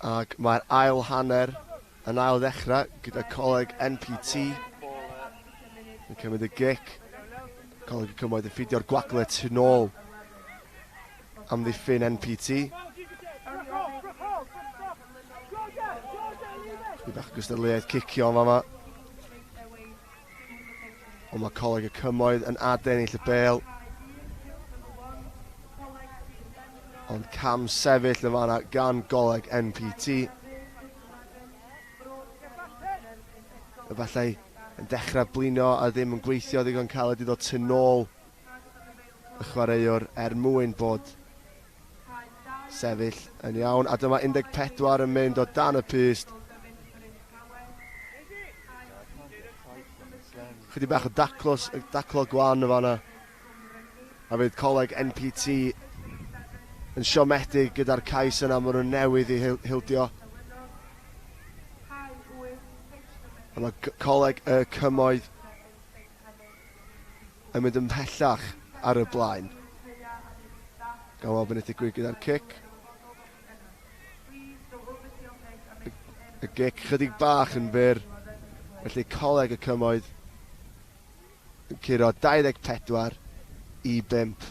Ac mae'r ail hanner yn ail ddechrau gyda Coleg NPT yn cymryd y gic. Coleg y Cymoedd yn ffidio'r gwagle tu nôl amddiffyn NPT. Chydig bach o gystadleuaeth cicio yn fama. Ond mae Coleg y Cymoedd yn adennill y bêl. Ond cam sefyll yn fanna gan Goleg NPT. Efallai yn dechrau blino a ddim yn gweithio ddigon caled i ddod tu nôl y chwaraewr er mwyn bod sefyll yn iawn. A dyma 14 yn mynd o dan y pyst. Chydig bach o daclos, daclo gwan yn fanna. A fydd Coleg NPT yn siomedig gyda'r cais yna maen nhw'n newydd i hildio. A mae Coleg y Cymoedd yn mynd ymhellach ar y blaen. Gan weld beth ddigwydd gyda'r cic. Y gic chydig bach yn fyr. Felly Coleg y Cymoedd yn curo 24 i 5.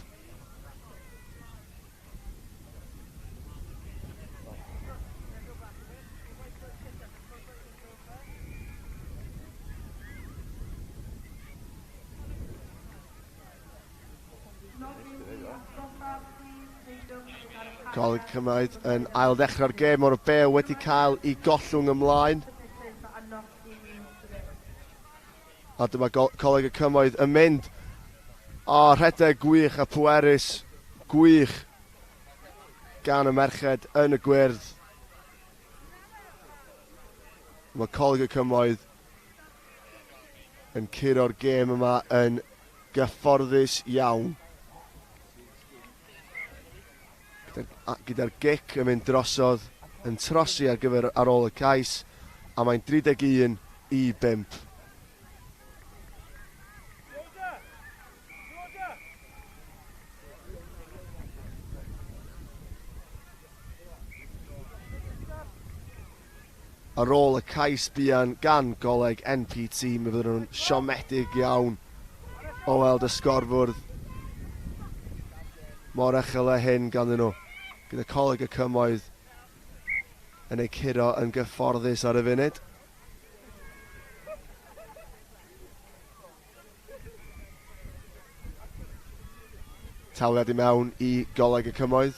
Coleg Cymoedd yn ail ddechrau'r gêm o'r bêl wedi cael ei gollwng ymlaen. A dyma Coleg y Cymoedd yn mynd. O, rhedeg gwych a pwerus gwych gan y merched yn y gwyrdd. Mae Coleg y Cymoedd yn curo'r gêm yma yn gyfforddus iawn. Gyda'r gyda gic yn mynd drosodd, yn trosi ar gyfer ar ôl y cais, a mae'n 31 i 5. Ar ôl y cais buan gan Goleg NPT, mi fydden nhw'n siomedig iawn o weld y sgorfwrdd mor uchel â hyn ganddyn nhw, gyda Coleg y Cymoedd yn eu curo yn gyfforddus ar y funud. Tafliad i mewn i Goleg y Cymoedd.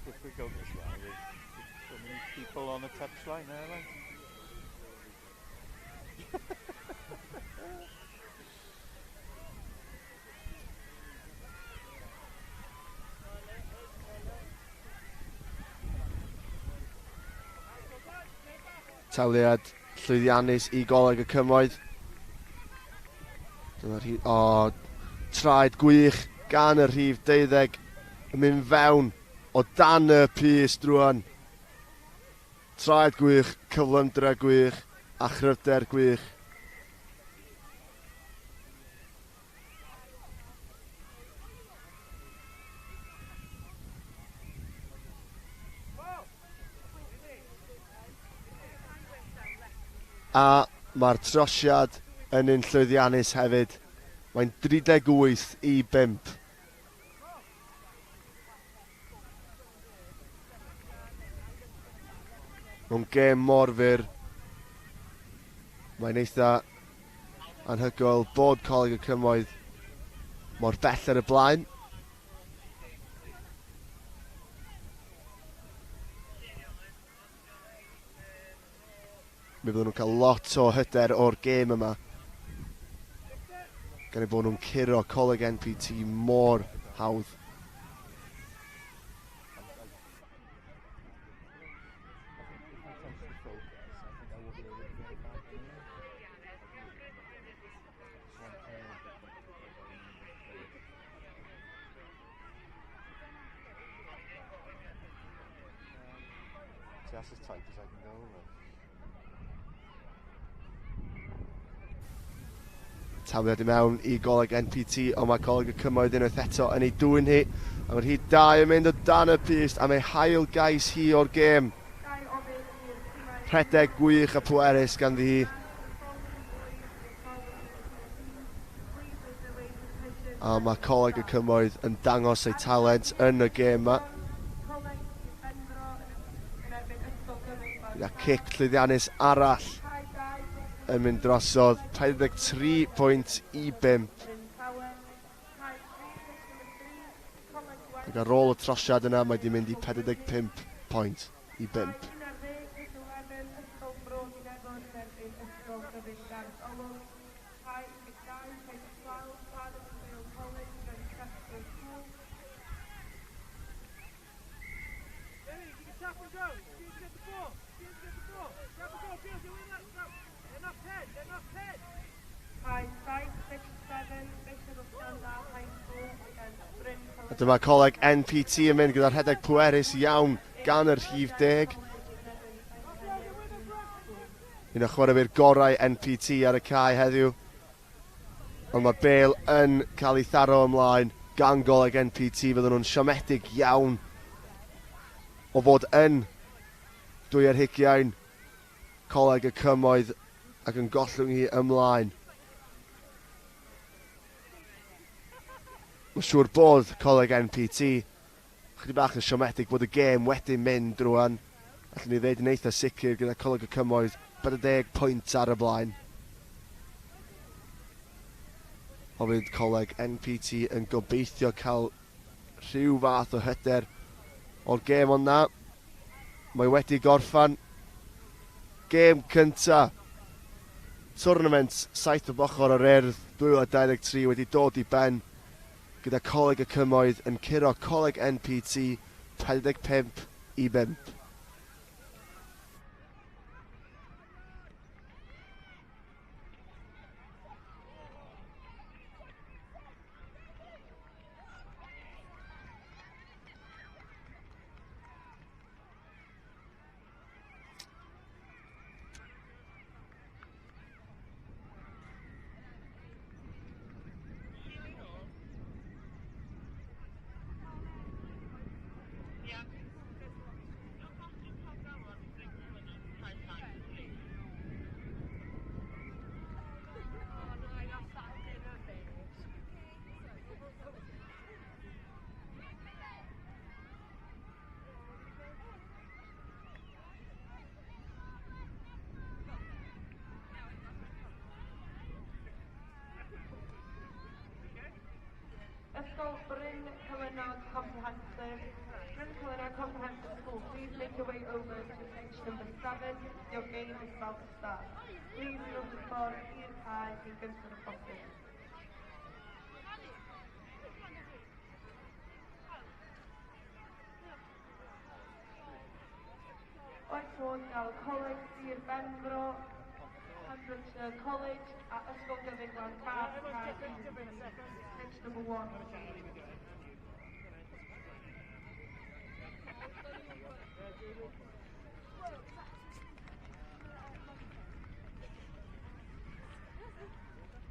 Difficult as well with so many people on the touchline there, like. Taliad llwyddiannus i Goleg y Cymoedd. Dyna'r rhif... O, traed gwych gan y rhif 12 yn mynd fewn o dan y pys drwan. Traed gwych, cyflymdra gwych a chryfder gwych. A mae'r trosiad yn un llwyddiannus hefyd. Mae'n 38 i 5. Mewn gêm mor fyr, mae'n eitha anhygoel bod Coleg y Cymoedd mor bell ar y blaen. Mi fydden nhw'n cael lot o hyder o'r gêm yma. Gan eu bod nhw'n curo Coleg NPT mor hawdd. That's as tight as I can go. Tafliad i mewn i Goleg NPT, ond mae Coleg y Cymoedd unwaith eto yn ei dwyn hi. A mae'r rhif 2 yn mynd o dan y pyst am ei hail gais hi o'r gêm. Rhedeg gwych a pwerus ganddi hi. A mae Coleg y Cymoedd yn dangos eu talent yn y gêm yma. Gyda cic llwyddiannus arall yn mynd drosodd, 43 pwynt i 5. Ac ar ôl y trosiad yna, mae wedi mynd i 45 pwynt i 5. A dyma Coleg NPT yn mynd gyda rhedeg pwerus iawn gan yr rhif 10. Un o chwaraewyr gorau NPT ar y cae heddiw. Ond mae'r bêl yn cael ei tharo ymlaen gan Goleg NPT. Fydden nhw'n siomedig iawn o fod yn 22 Coleg y Cymoedd ac yn gollwng hi ymlaen. Mae'n siŵr bod Coleg NPT chydig bach yn siomedig bod y gêm wedi mynd rwan. Allwn ni ddeud yn eitha sicr gyda Coleg y Cymoedd 40 pwynt ar y blaen. Ond fydd Coleg NPT yn gobeithio cael rhyw fath o hyder o'r gêm, ond na, mae wedi gorffan. Gêm cynta twrnament 7 o ochr yr Urdd 2023 wedi dod i ben gyda Coleg y Cymoedd yn curo Coleg NPT 45 i 5. Ysgol Bryn Celynnog Comprehensive. Bryn Celynnog Comprehensive School, please make your way over to pitch number 7. Your game is about to start. Please move the ffordd i'r cae yn gyntaf â phosib. Oes modd gael Coleg Sir Benfro, Pembrokeshire College a Ysgol Gyfun Glan Caf, Cae 13, pitch number 1, please.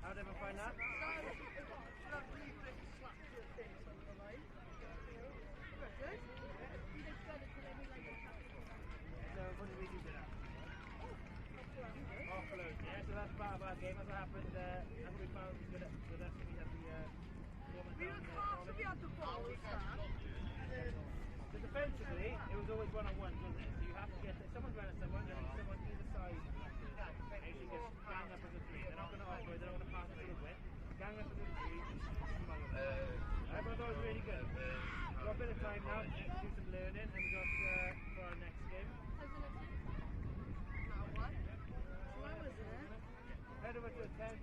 How'd everyone find that? So what did we do today? Offload, yeah, so that's part of our game. That's what happened, that's what we found with us when we had the tournament down there. So defensively, it was always one-on-ones, wasn't it? So you have to get, if someone's running someone, then someone either side basically gets ganged up as a three. They're not going to offload, they're not going to pass it to the width. Gang up as a three, smuggle them. Alright, but I thought it was really good. We've got a bit of time now to do some learning, and we got for our next game. Head over to the tent.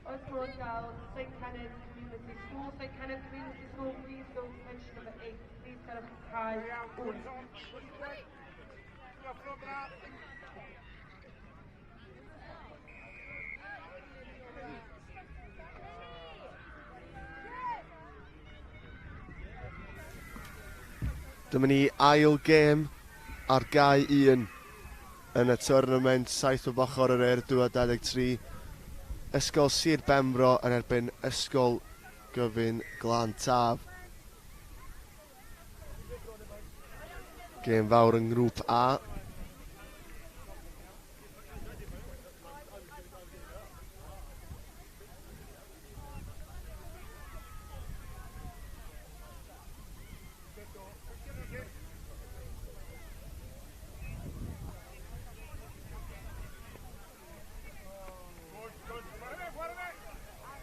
Ysgol St Cenydd Community School. St Cenydd Community School, please go to pitch number 8. Please set up cae 8. Dyma ni ail gêm ar gae 1 yn y tournament 7 o bochr yr Urdd 2023. Ysgol Sir Benfro yn erbyn Ysgol Gyfun Glan Taf. Gêm fawr yng ngrŵp A.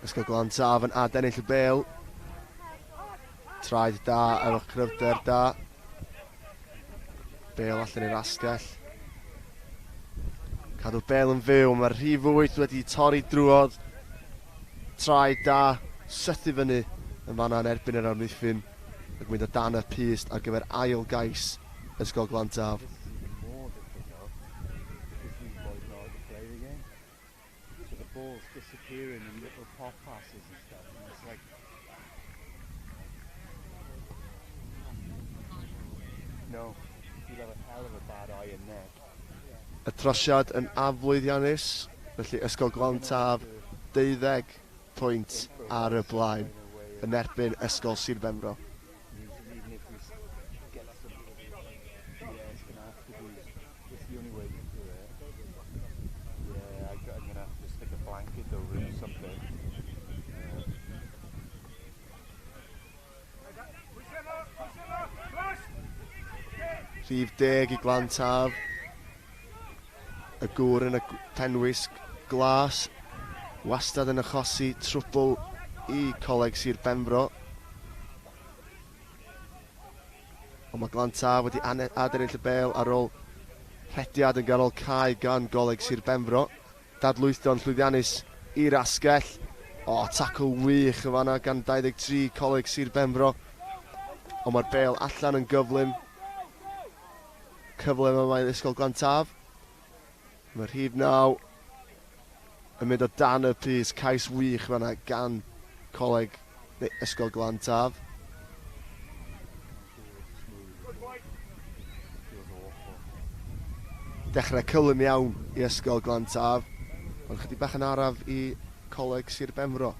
Ysgol Glan Taf yn adennill y bêl. Traed da efo cryfder da. Bêl allan i'r asgell. Cadw'r bêl yn fyw, mae'r rhif 8 wedi torri drwodd. Traed da, sythu fyny yn fanna yn erbyn yr amddiffyn. Ac mynd o dan y pyst ar gyfer ail gais Ysgol Glan Taf. So the ball's disappearing in little pop passes and stuff, and it's like, no, you'll have a hell of a bad eye and neck. Y trosiad yn aflwyddiannus, felly Ysgol Glan Taf 12 pwynt ar y blaen yn erbyn Ysgol Sir Benfro. Even if we get some, yeah, it's going to have to be, it's the only way to do it. Yeah, I'm going to have to stick a blanket over it or something. Yeah. Rhif 10 i Glan Taf. Y gŵr yn y penwisg glas. Wastad yn achosi trwbl i Coleg Sir Benfro. Ond mae Glan Taf wedi adennill y bêl ar ôl rhediad yn ganol cae gan Goleg Sir Benfro. Dadlwytho'n llwyddiannus i'r asgell. O, tacl wych yn fanna gan 23 Coleg Sir Benfro. Ond mae'r bêl allan yn gyflym. Cyfle yma mae Ysgol Glan Taf. Mae'r rhif 9 yn mynd o dan y pys. Cais wych fanna gan Coleg neu Ysgol Glan Taf. Dechrau cyflym iawn i Ysgol Glan Taf, ond chydig bach yn araf i Coleg Sir Benfro.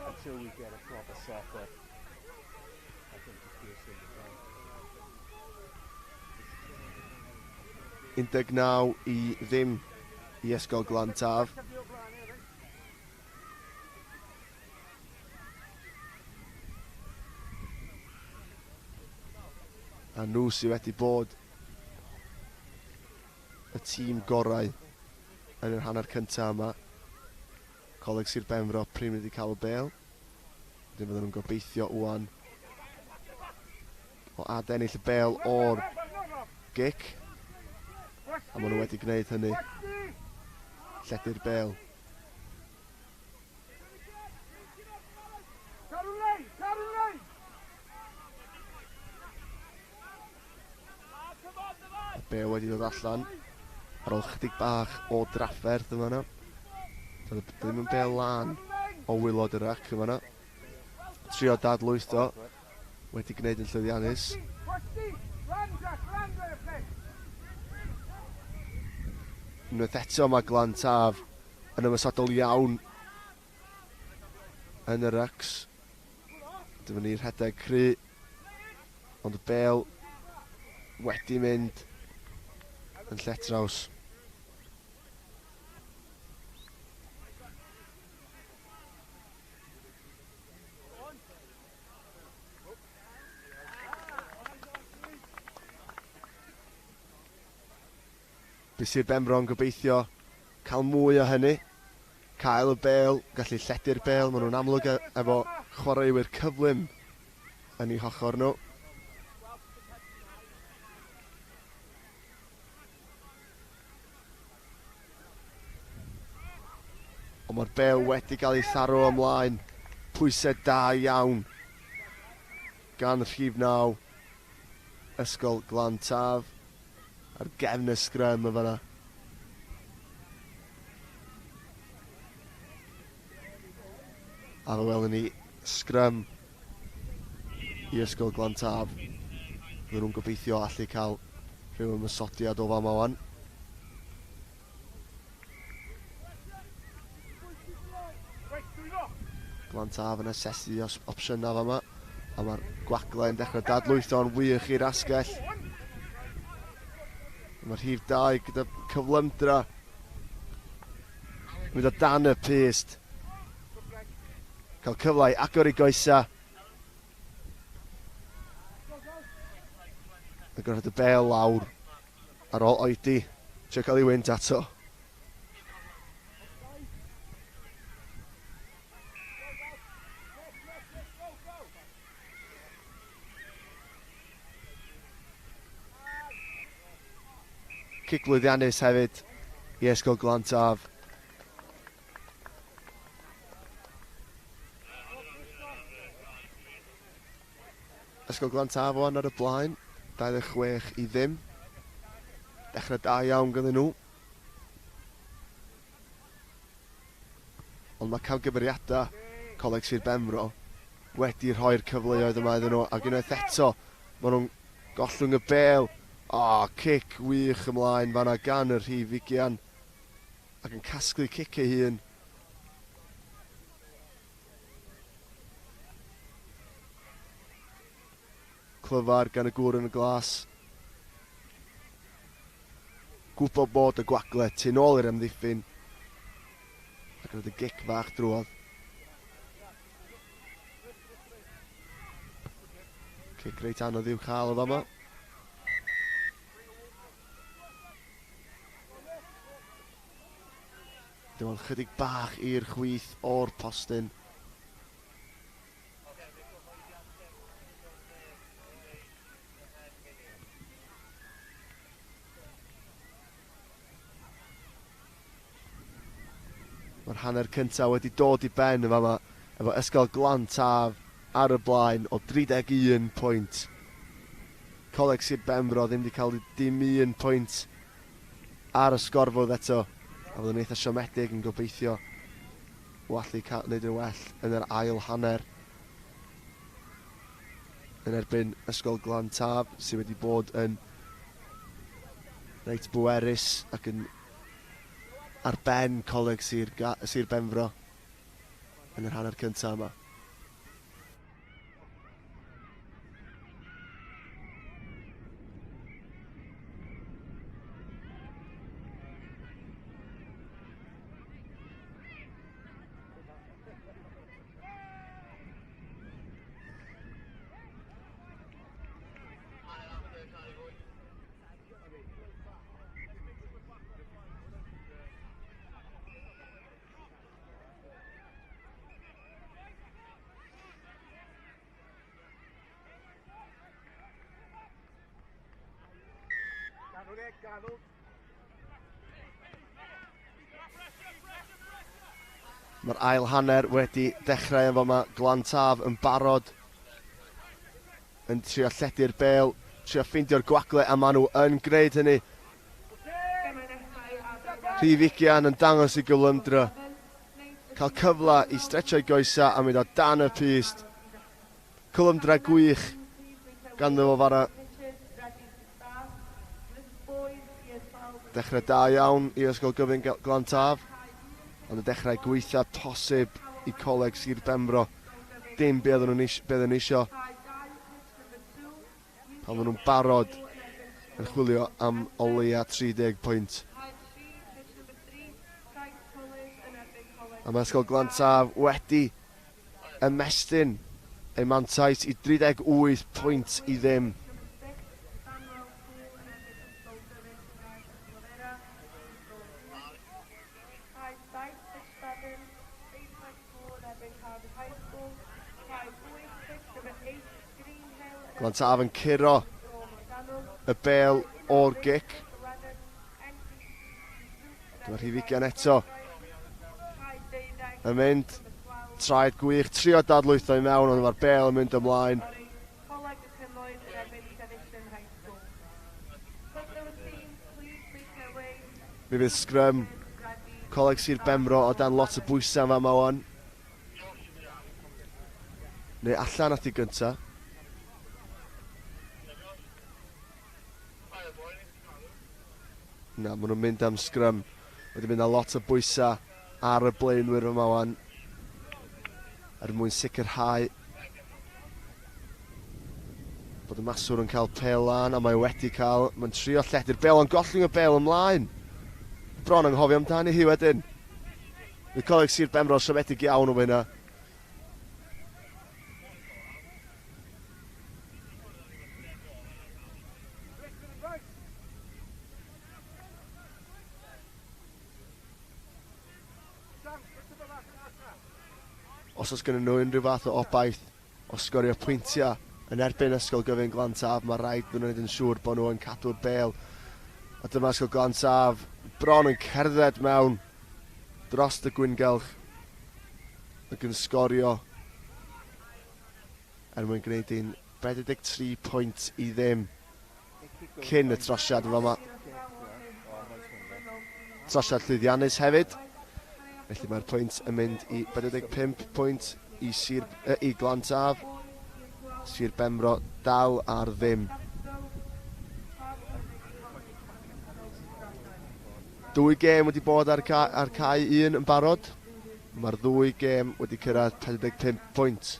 Until we get a proper setup, I think it's just in the time. 19 i ddim i Ysgol Glan Taf. A nhw sydd wedi bod y tîm gorau yn yr hanner cyntaf yma. Coleg Sir Benfro prin wedi cael y bêl. Wedyn fydden nhw'n gobeithio ŵan o adennill y bêl o'r gic. A maen nhw wedi gwneud hynny. Lledu'r bêl. Y bêl wedi dod allan ar ôl chydig bach o drafferth yma yna. Doedd ddim yn bêl lan o waelod y rac yma yna. Trio dadlwytho, wedi gwneud yn llwyddiannus. Unwaith eto mae Glan Taf yn ymosodol iawn yn y rucks. Dyma ni'r rhedeg cry, ond y bêl wedi mynd yn lletraws. Bydd Sir Benfro yn gobeithio cael mwy o hynny. Cael y bêl, gallu lledu'r bêl, maen nhw'n amlwg efo chwaraewyr cyflym yn eu hochr nhw. Ond mae'r bêl wedi cael ei tharo ymlaen. Pwysau da iawn gan rhif 9 Ysgol Glan Taf ar gefn y sgrym y fanna. A fe welwn ni sgrym i Ysgol Glan Taf. Fydden nhw'n gobeithio allu cael rhyw ymosodiad o fama wan. Glan Taf yn asesu opsiynau fama. A mae'r gwagle yn dechrau dadlwytho'n wych i'r asgell. Mae'r rhif 2 gyda cyflymdra. Mynd o dan y pyst. Cael cyfle i agor i goesa. A gorfod y bel lawr ar ôl oedi. Trio cael ei wynt ato. Cic lwyddiannus hefyd i Ysgol Glan Taf. Ysgol Glan Taf wan ar y blaen, 26 i ddim. Dechrau da iawn ganddyn nhw. Ond mae camgymeriadau Coleg Sir Benfro wedi rhoi'r cyfleoedd yma iddyn nhw, ac unwaith eto maen nhw'n gollwng y bêl. O, oh, cic wych ymlaen fanna gan y rhif ugian, ac yn casglu cic ei hun. Clyfar gan y gŵr yn y glas. Gwybod bod y gwagle tu nôl i'r amddiffyn. Ac roedd y gic fach drwodd. Cic reit anodd i'w chael o fama. Dim ond chydig bach i'r chwith o'r postyn. Mae'r hanner cyntaf wedi dod i ben yn fama efo Ysgol Glan Taf ar y blaen o 31 pwynt. Coleg Sir Benfro ddim wedi cael dim un pwynt ar y sgorfwrdd eto, a fydd yn eitha siomedig yn gobeithio o allu cael wneud yn well yn yr ail hanner yn erbyn Ysgol Glan Taf, sydd wedi bod yn reit bwerus ac yn ar ben Coleg Sir, Sir Benfro yn yr hanner cyntaf yma. Mae'r ail hanner wedi dechrau yn fama. Glan Taf yn barod yn trio lledu'r bêl, trio ffeindio'r gwagle, a maen nhw yn gwneud hynny. Rhif ugian yn dangos i gyflymdra. Cael cyfle i stretcho'i goesa a mynd o dan y pyst. Cyflymdra gwych ganddo fo fanna. Dechrau da iawn i Ysgol Gyfun Glan Taf, ond y dechrau gweitha posib i Coleg Sir Benfro. Dim be oedden nhw'n be oedden nhw eisiau. Pan maen nhw'n barod yn chwilio am o leia 30 pwynt. A mae Ysgol Glan Taf wedi ymestyn ei mantais i 38 pwynt i ddim. Glantaf yn curo y bêl o'r gic. Dyma rhif 20 eto. Yn mynd, traed gwych, trio dadlwytho i mewn, ond mae'r bêl yn mynd ymlaen. Mi fydd sgrym Coleg Sir Benfro o dan lot o bwysau yn fama wan. Neu allan at ei gynta. Na, maen nhw'n mynd am sgrym. Wedi mynd â lot o bwysau ar y blaenwyr yma wan. Er mwyn sicrhau bod y maswr yn cael pêl lan, a mae wedi cael. Mae'n trio lledu'r bêl, ond gollwng y bêl ymlaen. Bron anghofio amdani hi wedyn. Bydd Coleg Sir Benfro siomedig iawn o hynna. Os oes gennym nhw unrhyw fath o obaith o sgorio pwyntiau yn erbyn Ysgol Gyfun Glantaf, mae rhaid nhw'n gwneud yn siŵr bod nhw yn cadw'r bêl. A dyma Ysgol Glantaf bron yn cerdded mewn dros y gwyngalch ac yn sgorio er mwyn gwneud un 43 pwynt i ddim cyn y trosiad yn fama. Trosiad llwyddiannus hefyd. Felly mae'r pwynt yn mynd i 45 pwynt i, Sir, i Glantaf. Sir Benfro dal ar ddim. Dwy gêm wedi bod ar, ca ar cae un yn barod. Mae'r ddwy gêm wedi cyrraedd 45 pwynt.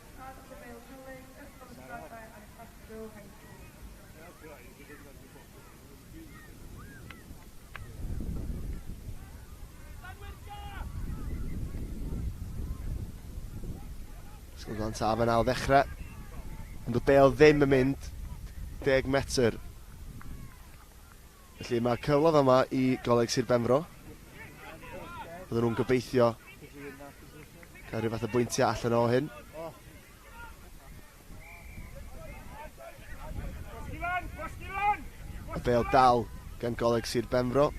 Ysgol Glantaf yn ail ddechrau. Ond y bêl ddim yn mynd 10 metr. Felly mae cyfle yma i Goleg Sir Benfro. Bydden nhw'n gobeithio cael rhyw fath o bwyntiau allan o hyn. Y bêl dal gan Goleg Sir Benfro.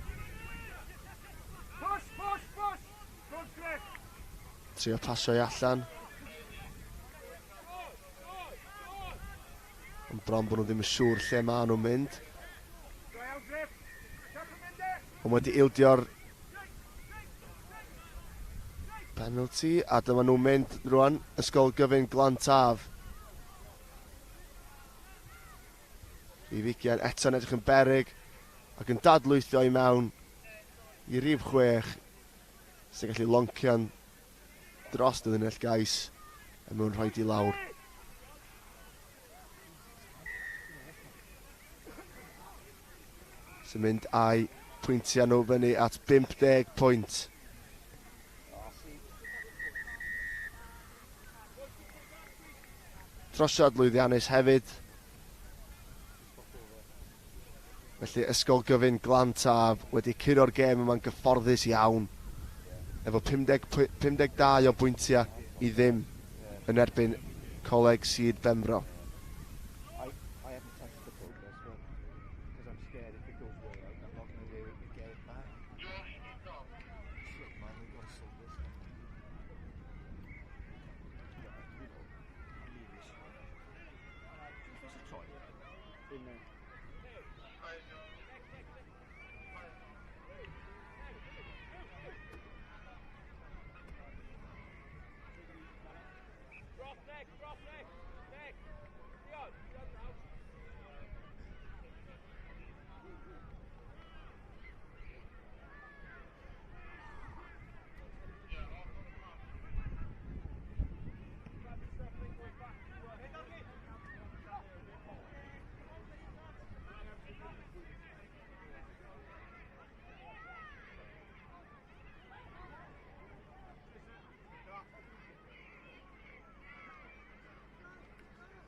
Trio pasio i allan. Ond bron bod nhw ddim yn siŵr lle maen nhw'n mynd. Ond wedi ildio'r penalty, a dyma nhw'n mynd rwan, Ysgol Gyfun Glantaf. Rhif 20 eto'n edrych yn beryg ac yn dadlwytho i mewn i rhif 6 sy'n gallu loncian dros y linell gais er mwyn rhoi di lawr. Sy'n mynd â'i pwyntiau nhw fyny at 50 pwynt. Trosiad lwyddiannus hefyd. Felly Ysgol Gyfun Glantaf wedi curo'r gêm yma'n gyfforddus iawn. Efo 50, 52 o bwyntiau i ddim yn erbyn Coleg Sir Benfro. I haven't touched the progress one because I'm scared if it goes way out, I'm not going to be able to get it back. Shit, man, we've got to sort this out. Yeah, I need this one. Where's the toilet? In there.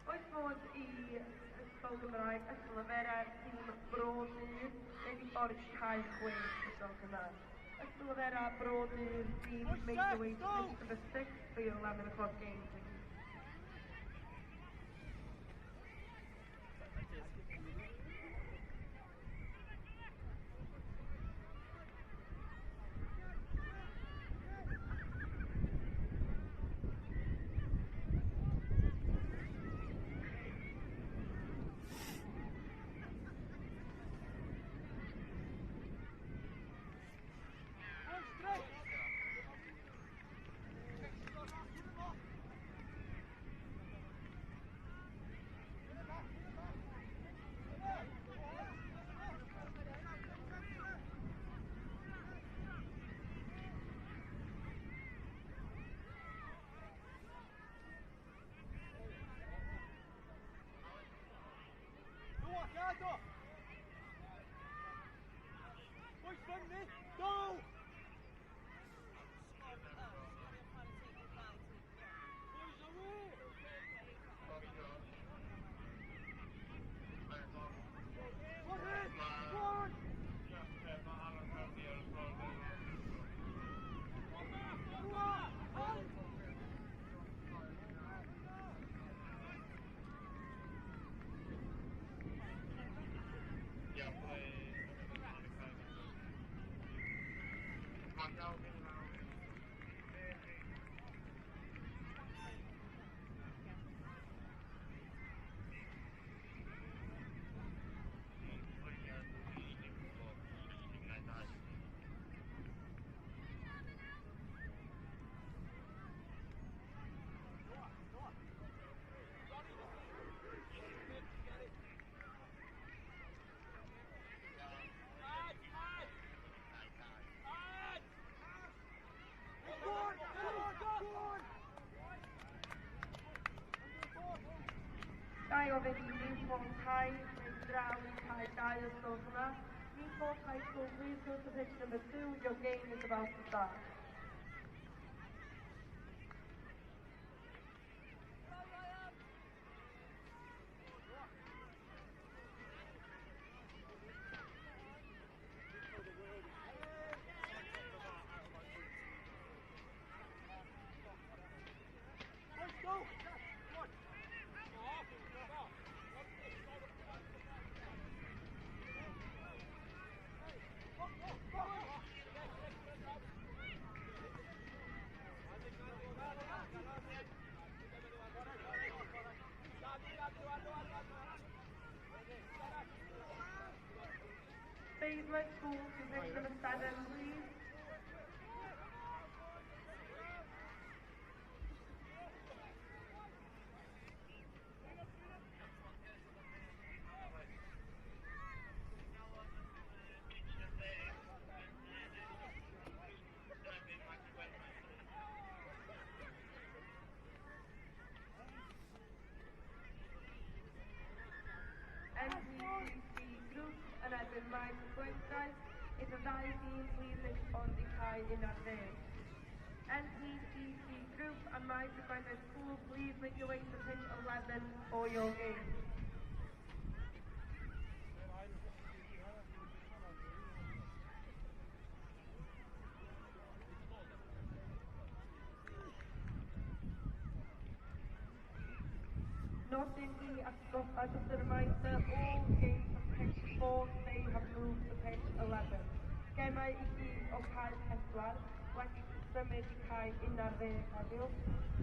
Oes modd i Ysgol Gymraeg Ystalyfera tîm Bro Mur neu i ffordd cae 6 Ysgol Gymraeg. Ystalyfera Bro Mur team, make your way to pitch number 6 for your 11 o'clock game, please. Ga i ofyn i Newport High fynd draw i cae 2 os gwelwch yn dda. Newport High School, please go to pitch number 2. Your game is about to start. Basement School to pitch number 7, please. NPCC Group yn erbyn Maes y Gwendraeth. If y ddau dîm, please make ffordd i cae 11. NPCC Group and Maes y Gwendraeth School, please make your way to pitch 11 for your game. Nodyn i atgoffa, just a reminder, all games from pitch 4 today have moved to pitch 11. Gemau i gyd o cae 4 wedi symud i cae 11 heddiw.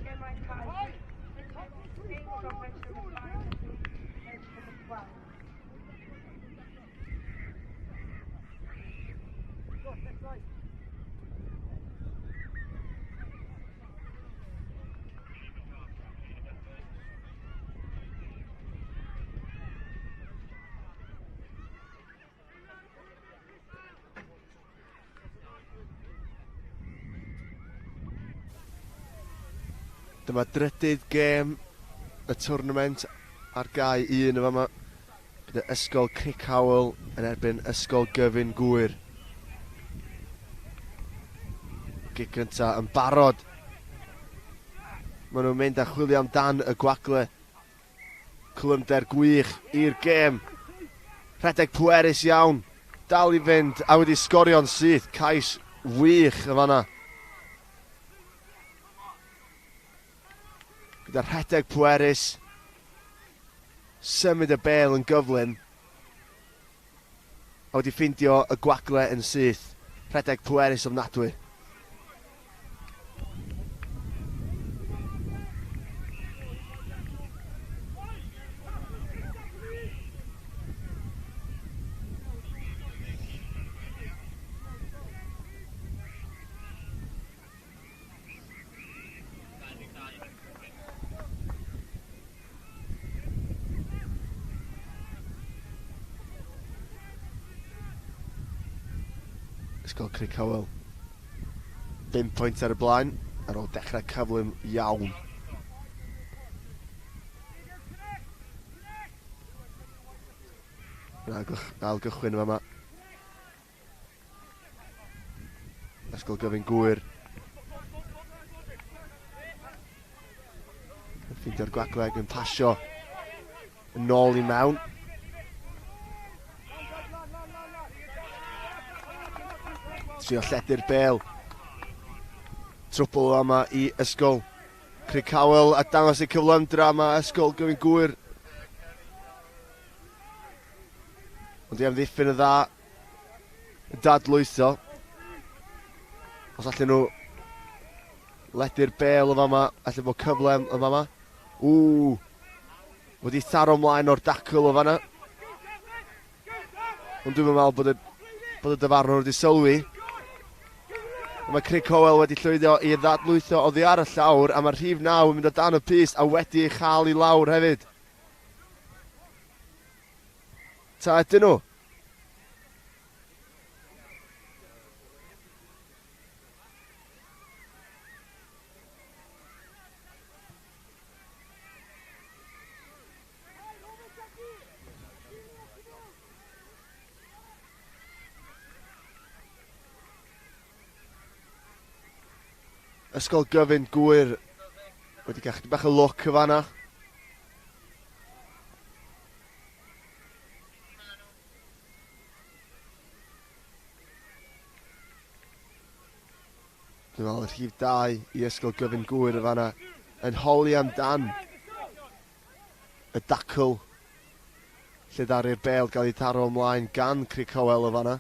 Gemau cae games from pitch number 5 have moved to pitch number 12. Dyma drydydd gêm y twrnament ar gae 1 yn fama. Bydd Ysgol Crickhowell yn erbyn Ysgol Gyfun Gŵyr. Gic gynta yn barod. Maen nhw'n mynd a chwilio amdan y gwagle. Clymder gwych i'r gêm. Rhedeg pwerus iawn. Dal i fynd a wedi sgorio'n syth. Cais wych yn fanna. Gyda rhedeg pwerus, symud y bêl yn gyflym, a wedi ffeindio y gwagle yn syth. Rhedeg pwerus ofnadwy. Ysgol Crickhowell. 5 pwynt ar y blaen ar ôl dechrau cyflym iawn. Ail gychwyn yma. Ysgol Gyfun Gŵyr. Yn ffeindio'r gwagleg yn pasio yn ôl i mewn. Trio lledu'r bêl. Trwbl yma i Ysgol Crickhowell a dangos eu cyflymdra yma Ysgol Gyfun Gŵyr. Ond i amddiffyn y dda, dadlwytho. Os allan nhw ledu'r bêl yn fama, allan bod cyfle yn fama. Ww, wedi tharo ymlaen o'r dacl o fanna. Ond dwi'n meddwl bod y, bod y dyfarnwr wedi sylwi. Mae Crughywel wedi llwyddo i ddadlwytho oddi ar y llawr a mae'r rhif 9 yn mynd o dan y pyst a wedi ei chael i lawr hefyd. Ta ydyn nhw? Ysgol Gyfun Gŵyr wedi cael chydig bach o lwc y fanna. Dwi'n meddwl y rhif 2 i Ysgol Gyfun Gŵyr y fanna yn holi amdan y dacl lle ddaru'r bêl gael ei tharo ymlaen gan Crughywel y fanna.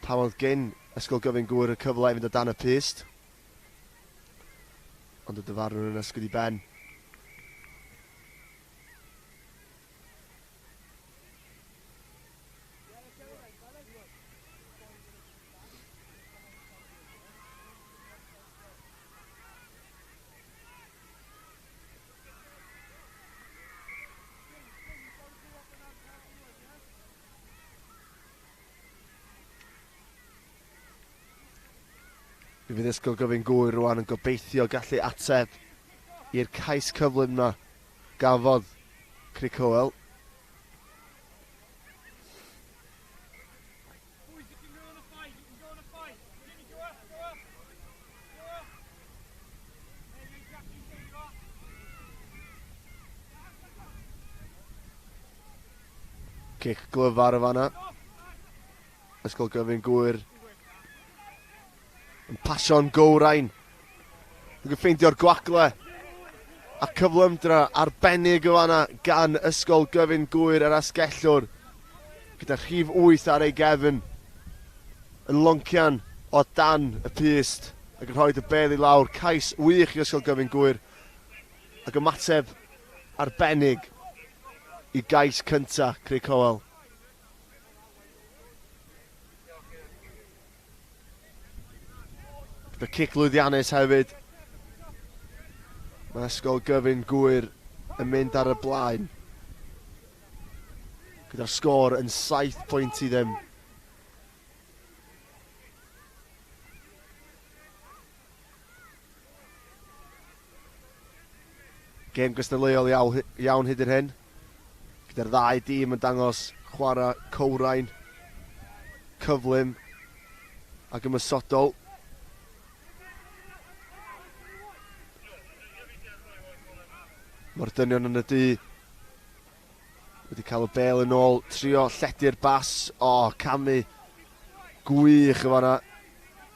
Pan oedd gyn Ysgol Gyfun Gŵyr y cyfle i fynd o dan y pyst. Ond y dyfarnwr yn ysgwyd i ben. Mi fydd Ysgol Gyfun Gŵyr rwan yn gobeithio gallu ateb i'r cais cyflym na gafodd Crughywel. Cic glyfar y fanna. Ysgol Gyfun Gŵyr yn pasio'n gywrain. Yn ffeindio'r gwagle a cyflymdra arbennig y fanna gan Ysgol Gyfun Gŵyr yr asgellwr gyda rhif 8 ar ei gefn yn loncian o dan y pyst ac yn rhoi y bêl i lawr. Cais wych i Ysgol Gyfun Gŵyr ac ymateb arbennig i gais cynta Crughywel. Gyda cic lwyddiannus hefyd. Mae Ysgol Gyfun Gŵyr yn mynd ar y blaen. Gyda'r sgôr yn 7 pwynt i ddim. Gêm gystadleuol iawn, iawn hyd yn hyn. Gyda'r ddau dîm yn dangos chwarae cywrain, cyflym ac ymosodol. Mae'r dynion yn y du wedi cael y bêl yn ôl, trio lledu'r bas, o, camu gwych y fanna.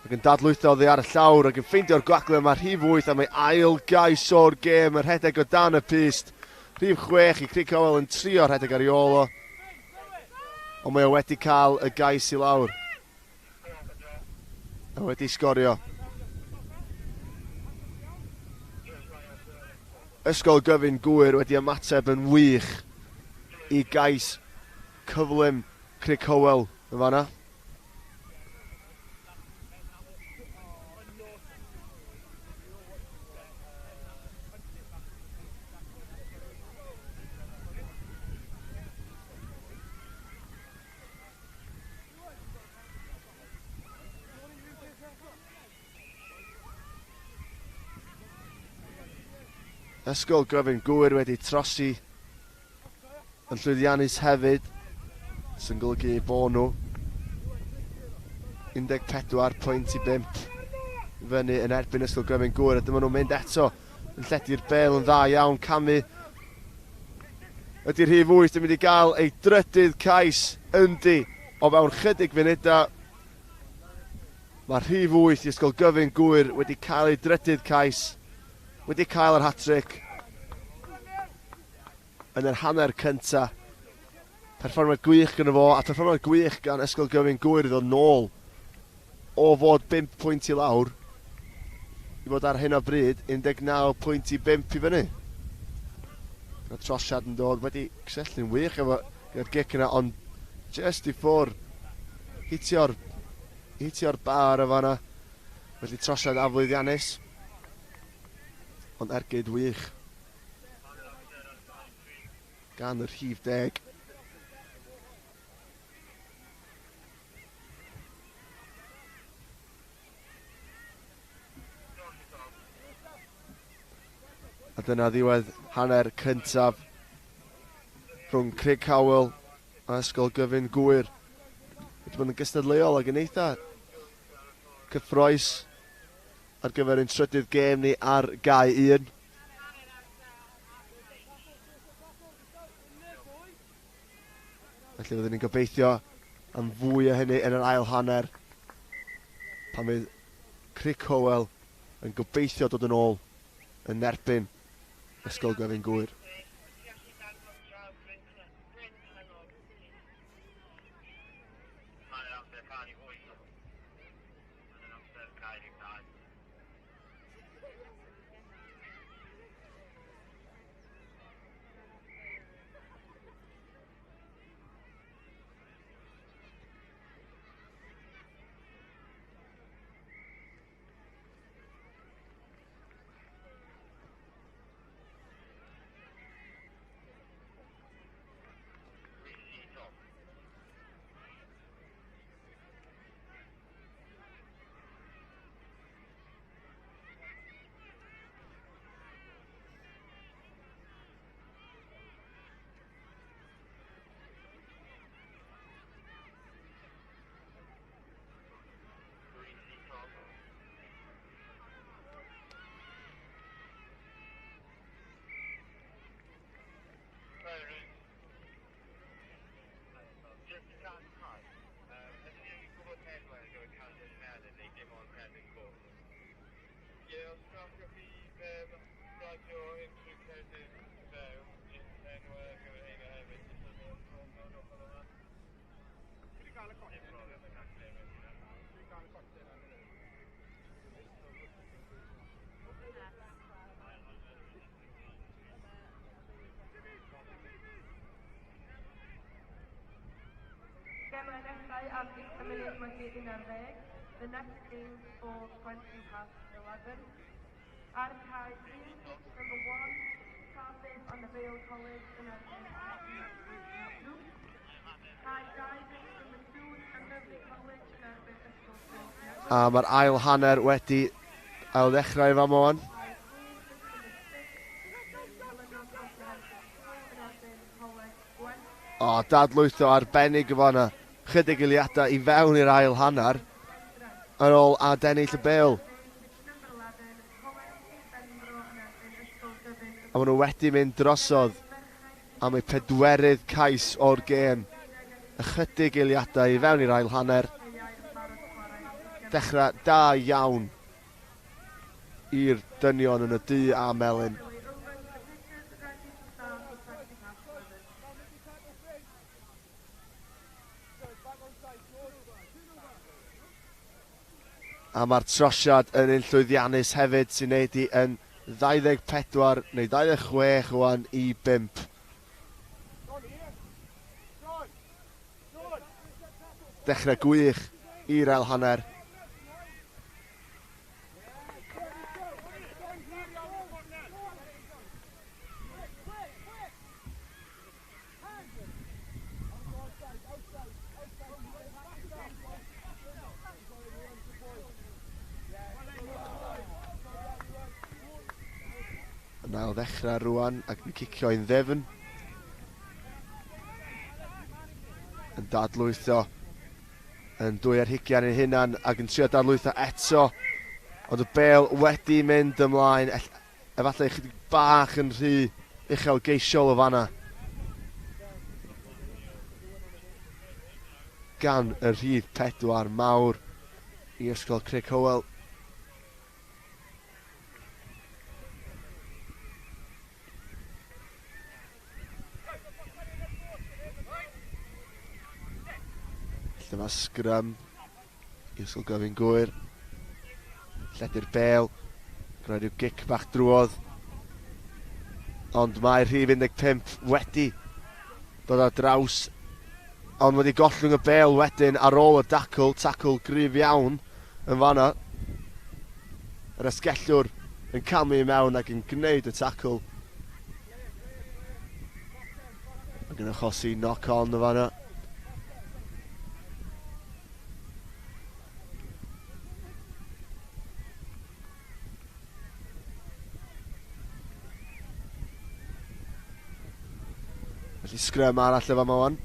Ac yn dadlwytho oddi ar y llawr ac yn ffeindio'r gwagle yma rhif 8 a mae ail gais o'r gêm, y rhedeg o dan y pyst. Rhif 6 i Crughywel yn trio rhedeg ar ei ôl o. Ond mae o wedi cael y gais i lawr. A wedi sgorio. Ysgol Gyfun Gŵyr wedi ymateb yn wych i gais cyflym Crughywel yn fanna. Ysgol Gyfun Gŵyr wedi trosi yn llwyddiannus hefyd, sy'n golygu eu bod nhw 14 pwynt i 5 fyny yn erbyn Ysgol Gyfun Gŵyr, a dyma nhw'n mynd eto yn lledu'r bêl yn dda iawn. Camu ydy'r rhif 8 yn mynd i gael ei drydydd cais yndi o fewn chydig funudau. Mae rhif 8 i Ysgol Gyfun Gŵyr wedi cael ei drydydd cais, wedi cael yr hat-trick yn yr hanner cynta. Perfformiad gwych gyda fo, a perfformiad gwych gan Ysgol Gyfun Gŵyr i ddod nôl O fod 5 pwynt i lawr i fod ar hyn o bryd 19 pwynt i 5 i fyny. Mae trosiad yn dod wedi cysylltu'n wych efo gyda'r gic yna, ond just i ffwr hitio'r hitio'r bar y fanna. Felly trosiad aflwyddiannus, ond ergyd wych gan y rhif 10. A dyna ddiwedd hanner cyntaf rhwng Crickhowell a Ysgol Gyfun Gŵyr. Wedi bod yn gystadleuol ac yn eitha cyffroes ar gyfer ein trydydd gêm ni ar gae 1. Felly fyddwn ni'n gobeithio am fwy o hynny yn yr ail hanner pan fydd Crickhowell yn gobeithio dod yn ôl yn erbyn Ysgol Gyfun Gŵyr. Gemau nesau am 11 munud wedi 11. The next game for 11:20. Ar cae 1, pitch number 1, Cardiff and the Vale College yn erbyn Cae 2, pitch number 2, Llanelli College yn erbyn Ysgol Bro Newydd. A mae'r ail hanner wedi ail ddechrau i fama wan. Cae 3, pitch number 6, Celynnog Comprehensive School yn erbyn Coleg Gwent. O, dadlwytho arbennig y fanna. Chydig eiliadau i fewn i'r ail hanner ar ôl adennill y bêl. Pitch number 11, Coleg Sir Benfro yn erbyn Ysgol Gyfun A maen nhw wedi mynd drosodd am eu pedwerydd cais o'r gêm. Ychydig eiliadau i fewn i'r ail hanner. Dechrau da iawn i'r dynion yn y du a melyn. Ready to start at 11:20. A mae'r trosiad yn un llwyddiannus hefyd sy'n neud i yn 24 neu 26 rwan i 5. Dechrau gwych i'r ail hanner. Yn ail ddechrau rwan ac yn cicio i'n ddefn. Yn dadlwytho yn 22 ei hunan ac yn trio dadlwytho eto. Ond y bêl wedi mynd ymlaen, efallai chydig bach yn rhy uchelgeisiol o fanna. Gan y rhif 4 mawr i Ysgol Crickhowell. Dyma sgrym I Ysgol Gyfun Gŵyr. Lledu'r bêl. Gwneud rhyw gic bach drwodd. Ond mae rhif 15 wedi dod ar draws. Ond wedi gollwng y bêl wedyn ar ôl y dacl. Tacl gryf iawn yn fanna. Yr asgellwr yn camu i mewn ac yn gwneud y tacl. Ac yn achosi knock on yn fanna. Felly sgrym arall efo yma wan.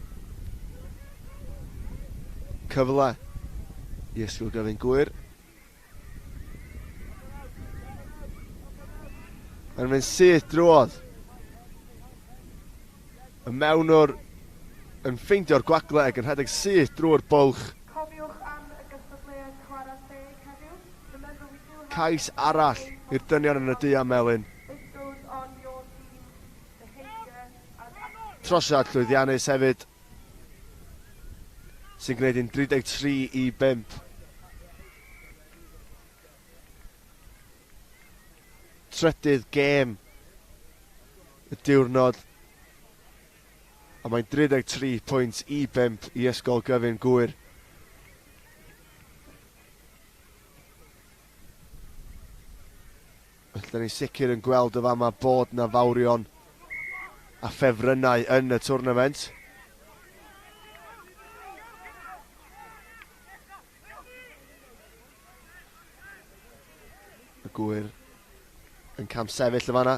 Cyfle i Ysgol Gyfun Gŵyr. Mae'n mynd syth drwodd. Y mewnwr yn ffeindio'r gwagle ac yn rhedeg syth drwy'r bwlch. Cofiwch am y gystadleuaeth chwarae teg heddiw. Remember we do have Cais arall i'r dynion yn y du a melyn. This goes on your team behaviour and Trosiad llwyddiannus hefyd sy'n gwneud hi'n 33 i 5. Trydydd gêm y diwrnod. A mae'n 33 pwynt i 5 i Ysgol Gyfun Gŵyr. Felly ni'n sicr yn gweld y fama bod na fawrion a ffefrynnau yn y twrnament. Y Gŵyr yn camsefyll y fanna.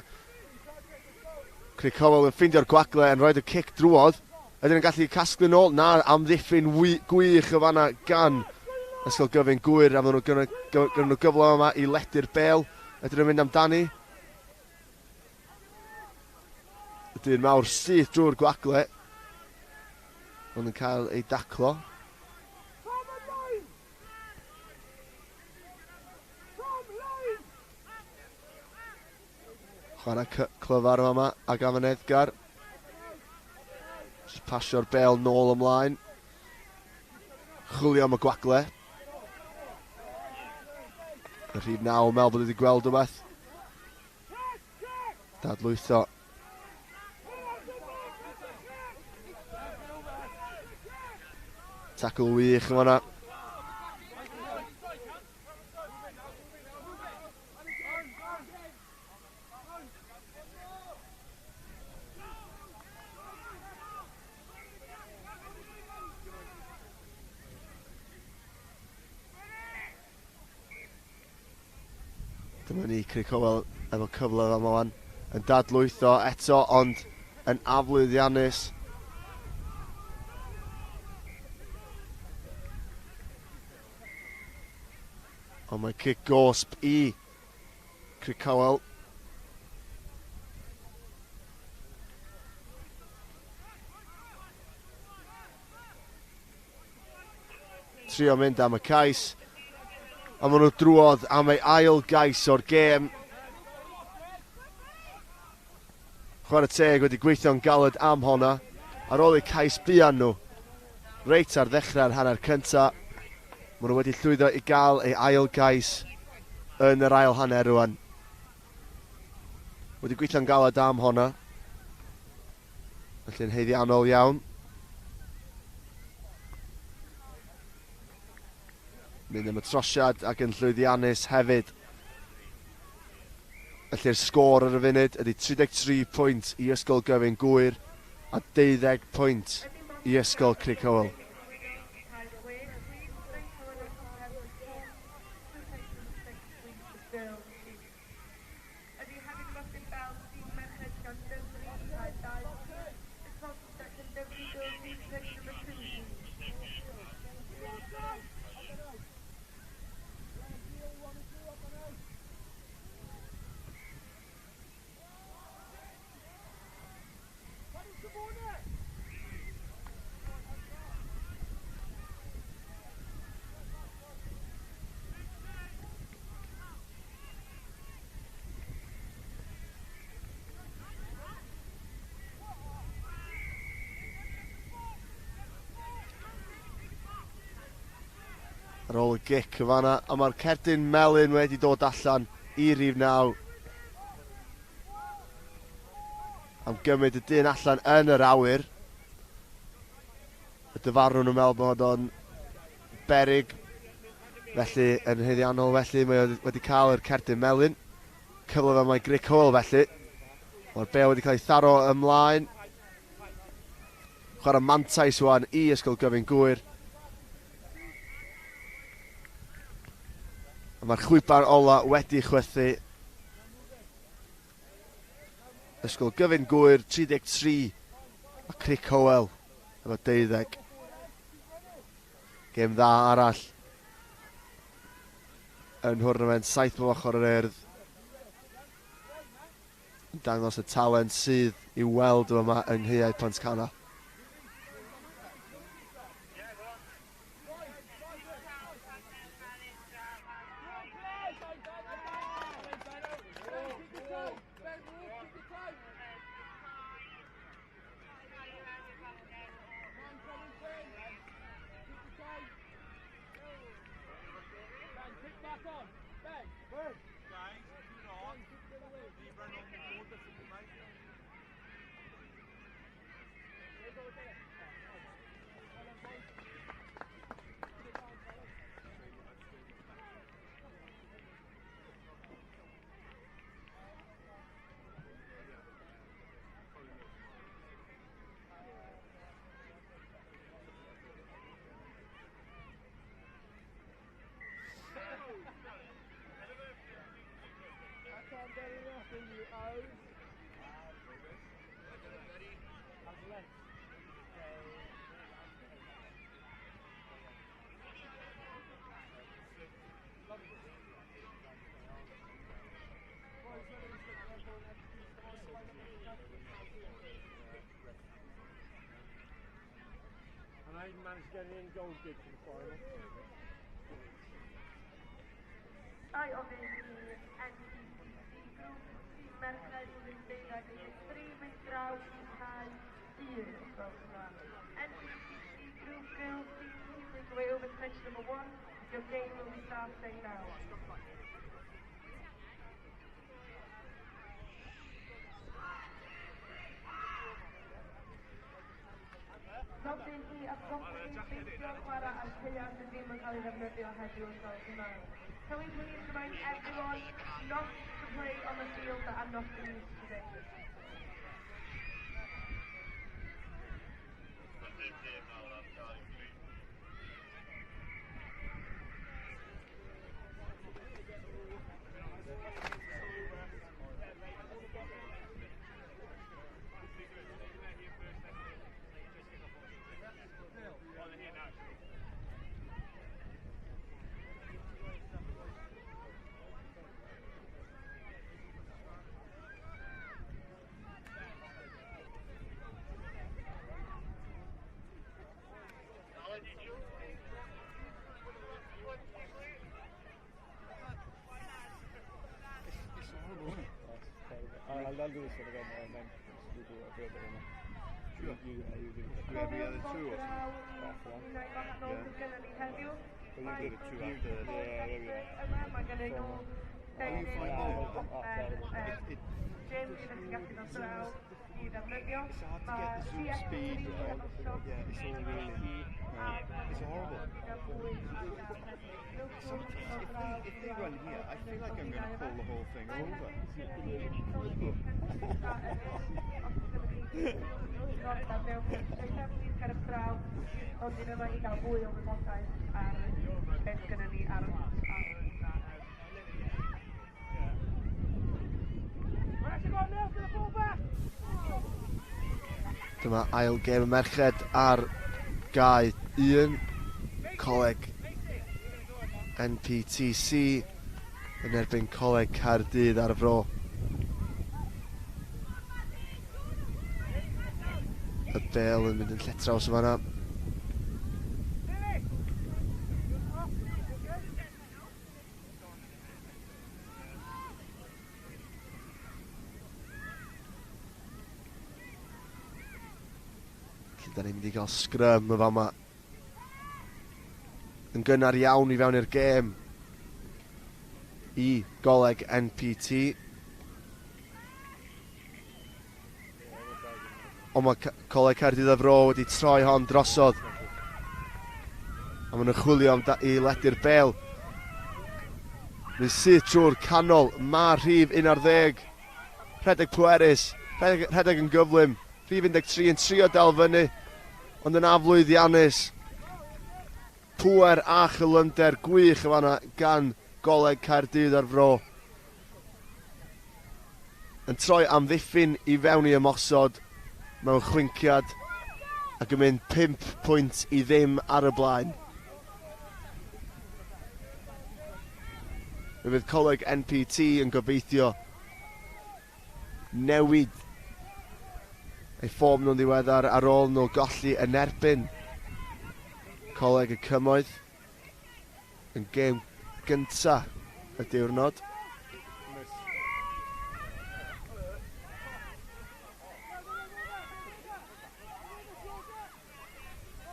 Crughywel yn ffeindio'r gwagle yn rhoi y cic drwodd. Ydyn nhw'n gallu casglu nôl? Na, amddiffyn gwych y fanna gan Ysgol Gyfun Gŵyr. A maen nhw gynnu nhw gyfle yma i ledu'r bêl. Ydyn nhw'n mynd amdani? Y dyn mawr syth drwy'r gwagle. Ond yn cael ei daclo. Chwarae clyfar yma ag amyneddgar. Just pasio'r bêl nôl ymlaen. Chwilio am y gwagle. Y rhif 9, meddwl bod wedi gweld rhywbeth. Dadlwytho. Tacl wych yn fanna. Dyma ni, Crughywel efo cyfle fama wan. Yn dadlwytho eto, ond yn aflwyddiannus. Ond mae cic gosb i Crughywel. Trio mynd am y cais. A maen nhw drwodd am ei ail gais o'r gêm. Chwarae teg wedi gweithio'n galed am honna. Ar ôl eu cais buan nhw, reit ar ddechrau'r hanner cynta, maen nhw wedi llwyddo i gael ei ail gais yn yr ail hanner rwan. Wedi gweithio'n galed am honna. Felly'n haeddiannol iawn. Mynd am y trosiad ac yn llwyddiannus hefyd. Felly'r sgôr ar y funud ydy 33 pwynt i Ysgol Gyfun Gŵyr a 12 pwynt i Ysgol Crughywel. Ydy hefyd Rhosyn Bell, tîm merched gan Dyfri i cael 2. The 12th section Dyfri Girls Team pitch number 2. Ar ôl y gic yn fanna, a mae'r cerdyn melyn wedi dod allan i rhif 9. Am gymryd y dyn allan yn yr awyr. Y dyfarnwr nhw'n meddwl bod o'n berig, felly yn haeddiannol felly mae o wedi cael yr cerdyn melyn. Cyfle fe mae Grick Howell felly. Mae'r bêl wedi cael ei tharo ymlaen. Chwarae mantais wan i Ysgol Gyfun Gŵyr. A mae'r chwiban ola wedi chwythu. Ysgol Gyfun Gŵyr 33 a Crick Howell efo 12. Gêm dda arall yn nhwrnament saith bob ochr yr Urdd. Yn dangos y talent sydd i'w weld yma yng Nghaeau Pontcanna. And I even managed to get an in goal gig for the final. Ga i ofyn i NPTC Group, tîm merched blwyddyn 12 13 mynd draw i cae 1 os gwelwch yn dda. NPTC Group Girls team, please make your way over to pitch number 1. Your game will be starting now. Nodyn i atgoffa chi beidio chwarae ar caeau sydd ddim yn cael ei ddefnyddio heddiw os gwelwch yn dda. Can we please remind everyone not to play on the field that are not in use today? It's horrible, isn't it? I'll do this one again and then we'll do every other one. Sure. You do it. Do every other two or something? Yeah. But you did it two after. Yeah, there we are. Yma, mae gennyn nhw How you deunydd find o it? offer, It, gym i ddysgu gallu dod draw i ddefnyddio. it's hard to get the zoom speed. Yeah, it's all really. It's horrible. Sometimes if they run here, I feel like I'm going to pull the whole thing over. Ond un yma i gael fwy o wybodaeth ar beth gynnon ni ar Dyma ail gêm y merched ar gae 1. Coleg NPTC yn erbyn Coleg Caerdydd ar y Fro. Y bêl yn mynd yn lletraws yn fanna. Felly da ni'n mynd i gael sgrym y fama. Yn gynnar iawn i fewn i'r gêm i Goleg NPT. Ond mae Coleg Caerdydd a Fro wedi troi hon drosodd. A maen nhw'n chwilio am i ledu'r bel. Mynd syth trwy'r canol. Mae rhif 11. Rhedeg pwerus. Rhedeg, rhedeg yn gyflym. Rhif 13 yn trio dal fyny. Ond yn aflwyddiannus. Pŵer a chylymder gwych yn fanna gan Goleg Caerdydd a'r Fro. Yn troi amddiffyn i fewn i ymosod mewn chwinciad ac yn mynd 5 pwynt i ddim ar y blaen. Fe fydd Coleg NPT yn gobeithio newid eu fform nhw'n ddiweddar ar ôl nhw golli yn erbyn Coleg y Cymoedd yn gêm gynta y diwrnod.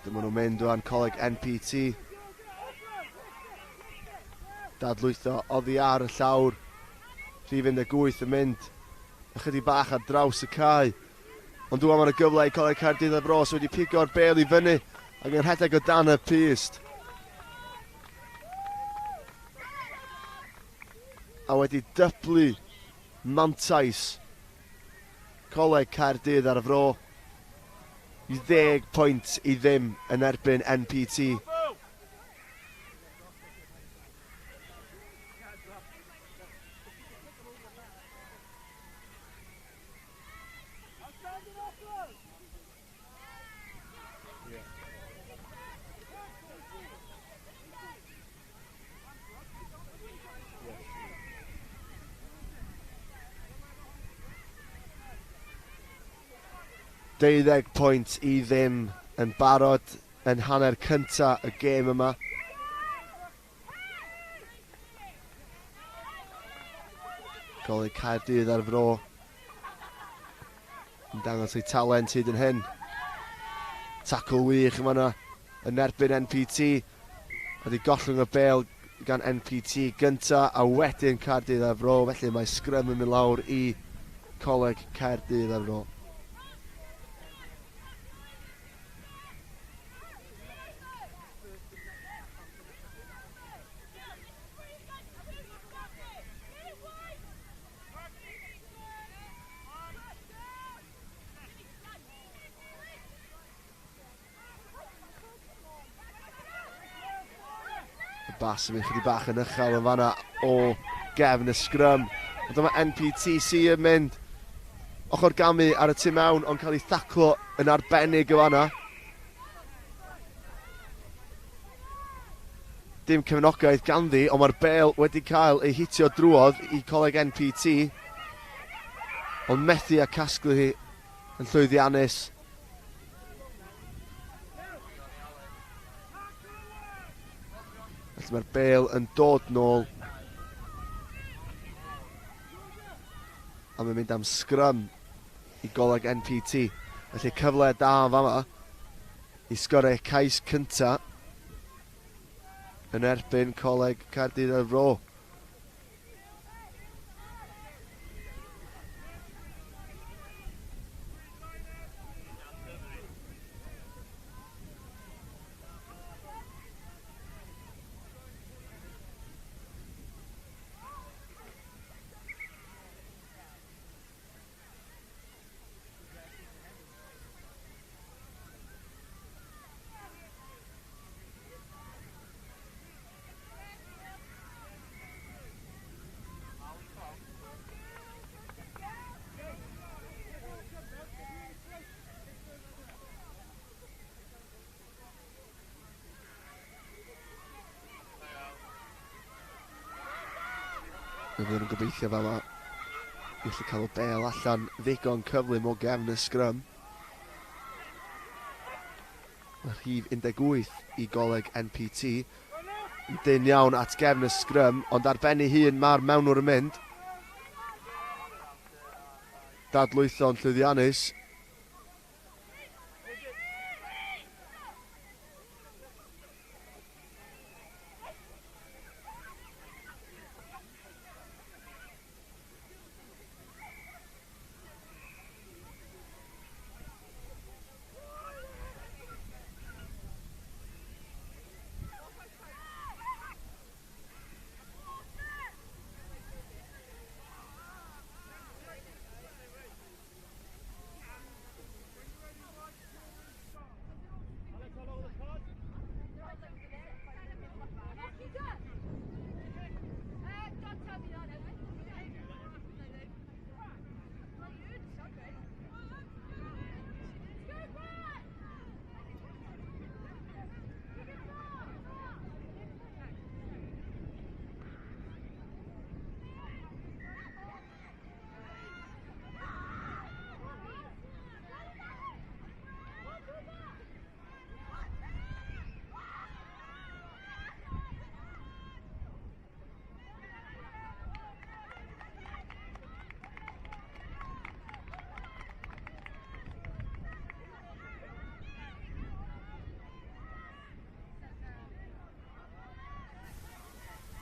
Dyma nhw'n mynd o'n Coleg NPT. Dadlwytho oddi ar y llawr. Rhif 18 yn mynd ychydig bach ar draws y cae. Ond dwi'n mae'n y gyfle i Coleg Caerdydd a Bro sydd wedi pigo'r bel i fyny ac yn rhedeg o dan y pyst. A wedi dyblu mantais Coleg Caerdydd ar y Fro i 10 pwynt i ddim yn erbyn NPT. Deuddeg pwynt i ddim yn barod yn hanner cynta y gêm yma. Coleg Caerdydd ar fro yn dangos ei talent hyd yn hyn. Tacl wych yma yna yn erbyn NPT. Wedi gollwng y bel gan NPT gynta a wedyn Caerdydd ar fro. Felly mae sgrym yn mynd lawr i Coleg Caerdydd ar fro. Y bas yn mynd chydig bach yn uchel yn fanna o gefn y sgrym. Ond dyma NPTC yn mynd ochr gamu ar y tu mewn, ond cael ei thaclo yn arbennig yn fanna. Dim cefnogaeth ganddi, ond mae'r bel wedi cael ei hitio drwodd i Coleg NPT. Ond methu a casglu hi yn llwyddiannus. Felly mae'r bel yn dod nôl. A mae'n mynd am sgrym i Goleg NPT. Felly cyfle da yn fama i sgorio cais cynta yn erbyn Coleg Caerdydd a'r Fro. Fe fydden nhw'n gobeithio fel yma i allu cael y bel allan ddigon cyflym o gefn y sgrym. Mae rhif 18 i Goleg NPT yn dyn iawn at gefn y sgrym, ond ar ben ei hun mae'r mewnwr yn mynd. Dadlwytho'n llwyddiannus.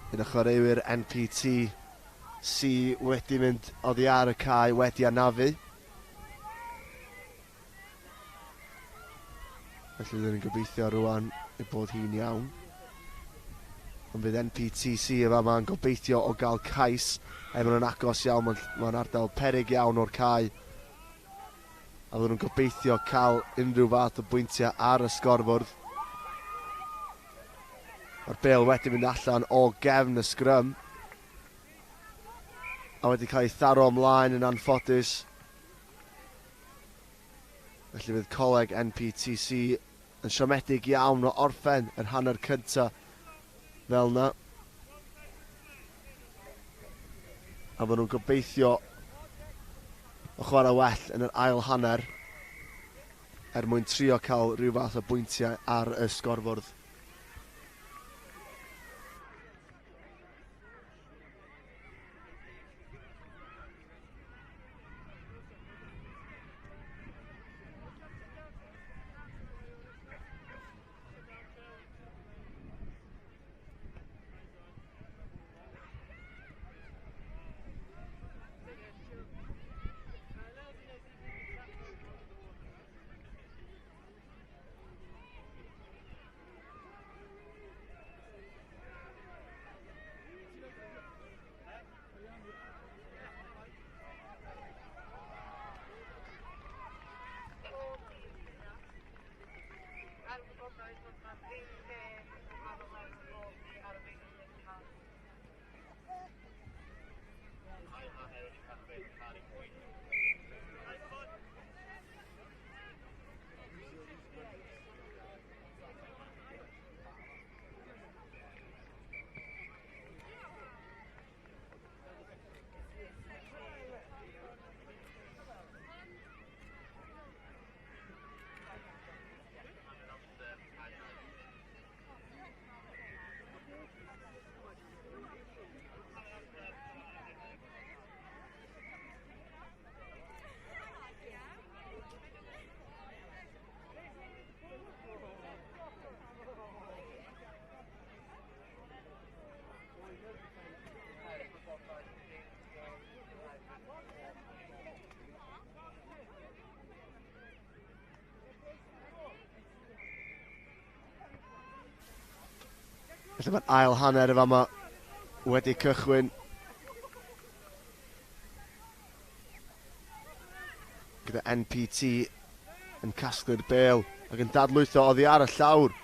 Un o chwaraewyr NPT sy wedi mynd oddi ar y cae wedi anafu. Felly rydyn ni'n gobeithio rwan ei bod hi'n iawn. Ond fydd NPTC y fama yn gobeithio o gael cais. Er maen nhw'n agos iawn, mae'n ma ardal perig iawn o'r cae. A fydden nhw'n gobeithio cael unrhyw fath o bwyntiau ar y sgorfwrdd. Mae'r bel wedi mynd allan o gefn y sgrym. A wedi cael ei tharo ymlaen yn anffodus. Felly fydd coleg NPTC yn siomedig iawn o orffen yr hanner cyntaf fel yna. A maen nhw'n gobeithio o chwarae well yn yr ail hanner er mwyn trio cael rhyw fath o bwyntiau ar y sgorfwrdd. Felly mae'r ail hanner y fama wedi cychwyn. Gyda NPT yn casglu'r bel ac yn dadlwytho oddi ar y llawr.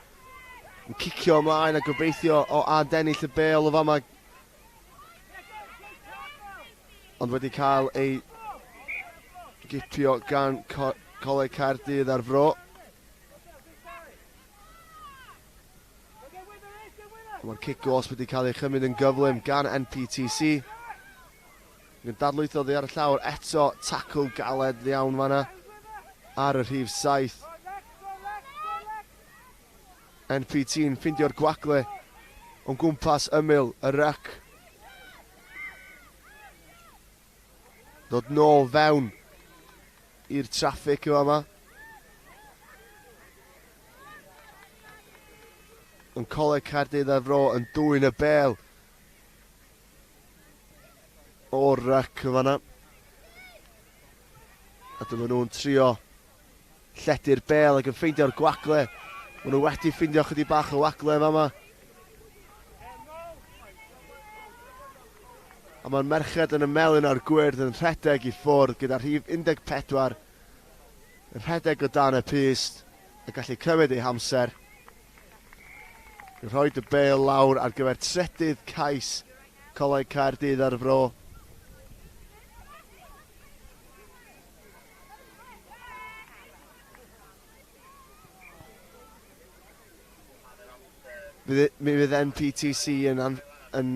Yn cicio ymlaen a gobeithio o adennill y bel o fama. Ond wedi cael ei gipio gan Coleg Caerdydd a'r Fro. Mae'r cic gosb wedi cael ei chymryd yn gyflym gan NPTC. Yn dadlwytho oddi ar y llawr eto, tacl galed iawn fanna ar y rhif 7. NPT yn ffeindio'r gwagle o'n gwmpas ymyl y ryc. Dod nôl fewn i'r traffig yma yma. Yn Coleg Caerdydd a'r Fro yn dwyn y bel o'r ryc yn fanna. A dyma nhw'n trio lledu'r bel ac yn ffeindio'r gwagle. Maen nhw wedi ffeindio chydig bach o wagle yma yma. A mae'r merched yn y melyn a'r gwyrdd yn rhedeg i ffwrdd gyda rhif 14 yn rhedeg o dan y pyst a gallu cymryd ei hamser. Yn rhoi y bel lawr ar gyfer trydydd cais Coleg Caerdydd a'r Fro. Mi fydd NPTC yn, yn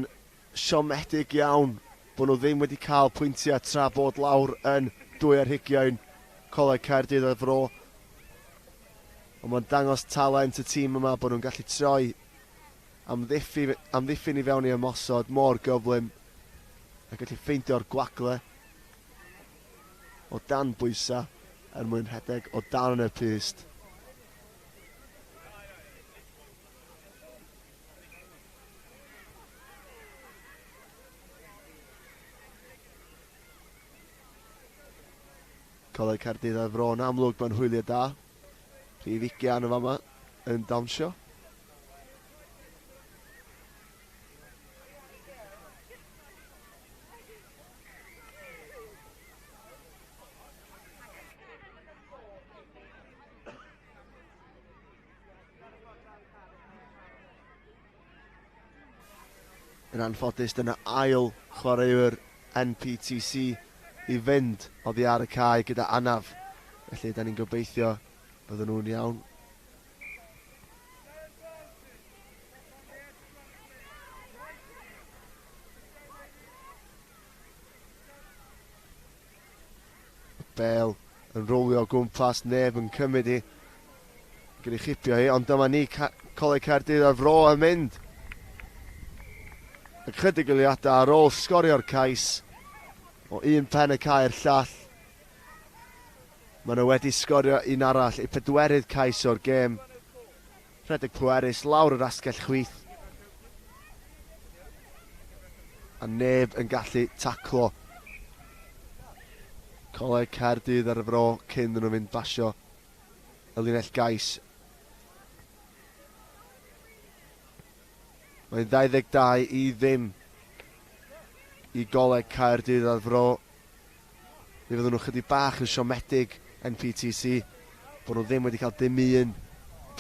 siomedig iawn bod nhw ddim wedi cael pwyntiau tra bod lawr yn 2 ar Coleg Caerdydd a'r Fro. Ond mae'n dangos talent y tîm yma bod nhw'n gallu troi amddiffyn, amddiffyn i fewn i ymosod mor gyflym a gallu ffeindio'r gwagle o dan bwysau er mwyn rhedeg o dan y pyst. Coleg Caerdydd a'r Fro yn amlwg mewn hwyliau da. Rhif 20 yn fama yn dawnsio. Yn anffodus, dyna ail chwaraewr NPTC i fynd oddi ar y cae gyda anaf. Felly, da ni'n gobeithio bydden nhw'n iawn. Bale yn rowlio o gwmpas, neb yn cymryd hi. Gyda chipio hi, ond dyma ni, Coleg Caerdydd a'r Fro yn mynd. Ychydig eiliadau ar ôl sgorio'r cais o un pen y cae i'r llall. Maen nhw wedi sgorio un arall, eu pedwerydd cais o'r gêm. Rhedeg pwerus lawr yr asgell chwith. A neb yn gallu taclo Coleg Caerdydd ar y Fro cyn nhw fynd basio y linell gais. Mae'n 22 i ddim i Goleg Caerdydd a'r Fro. Mi fyddwn nhw chydig bach yn siomedig, NPTC, bod nhw ddim wedi cael dim un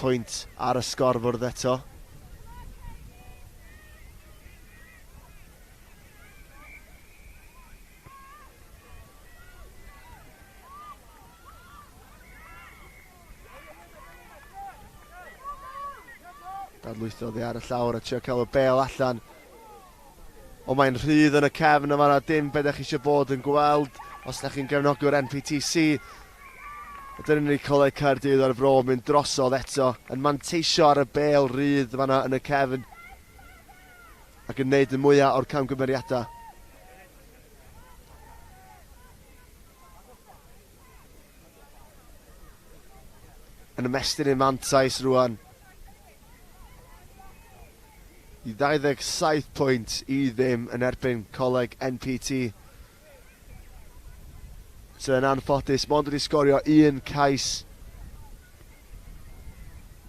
pwynt ar y sgorfwrdd eto. Dadlwytho oddi ar y llawr a trio cael y bêl allan. Ond mae'n rhydd yn y cefn yma, na dim beth ydych chi eisiau bod yn gweld os ydych chi'n gefnogwr NPTC. A dyna ni Coleg Caerdydd ar y Fro mynd drosodd eto, yn manteisio ar y bêl rhydd fanna yn y cefn ac yn neud y mwyaf o'r camgymeriadau. Yn ymestyn ei mantais rwan i 27 pwynt i ddim yn erbyn Coleg NPT. Sydd yn anffodus, mond wedi sgorio un cais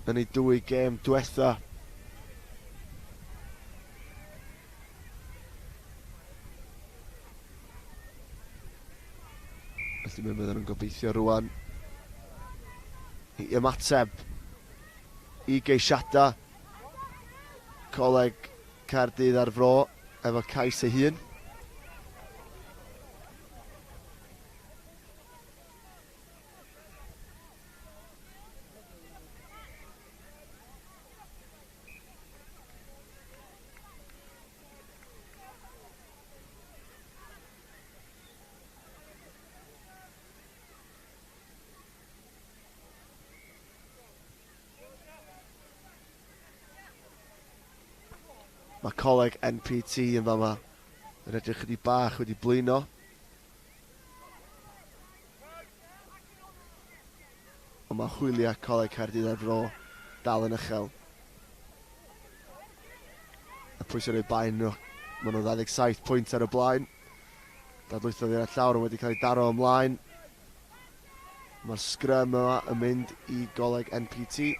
yn ei dwy gêm diwetha. Felly mi fydden nhw'n gobeithio rwan i ymateb i geisiadau Coleg Caerdydd a'r Fro efo cais ei hun. Mae coleg NPT yn fama yn edrych chydig bach wedi blino. Ond mae hwyliau Coleg Caerdydd a'r Fro dal yn uchel. A pwy sy'n rhoi bai nhw? Maen nhw 27 pwynt ar y blaen. Dadlwythodd i'r llawr ond wedi cael ei daro ymlaen. Mae'r sgrym yma yn mynd i Goleg NPT.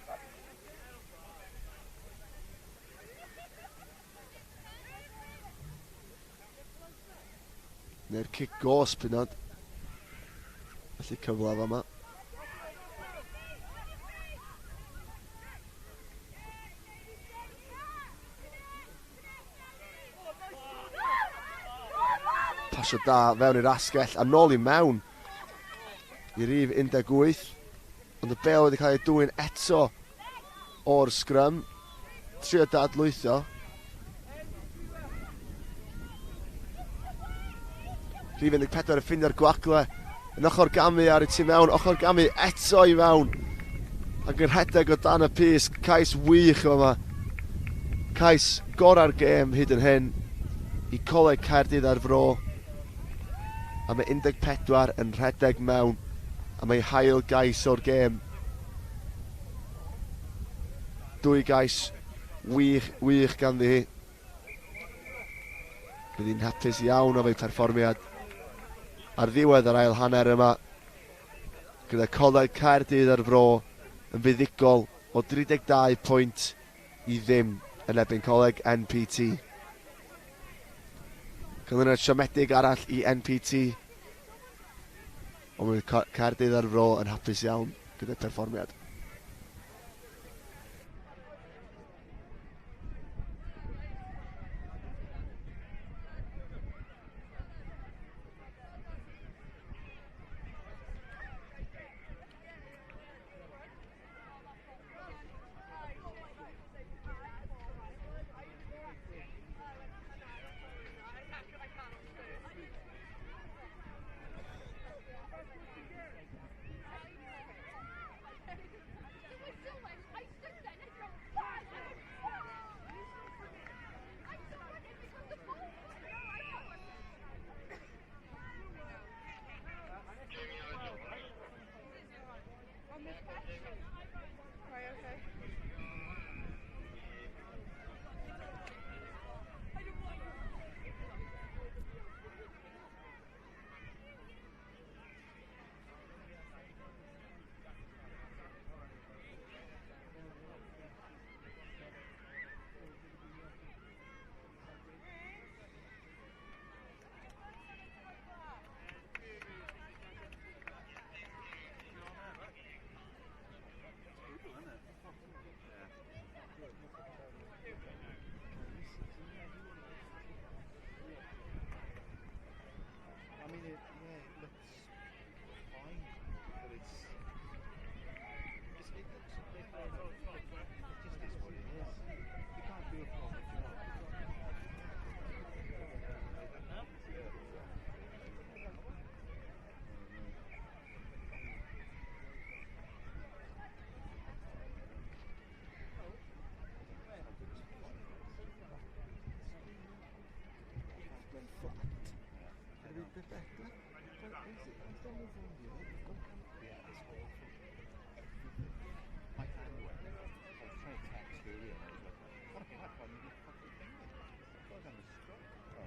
Neu'r cic gosb hyd yn oed. Felly cyfle fama. Pasio da fewn i'r asgell a nôl i mewn i rif 18. Ond y bel wedi cael ei dwyn eto o'r sgrym. Trio dadlwytho. Rhif 14 yn ffindio'r gwagle. Yn ochr gamu ar y tu mewn, ochr gamu eto i mewn. Ac yn rhedeg o dan y pys, cais wych yma. Cais gorau'r gêm hyd yn hyn i Coleg Caerdydd a'r Fro. A mae 14 yn rhedeg mewn am ei hail gais o'r gêm. Dwy gais wych, wych ganddi hi. Bydd hi'n hapus iawn am ei pherfformiad ar ddiwedd yr ail hanner yma. Gyda Coleg Caerdydd a'r Fro yn fuddugol o 32 pwynt i ddim yn erbyn Coleg NPT. Canlyniad siomedig arall i NPT. Ond mae Caerdydd a'r Fro yn hapus iawn gyda'r perfformiad. I mean, it, yeah, it looks fine, but it's just, it looks a bit like, it just is what it is. You can't do a proper job. Could have been a bit better. But is it? I've done it on the other. Yeah, it's awful. Everything. My hand went. I was trying to text earlier and I was like, what a crap on your fucking finger. I thought I was having a stroke. Oh.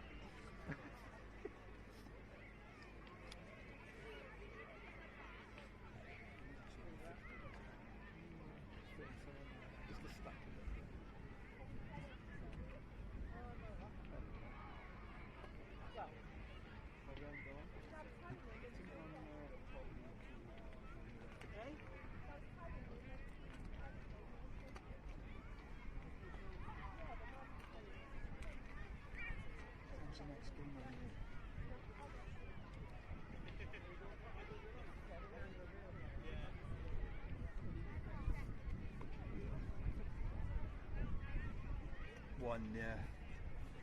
Just a stack of them. When's the next game on here? One, yeah.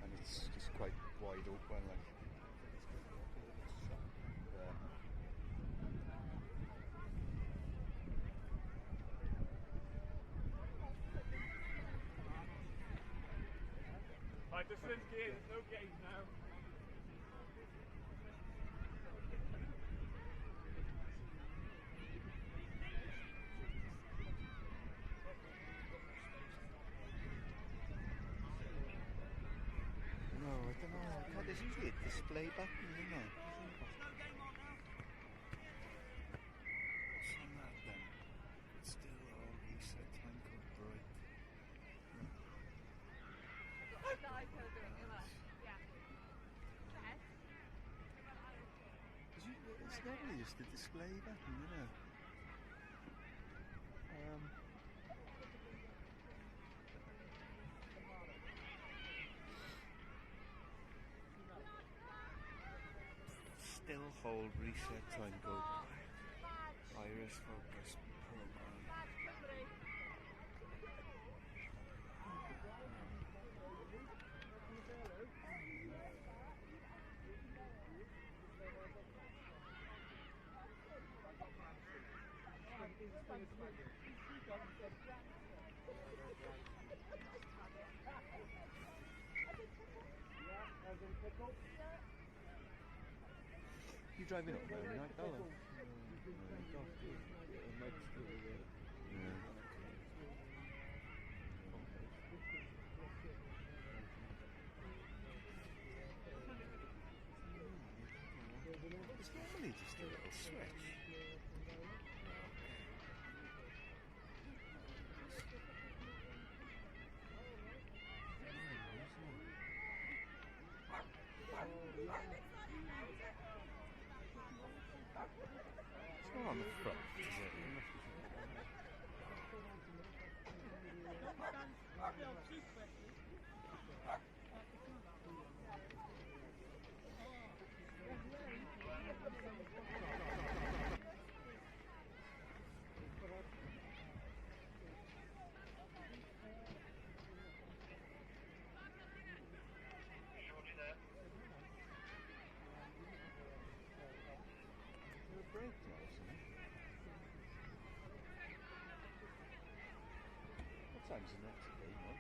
And it's just quite wide open, like. Yeah. Right, this is game, there's no games now. No, I don't know. I can't, there's usually a display button, isn't there? What's on that then? It's still all reset time code bright. It's normally just a display button, isn't it? Still hold reset time code bright. Iris focus program. You driving up there tonight, darling? Yeah. It's normally just a little switch. Not on the front, is it? It must be Is there a break now or something? What time's the next game on?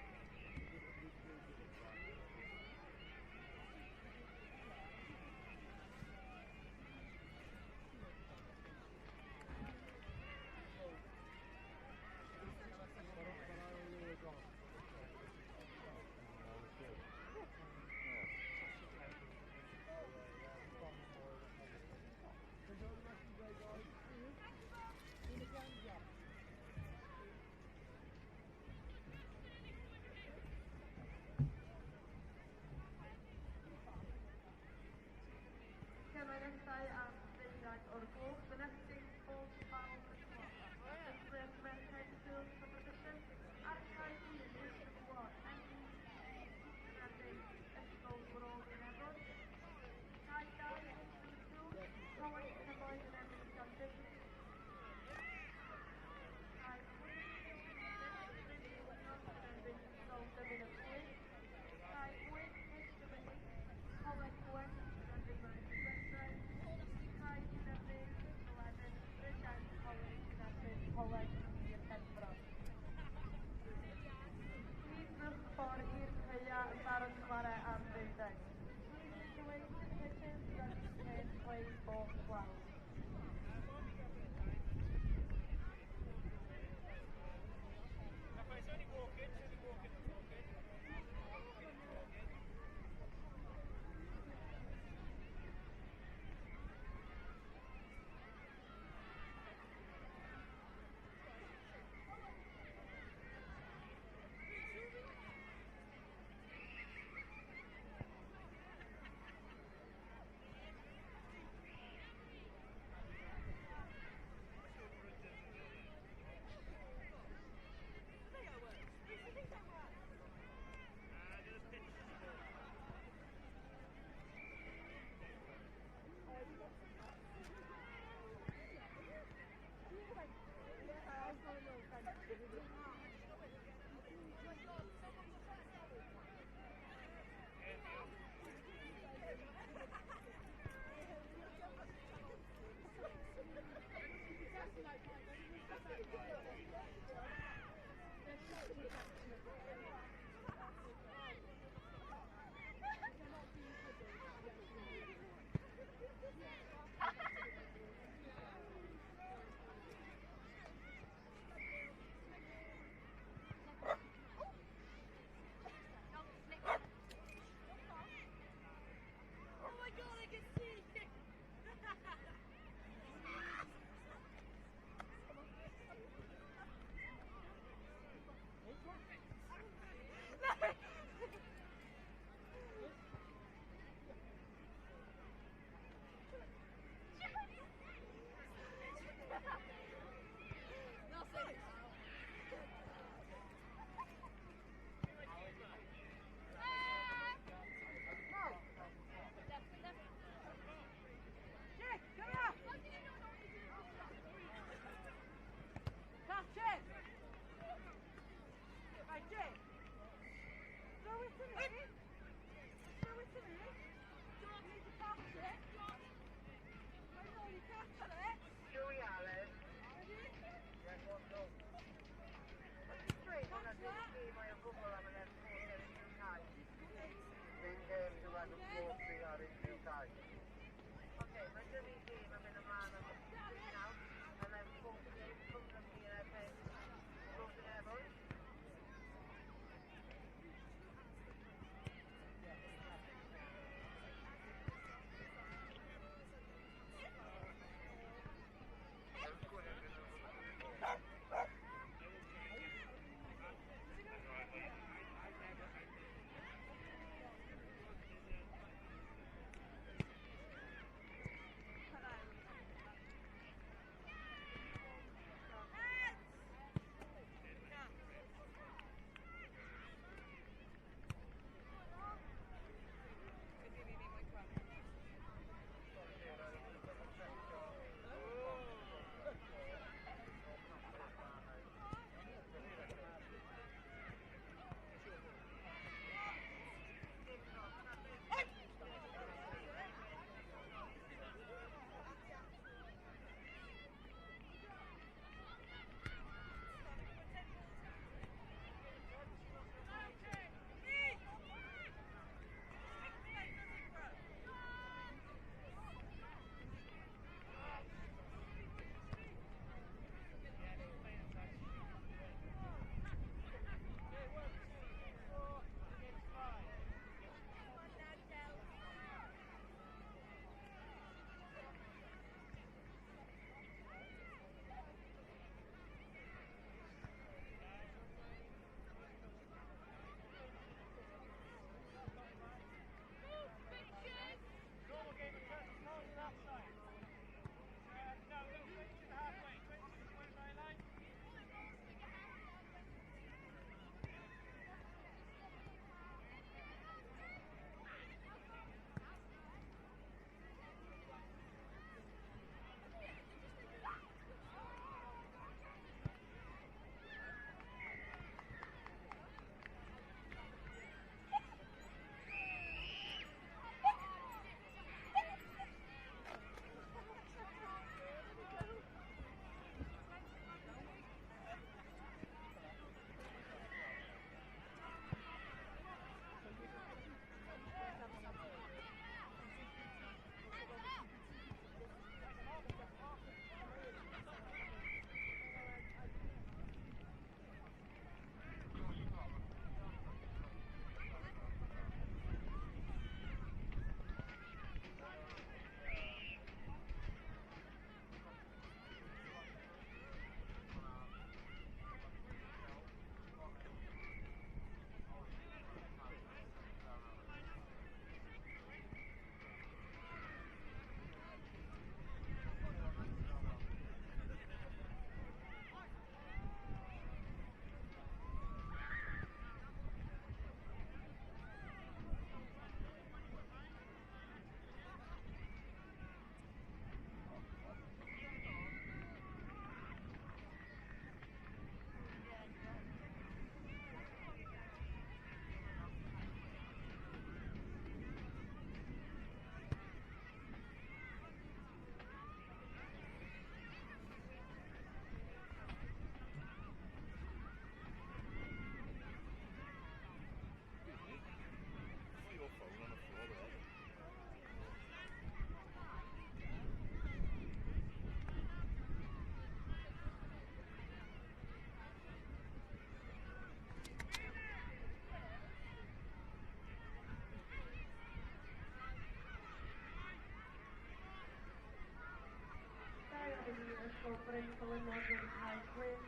Ysgol Bryn Celynnog yn cae 6.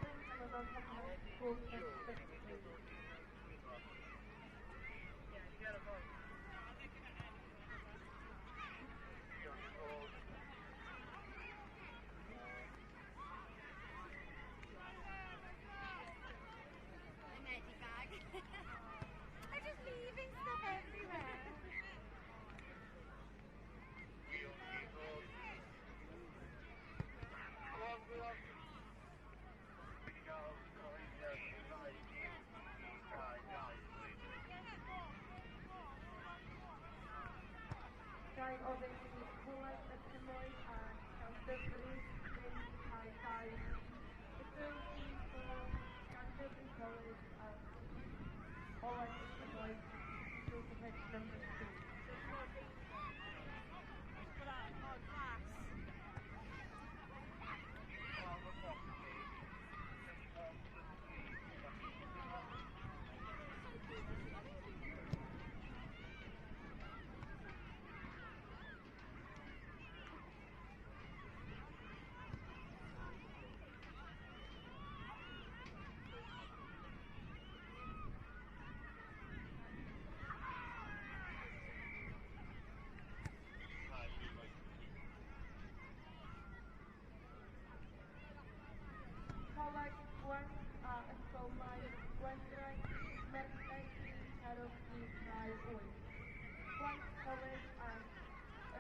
Bryn Celynnog Comprehensive School, pitch 6, please. My medi bag. I'm just leaving stuff everywhere. Gai ofyn i Coleg y Cymoedd a Llandyfri fynd i cae 2. The girls team for Llandyfri College and Coleg y Cymoedd go to pitch number 2. Glass. Coleg Gwent a Ysgol Maes Gwendraeth, Merched Cerwch i Cae 8. Gwent College and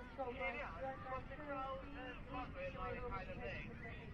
Ysgol Maes Gwendraeth, girls team, please make your way over to pitch number 8.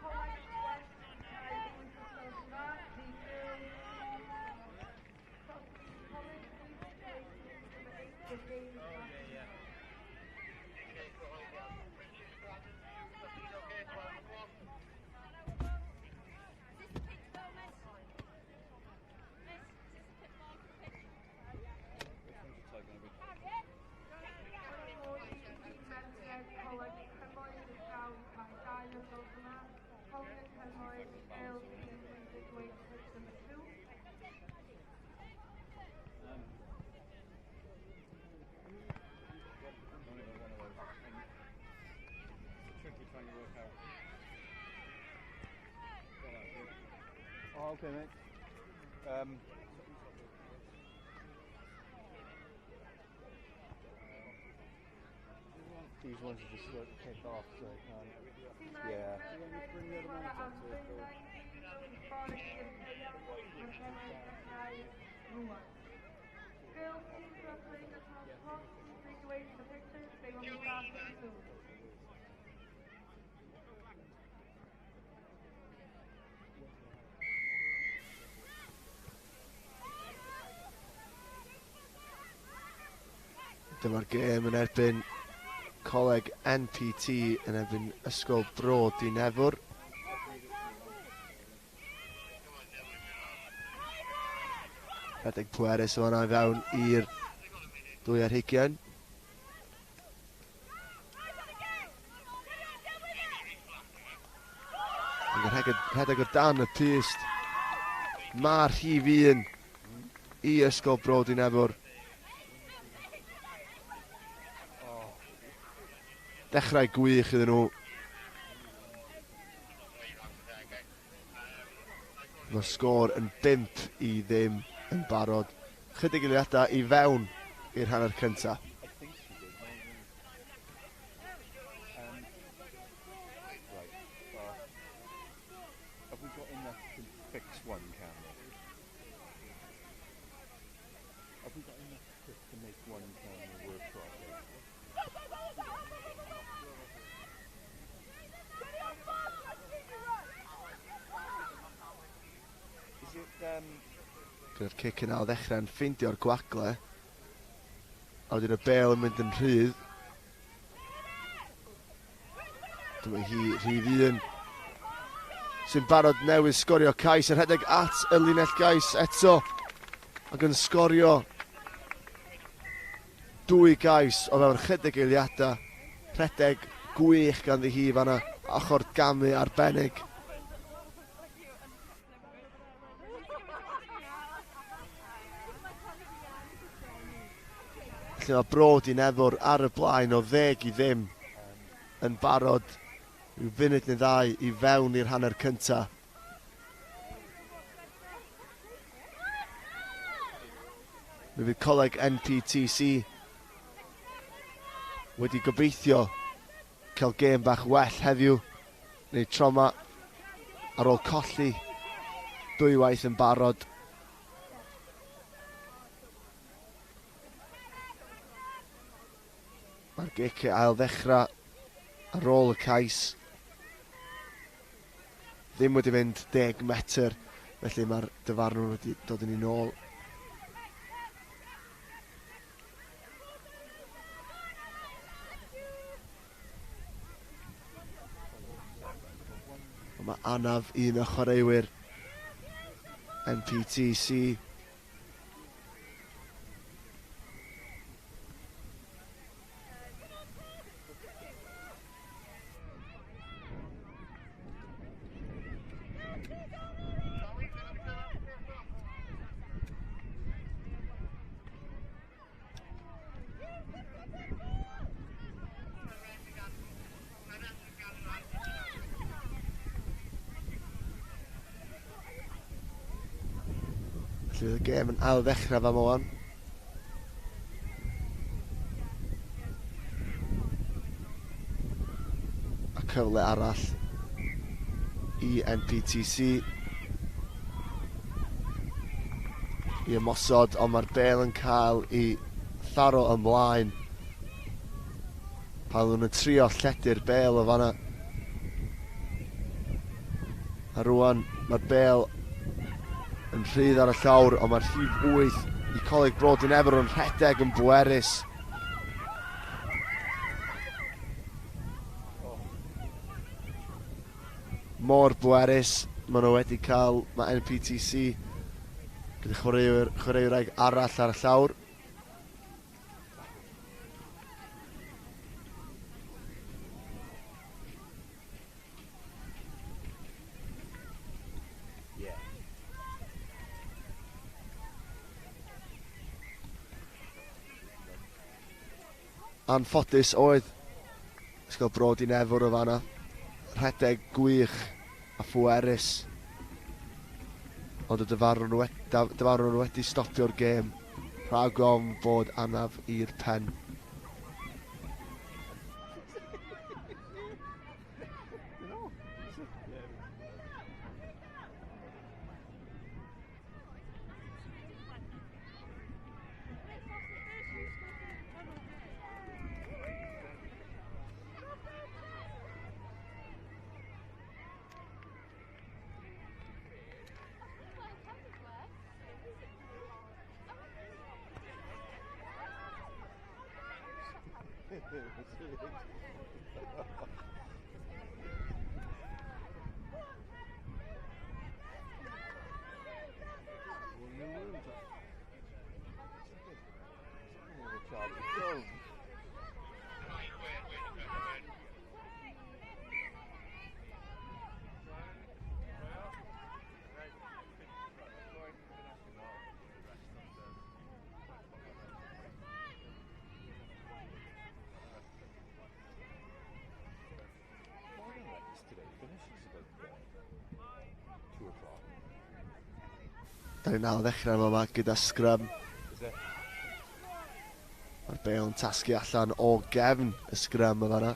Coleg Gwent cae 8 os gwelwch yn dda. The girls team for Crossmead College, please make your way to pitch number 8. The game is starting now. Is this the pitch ball, miss? Miss, is this the pit ball for the pitch? Which one's the tie going to be? Merched Coleg Cymoedd yn cael cae 2 os gwelwch yn dda. Coleg Cymoedd girls team, please make your way to pitch number 2. Only got one of those. It's tricky trying to work out. Well, that's it. Oh, okay, mate. These ones are just like kick off, so I can't. Timau Yeah. Merched sy'n chwarae am Ddwyrain plîs dod ffordd i'r caeau, mae'r gemau'n dechrau rŵan. Girls teams who are playing at 12 o'clock, please make your way to the pitches. They will be starting soon. Dyma'r gêm yn erbyn Coleg NPT yn erbyn Ysgol Bro Dinefwr. Rhedeg pwerus o fan'na i fewn i'r 22. Yn rhedeg o dan y pyst. Mae rhif 1 i Ysgol Bro Dinefwr. Dechrau gwych iddyn nhw. Mae'r sgôr yn 5-0 yn barod. Chydig eiliadau i fewn i'r hanner cyntaf. Have we got enough to fix one camera? Have we got enough to make one camera work properly? Is it, Gyda'r cic yna o ddechrau'n ffeindio'r gwagle. A wedyn y bêl yn mynd yn rhydd. Dyma hi rhif 1 sy'n barod newydd sgorio cais yn rhedeg at y linell gais eto ac yn sgorio 2 gais o fewn chydig eiliadau. Rhedeg gwych ganddi hi fanna, ochr gamu arbennig. Felly mae Bro Dinefwr ar y blaen o 10-0 yn barod rhyw funud neu ddau i fewn i'r hanner cynta. Mi fydd Coleg NPTC wedi gobeithio cael gêm bach well heddiw neu tro 'ma ar ôl colli dwywaith yn barod. Mae'r gic ail ddechrau ar ôl y cais. Ddim wedi mynd 10 metr, felly mae'r dyfarnwr wedi dod yn ei nôl. Ond mae anaf un o chwaraewyr NPTC. Felly y gêm yn ail ddechrau fama wan. A cyfle arall i NPTC i ymosod, ond mae'r bêl yn cael ei tharo ymlaen pan nhw'n trio lledu'r bêl o fanna. A rwan mae'r bêl yn rhydd ar y llawr, ond mae'r rhif 8 i Coleg Bro Dinefwr yn rhedeg yn bwerus. Mor bwerus, maen nhw wedi cael, mae NPTC gyda chwaraewraig arall ar y llawr. Anffodus oedd Ysgol Bro Dinefwr o fanna. Rhedeg gwych a phwerus. Ond y dyfarnwr wedi stopio'r gêm rhag ofn bod anaf i'r pen. Da ni'n ail ddechrau yma, yma gyda sgrym. Mae'r bel yn tasgu allan o gefn y sgrym yma fanna.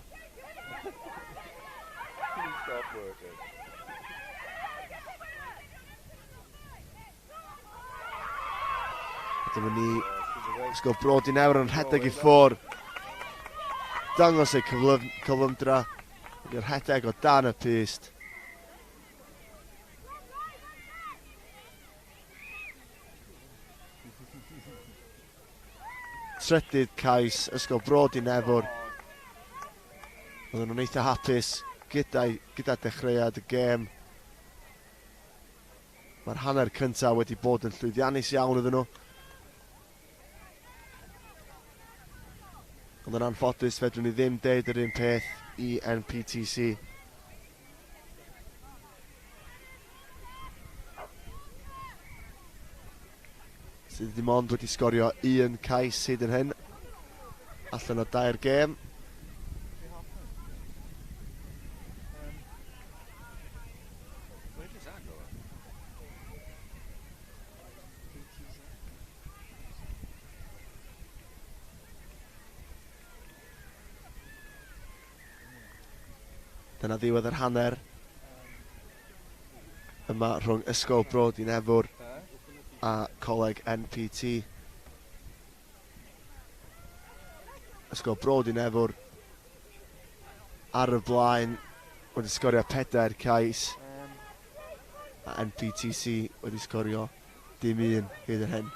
Dyma ni Ysgol Bro Dinefwr yn rhedeg i ffwr. Dangos ei cyflymdra. Yn rhedeg o dan y pyst. Trydydd cais Ysgol Bro Dinefwr. Oedden nhw'n eitha hapus gyda, gyda dechreuad y gêm. Mae'r hanner cyntaf wedi bod yn llwyddiannus iawn iddyn nhw. Ond yn anffodus, fedrwn ni ddim deud yr un peth i NPTC. Sydd ddim ond wedi sgorio un cais hyd yn hyn allan o dair gêm. Dyna ddiwedd yr hanner yma rhwng Ysgol Bro Dinefwr a Coleg NPT. Ysgol Bro Dinefwr ar y blaen wedi sgorio pedair cais a NPTC wedi sgorio dim un hyd yn hyn.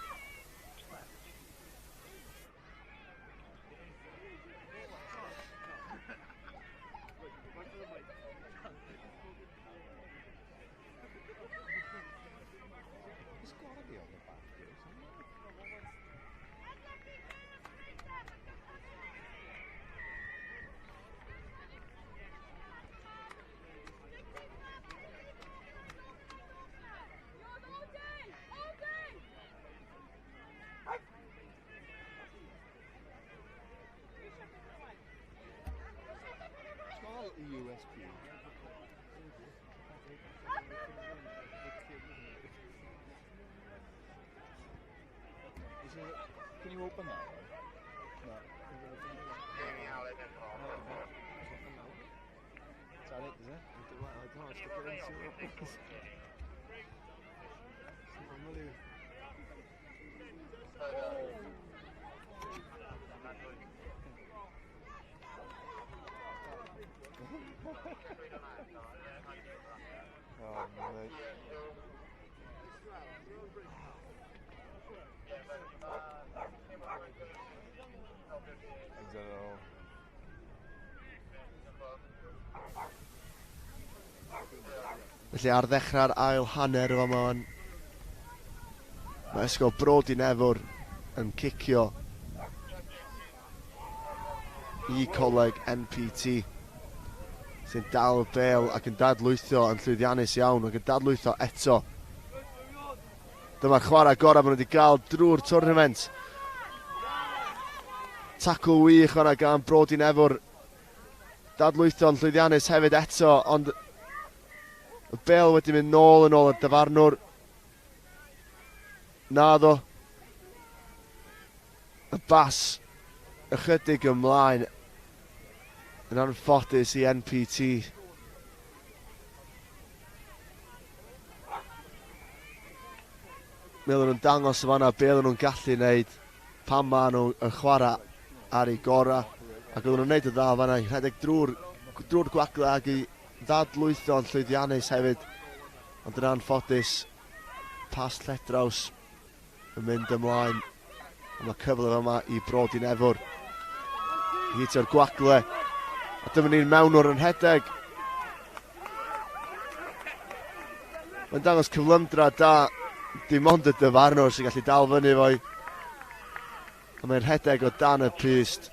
USP. Is it, can you open that one? No. Is that it, is it? I don't know, stick it in, see what happens. Normally. Oh, mate. I don't know. Felly ar ddechrau'r ail hanner yma ma'n mae Ysgol Bro Dinefwr yn cicio i Coleg NPT sy'n dal y bel ac yn dadlwytho yn llwyddiannus iawn ac yn dadlwytho eto. Dyma'r chwarae gorau maen nhw wedi gael drwy'r tournament. Tacl wych fanna gan Bro Dinefwr. Dadlwytho'n llwyddiannus hefyd eto, ond y bel wedi mynd nôl yn ôl y dyfarnwr. Naddo. Y bas ychydig ymlaen yn anffodus i NPT. Mi oedden nhw'n dangos y fanna be oedden nhw'n gallu wneud pan maen nhw yn chwarae ar eu gorau, ac oedden nhw'n wneud y dda fanna i rhedeg drwy'r drwy'r gwagle ac i ddadlwytho'n llwyddiannus hefyd, ond yn anffodus pas lledraws yn mynd ymlaen. A mae cyfle yma i Bro Dinefwr. Hitio'r gwagle. A dyma ni'n mewnwr yn rhedeg. Mae'n dangos cyflymdra da. Dim ond y dyfarnwr sy'n gallu dal fyny fo'i. A mae'n rhedeg o dan y pyst.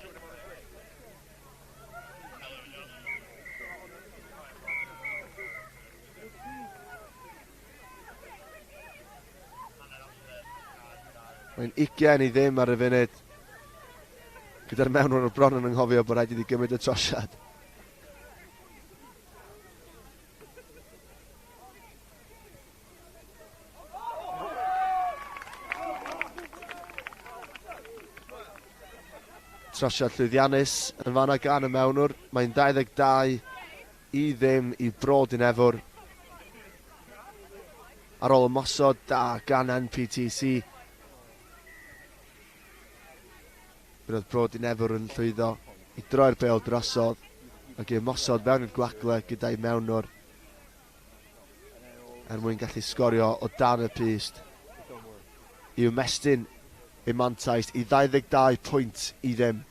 Mae'n 20 i ddim ar y funud. Gyda'r mewnwr o'r bron yn anghofio bod rhaid iddi gymryd y trosiad. Trosiad llwyddiannus yn fanna gan y mewnwr. Mae'n 22 i ddim i Bro Dinefwr. Ar ôl ymosod da gan NPTC. Roedd Bro Dinefwr yn llwyddo i droi'r bêl drosodd ac i ymosod fewn i'r gwagle gyda'i mewnwr er mwyn gallu sgorio o dan y pyst i ymestyn ei mantais i 22 pwynt i ddim.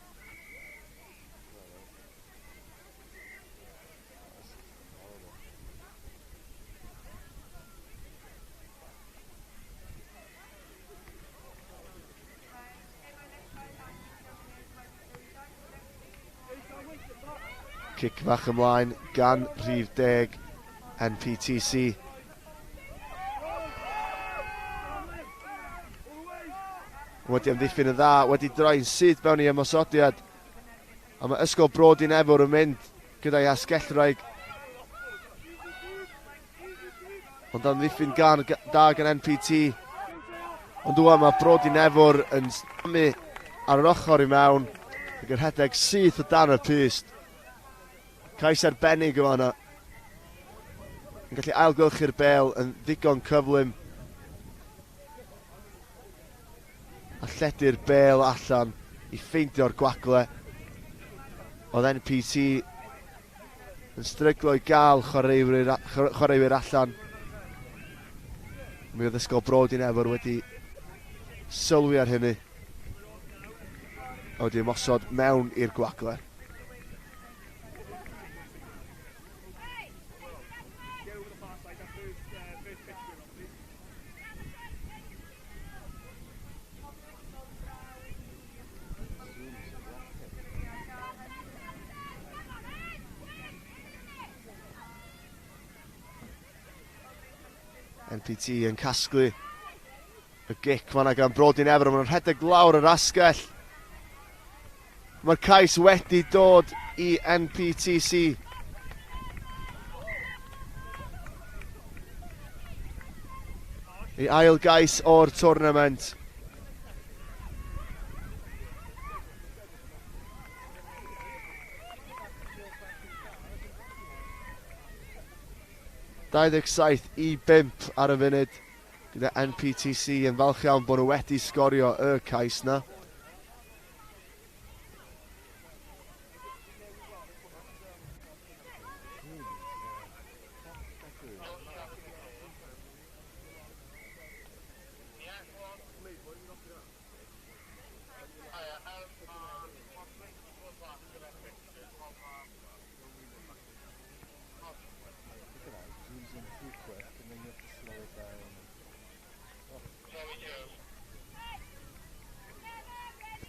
Cic fach ymlaen gan rhif deg NPTC. Wedi amddiffyn yn dda, wedi droi'n syth mewn i ymosodiad. A mae Ysgol Bro Dinefwr yn mynd gyda'i asgellwraig. Ond amddiffyn gan, da gan NPT. Ond wwa mae Bro Dinefwr yn samu ar yr ochr i mewn ac yn rhedeg syth o dan y pyst. Cais arbennig yma yna. Yn gallu ailgylchu'r bel yn ddigon cyflym. A lledu'r bel allan i ffeindio'r gwagle. Oedd NPT yn stryglo i gael chwaraewyr, chwaraewyr allan. Mi oedd Ysgol Bro Dinefwr wedi sylwi ar hynny. A wedi ymosod mewn i'r gwagle. NPT yn casglu y gic fanna gan Brodyn Efer, maen nhw'n rhedeg lawr yr asgell. Mae'r cais wedi dod i NPTC. Ei ail gais o'r tournament. ...27 i 5 ar y funud gyda NPTC yn falch iawn bod nhw wedi sgorio y cais na.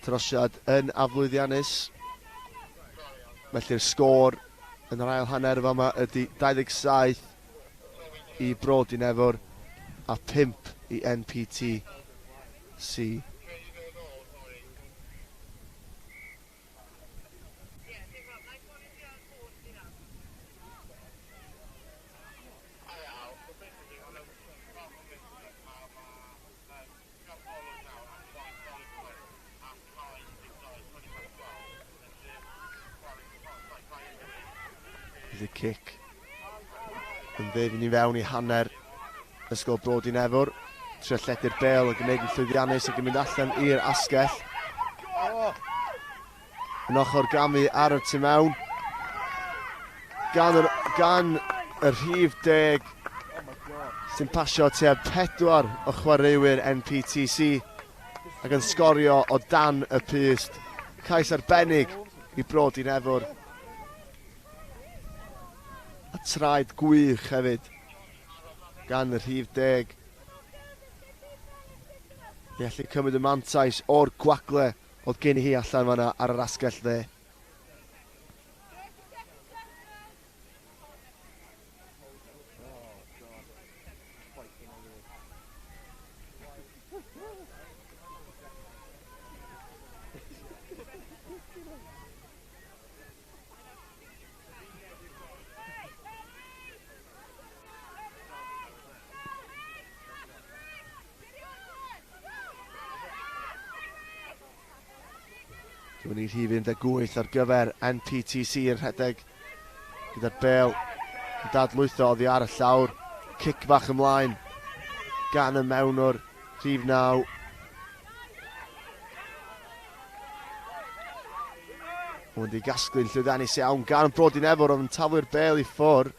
Trosiad yn aflwyddiannus. Felly'r sgôr yn yr ail hanner fama ydy 27 i Bro Dinefwr a 5 i NPTC. Bydd y cic yn ddefn i fewn i hanner Ysgol Bro Dinefwr. Trio lledu'r bel yn gwneud yn llwyddiannus ac yn mynd allan i'r asgell. Yn ochr gamu ar y tu mewn. Gan yr, gan y rhif deg sy'n pasio tua pedwar o chwaraewyr NPTC ac yn sgorio o dan y pyst. Cais arbennig i Bro Dinefwr. A traed gwych hefyd gan y rhif 10. I allu cymryd y mantais o'r gwagle oedd gen hi allan fanna ar yr asgell dde. Dwi'n ni rhif 18 ar gyfer NPTC yn rhedeg gyda'r bel yn dadlwytho oddi ar y llawr. Cic bach ymlaen gan y mewnwr rhif 9. Wedi gasglu'n llwyddiannus iawn gan Bro Dinefwr oedd yn taflu'r bel i ffwrdd.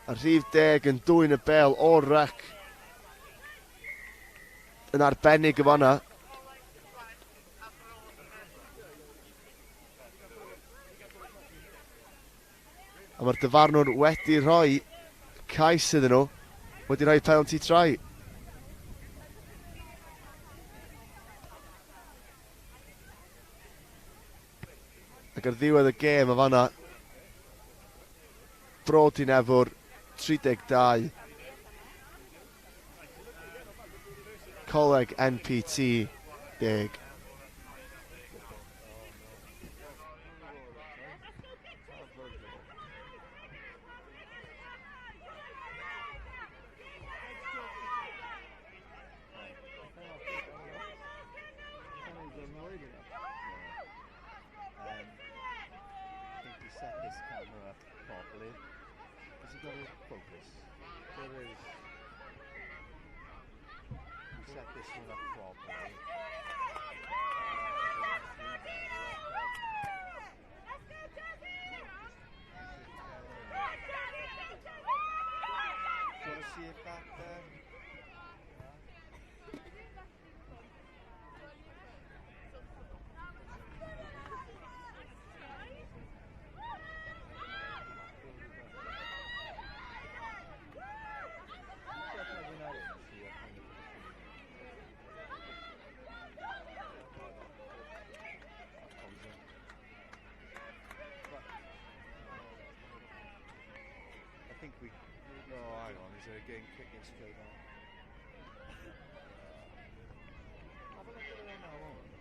A rhif 10 yn dwyn y bel o'r rec yn arbennig y fanna. A mae'r dyfarnwr wedi rhoi cais iddyn nhw, wedi rhoi penalty try. Ac ar ddiwedd y gêm y fanna, Bro Dinefwr 32, Coleg NPT 10. I think we set this camera up properly. Has it got a focus? There is. We set this one up properly. Do you want to see it back there? Try plugging that in and see what kind of position it is. That's probably it. But I think we. No, hang on. Is there a game kicking straight on? Have a look at it now, won't we?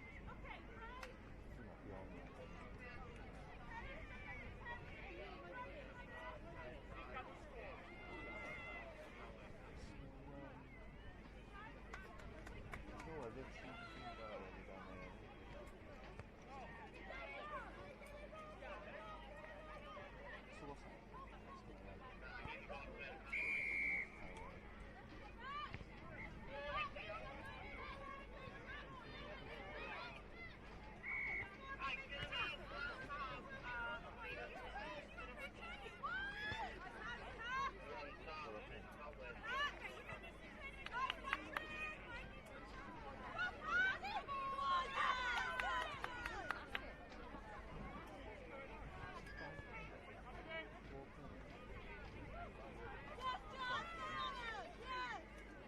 It might be on yet. There's no other team doing that already down there. So what's that? That's gonna like power.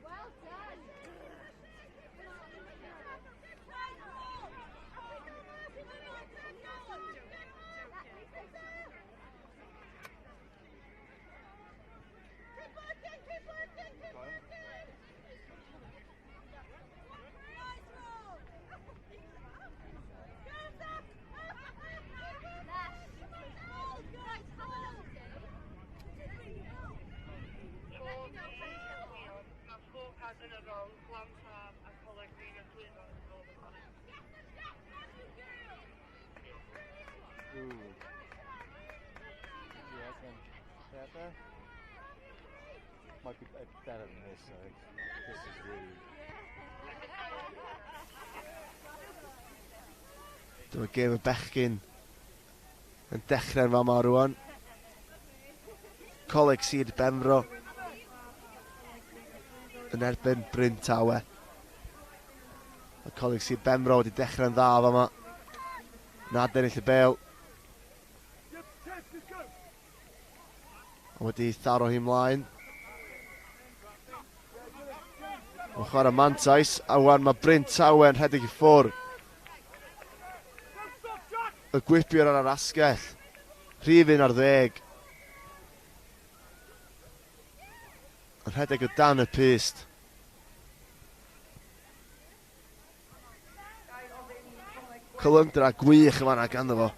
Well done. Got it? Mae scorecards yn y rôl, Glantaf a Coleg Meirion Dwyfor yn ôl y cornel. Ooh. You reckon? Better? Might be better than this, I think. This is really. Dyma gêm y bechgyn yn dechrau'n fama rwan. Coleg Sir Benfro. yn erbyn Bryn Tawe. Mae Coleg Sir Benfro wedi dechrau'n dda fama. Nad ennill y bêl. A wedi tharo hi mlaen. Mae'n chwarae mantais, a wan mae Bryn Tawe yn rhedeg i ffwrdd. Y gwipiwr ar yr asgell. Rhif 11. Yn rhedeg o dan y pyst. Cyflymdra gwych yn fanna ganddo fo.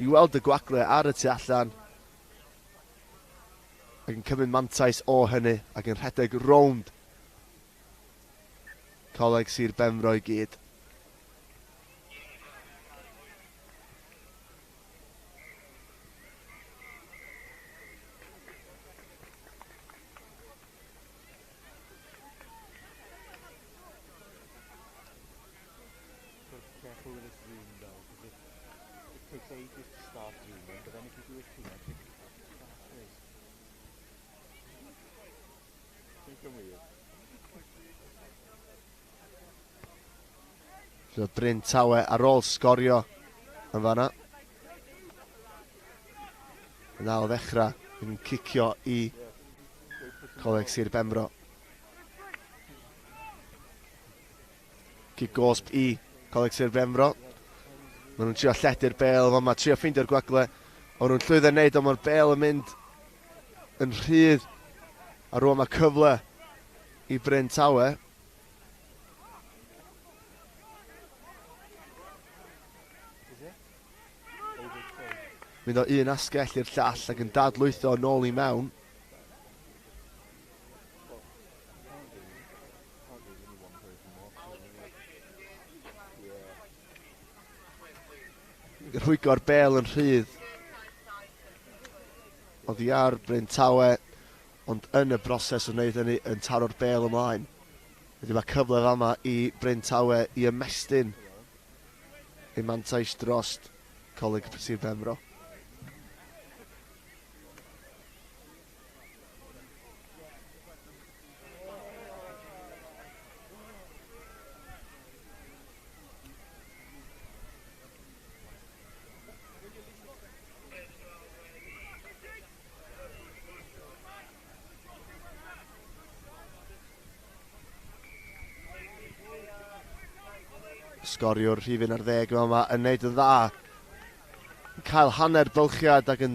I weld y gwagle ar y tu allan. Ac yn cymryd mantais o hynny ac yn rhedeg rownd Coleg Sir Benfro i gyd. Careful with this zoom though, because it, it takes ages to start zooming, but then if you do it too much, it crashes. Think I'm weird. So Bryn Tawe ar ôl sgorio yn fanna. Yn ail ddechrau yn cicio i Coleg Sir Benfro. Cic gosb i Coleg Sir Benfro. Maen nhw'n trio lledu'r bêl fama, trio ffeindio'r gwagle. Ond nhw'n llwyddo wneud, ond mae'r bêl yn mynd yn rhydd. A rwan mae cyfle i Bryn Tawe. Mynd o un asgell i'r llall ac yn dadlwytho nôl i mewn. Rhwygo'r bêl yn rhydd. Oddi ar Bryn Tawe, ond yn y broses o wneud hynny yn taro'r bêl ymlaen. Felly mae cyfle fama i Bryn Tawe i ymestyn ei mantais drost Coleg Sir Benfro. Sgoriwr rhif 11 yma yn neud yn dda. Yn cael hanner bylchiad ac yn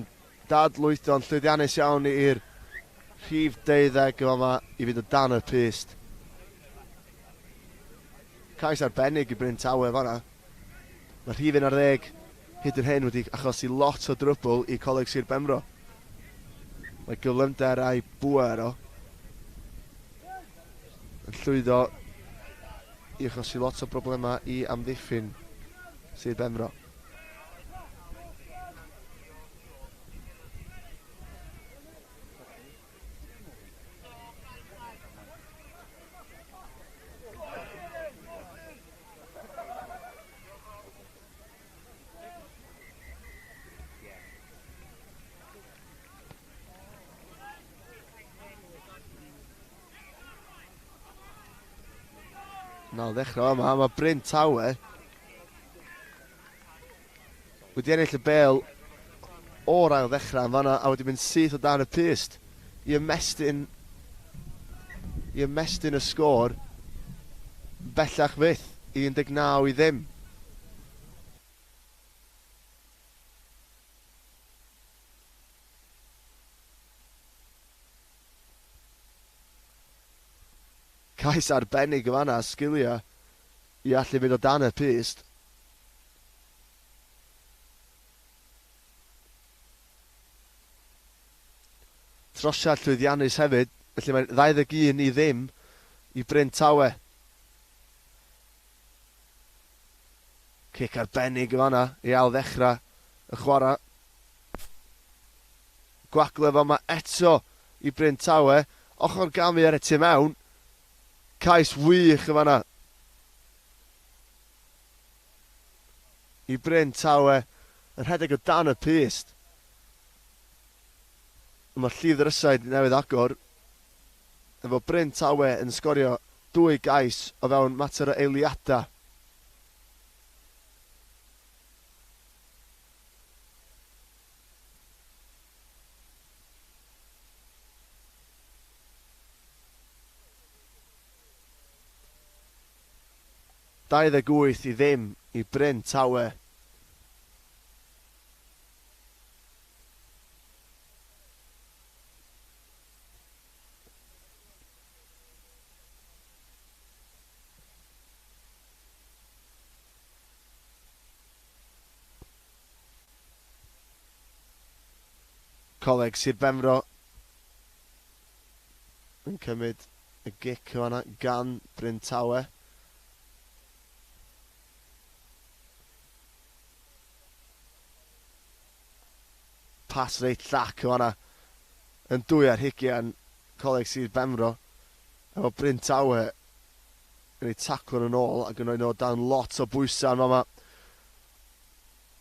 dadlwytho'n llwyddiannus iawn i'r rhif 12 yma i fynd o dan y pyst. Cais arbennig i Bryn Tawe fanna. Mae rhif 11 hyd yn hyn wedi achosi lot o drwbl i Coleg Sir Benfro. Mae gyflymder a'i bŵer o yn llwyddo i achosi lot o broblemau i amddiffyn Sir Benfro. Nawr ddechrau yma, mae Bryn Tawe wedi ennill y bêl o'r ail ddechrau yn fanna a wedi mynd syth o dan y pyst i ymestyn i ymestyn y sgôr bellach fyth 19 i ddim. Cais arbennig yn fanna, sgiliau i allu fynd o dan y pyst. Trosiad llwyddiannus hefyd, felly mae'n 21 i ddim i Bryn Tawe. Cic arbennig yn fanna i ail ddechrau y chwarae. Gwagle fama eto i Bryn Tawe. Ochr gamu ar y tu mewn. Cais wych yn fanna. I Bryn Tawe yn rhedeg o dan y pyst. Mae'r llif ddrysau newydd agor. Efo Bryn Tawe yn sgorio dwy gais o fewn mater o eiliadau. 28 i ddim i Bryn Tawe. Coleg Sir Benfro yn cymryd y gic fanna gan Bryn Tawe. Pas reit llac o fanna yn 22 Coleg Sir Benfro efo Bryn Tawe yn ei taclo nhw'n ôl ac yn rhoi nhw dan lot o bwysau yn fama.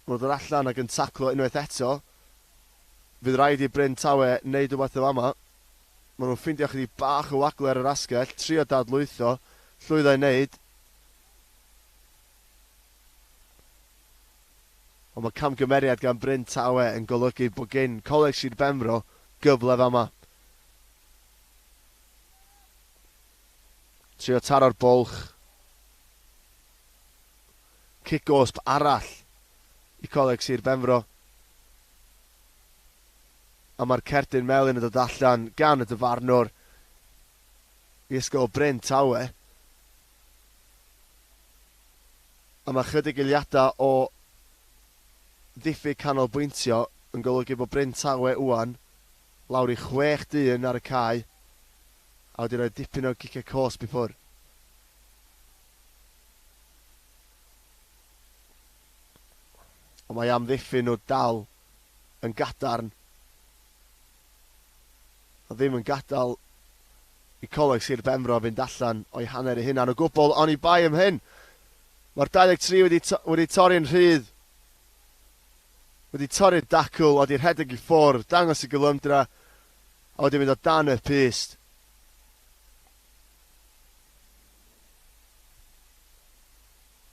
Mae'n dod allan ac yn taclo unwaith eto. Fydd rhaid i Bryn Tawe wneud rhywbeth yn fama. Maen nhw'n ffeindio chydig bach o wagle ar yr asgell, trio dadlwytho, llwyddo i wneud. Ond mae camgymeriad gan Bryn Tawe yn golygu bod gyn Coleg Sir Benfro gyfle fama. Trio taro'r bwlch. Cic gosb arall i Coleg Sir Benfro. A mae'r cerdyn melyn yn dod allan gan y dyfarnwr i Ysgol Bryn Tawe. A mae chydig eiliadau o ddiffyg canolbwyntio yn golygu bod Bryn Tawe ŵan lawr i chwech dyn ar y cae a wedi rhoi dipyn o giciau cosb i ffwrdd. Ond mae amddiffyn nhw dal yn gadarn a ddim yn gadael i Coleg Sir Benfro fynd allan o'i hanner ei hunan o gwbl, oni bai am hyn. Mae'r 23 wedi, to wedi torri'n rhydd, wedi torri'r dacl, wedi rhedeg i ffwrdd, dangos y gylymdra, a wedi mynd o dan y pyst.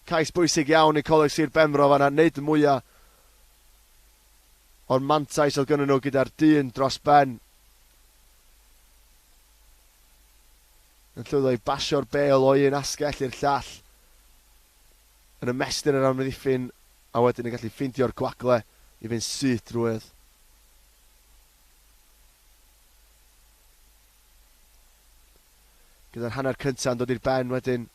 Cais bwysig iawn i Coleg Sir Benfro fanna, wneud y mwyaf o'r mantais oedd gynnyn nhw gyda'r dyn dros ben. Yn llwyddo i basio'r bêl o un asgell i'r llall. Yn ymestyn yr amddiffyn a wedyn yn gallu ffeindio'r gwagle i fynd syth drwydd. Gyda'r hanner cyntaf yn dod i'r ben wedyn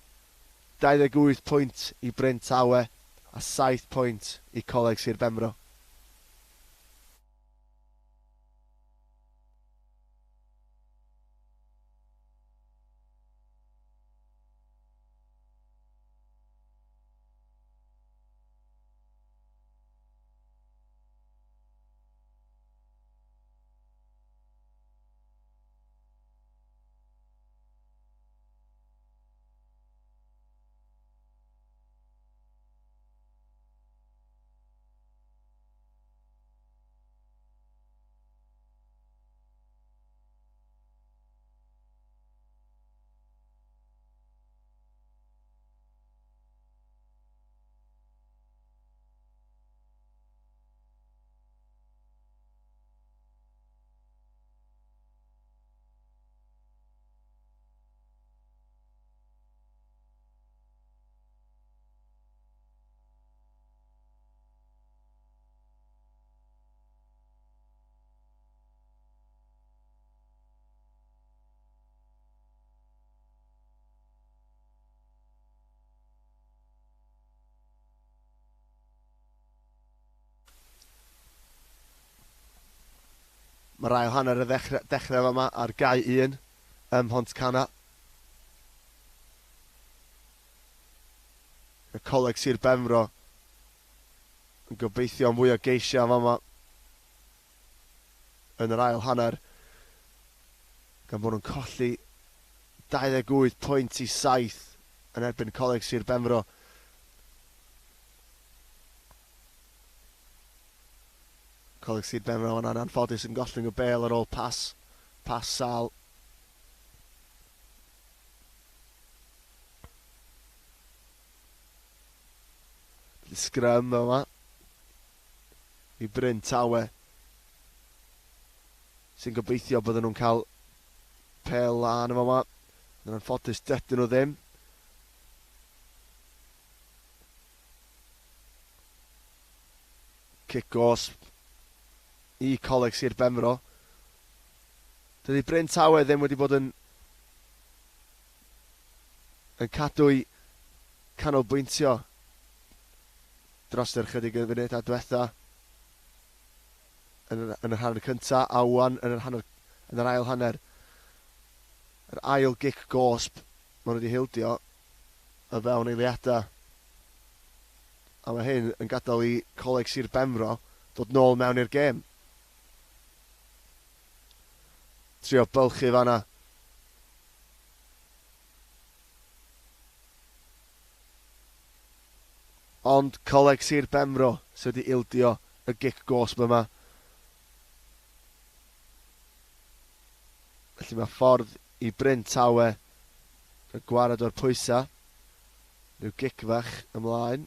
28 pwynt i Bryn Tawe a 7 pwynt i Coleg Sir Benfro. Mae'r ail hanner y ddechrau, dechrau fama ar gau un ym Mhontcanna. Y Coleg Sir Benfro yn gobeithio am fwy o geisiau fama yn yr ail hanner gan bod nhw'n colli 28 pwynt i 7 yn erbyn Coleg Sir Benfro. Coleg Sir Benfro yna'n anffodus yn gollwng y bêl ar ôl pas, pas sal. Sgrym yma i Bryn Tawe sy'n gobeithio bydden nhw'n cael pêl lân yma. Yn anffodus dydyn nhw ddim. Cic gosb i Coleg Sir Benfro. Dydy Bryn Tawe ddim wedi bod yn yn cadw'i canolbwyntio dros yr chydig y funudau diwetha yn yr, yn yr hanner cynta a wan yn yr hanner yn yr ail hanner. Yr ail gic gosb maen nhw wedi hildio o fewn eiliadau. A mae hyn yn gadael i Coleg Sir Benfro dod nôl mewn i'r gêm. Trio bylchu fanna. Ond Coleg Sir Benfro sydd wedi ildio y gic gosb yma. Felly mae ffordd i Bryn Tawe y gwared o'r pwysau. Rhyw gic fach ymlaen.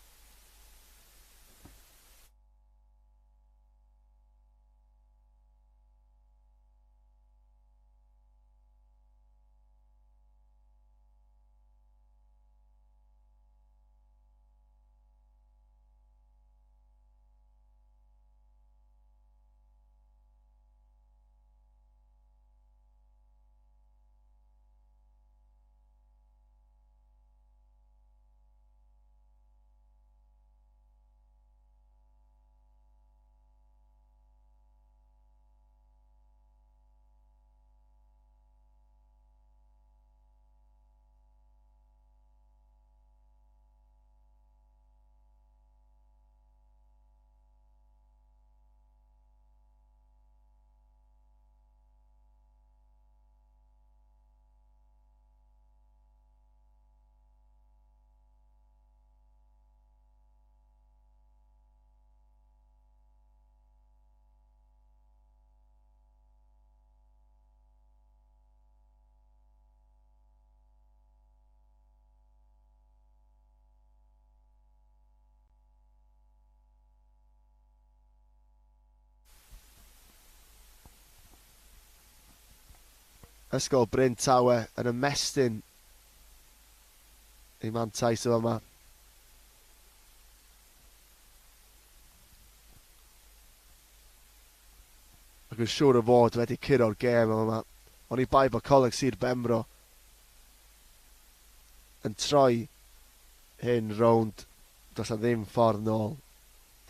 Ysgol Bryn Tawe yn ymestyn ei mantais o yma. Ac yn siŵr o fod wedi curo'r gêm yma. Oni bai bod Coleg Sir Benfro yn troi hyn rownd, does 'na ddim ffordd nôl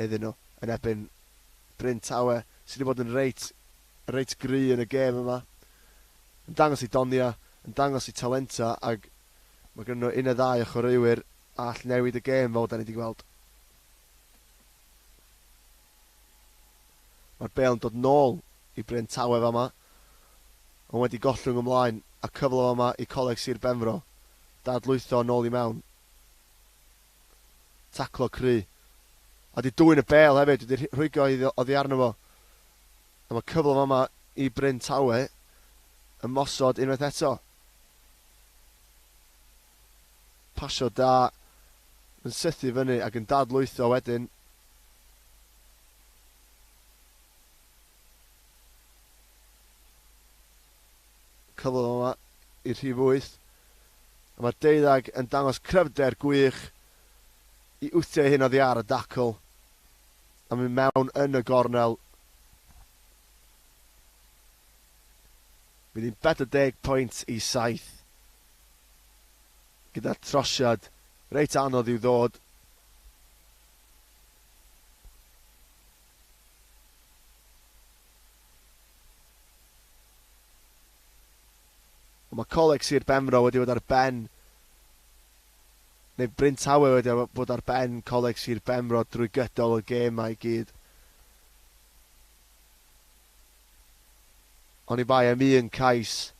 iddyn nhw yn erbyn Bryn Tawe sydd wedi bod yn reit, reit gry yn y gêm yma. Yn dangos i donia, yn dangos i talenta ac mae gen nhw un neu ddau o chwaraewyr all newid y gêm fel da ni wedi gweld. Mae'r bêl yn dod nôl i Bryn Tawe fama, ond wedi gollwng ymlaen a cyfle fama i Coleg Sir Benfro. Dadlwytho nôl i mewn. Taclo cry. A di dwyn y bêl hefyd, wedi rhwygo oddi arno fo. A mae cyfle fama i Bryn Tawe ymosod unwaith eto. Pasio da yn sythu fyny ac yn dadlwytho wedyn. Cyfle yma i'r rhif 8. A mae'r deuddag yn dangos cryfder gwych i wthio hyn oddi ar y dacl. A mynd mewn yn y gornel. Bydd hi'n 40 pwynt i 7. Gyda'r trosiad reit anodd i'w ddod. Ond mae Coleg Sir Benfro wedi bod ar ben, neu Bryn Tawe wedi bod ar ben Coleg Sir Benfro drwy gydol y gêm i gyd. Oni bai am un cais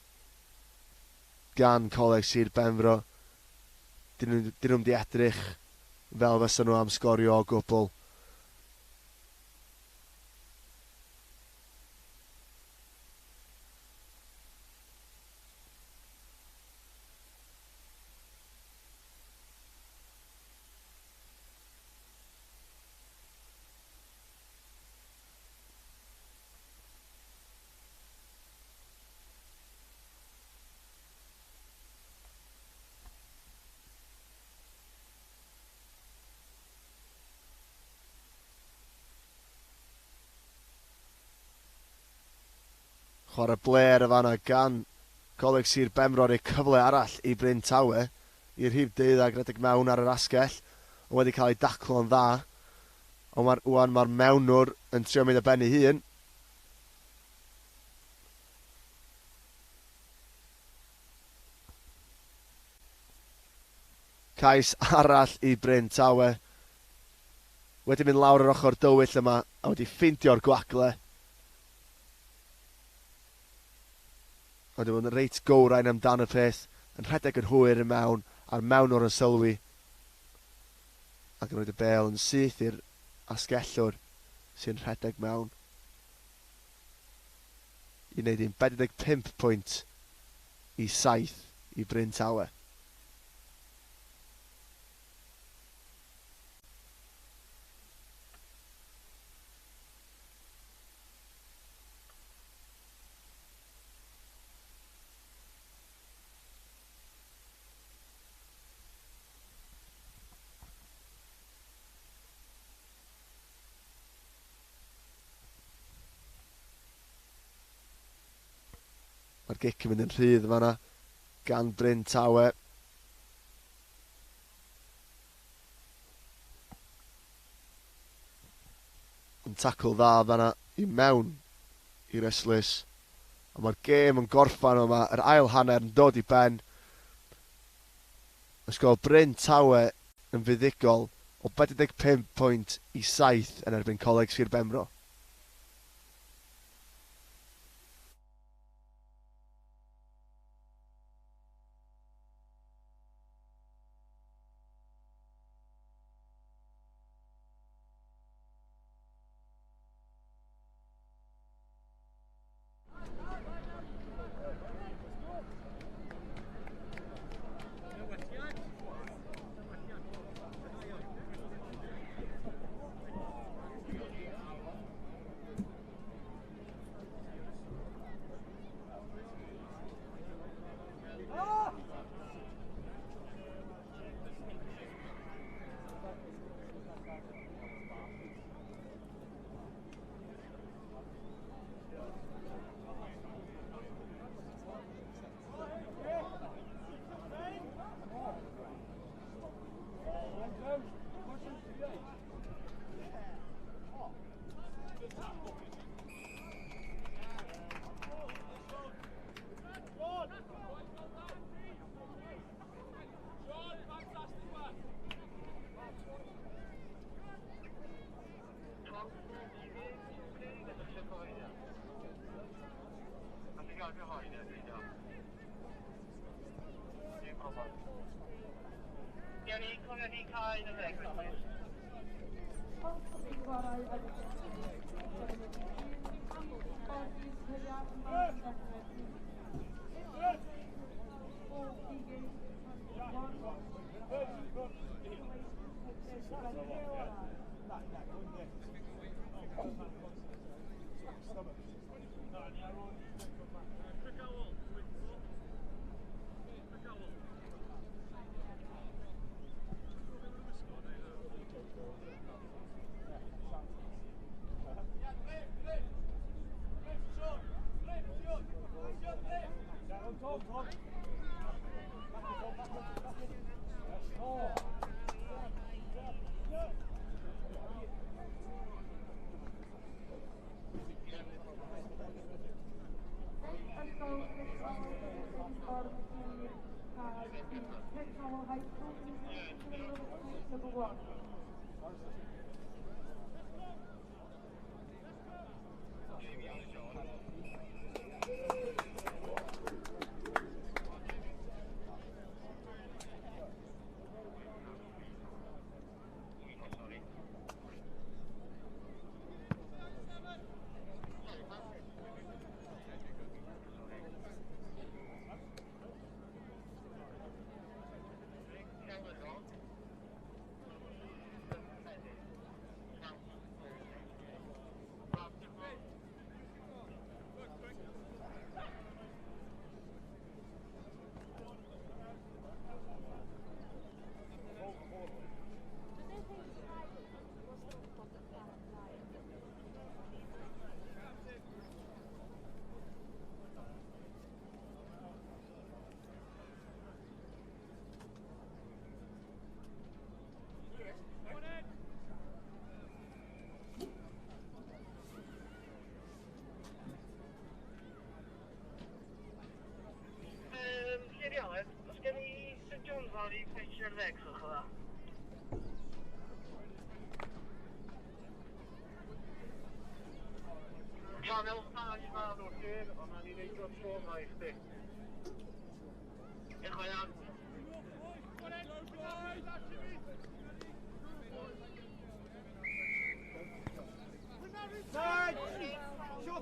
gan Coleg Sir Benfro, dyn nhw'n di edrych fel fysa nhw am sgorio o gwbl. Chwarae bler y fanna gan Coleg Sir Benfro, rhoi cyfle arall i Bryn Tawe i'r rhif 12 redeg mewn ar yr asgell, ond wedi cael ei daclo'n dda. Ond mae'r wan mae'r mewnwr yn trio mynd ar ben ei hun. Cais arall i Bryn Tawe. Wedi mynd lawr yr ochr dywyll yma a wedi ffeindio'r gwagle. Ond wedi bod yn reit gywrain amdan y peth, yn rhedeg yn hwyr i mewn, a'r mewnwr yn sylwi ac yn rhoi y bêl yn syth i'r asgellwr sy'n rhedeg mewn i wneud un 45 pwynt i 7 i Bryn Tawe. Mae'r gic yn mynd yn rhydd fanna gan Bryn Tawe. Yn tacl dda fanna i mewn i'r eslys. A mae'r gêm yn gorffan yma, yr ail hanner yn dod i ben. Ysgol Bryn Tawe yn fuddugol o 45 pwynt i 7 yn erbyn Coleg Sir Benfro. Cael un pwynt ar ddeg, gwelwch yn dda. Channel 5 maen nhw, Llyr, ond nawn ni neud o tro yma i chdi. Diolch yn iawn.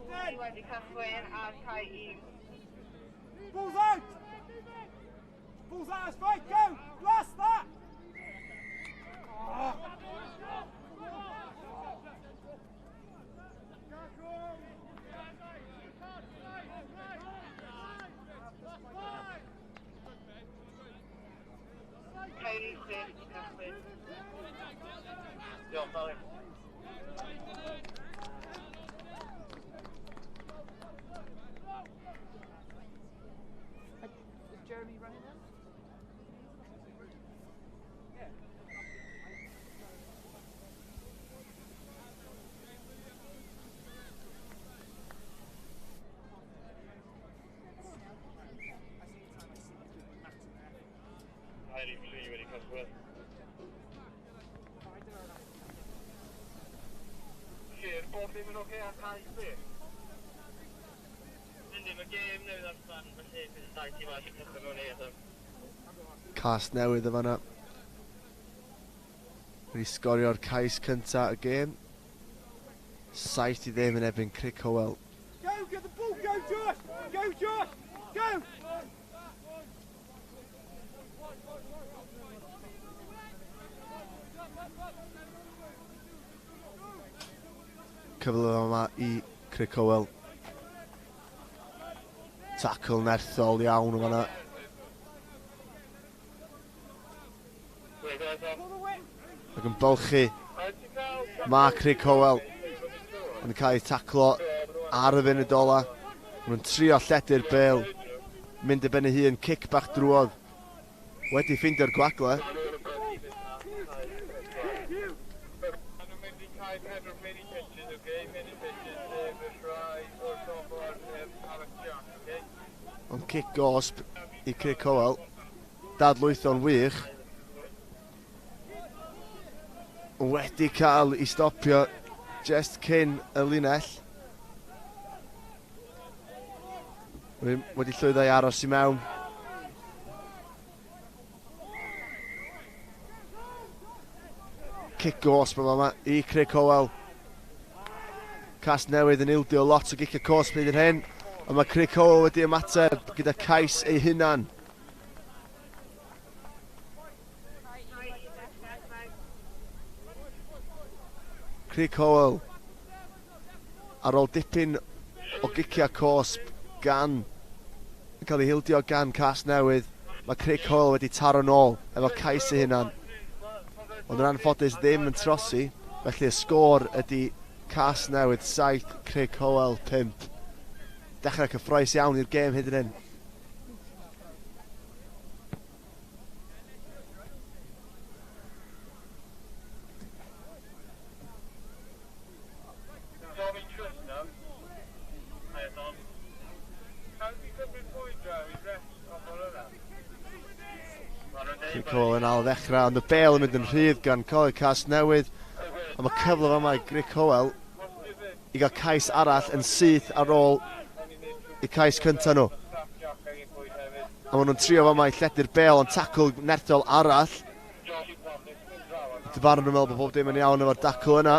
Ni wedi cychwyn ar cae un. Balls out! Balls out, strike, go! Blast that! Oh. Cae rhif chwech wedi cychwyn. Diolch, Sally. Is Jeremy running them? Yeah. Cae rhif 3 wedi cychwyn. Llyr, bob dim yn oce ar cae chdi? Yndi, mae gêm newydd orffan, felly bydd y dau tîm arall yn cychwyn mewn eiliad. Casnewydd yn fanna. Wedi sgorio'r cais cynta y gêm. 7-0 yn erbyn Crughywel. Go, get the ball, go Josh! Go Josh! Go! Cyfle yma i Crughywel. Tackle nerthol iawn yn fanna. Ac yn bylchu mae Crughywel. Ond yn cael ei taclo ar y funud ola. Maen nhw'n trio lledu'r bêl. Mynd i ben ei hun, cic bach drwodd. Wedi ffeindio'r gwagle. Maen nhw'n mynd i cael pedwar mini pitches, okay? Mini pitches, sef y rhai o'r ochr ar y jack, okay? Ond cic gosb i Crughywel. Dadlwytho'n wych. Wedi cael ei stopio just cyn y linell. Wedi llwyddo i aros i mewn. Cic gosb yma i Crughywel. Casnewydd yn ildio lot o gicio cosb hyd yn hyn. Ond mae Crughywel wedi ymateb gyda cais ei hunan. Cae un dechrau. Crughywel ar ôl dipyn o giciau cosb gan yn cael ei hildio gan Casnewydd. Mae Crughywel wedi taro nôl efo cais ei hunan. Ond yn anffodus ddim yn trosi, felly y sgôr ydy Casnewydd 7, Crughywel 5. Dechrau cyffrous iawn i'r gêm hyd yn hyn. Tommy Tristram. Hiya, Tom. How do you cymryd bwyd draw i rest ochr yna? Crughywel yn ail ddechrau, ond y bêl yn mynd yn rhydd gan Coleg Casnewydd. Ond mae cyfle fama i Crughywel i gael cais arall yn syth ar ôl y cais cyntaf nhw. A maen nhw'n trio fama i lledu'r bêl, ond tacl nerthol arall. Dyfarnwr nhw'n meddwl bod pob dim yn iawn efo'r dacl yna.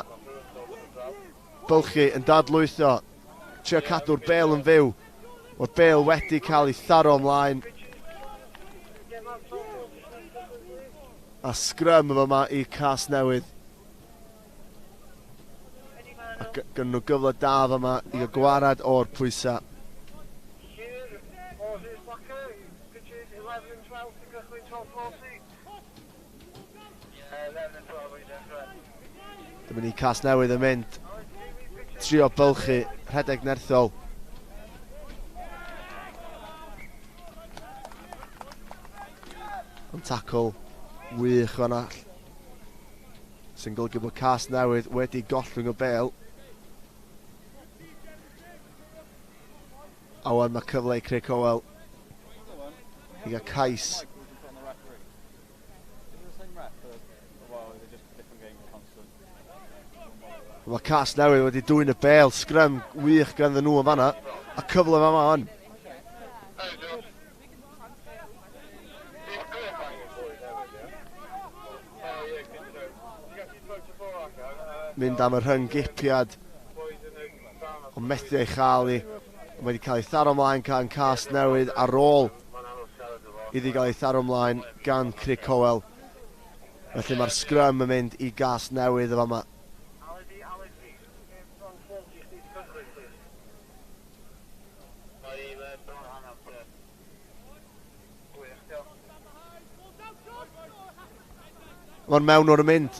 Bylchu yn dadlwytho. Trio cadw'r bêl yn fyw. Mae'r bêl wedi cael ei tharo ymlaen. A sgrym yma i Casnewydd. A gyn nhw gyfle da yma i gael gwarad o'r pwysau. Llyr, Moses Walker, pitches 11 and 12 to gychwyn 12.40. Yeah, 11 and 12 i dechrau. Dyma ni Casnewydd yn mynd. Trio bylchu, rhedeg nerthol. Ond tacl wych fan'na. Sy'n golygu bod Casnewydd wedi gollwng y bêl. A wan mae cyfle i Crughywel i gael cais. Mae Casnewydd wedi dwyn y bêl, sgrym wych ganddyn nhw yn fanna, a cyfle fama hwn. Mynd am y rhyng-gipiad, ond methu ei chael hi. Mae wedi cael ei tharo ymlaen gan Casnewydd ar ôl iddi gael ei tharo ymlaen gan Crughywel. Felly mae'r sgrym yn mynd i Gasnewydd yn fama. Mae'n mewn o'r mynd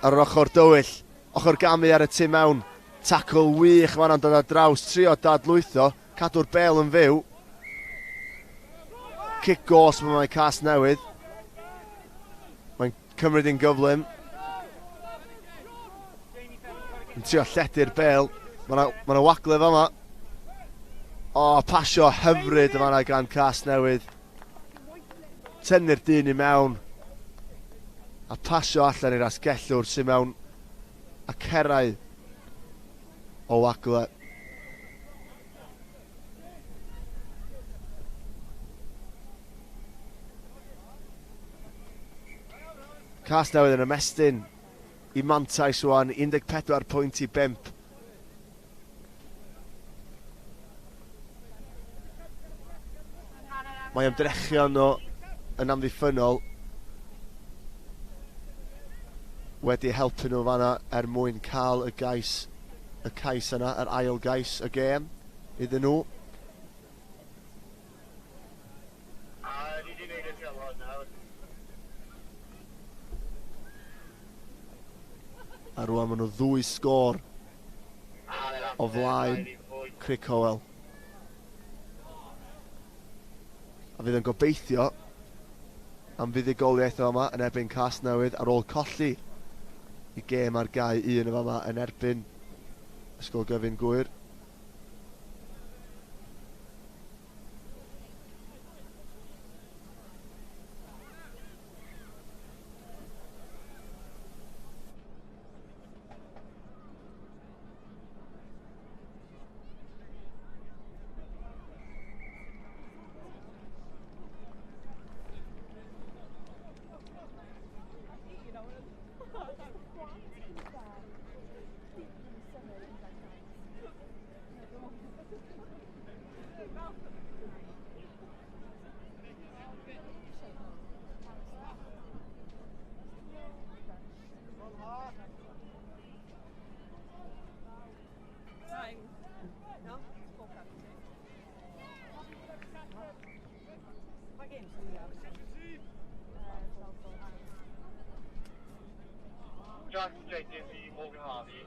ar yr ochr dywyll. Ochr gamu ar y tu mewn. Tacl wych fan'na'n dod ar draws. Trio dadlwytho. Cadw'r bêl yn fyw. Cic gosb yma i Casnewydd. Mae'n cymryd yn gyflym. Yn trio lledu'r bêl. Mae yna ma wagle fama. O, pasio hyfryd yma gan Casnewydd. Tynnu'r dyn i mewn. A pasio allan i'r asgellwr sy'n mewn a cerau o wagle. Casnewydd yn ymestyn i mantais wan, 14 pwynt i 5. Mae ymdrechion nhw yn amddiffynnol wedi helpu nhw fanna er mwyn cael y gais, y cais yna, yr ail gais y gêm iddyn nhw. A rwan maen nhw ddwy sgôr o flaen Crughywel. A fydd yn gobeithio am fuddugoliaeth yma yn erbyn Casnewydd ar ôl colli i gêm ar gau un yma yn erbyn Ysgol Gyfun Gŵyr. Jack Jenkins i Morgan Hardy.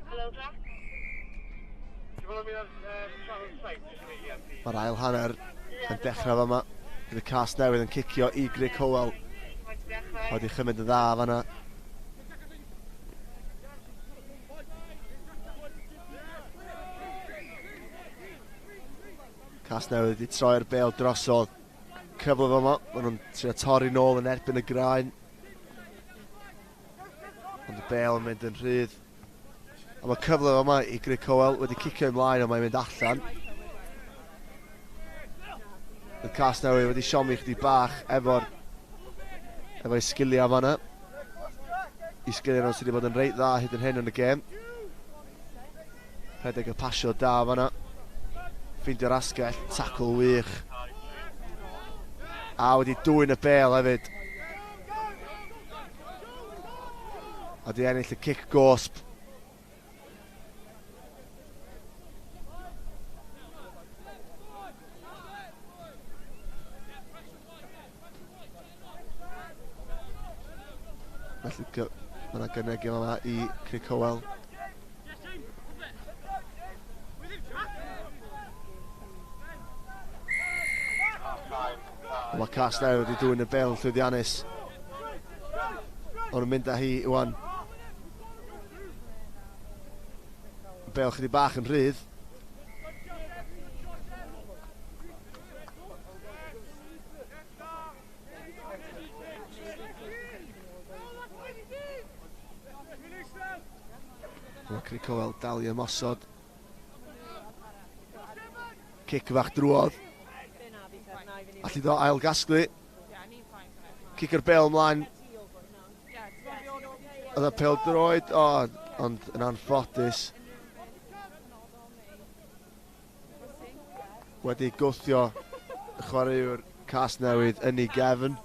Hello, Jack. Ti'n fawr mynd ar channel 7 jyst i neud Mae'r ail hanner yn dechrau fama. Bydd y Casnewydd yn cicio i Crughywel. Mae'n dechrau. Wedi chymryd yn dda fanna. Casnewydd wedi troi'r bêl drosodd. Cyfle fama, maen nhw'n trio torri nôl yn erbyn y graen. Ond y bêl yn mynd yn rhydd. A mae cyfle fama i Crughywel wedi cicio ymlaen ond mae'n mynd allan. Y Casnewydd wedi siomi chdi bach efo'r efo'i sgiliau fanna. I sgiliau nhw sydd wedi bod yn reit dda hyd yn hyn yn y gêm. Rhedeg y pasio da fanna. Ffeindio'r asgell, tacl wych. A wedi dwyn y bêl hefyd. A di ennill y cic gosb. Felly mae yna gynigion yma i Crughywel. Mae Casnewydd wedi dwyn y bêl yn llwyddiannus. Ond yn mynd â hi wan. Bêl chydig bach yn rhydd. Crucywel dal i ymosod. Cic fach drwodd. Allu ddo ail gasglu. Cic yr bel ymlaen. Oedd y pel droed, o, ond yn anffodus. Wedi gwthio y chwaraewr Casnewydd yn ei gefn.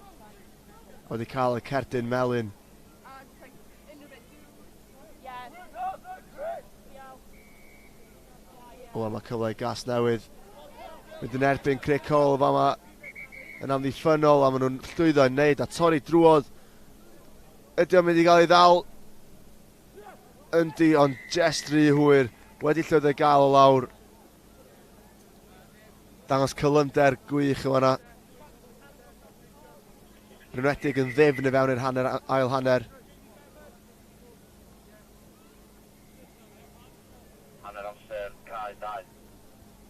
Wedi cael y cerdyn melyn. O, mae cyfle i Gasnewydd. Mynd yn erbyn Craig Cole fama yn amddiffynnol a maen nhw'n llwyddo i wneud a torri drwodd. Ydy o'n mynd i gael ei ddal? Yndi, ond jest rhy hwyr. Wedi llwyddo i gael o lawr. Dangos cyflymder gwych yn fanna. Yn enwedig yn ddifn i fewn i'r hanner, ail hanner. Hanner amser, cae 2.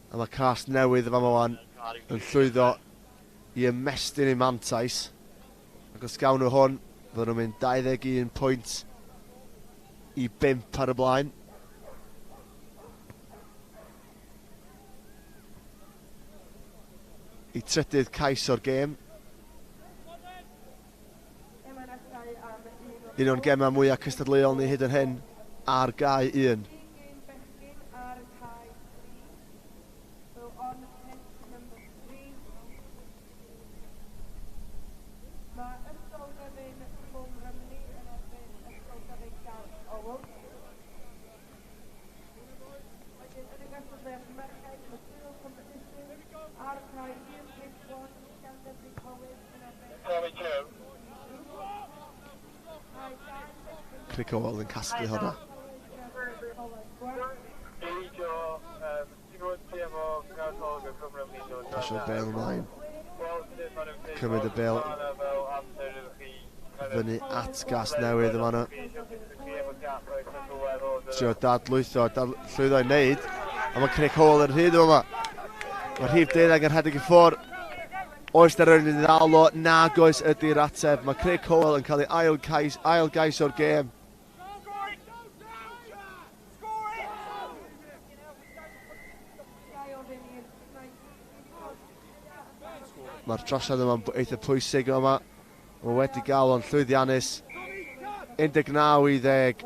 A mae Casnewydd yn fama wan yn llwyddo i ymestyn eu mantais. Ac os gawn nhw hwn, fydden nhw'n mynd 21 pwynt i 5 ar y blaen. I trydydd cais o'r gêm. Un o'n gemau mwyaf cystadleuol ni hyd yn hyn ar gae 1. Crucywel yn casglu hwnna. Pasio'r bel ymlaen. Cymryd y bel fyny at Gasnewydd yma. Trio dadlwytho, llwyddo i wneud. A mae Craig Hall yn rhydd yma. Mae rhif 12 yn rhedeg i ffwrdd. Oes na rywun yn ddal o? Nag oes ydy'r ateb. Mae Craig Howell yn cael ei ail cais, ail gais o'r gêm. Mae'r trosiad yma'n eitha pwysig yma. Mae wedi gael o'n llwyddiannus. 19 i 10.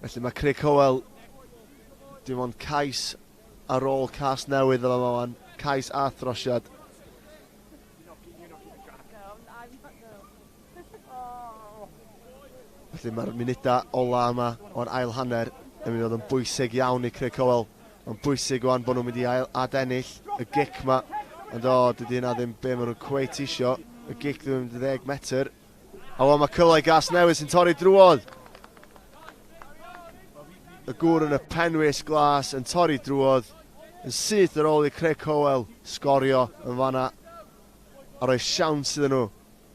Felly mae Craig Howell dim ond cais ar ôl Casnewydd yma wan. Cais a throsiad. Felly mae'r munudau ola yma o'r ail hanner yn mynd i fod yn bwysig iawn i Craig Howell. Mae'n bwysig wan bod nhw'n mynd i ail adennill y gic ma. Ond o, dydy hynna ddim be maen nhw'n cweit isio. Y gic ddim yn mynd i 10 metr. A wan mae cyfle i Gasnewydd sy'n torri drwodd. Y gŵr yn y penwisg glas yn torri drwodd yn syth ar ôl i Craig Howell sgorio yn fanna a rhoi siawns iddyn nhw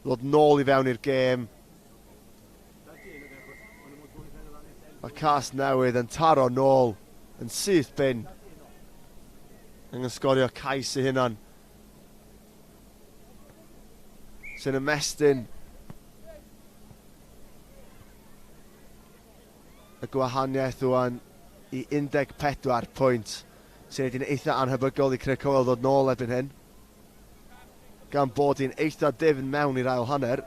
ddod nôl i fewn i'r gêm. Mae Casnewydd yn taro nôl yn syth bin. Angen sgorio cais ei hunan. Sy'n ymestyn y gwahaniaeth wan i 14 pwynt, sy'n neud hi'n eitha anhebygol i Craig Howell ddod nôl erbyn hyn, gan bod hi'n eitha dyfn mewn i'r ail hanner.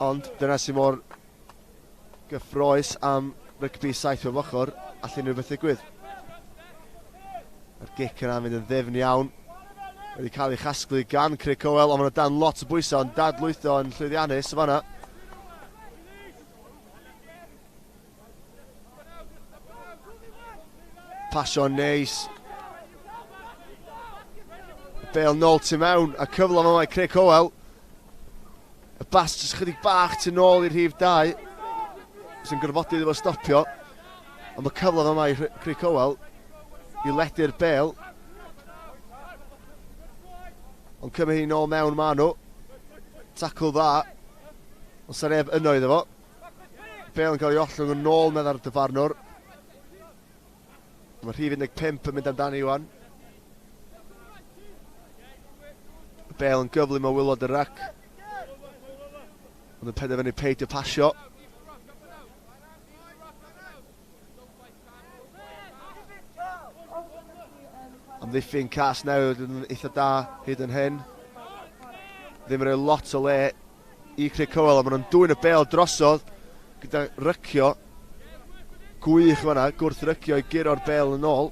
Ond dyna sy'n mor gyffroes am rygbi 7 pob ochr, all unrhyw beth ddigwydd. Mae'r gic yna mynd yn ddyfn iawn. Wedi cael ei chasglu gan Craig Howell, ond maen nhw dan lot o bwysau, ond dadlwytho yn llwyddiannus o fanna. Pasio neis. Bale nôl tu mewn, a cyfle yma mae Craig Howell. Y bas jyst chydig bach tu nôl i'r rhif 2, sy'n gorfodi iddo fo stopio. Ond mae cyfle yma i Craig Howell i ledu'r bel. Ond cymryd hi nôl mewn ma nhw. Tacl dda. Ond sa'n neb yno iddo fo. Bale yn cael ei ollwng yn ôl medda'r dyfarnwr. Mae Mae rhif 15 yn mynd amdani wan. Y bel yn gyflym o wylod y rac. Ond yn penderfynu peidio pasio. Amddiffyn Casnewydd yn eitha da hyd yn hyn. Ddim yn rhoi lot o le i Crughywel, ond maen nhw'n dwyn y bel drosodd gyda rycio gwych fanna, gwrth rycio i guro'r bel yn ôl.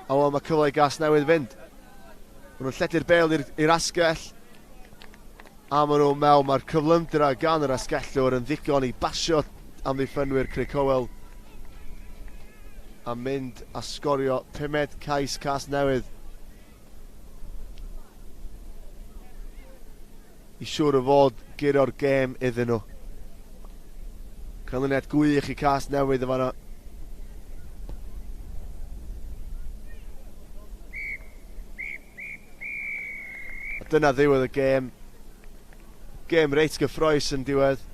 A wel, mae cyfle i Gasnewydd fynd. Maen nhw'n lledu'r bel i'r asgell. A maen nhw'n mewn, mae'r cyflymdra gan yr asgellwr yn ddigon i basio amddiffynwyr Crughywel a mynd a sgorio pumed cais Casnewydd. I siŵr o fod guro'r gêm iddyn nhw. Canlyniad gwych i Casnewydd yn fanna. A dyna ddiwedd y gêm. Gêm reit gyffroes yn diwedd,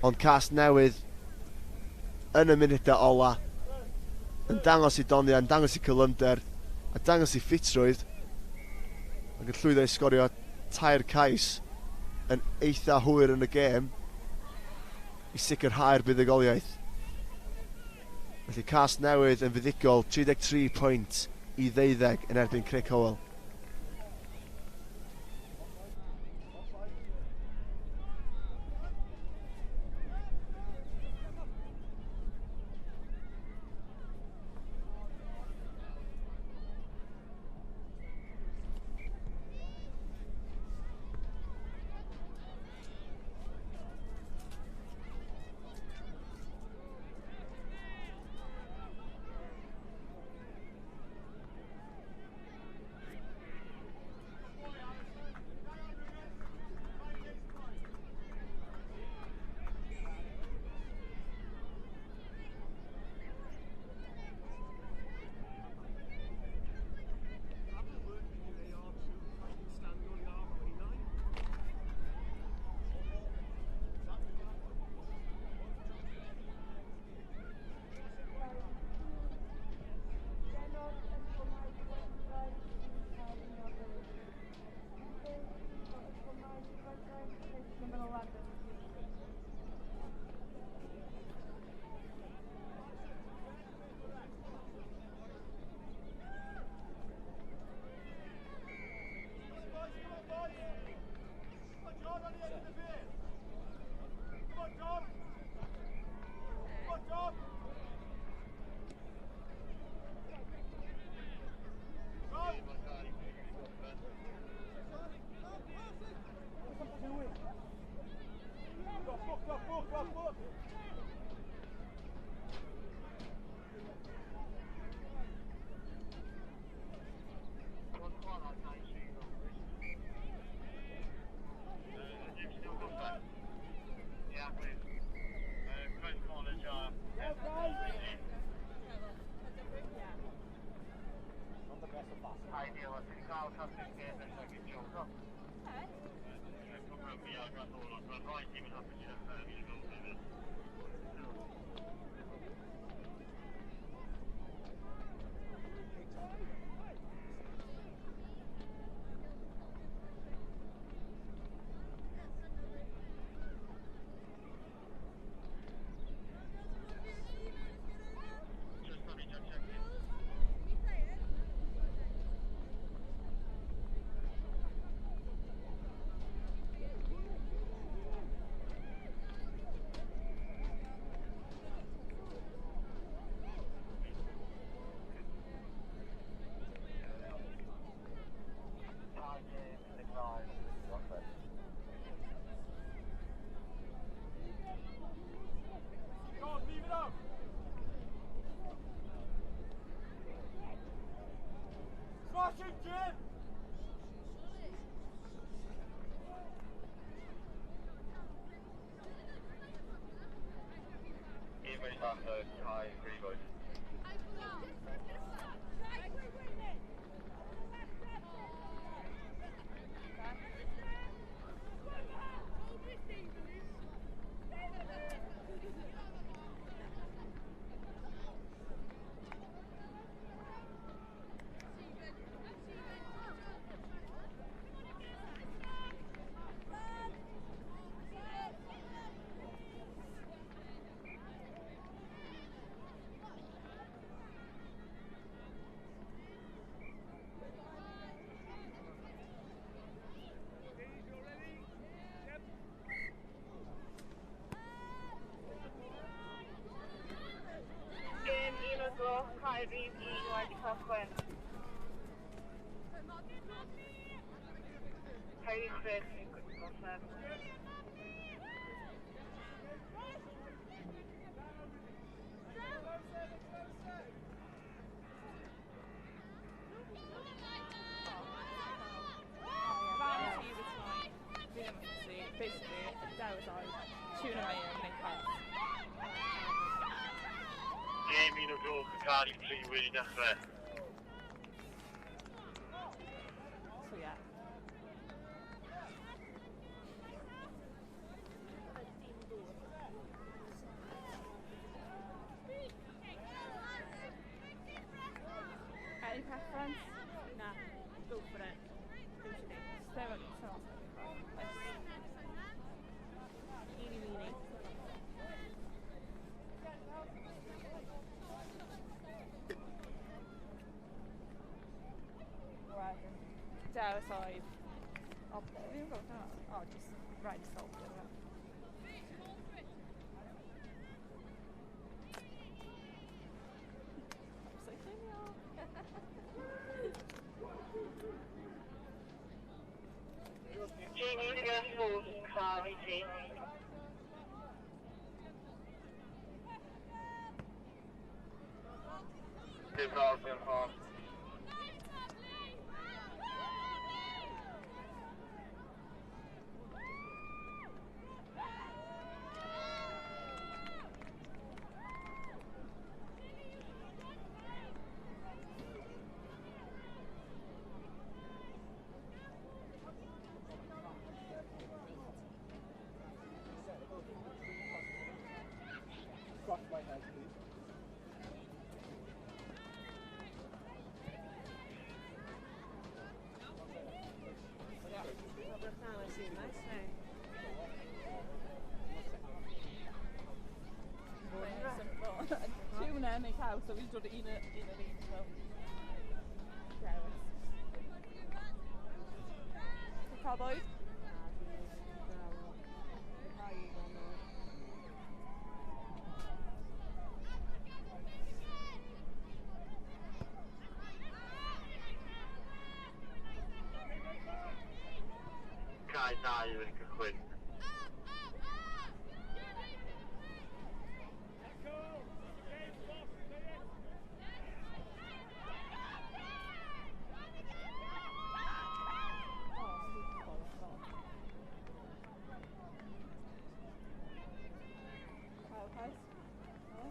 ond Casnewydd yn y munudau ola yn dangos i doniau, yn dangos i cyflymder, a dangos i ffitrwydd, ac yn llwyddo i sgorio 3 cais yn eitha hwyr yn y gêm i sicrhau'r buddugoliaeth. Felly Casnewydd yn fuddugol 33 pwynt i 12 yn erbyn Crughywel. Hei chwech yn gorffen. Basically, dewis oedd tune away and make house. Gêm 1 o'r gloch yn cael ei 3 wedi dechrau. So yeah. Any preference? Nah, go for it. Literally. So, so eeny meeny. Right. Dewis oedd. O, fi ddim yn gwybod. O, just rhaid i solve it. I was like, Tîm un fod yn cael ei ti. Difrod mewn ffordd. Cross my head, please. Tune in, make house, so fi'n dod un yr un, so. Dewis. Ti'n cael bwyd? Cae 2 wedi cychwyn. Cael cais? No?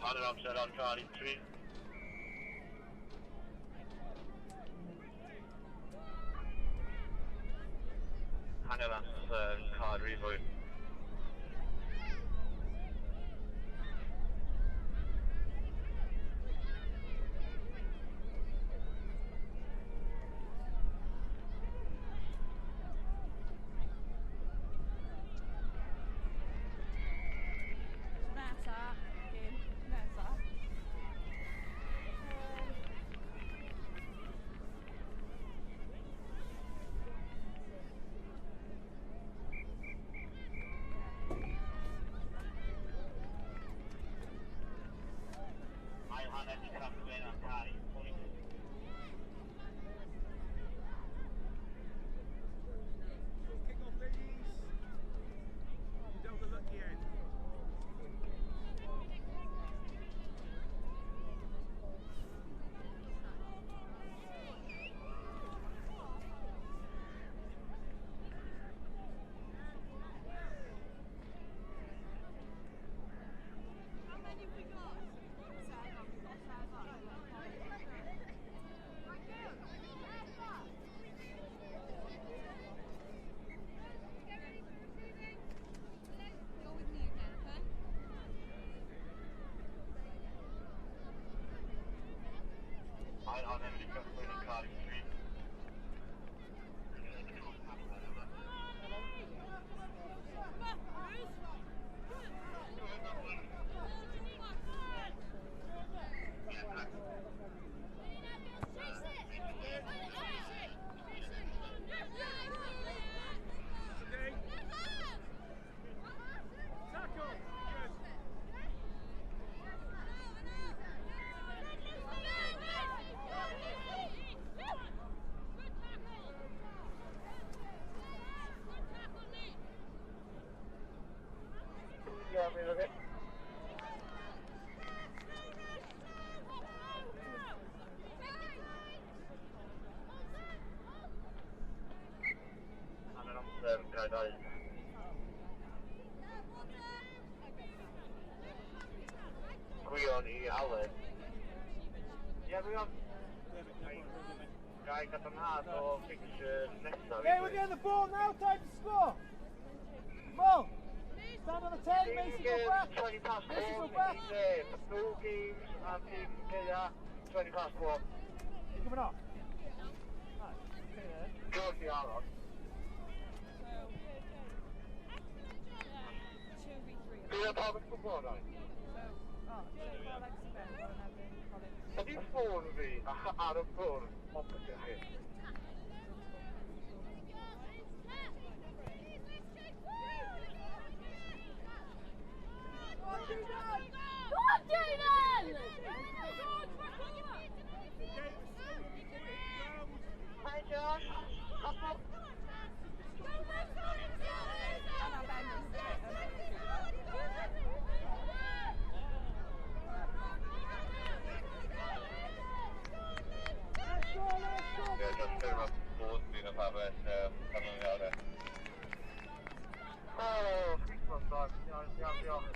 Hanner amser ar Cardi 3. Hanner amser Cardi 2. Gwion i Alun. Ie, Gwion. Gai gadarnhad o fixture nesaf. Okay, we're getting the ball now, time to score. Mo, stand on the 10, Macy go back. 20 past Macy go back. 2 games and team Ceia, 20 past 4. You're coming off? Right, okay then. Georgie Aron. Dwi'n pawb yn gwybod, right? Ydy ffôn fi ar y ffwrdd opposite chi? Go on, Jaden! Hi, Josh. Oh, Christmas time. Iawn, diolch.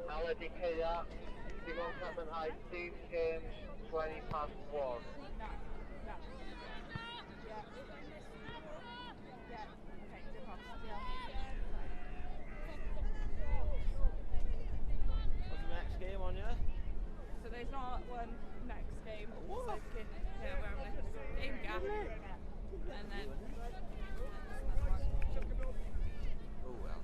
Aled i Ceia, Simon Cadenhau, team game 20 past 1. What's the next game on, yeah? So there's not one next game. What? So, yeah, we're having a game gap. And then another one. Oh well.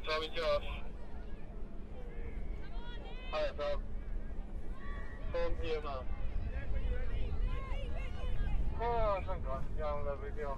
Tommy Josh. Hi, Bob. Phone here, man. Oh, thank God. Iawn, lovely, diolch.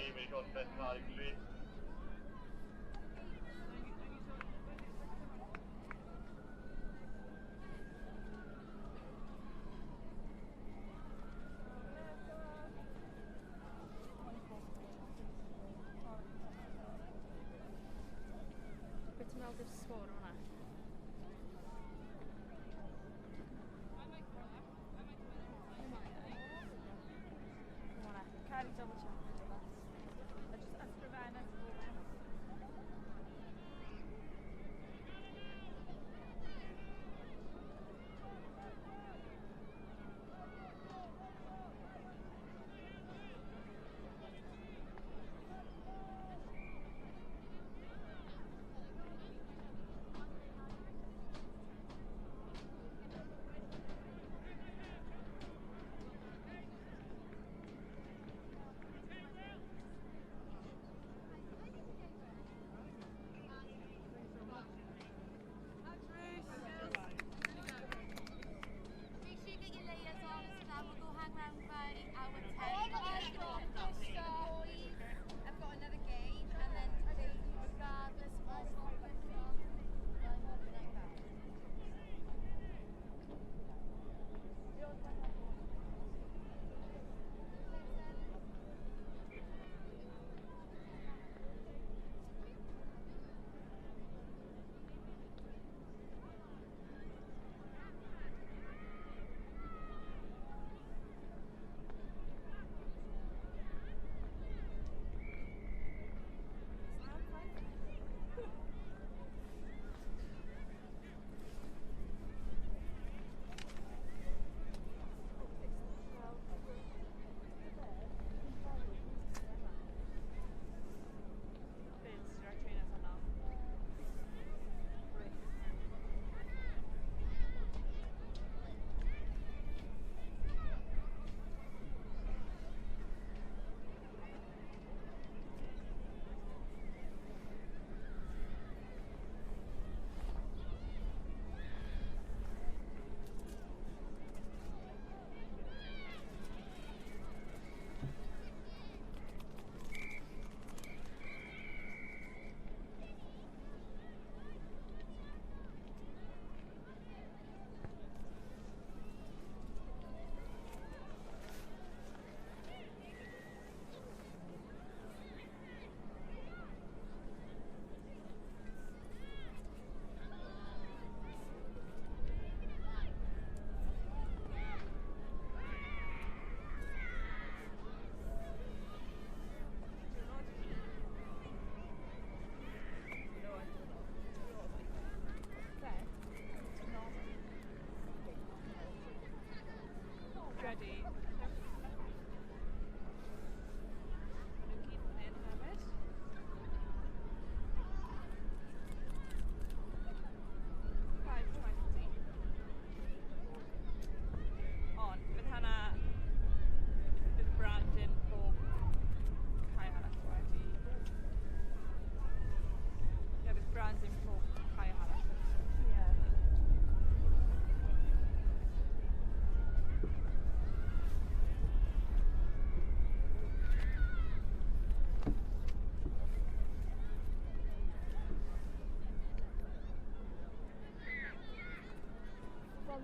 Gêm i gorffen Carreg 3. Be ti'n meddwl di'r sgôr hwnna? Carry double check. I just ysgrifennu.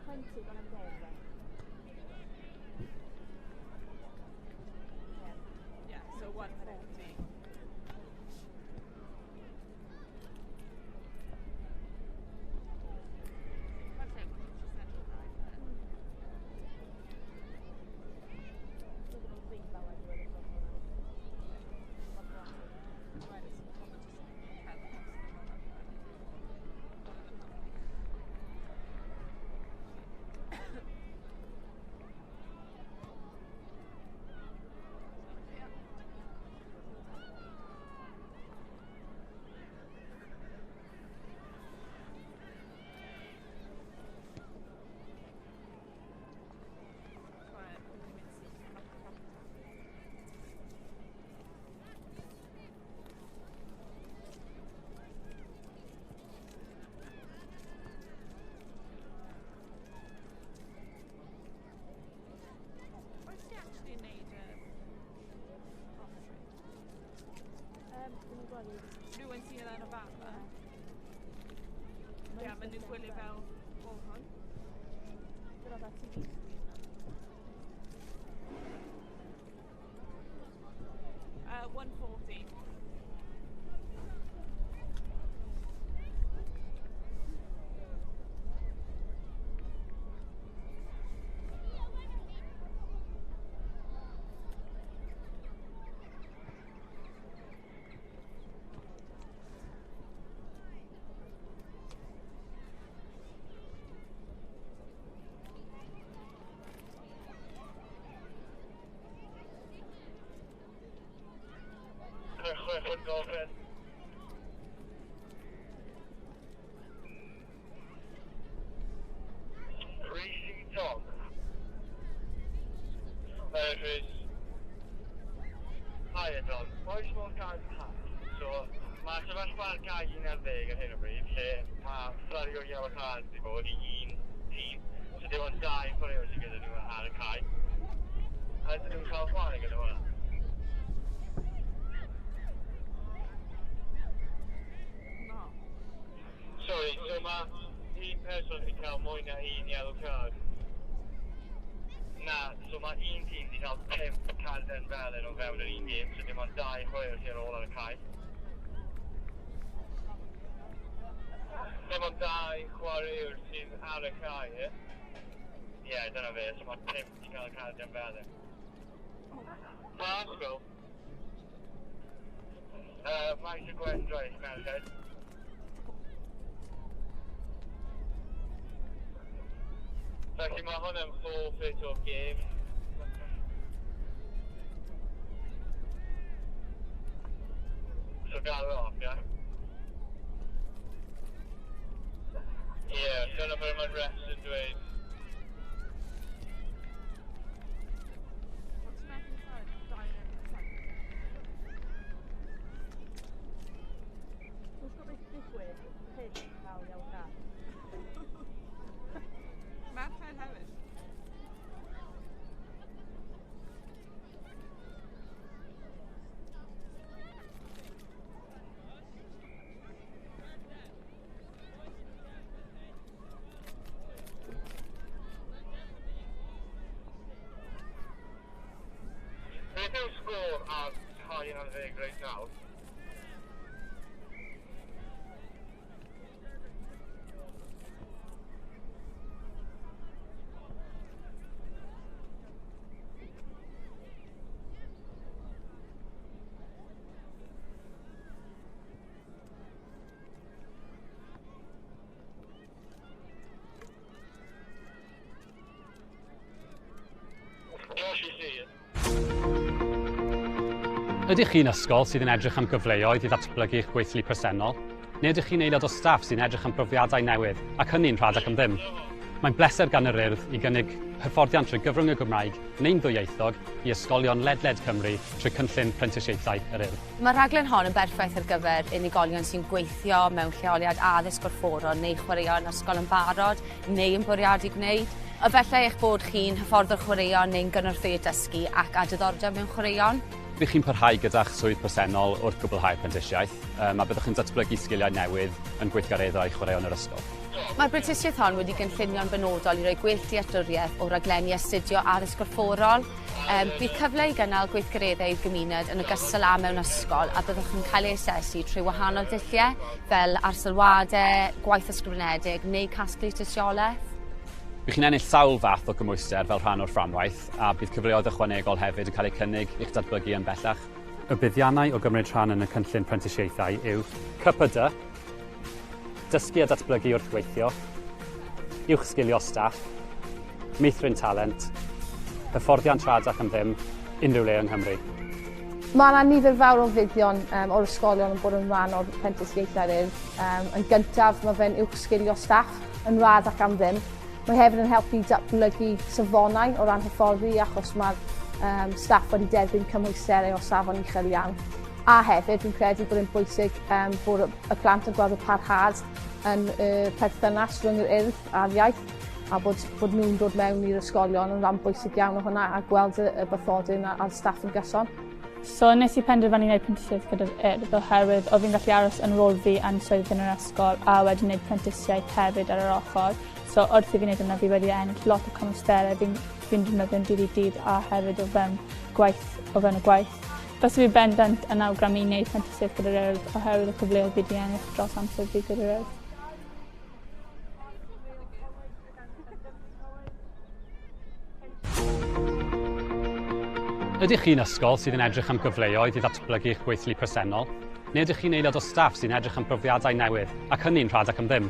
20 gone am 10 then. Yeah, so 140. Oes ti actually yn neud y commentary? Dwi'm yn gweld Rhywun sy'n yn y fan 'ma. Ie, maen nhw'n gwylio fel o hwn. Gyda that TV screen na. 140. Chwech yn gofyn. Rhys Tom. Rhys. Hiya Tom. Oes modd cael pas? So, mae sefyllfa'r cae 11 ar hyn o bryd, lle mae flurry o yellow cards wedi bod i un tîm. So dim ond dau chwaraewr sydd gyda nhw ar y cae. A ydyn nhw'n cael chwarae gyda hwnna? No. Sorry, so mae un person wedi cael mwy na un yellow card. Na, so mae un tîm wedi cael 5 carden felyn o fewn yr un gêm, so dim ond dau chwaraewr sydd ar ôl ar y cae. Dim ond dau chwaraewr sydd ar y cae, ie? Ie, dyna fe, so mae 5 wedi cael carden felyn. Pa ysgol? Maes y Gwendraeth, merched. Felly mae hwn yn forfeit o'r gêm. So gael off, ie? Ie, dyna beth mae'r refs yn dweud. What's your method side? Dau yn Wrth gwrs beth digwydd, pump cael yellow card. Merched hefyd. Beth yw'r sgôr ar cae 11 reit nawr? Josh, you see it. Ydych chi'n ysgol sydd yn edrych am gyfleoedd i ddatblygu eich gweithlu presennol? Neu ydych chi'n aelod o staff sy'n edrych am brofiadau newydd, ac hynny'n rhad ac am ddim? Mae'n bleser gan yr Urdd i gynnig hyfforddiant trwy gyfrwng y Gymraeg neu'n ddwyieithog i ysgolion ledled Cymru trwy cynllun prentisiaethau yr Urdd. Mae'r rhaglen hon yn berffaith ar gyfer unigolion sy'n gweithio mewn lleoliad addysg gorfforol neu chwaraeon ysgol yn barod neu yn bwriadu gwneud. Efallai eich bod chi'n hyfforddwr chwaraeon neu'n gynorthwyydd dysgu ac â diddordeb mewn chwaraeon. Bydd chi'n parhau gyda'ch swydd presennol wrth gwblhau'r prentisiaeth, a byddwch chi'n datblygu sgiliau newydd yn gweithgareddau chwaraeon yr ysgol. Mae'r brentisiaeth hon wedi gynllunio'n benodol i roi gwell dealltwriaeth o raglenni astudio addysg gorfforol. Bydd cyfle i gynnal gweithgareddau i'r gymuned yn ogystal â mewn ysgol a byddwch yn cael ei asesu trwy wahanol dulliau fel arsylwadau, gwaith ysgrifenedig neu casglu tystiolaeth. Bydd chi'n ennill sawl fath o gymhwyster fel rhan o'r fframwaith a bydd cyfleoedd ychwanegol hefyd yn cael eu cynnig i'ch datblygu yn bellach. Y buddiannau o gymryd rhan yn y cynllun prentisiaethau yw CPD, dysgu a datblygu wrth weithio, uwchsgilio staff, meithrin talent, hyfforddiant rhad ac am ddim, unrhyw le yng Nghymru. Mae yna nifer fawr o fuddion o'r ysgolion yn bod yn rhan o'r prentisiaethau'r Urdd. Yn gyntaf, mae fe'n uwchsgilio staff yn rhad ac am ddim. Mae hefyd yn helpu datblygu safonau o ran hyfforddi achos mae'r staff wedi derbyn cymwysterau o safon uchel iawn. A hefyd, fi'n credu bod e'n bwysig bod y plant yn gweld y parhad yn y perthynas rhwng yr Urdd a'r iaith a bod nhw'n dod mewn i'r ysgolion yn rhan bwysig iawn o hwnna a gweld y bathodyn a'r staff yn gyson. So nes i penderfynu wneud prentisiaeth gyda'r Urdd oherwydd oedd fi'n gallu aros yn rôl fi yn swydd yn yr ysgol a wedi wneud prentisiaeth hefyd ar yr ochr. So wrth i fi wneud hwnna fi wedi ennill lot o cymwysterau fi'n fi defnyddio'n dydd i dydd a hefyd o fewn gwaith, o fewn y gwaith. Byse fi bendant yn awgrymu i wneud prentisiaeth gyda'r Urdd oherwydd y cyfleoedd fi wedi ennill dros amser fi gyda'r Urdd. Ydych chi'n ysgol sydd yn edrych am gyfleoedd i ddatblygu eich gweithlu presennol? Neu ydych chi'n aelod o staff sy'n edrych am brofiadau newydd, ac hynny'n rhad ac am ddim?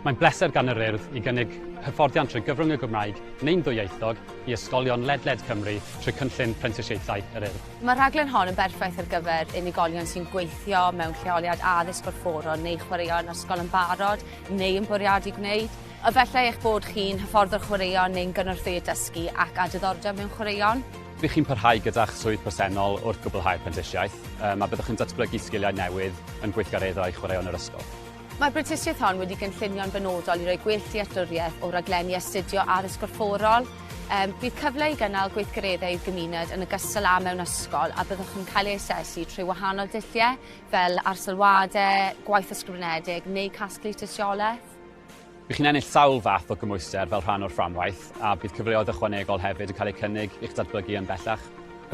Mae'n bleser gan yr Urdd i gynnig hyfforddiant trwy gyfrwng y Gymraeg neu'n ddwyieithog i ysgolion ledled Cymru trwy cynllun prentisiaethau yr Urdd. Mae'r rhaglen hon yn berffaith ar gyfer unigolion sy'n gweithio mewn lleoliad addysg gorfforol neu chwaraeon ysgol yn barod neu yn bwriadu gwneud. Efallai eich bod chi'n hyfforddwr chwaraeon neu'n gynorthwyydd dysgu ac â diddordeb mewn chwaraeon. Bydd chi'n parhau gyda'ch swydd presennol wrth gwblhau'r prentisiaeth, a byddwch yn datblygu sgiliau newydd yn gweithgareddau chwaraeon yr ysgol. Mae'r brentisiaeth hon wedi gynllunio'n benodol i roi gwell dealltwriaeth o raglenni astudio addysg gorfforol. Bydd cyfle i gynnal gweithgareddau i'r gymuned yn ogystal â mewn ysgol a byddwch yn cael ei asesu trwy wahanol dulliau fel arsylwadau, gwaith ysgrifenedig neu casglu tystiolaeth. Bydd chi'n ennill sawl fath o gymhwyster fel rhan o'r fframwaith a bydd cyfleoedd ychwanegol hefyd yn cael eu cynnig i'ch datblygu yn bellach.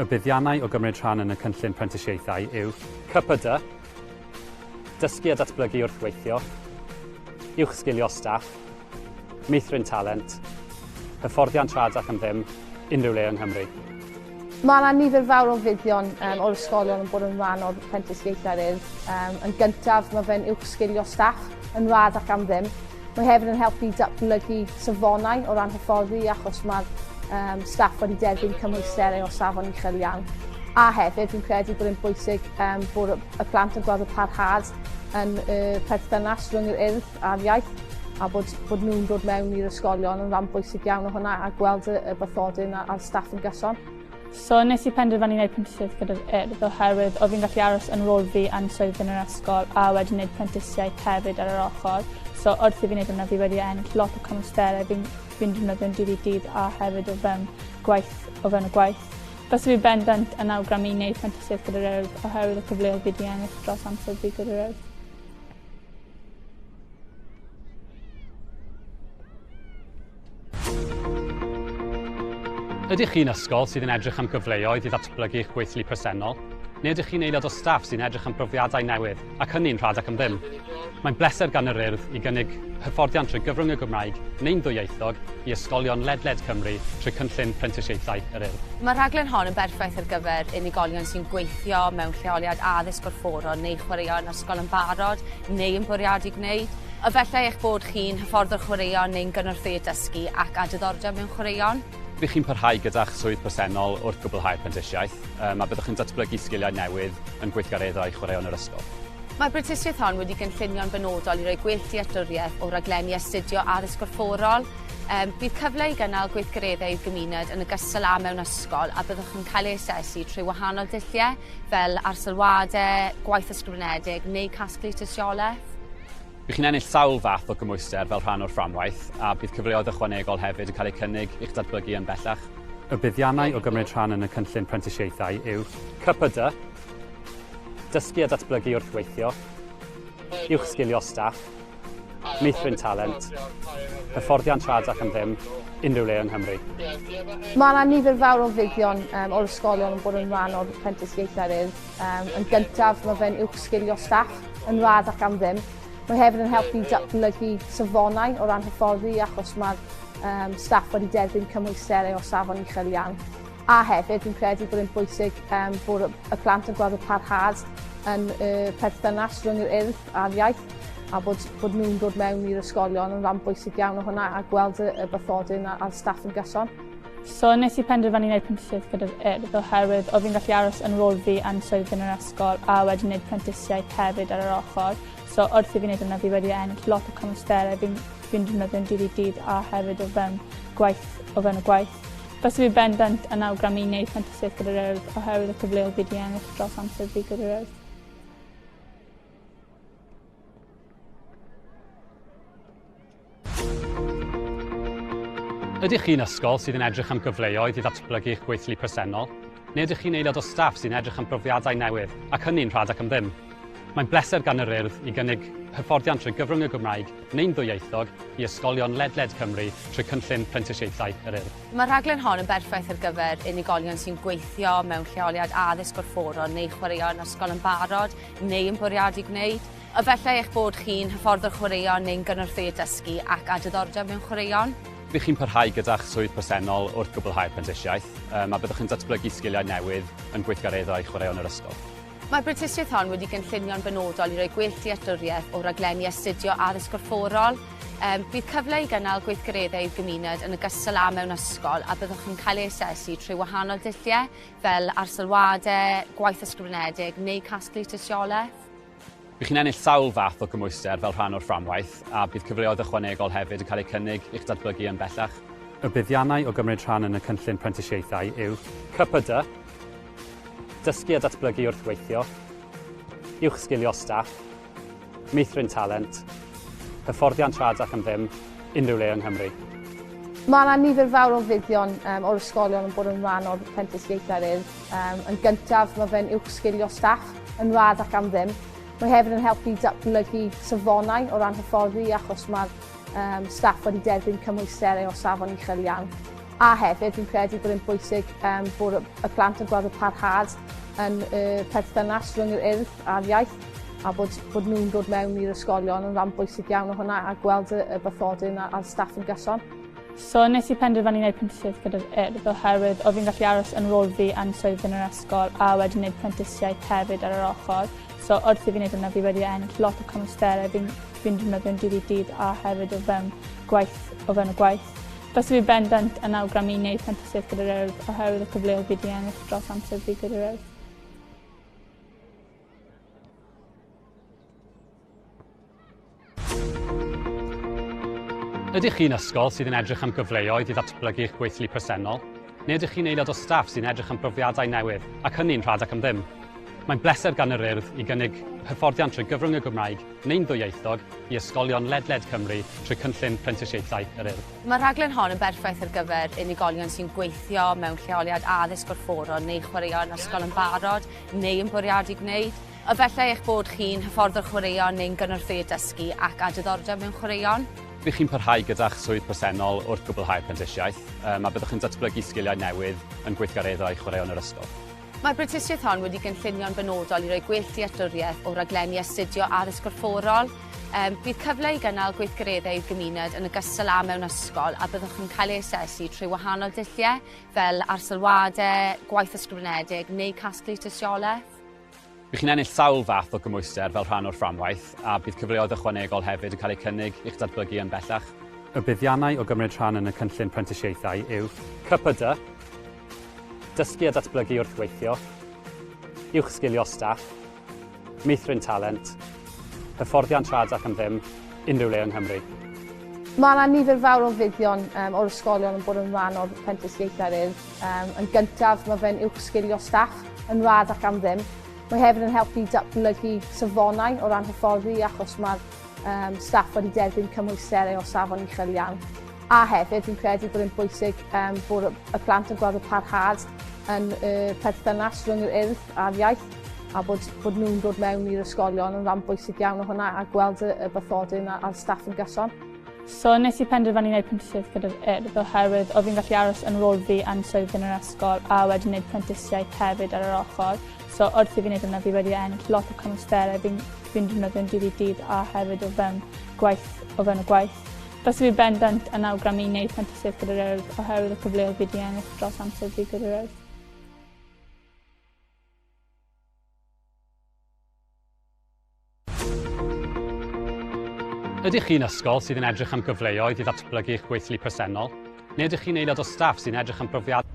Y buddiannau o gymryd rhan yn y cynllun prentisiaethau yw CPD, dysgu a datblygu wrth weithio, uwchsgilio staff, meithrin talent, hyfforddiant rhad ac am ddim, unrhyw le yng Nghymru. Mae yna nifer fawr o fuddion o'r ysgolion yn bod yn rhan o'r prentisiaethau'r Urdd. Yn gyntaf, mae fe'n uwchsgilio staff yn rhad ac am ddim. Mae hefyd yn helpu datblygu safonau o ran hyfforddi achos mae'r staff wedi derbyn cymwysterau o safon uchel iawn. A hefyd, fi'n credu bod e'n bwysig bod y plant yn gweld y parhad yn y perthynas rhwng yr Urdd a'r iaith a bod nhw'n dod mewn i'r ysgolion yn rhan bwysig iawn o hwnna a gweld y bathodyn a'r staff yn gyson. So nes i penderfynu wneud prentisiaeth gyda'r Urdd oherwydd oedd fi'n gallu aros yn rôl fi yn swydd yn yr ysgol a wedi wneud prentisiaeth hefyd ar yr ochr. So wrth i fi wneud hwnna fi wedi ennill lot o cymwysterau fi'n fi defnyddio'n dydd i dydd a hefyd o fewn gwaith, o fewn y gwaith. Byse fi bendant yn awgrymu i wneud prentisiaeth gyda'r Urdd oherwydd y cyfleoedd fi wedi ennill dros amser fi gyda'r Urdd. Ydych chi'n ysgol sydd yn edrych am gyfleoedd i ddatblygu eich gweithlu presennol? Neu ydych chi'n aelod o staff sy'n edrych am brofiadau newydd, ac hynny'n rhad ac am ddim? Mae'n bleser gan yr Urdd i gynnig hyfforddiant trwy gyfrwng y Gymraeg neu'n ddwyieithog i ysgolion ledled Cymru trwy cynllun prentisiaethau yr Urdd. Mae'r rhaglen hon yn berffaith ar gyfer unigolion sy'n gweithio mewn lleoliad addysg gorfforol neu chwaraeon ysgol yn barod neu yn bwriadu gwneud. Efallai eich bod chi'n hyfforddwr chwaraeon neu'n gynorthwyydd dysgu ac â diddordeb mewn chwaraeon. Bydd chi'n parhau gyda'ch swydd presennol wrth gwblhau'r prentisiaeth, a byddwch yn datblygu sgiliau newydd yn gweithgareddau chwaraeon yr ysgol. Mae'r brentisiaeth hon wedi gynllunio'n benodol i roi gwell dealltwriaeth o raglenni astudio addysg gorfforol. Bydd cyfle i gynnal gweithgareddau i'r gymuned yn ogystal â mewn ysgol a byddwch yn cael ei asesu trwy wahanol dulliau fel arsylwadau, gwaith ysgrifenedig neu casglu tystiolaeth. Bydd chi'n ennill sawl fath o gymhwyster fel rhan o'r fframwaith a bydd cyfleoedd ychwanegol hefyd yn cael eu cynnig i'ch datblygu yn bellach. Y buddiannau o gymryd rhan yn y cynllun prentisiaethau yw CPD, dysgu a datblygu wrth weithio, uwchsgilio staff, meithrin talent, hyfforddiant rhad ac am ddim, unrhyw le yng Nghymru. Mae yna nifer fawr o fuddion um, o'r ysgolion yn bod yn rhan o'r prentisiaethau'r Urdd. Um, yn gyntaf, mae fe'n uwchsgilio staff yn rhad ac am ddim. Mae hefyd yn helpu datblygu safonau o ran hyfforddi achos mae'r um, staff wedi derbyn cymwysterau o safon uchel iawn. A hefyd, fi'n credu bod e'n bwysig um, bod y plant yn gweld y parhad yn y perthynas rhwng yr urdd a'r iaith a bod, bod nhw'n dod mewn i'r ysgolion yn rhan bwysig iawn o hwnna a gweld y, y bathodyn a'r staff yn gyson. So nes i penderfynu wneud prentisiaeth gyda'r Urdd oherwydd oedd fi'n gallu aros yn rôl fi yn swydd yn yr ysgol a wedi wneud prentisiaeth hefyd ar yr ochr. So wrth i fi wneud hwnna fi wedi ennill lot o cymwysterau fi'n fi'n defnyddio'n dydd i dydd a hefyd o fewn gwaith o fewn y gwaith. Byse fi bendant yn awgrymu wneud prentisiaeth gyda'r Urdd oherwydd y cyfleoedd fi 'di ennill dros amser fi gyda'r Urdd. Ydych chi'n ysgol sydd yn edrych am gyfleoedd i ddatblygu eich gweithlu presennol? Neu ydych chi'n aelod o staff sy'n edrych am brofiadau newydd, ac hynny'n rhad ac am ddim? Mae'n bleser gan yr Urdd i gynnig hyfforddiant trwy gyfrwng y Gymraeg neu'n ddwyieithog i ysgolion ledled Cymru trwy cynllun prentisiaethau yr Urdd. Mae'r rhaglen hon yn berffaith ar gyfer unigolion sy'n gweithio mewn lleoliad addysg gorfforol neu chwaraeon ysgol yn barod neu yn bwriadu gwneud. Efallai eich bod chi'n hyfforddwr chwaraeon neu'n gynorthwyydd dysgu ac â diddordeb mewn chwaraeon. Bydd chi'n parhau gyda'ch swydd presennol wrth gwblhau'r prentisiaeth, a byddwch yn datblygu sgiliau newydd yn gweithgareddau chwaraeon yr ysgol. Mae'r brentisiaeth hon wedi gynllunio'n benodol i roi gwell dealltwriaeth o raglenni astudio addysg gorfforol. Um, bydd cyfle i gynnal gweithgareddau i'r gymuned yn ogystal â mewn ysgol a byddwch yn cael ei asesu trwy wahanol dulliau fel arsylwadau, gwaith ysgrifenedig neu casglu tystiolaeth. Bydd chi'n ennill sawl fath o gymhwyster fel rhan o'r fframwaith a bydd cyfleoedd ychwanegol hefyd yn cael eu cynnig i'ch datblygu yn bellach. Y buddiannau o gymryd rhan yn y cynllun prentisiaethau yw CPD, dysgu a datblygu wrth weithio, uwchsgilio staff, meithrin talent, hyfforddiant rhad ac am ddim, unrhyw le yng Nghymru. Mae yna nifer fawr o fuddion um, o'r ysgolion yn bod yn rhan o'r prentisiaethau'r Urdd. Um, yn gyntaf, mae fe'n uwchsgilio staff yn rhad ac am ddim. Mae hefyd yn helpu datblygu safonau o ran hyfforddi achos mae'r um, staff wedi derbyn cymwysterau o safon uchel iawn. A hefyd, fi'n credu bod e'n bwysig um, bod y plant yn gweld y parhad yn y perthynas rhwng yr urdd a'r iaith a bod, bod nhw'n dod mewn i'r ysgolion yn rhan bwysig iawn o hwnna a gweld y, y bathodyn a'r staff yn gyson. So nes i penderfynu wneud prentisiaeth gyda'r Urdd oherwydd oedd fi'n gallu aros yn rôl fi yn swydd yn yr ysgol a wedi wneud prentisiaeth hefyd ar yr ochr. So wrth i fi wneud hwnna fi wedi ennill lot o cymwysterau fi'n fi'n defnyddio'n dydd i dydd a hefyd o fewn gwaith o fewn y gwaith. Byse fi bendant yn awgrymu wneud prentisiaeth gyda'r Urdd oherwydd y cyfleoedd fi 'di ennill dros amser fi gyda'r Urdd. Ydych chi'n ysgol sydd yn edrych am gyfleoedd i ddatblygu eich gweithlu presennol? Neu ydych chi'n aelod o staff sy'n edrych am brofiadau newydd, ac hynny'n rhad ac am ddim? Mae'n bleser gan yr Urdd i gynnig hyfforddiant trwy gyfrwng y Gymraeg neu'n ddwyieithog i ysgolion ledled Cymru trwy cynllun prentisiaethau yr Urdd. Mae'r rhaglen hon yn berffaith ar gyfer unigolion sy'n gweithio mewn lleoliad addysg gorfforol neu chwaraeon ysgol yn barod neu yn bwriadu gwneud. Efallai eich bod chi'n hyfforddwr chwaraeon neu'n gynorthwyydd dysgu ac â diddordeb mewn chwaraeon. Bydd chi'n parhau gyda'ch swydd presennol wrth gwblhau'r prentisiaeth, a byddwch yn datblygu sgiliau newydd yn gweithgareddau chwaraeon yr ysgol. Mae'r brentisiaeth hon wedi gynllunio'n benodol i roi gwell dealltwriaeth o raglenni astudio addysg gorfforol. Um, bydd cyfle i gynnal gweithgareddau i'r gymuned yn ogystal â mewn ysgol a byddwch yn cael ei asesu trwy wahanol dulliau fel arsylwadau, gwaith ysgrifenedig neu casglu tystiolaeth. Bydd chi'n ennill sawl fath o gymhwyster fel rhan o'r fframwaith a bydd cyfleoedd ychwanegol hefyd yn cael eu cynnig i'ch datblygu yn bellach. Y buddiannau o gymryd rhan yn y cynllun prentisiaethau yw CPD, Dysgu a datblygu wrth weithio, uwchsgilio staff, meithrin talent, hyfforddiant rhad ac am ddim, unrhyw le yng Nghymru. Mae yna nifer fawr o fuddion um, o'r ysgolion yn bod yn rhan o'r prentisiaethau'r Urdd. Um, yn gyntaf, mae fe'n uwchsgilio staff yn rhad ac am ddim. Mae hefyd yn helpu datblygu safonau o ran hyfforddi achos mae'r um, staff wedi derbyn cymwysterau o safon uchel iawn. A hefyd, fi'n credu bod e'n bwysig um, bod y plant yn gweld y parhad yn y perthynas rhwng yr urdd a'r iaith a bod, bod nhw'n dod mewn i'r ysgolion yn rhan bwysig iawn o hwnna a gweld y, y bathodyn a'r staff yn gyson. So nes i penderfynu wneud prentisiaeth gyda'r Urdd oherwydd oedd fi'n gallu aros yn rôl fi yn swydd yn yr ysgol a wedyn wneud prentisiaeth hefyd ar yr ochr. So wrth i fi wneud hwnna fi wedi ennill lot o cymwysterau fi'n fi'n defnyddio'n dydd i dydd a hefyd o fewn gwaith o fewn y gwaith. Byse fi bendant yn awgrymu i wneud prentisiaeth gyda'r Urdd oherwydd y cyfleoedd fi 'di ennill dros amser fi gyda'r Urdd. Ydych chi'n ysgol sydd yn edrych am gyfleoedd i ddatblygu eich gweithlu presennol? Neu ydych chi'n aelod o staff sy'n edrych am brofiad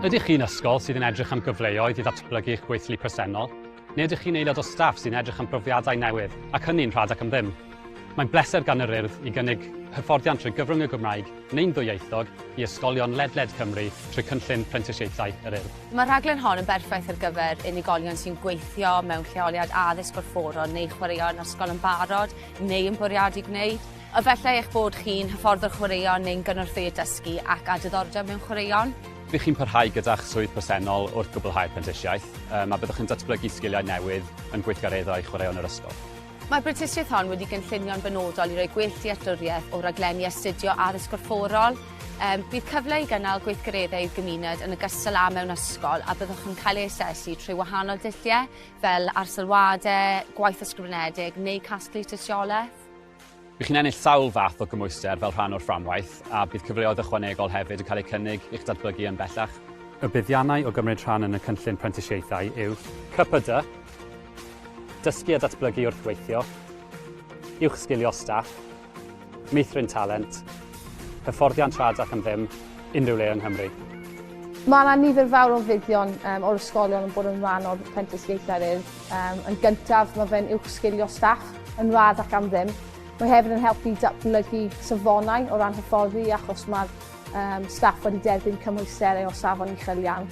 Ydych chi'n ysgol sydd yn edrych am gyfleoedd i ddatblygu eich gweithlu presennol? Neu ydych chi'n aelod o staff sy'n edrych am brofiadau newydd, ac hynny'n rhad ac am ddim? Mae'n bleser gan yr Urdd i gynnig hyfforddiant trwy gyfrwng y Gymraeg neu'n ddwyieithog i ysgolion ledled Cymru trwy cynllun prentisiaethau yr Urdd. Mae'r rhaglen hon yn berffaith ar gyfer unigolion sy'n gweithio mewn lleoliad addysg gorfforol neu chwaraeon ysgol yn barod neu yn bwriadu gwneud. Efallai eich bod chi'n hyfforddwr chwaraeon neu'n gynorthwyydd dysgu ac â diddordeb mewn chwaraeon. Bydd chi'n parhau gyda'ch swydd presennol wrth gwblhau'r prentisiaeth, a byddwch yn datblygu sgiliau newydd yn gweithgareddau chwaraeon yr ysgol. Mae'r brentisiaeth hon wedi gynllunio'n benodol i roi gwell dealltwriaeth o raglenni astudio addysg gorfforol. Um, bydd cyfle i gynnal gweithgareddau i'r gymuned yn ogystal â mewn ysgol a byddwch yn cael ei asesu trwy wahanol dulliau fel arsylwadau, gwaith ysgrifenedig neu casglu tystiolaeth. Bydd chi'n ennill sawl fath o gymhwyster fel rhan o'r fframwaith a bydd cyfleoedd ychwanegol hefyd yn cael eu cynnig i'ch datblygu yn bellach. Y buddiannau o gymryd rhan yn y cynllun prentisiaethau yw CPD, Dysgu a datblygu wrth weithio, uwchsgilio staff, meithrin talent, hyfforddiant rhad ac am ddim, unrhyw le yng Nghymru. Mae yna nifer fawr o fuddion um, o'r ysgolion yn bod yn rhan o'r prentisiaethau'r Urdd. Um, yn gyntaf, mae fe'n uwchsgilio staff yn rhad ac am ddim. Mae hefyd yn helpu datblygu safonau o ran hyfforddi achos mae'r um, staff wedi derbyn cymwysterau o safon uchel iawn.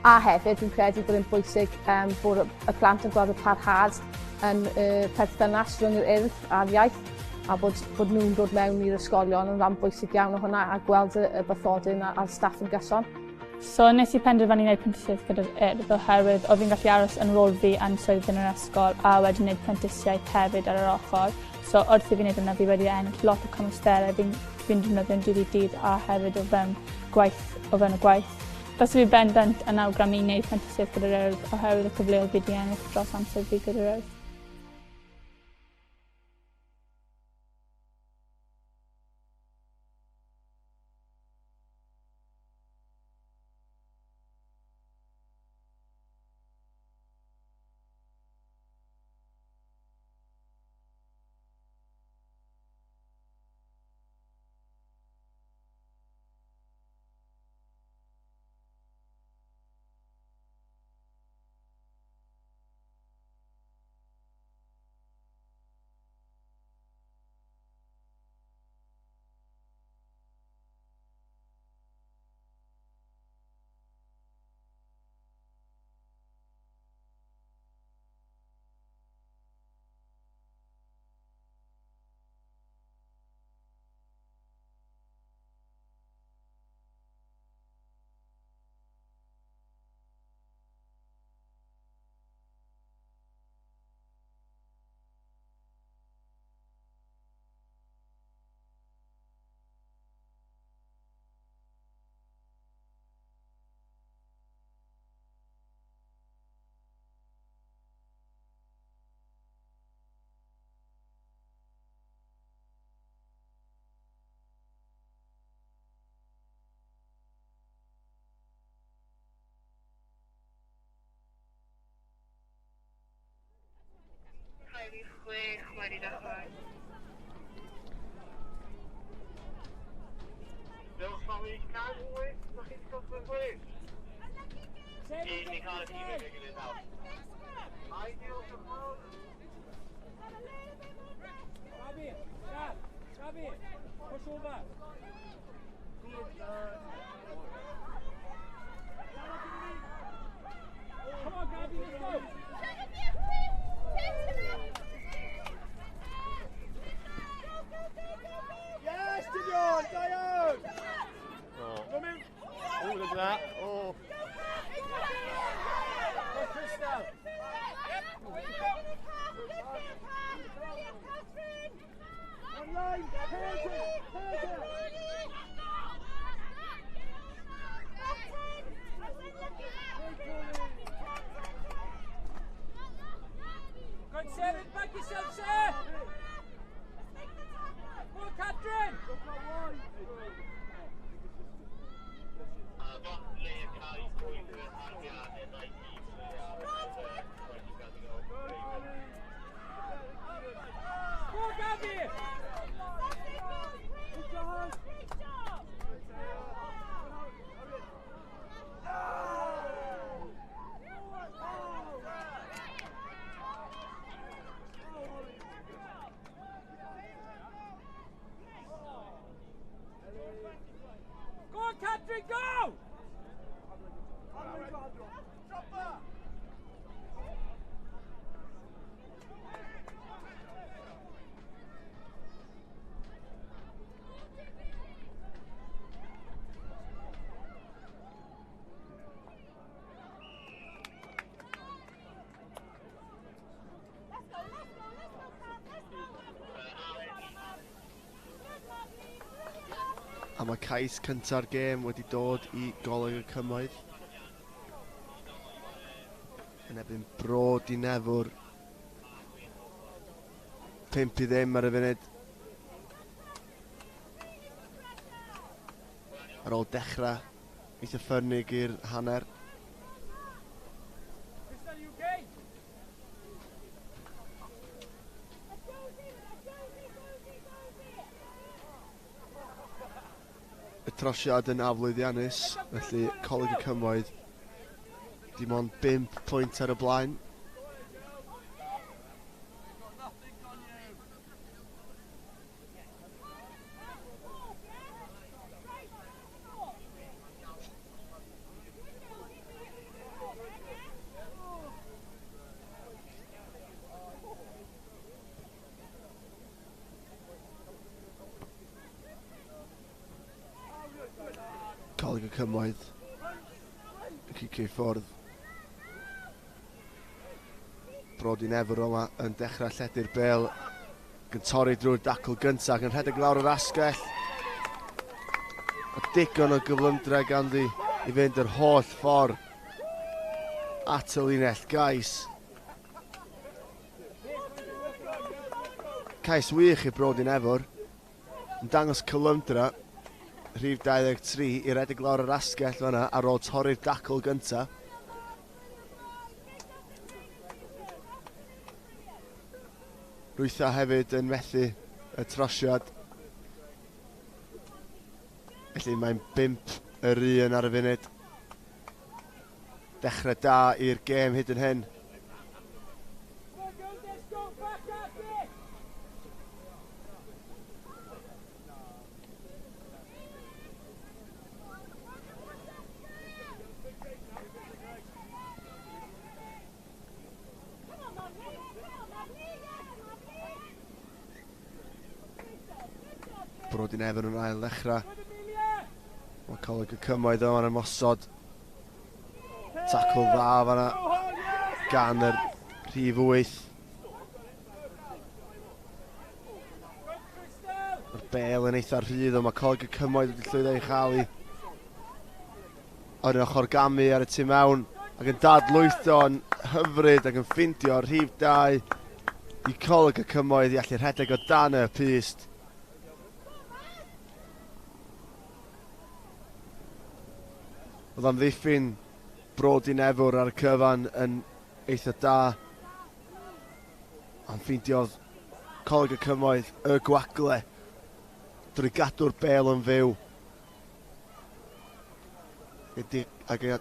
A hefyd, fi'n credu bod e'n bwysig um, bod y plant yn gweld y parhad yn y perthynas rhwng yr urdd a'r iaith a bod, bod nhw'n dod mewn i'r ysgolion yn rhan bwysig iawn o hwnna a gweld y, y bathodyn a'r staff yn gyson. So nes i penderfynu wneud prentisiaeth gyda'r Urdd oherwydd oedd fi'n gallu aros yn rôl fi yn swydd yn yr ysgol a wedyn wneud prentisiaeth hefyd ar yr ochr. So wrth i fi wneud hwnna fi wedi ennill lot o cymwysterau fi'n fi'n defnyddio'n dydd i dydd a hefyd o fewn gwaith o fewn y gwaith. Byse fi bendant yn awgrymu i wneud prentisiaeth gyda'r Urdd oherwydd y cyfleoedd fi 'di ennill dros amser fi gyda'r Urdd. munud i ddechrau. Diolch Molly, can wyth, mae chi wedi gorffen plîs? Un ni cael y tîm efo'i gilydd nawr. Ideal, diolch yn fawr. Gabi, Gab, Gabi, push over. Come on, Gabi, let's go. Yes, Dion, da iawn! Oh. Oh, look at that. Oh. Go, Crystal. Online, Peter, Peter. Good seven, back yourself, sir. Go on, Catherine. A falle cael ei bwyd yn ariannau ddau tîm sydd ar y wedi gael ei Go on, Gabi. Go on, Catherine, go! A mae cais cynta'r gêm wedi dod i Goleg y Cymoedd. Yn erbyn Bro Dinefwr. 5-0 ar y funud. Ar ôl dechrau eitha ffyrnig i'r hanner. Crystal, you okay? Y trosiad yn aflwyddiannus, felly Coleg y Cymoedd dim ond 5 pwynt ar y blaen. Coleg y Cymoedd yn cicio i ffwrdd. Bro Dinefwr yma yn dechrau lledu'r bêl, ac yn torri drwy'r dacl gyntaf ac yn rhedeg lawr yr asgell. A digon o gyflymdra ganddi i fynd yr holl ffordd at y linell gais. Cais wych i Bro Dinefwr, yn dangos cyflymdra rhif 23 i redeg lawr yr asgell fanna ar ôl torri'r dacl gyntaf. Rwytha hefyd yn methu y trosiad. Felly mae'n 5-1 ar y funud. Dechrau da i'r gêm hyd yn hyn. Come on, girls, let's go. Back at it. Bro Dinefwr yn ail ddechrau. Good, Amelia. Mae Coleg y Cymoedd yma'n ymosod. Tacl dda fanna gan yr rhif 8. Good, Crystal. Mae'r bêl yn eitha rhydd, ond mae Coleg y Cymoedd wedi llwyddo i chael i. O'r ochr gamu ar y tu mewn ac yn dadlwytho'n hyfryd ac yn ffindio rhif 2 i Coleg y Cymoedd i allu rhedeg o dan y pyst. Oedd amddiffyn Bro Dinefwr ar y cyfan yn eitha da. Ond ffeindiodd Coleg y Cymoedd, y gwagle, drwy gadw'r bêl yn fyw. Ac i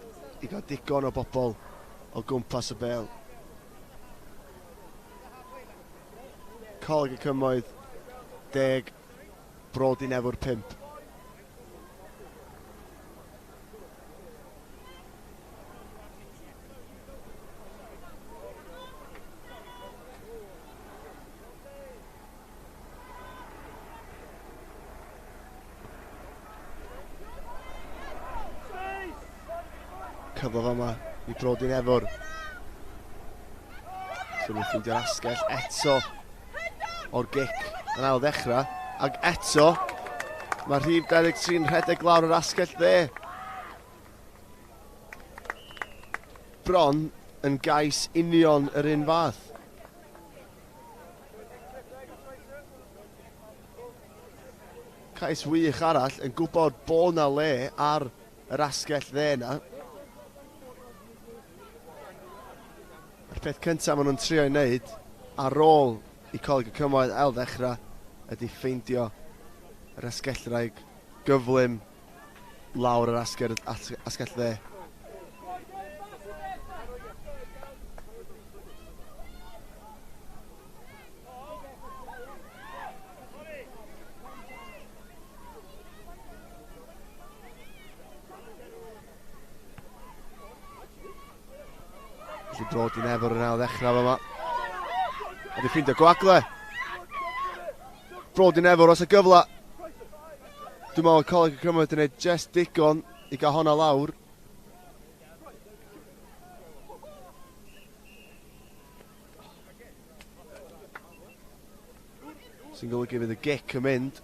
gael digon o bobl o gwmpas y bêl. Coleg y Cymoedd, 10, Bro Dinefwr 5. Cyfle fama i Bro Dinefwr. So nhw'n ffeindio'r asgell eto o'r gic yn ail ddechrau. Ac eto, mae rhif 23yn rhedeg lawr yr asgell dde. Bron yn gais union yr un fath. Cais wych arall yn gwybod bod na le ar yr asgell dde yna. A'r peth cyntaf maen nhw'n trio ei wneud ar ôl i Coleg y Cymoedd ail ddechrau ydy ffeindio yr asgellwraig gyflym lawr yr asgell, asgell dde. Felly Bro Dinefwr yn ail ddechrau fama. A di ffeindio gwagle. Bro Dinefwr os y gyfle. Dwi'n meddwl Coleg y Cymoedd wedi gwneud just digon i gael honna lawr. Sy'n golygu fydd y gic yn mynd.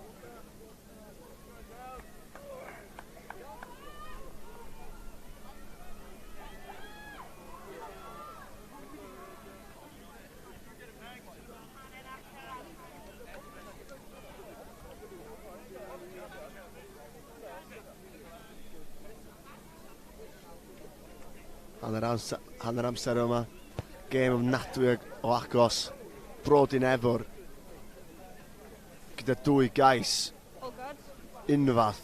Hanner amser, hanner amser yma. Gêm ofnadwy o agos. Bro Dinefwr. Gyda dwy gais. Unfath.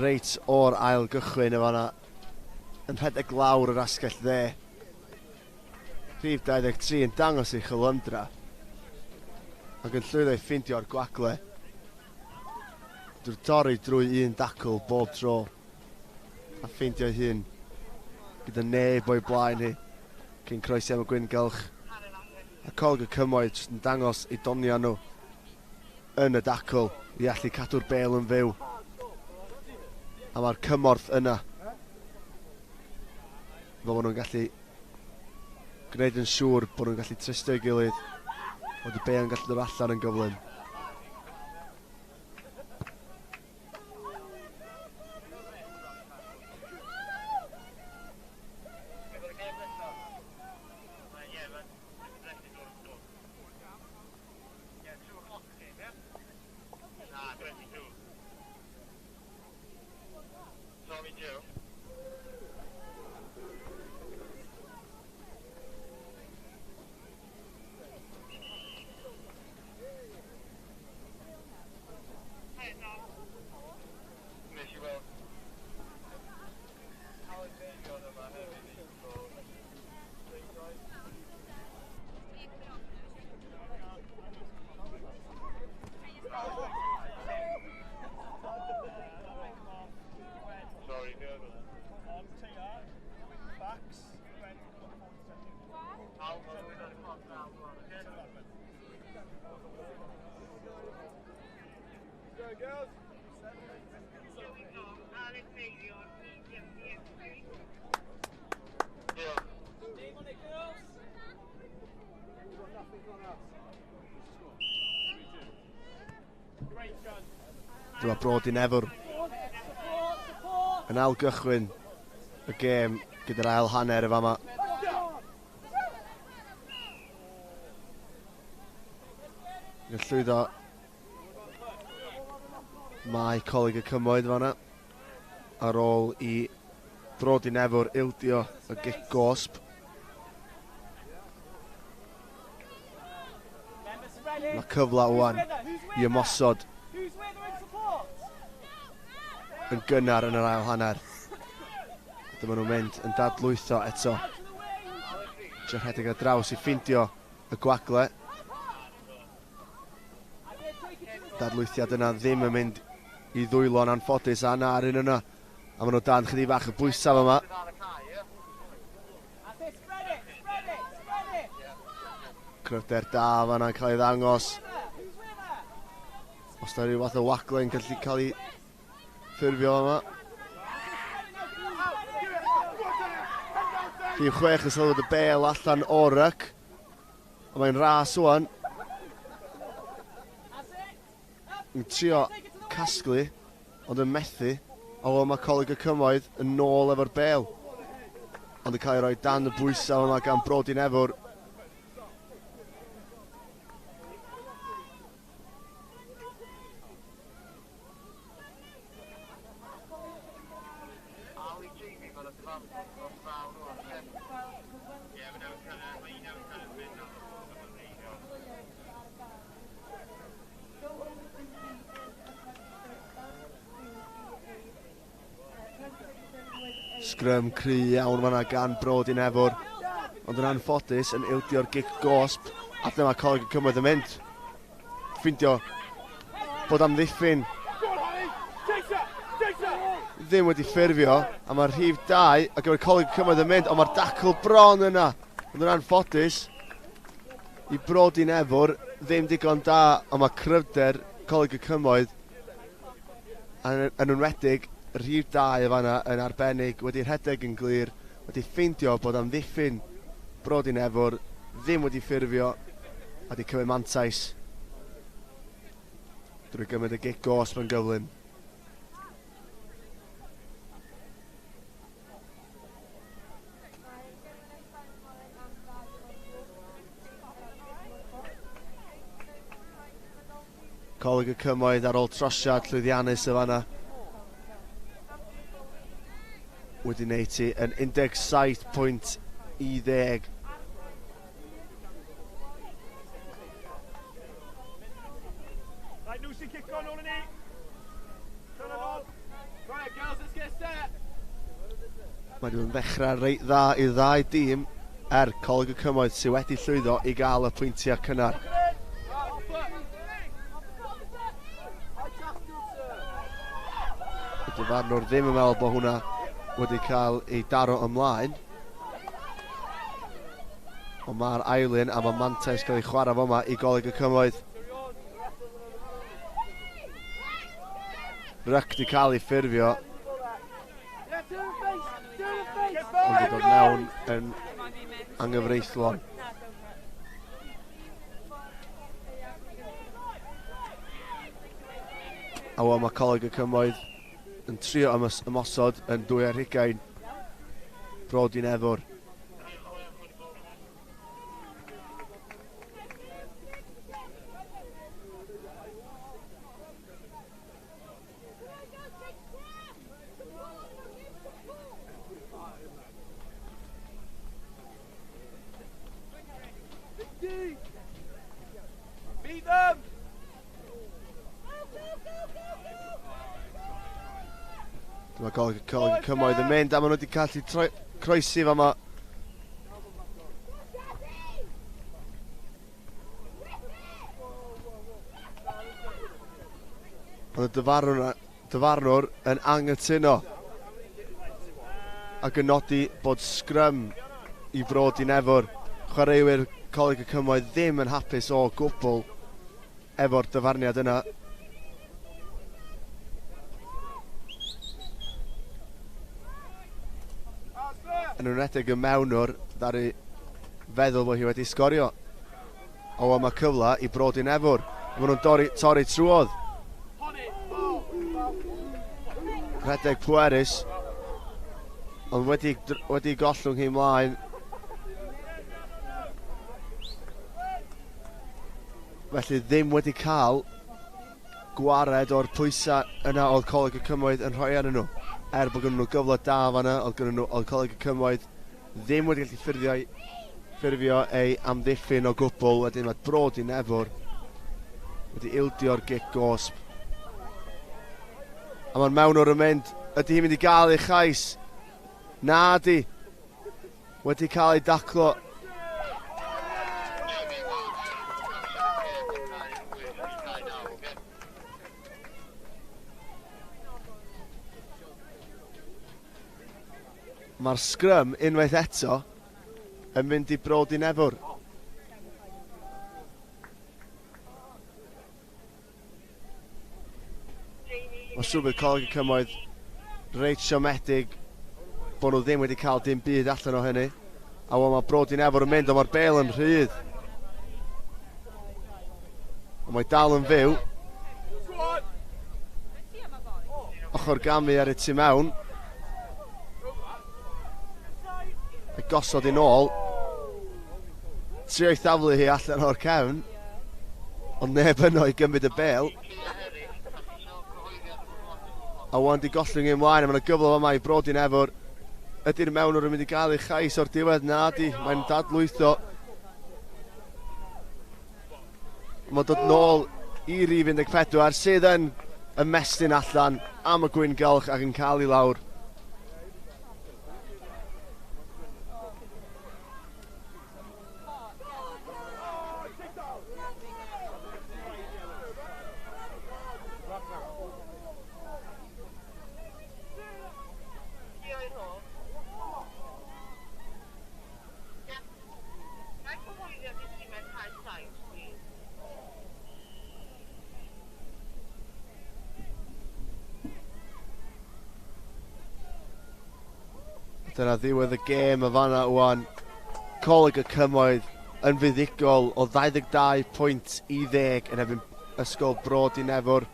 Reit o'r ail gychwyn efo yna. Yn rhedeg lawr yr asgell dde. Rhif 23 yn dangos ei chylymdra. Ac yn llwyddo i ffeindio'r gwagle. Drwy dorri drwy un dacl bob tro. A ffeindio'i hun gyda neb o'i blaen hi cyn croesi am y gwyn gylch. A Coleg y Cymoedd jyst yn dangos eu doniau nhw yn y dacl i allu cadw'r bêl yn fyw. A mae'r cymorth yna. Fel bod nhw'n gallu gwneud yn siŵr bod nhw'n gallu trystio'i gilydd, bod y bêl yn gallu dod allan yn gyflym. Dyma Bro Dinefwr yn ail gychwyn y gêm gyda'r ail hanner y fama. Yn llwyddo mae Coleg y Cymoedd fanna ar ôl i Bro Dinefwr ildio y gic gosb. Mae cyfle wan i ymosod yn gynnar yn yr ail hanner. Dyma nhw'n mynd yn dadlwytho eto. Trio rhedeg ar draws i ffindio y gwagle. Dadlwythiad yna ddim yn mynd i ddwylo'n anffodus a na'r un yna. A maen nhw dan chydig bach y bwysaf yma. Cryfder da fanna'n cael ei ddangos. Os da rhyw fath o wagle yn gallu cael ei ffurfio yma. Rhif 6 yn sylwed y bel allan o'r ryc. A mae'n ras wan. Yn trio casglu, ond yn methu. A wel mae Coleg y Cymoedd yn nôl efo'r bel. Ond yn cael ei roi dan y bwysau yma gan Bro Dinefwr. Sgrym cry iawn fanna gan Bro Dinefwr, ond yn anffodus yn ildio'r gic gosb, a dyma Coleg y Cymoedd yn mynd. Ffindio bod amddiffyn ddim wedi ffurfio, a mae'r rhif 2 ar gyfer Coleg y Cymoedd yn mynd, ond mae'r dacl bron yna, ond yn anffodus i Bro Dinefwr ddim digon da, ond mae cryfder Coleg y Cymoedd yn enwedig rhif 2 o fanna yn arbennig wedi rhedeg yn glir, wedi ffeindio bod amddiffyn Bro Dinefwr ddim wedi ffurfio a wedi cymryd mantais drwy gymryd y gic gosb yn gyflym. Coleg y Cymoedd ar ôl trosiad llwyddiannus y fanna. Wedi wneud ti yn 17 pwynt i 10. Right, nhw sy'n cico nôl i ni. Turn it on. Right, girls, let's get set. Mae wedi bod yn ddechrau reit dda i'r ddau dîm er Coleg y Cymoedd sydd wedi llwyddo i gael y pwyntiau cynnar. Y dyfarnwr ddim yn meddwl bod hwnna wedi cael ei daro ymlaen. Ond mae'r ailun a mae mantais cael ei chwarae fo yma i Goleg y Cymoedd. Ryc di cael ei ffurfio. Ond wedi dod mewn yn anghyfreithlon. A wel mae Coleg y Cymoedd yn trio ymosod yn 2 ar Bro Dinefwr. Beat them! Dyma Coleg y Cymoedd yn mynd a maen nhw wedi gallu croesi fa yma. Ond y dyfarnwr yn anghytuno ac yn nodi bod sgrym i Fro Dinefwr. Chwaraewyr Coleg y Cymoedd ddim yn hapus o gwbl efo'r dyfarniad yna. Yn enwedig y mewnwr ddaru feddwl bod hi wedi sgorio. O, mae cyfle i Bro Dinefwr. Maen nhw'n torri trwodd. Rhedeg pwerus. Ond wedi gollwng hi mlaen. Felly ddim wedi cael gwared o'r pwysau yna oedd Coleg y Cymoedd yn rhoi arnyn nhw. Er bod gynnu nhw gyfle da fanna, oedd gynnu nhw, oedd Coleg y Cymoedd ddim wedi gallu ffurfio ei amddiffyn o gwbl. Wedyn mae Bro Dinefwr Wedi ildio'r gic gosb. A mae'r mewnwr yn mynd. Ydy hi'n mynd i gael ei chais? Na di. Wedi cael ei daclo. Mae'r sgrym unwaith eto yn mynd i Bro Dinefwr. Mae'n siŵr bydd Coleg y Cymoedd reit siomedig bod nhw ddim wedi cael dim byd allan o hynny. A wel, mae Bro Dinefwr yn mynd, ond mae'r bêl yn rhydd. Ond mae dal yn fyw. Ochr gamu ar y tu mewn. A gosod yn ôl. Trio ei thaflu hi allan o'r cefn. Ond neb yno i gymryd y bêl. A wan di gollwng ymlaen, a mae'n gyfle yma i Bro Dinefwr. Ydy'r mewnwr yn mynd i gael ei chais o'r diwedd? Na di, mae'n dadlwytho. Mae'n dod nôl i rif 14, sydd yn ymestyn allan am y gwyn galch ac yn cael ei lawr. Dyna ddiwedd y gêm y fanna wan. Coleg y Cymoedd yn fuddugol o 22 pwynt i 10 yn erbyn Ysgol Bro Dinefwr.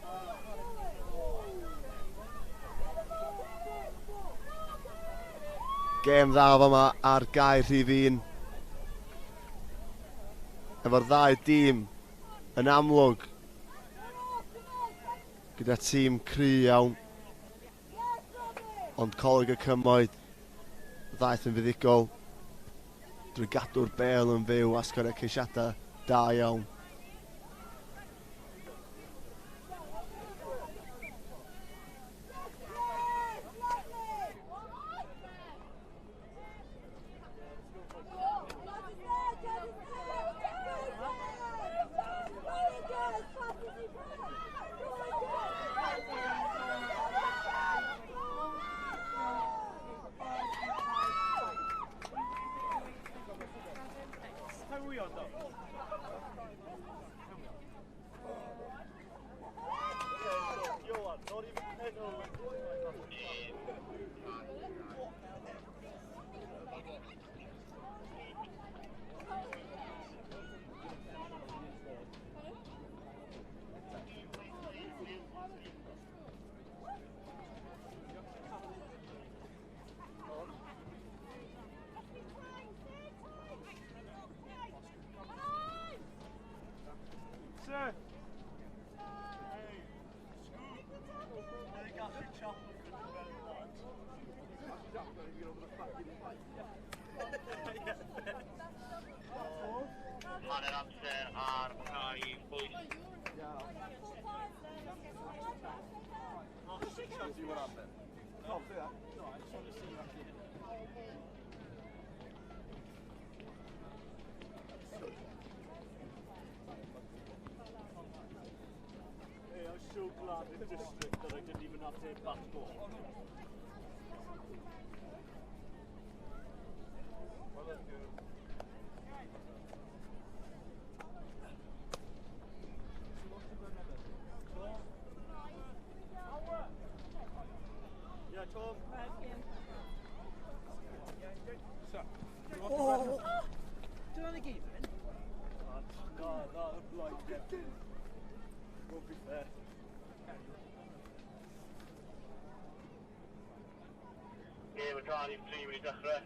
Gêm dda fama ar gae rhif 1. Efo'r ddau dîm yn amlwg gyda tîm cry iawn. Ond Coleg y Cymoedd ddaeth yn fuddugol drwy gadw'r bêl yn fyw a sgorio ceisiadau da iawn. Hanner amser ar cae 8. Hey, I'm so glad in district that I didn't even have to hit bat ball. Yeah, Tom. Oh! Dyna ni gyd, then? No, no, like, won't be fair. Gêm y cael i'n 3 wedi dechrau.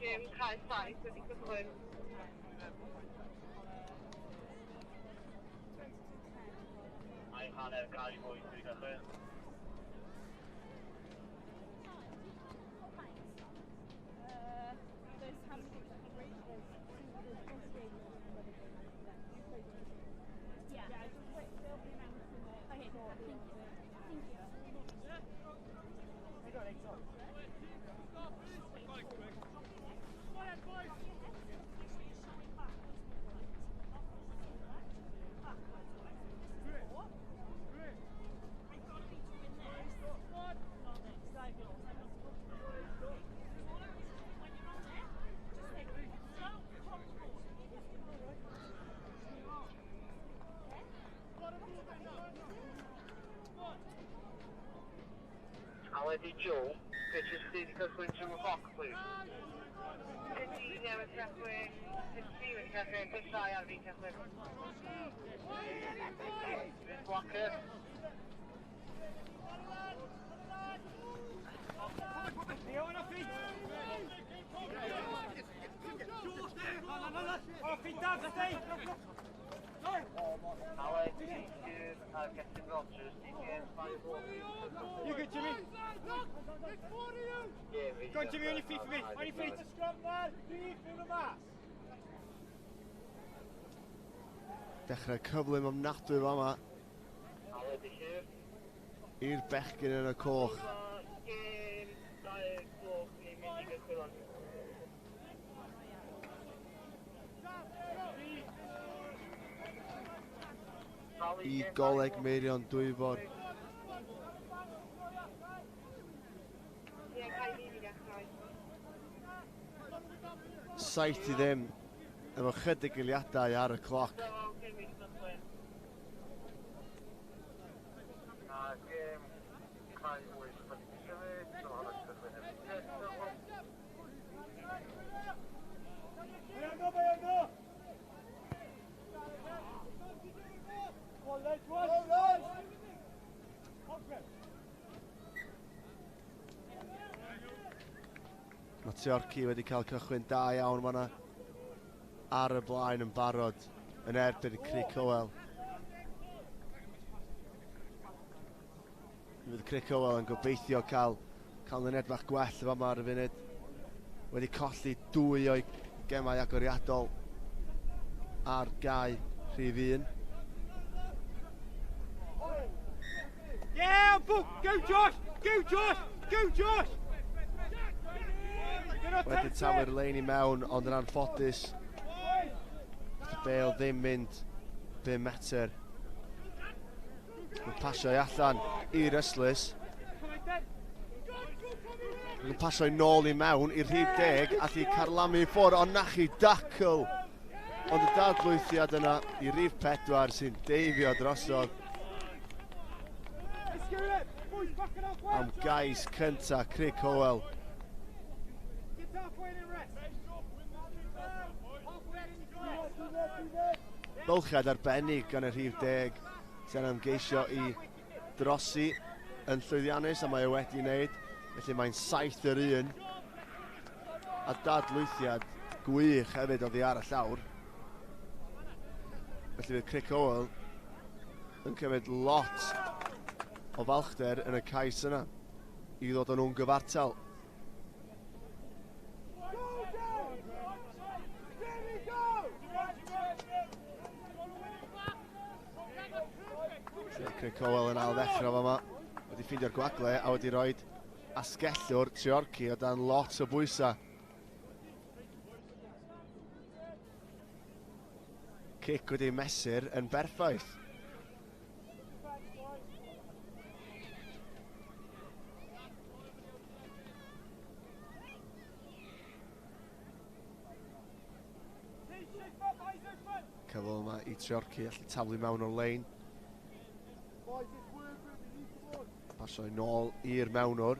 Gêm cae 7 wedi cychwyn. Ail hanner cael i 8 wedi cychwyn. Aled i Joe, pitches sydd cychwyn 2 o'clock, please. Pitch 1 newydd cychwyn, pitch 3 wedi cychwyn, pitch 2 ar fin cychwyn. Blocker. Aled, Gethin Rogers, You good, Jimmy? Go on, Jimmy, on your feet for me. On your feet. Dechrau cyflym ofnadwy fama i'r bechgyn yn y coch. I Goleg Meirion Dwyfor. Saith i ddim, efo chydig eiliadau ar y cloc. Mae Treorci wedi cael cychwyn da iawn fan'na ar y blaen yn barod yn erbyn Crughywel. Fydd Crughywel yn gobeithio cael canlyniad bach gwell fama ar y funud. Wedi colli dwy o'i gemau agoriadol ar gau rhif 1. Yeah, go Josh! Go Josh! Go Josh! Wedi taflu'r lein i mewn, ond yn anffodus, Bale ddim mynd 5 metr. Mae'n pasio i allan i'r Ystlys. Mae'n pasio i nôl i mewn i'r rhif 10, allu carlamu i ffwrdd, ond nachi dacl. Ond y dadlwythiad yna i rhif 4 sy'n deifio drosodd. Am gais cynta Crughywel. Bylchiad arbennig gan y rhif 10 sy'n ymgeisio i drosi yn llwyddiannus, a mae e wedi wneud. Felly mae'n 7-1. A dadlwythiad gwych hefyd oddi ar y llawr. Felly fydd Crughywel yn cymryd lot o falchder yn y cais yna i ddod â nhw'n gyfartal. Crughywel yn ail ddechrau fama, wedi ffeindio'r gwagle a wedi rhoi asgellwr Treorci o dan lot o bwysau. Cic wedi mesur yn berffaith. Cyfle yma i Treorci allu taflu mewn o'r lein. Pasio i nôl i'r mewnwr.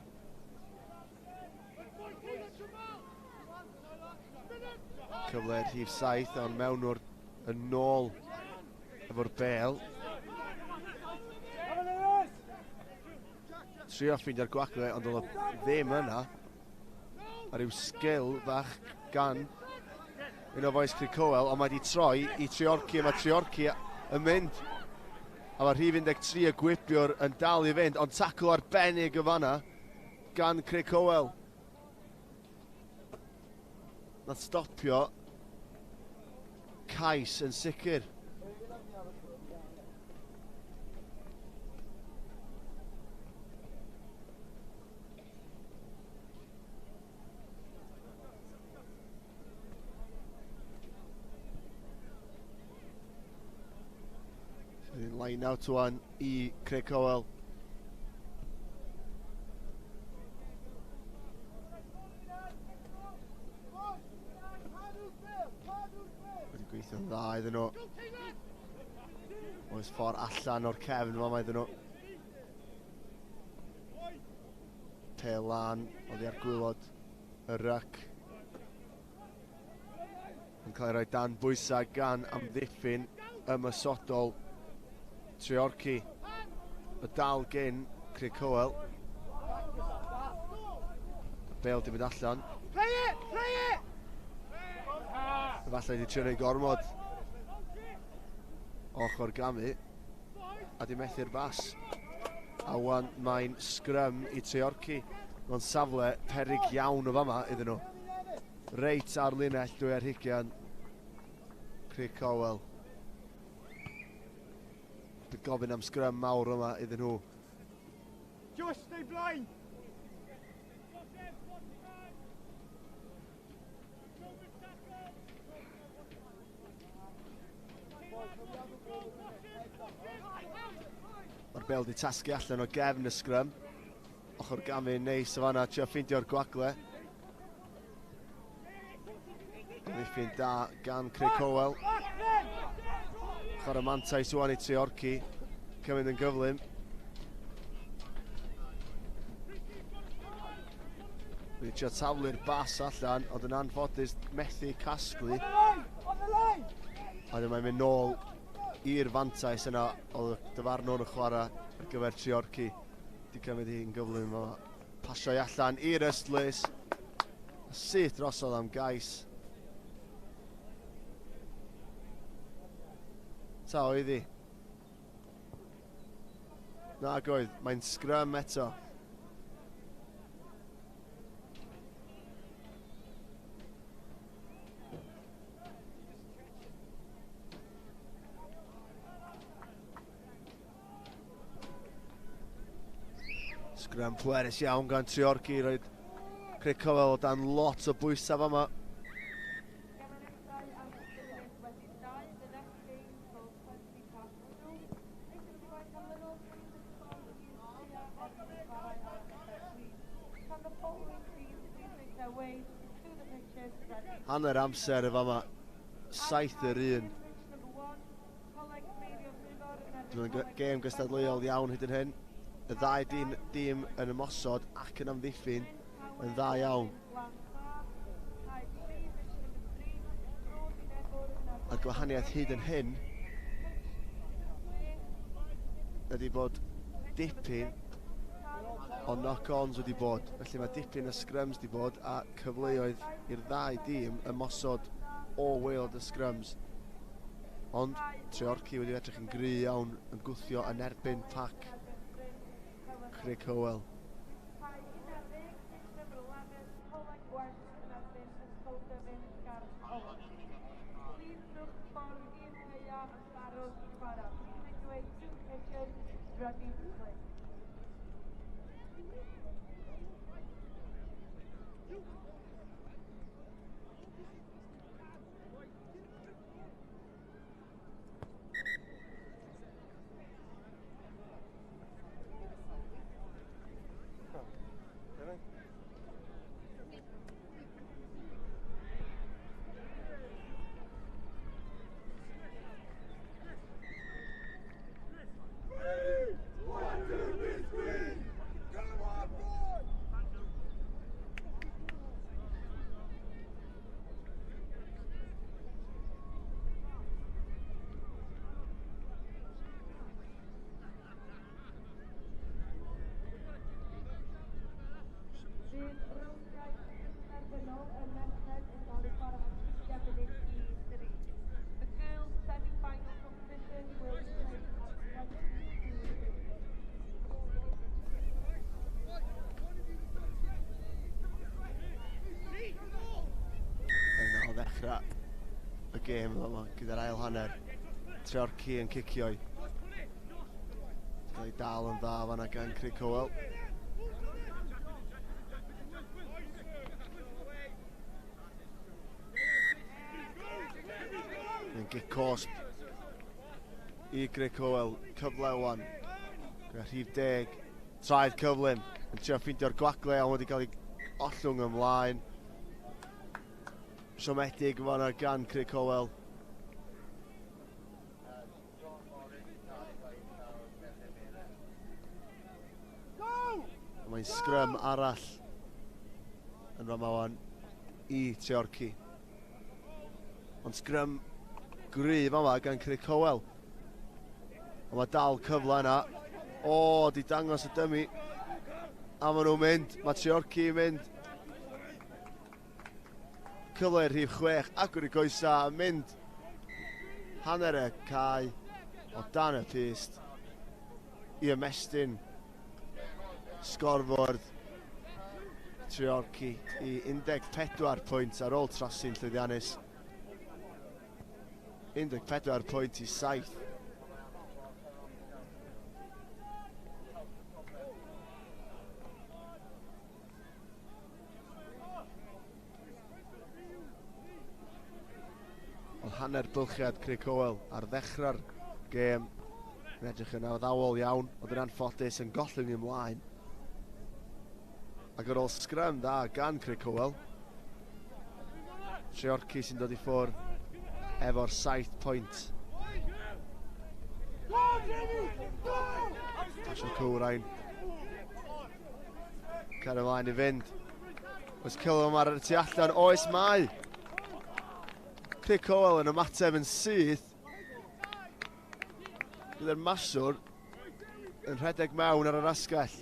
Cyfle rhif 7, ond mewnwr yn nôl efo'r bel. Trio ffeindio'r gwagle, ond oedd o ddim yna. A rhyw sgil fach gan un o fois Crughywel, ond mae wedi troi i Treorci, a mae Treorci yn mynd. A mae rhif 13 y gwibiwr yn dal i fynd, ond tacl arbennig y fanna gan Crughywel. Nath stopio cais yn sicr. Line out one i Crughywel. Wedi gweithio'n dda iddyn nhw. Oes ffordd allan o'r cefn fama iddyn nhw. Pel lan oddi ar gwaelod y ryc. Yn cael ei roi dan bwysau gan amddiffyn ymosodol Treorci. Y dal gyn Crughywel. Y bel di mynd allan. Play it! Play it! Efallai di trio neud gormod. Ochr gamu. A di methu'r bas. A wan mae'n sgrym i Treorci. Mae'n safle peryg iawn o fama iddyn nhw. Reit ar linell 22. Crughywel. Bydd gofyn am sgrym mawr yma iddyn nhw. Just stay blind! Mae'r bel di tasgu allan o gefn y sgrym. Ochr gamu neis o fanna, trio ffeindio'r gwagle. Amddiffyn da gan Crughywel. Chwarae mantais wan i Treorci. Cymryd yn gyflym. Wedi trio taflu'r bas allan, ond yn anffodus methu casglu. A dyma mae'n mynd nôl i'r fantais yna oedd y dyfarnwr yn chwarae ar gyfer Treorci. Di cymryd hi'n gyflym o pasio i allan i'r ystlys. Syth drosodd am gais. Ta oedd hi? Nag oedd, mae'n sgrym eto. Sgrym pwerus iawn gan Treorci, roed Crughywel o dan lot o bwysau fama. Hanner amser y fama, 7-1. Dwi'n gêm gystadleuol iawn hyd yn hyn. Y ddau dîm yn ymosod ac yn amddiffyn yn dda iawn. A'r gwahaniaeth hyd yn hyn ydy bod dipyn o knock-ons wedi bod. Felly mae dipyn o scrums wedi bod a cyfleoedd i'r ddau dîm ymosod o waelod y scrums. Ond Treorci wedi edrych yn gry iawn yn gwthio yn erbyn pac Crughywel. Y gêm yma gyda'r ail hanner. Treorci yn cicio i. Cael ei dal yn dda fanna gan Crughywel. Yn gic cosb i Crughywel. Cyfle wan. Gyda rhif 10. Traed cyflym. Yn trio ffeindio'r gwagle ond wedi cael ei ollwng ymlaen. Siomedig fanna gan Crughywel. Mae'n sgrym arall yn fama wan i Treorci. Ond sgrym gryf fama gan Craig Cowell. Ond mae dal cyfle yna. O, di dangos y dymi. A maen nhw'n mynd. Mae Treorci yn mynd. Cyfle i'r rhif 6 agor i goesa a mynd hanner y cae o dan y pyst i ymestyn sgorfwrdd Treorci i 14 pwynt ar ôl trosi'n llwyddiannus. 14 pwynt i 7. Oedd hanner bylchiad Craig Cowell ar ddechrau'r gêm yn edrych yn addawol iawn, oedd yn anffodus yn gollwng ymlaen. Ac ar ôl sgrym dda gan Craig Cowell, Treorci sy'n dod i ffwrdd efo'r 7 pwynt. Pasio Cywrain. Cario ymlaen i fynd. Oes Cilwm ar y tu allan? Oes mae! Craig Cowell yn ymateb yn syth. Bydd yr maswr yn rhedeg mewn ar yr asgell.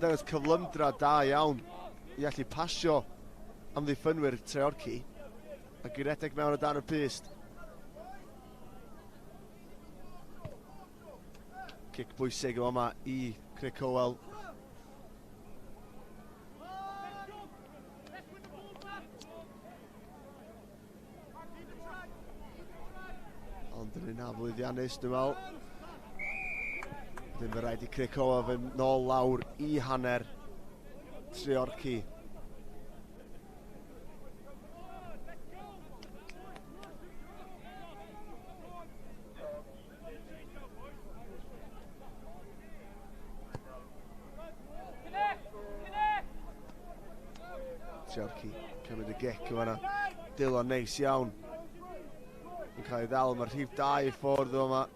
Dangos cyflymdra da iawn i allu pasio amddiffynwyr Treorci ac i redeg mewn o dan y pyst. Cic bwysig yma i Craig Cowell. Ond yn un aflwyddiannus, dwi'n meddwl. Ddim fy rhaid i Craig Cowell fynd nôl lawr i hanner Treorci. Treorci cymryd y gic yma yna. Dilo neis iawn. Yn cael ei ddal, mae'r rhif 2 i ffwrdd yma.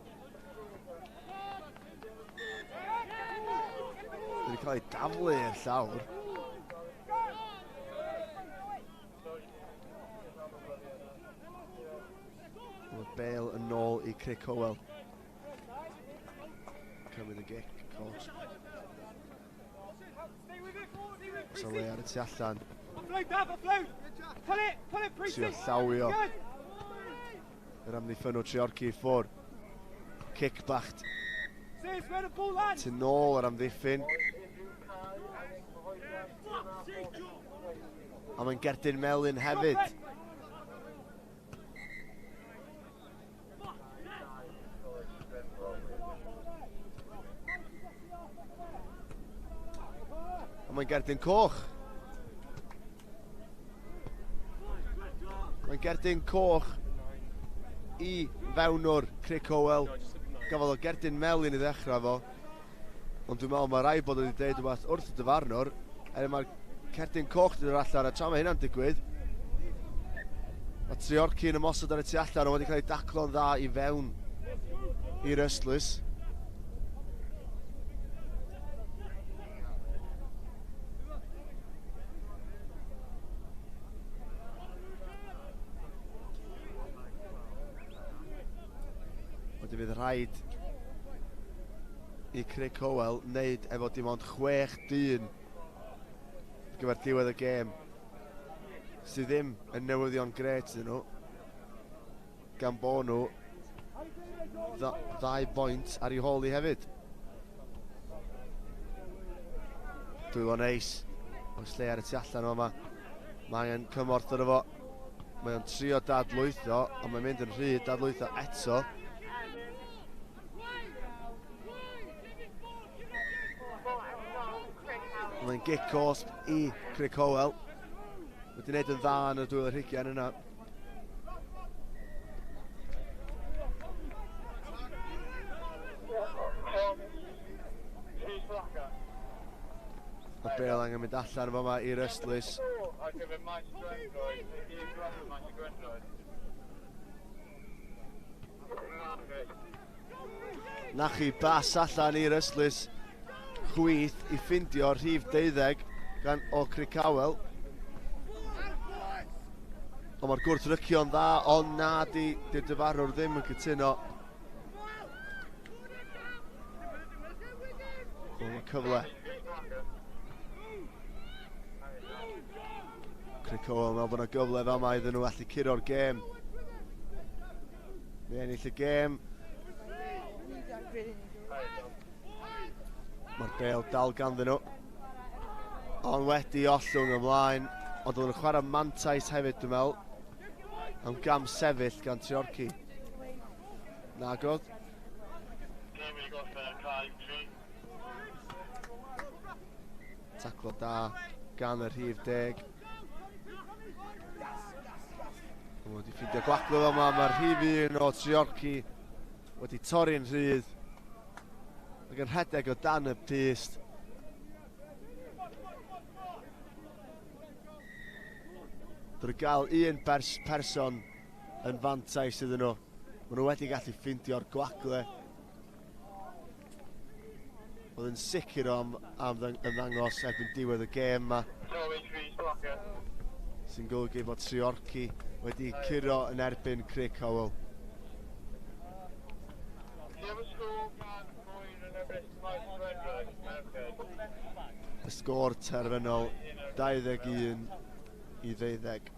Wedi cael ei daflu i'r llawr. Mae Bale yn ôl i Craig Cowell. Cymryd y gic, cos. Os o le ar y tu allan. Trio llawio. Yr amddiffynnwr Treorci i ffwrdd. Cic bach. Tu nôl yr amddiffyn. A mae'n gerdyn melyn hefyd. A mae'n gerdyn coch. Mae'n gerdyn coch i fewnwr Craig Cowell. Gafodd o gerdyn melyn i ddechrau fo. Ond dwi'n meddwl mae rhaid bod wedi dweud rhywbeth wrth y dyfarnwr. Er mae'r cerdyn coch wedi dod allan, a tra mae hynna'n digwydd, mae Treorci yn ymosod ar y tu allan, ond wedi cael ei daclo'n dda i fewn i'r ystlys. Wedyn fydd rhaid i Craig Cowell wneud efo dim ond 6 dyn ar gyfer diwedd y gêm, sydd ddim yn newyddion gret iddyn nhw, gan bo nhw ddau boint ar ei hôl i hefyd. Dwylo neis, oes lle ar y tu allan o yma. Mae angen cymorth arno fo. Mae o'n trio dadlwytho, ond mae'n mynd yn rhy dadlwytho eto. Mae'n gic cosb i Craig Cowell. Wedi gwneud yn dda yn y dwylo rhigian yna. Mae Bale angen mynd allan fama i'r ystlys. Na chi, bas allan i'r ystlys. chwith i ffindio rhif 12 gan o Crickhowell. Ond mae'r gwrthrycio'n dda, ond na di, di'r dyfarwr ddim yn cytuno. Ond mae cyfle. Crickhowell meddwl bod yna gyfle fama iddyn nhw allu curo'r gêm. Neu ennill y gêm. Mae'r bêl dal ganddyn nhw. Ond wedi ollwng ymlaen. Ond oedd yn chwarae mantais hefyd, dwi'n meddwl. Am gam sefyll gan Treorci. Nagodd. Taclo da gan y rhif 10. Mae wedi ffeindio gwaclo fel yma. Mae'r rhif 1 o Treorci wedi torri'n rhydd. Ac yn rhedeg o dan y pyst. Drwy gael un person yn fantais iddyn nhw. Maen nhw wedi gallu ffeindio'r gwagle. Oedd yn sicr o am ymddangos erbyn diwedd y gêm yma. Sy'n golygu bod Treorci wedi curo yn erbyn Crickhowell. Y sgôr terfynol 21 i 12.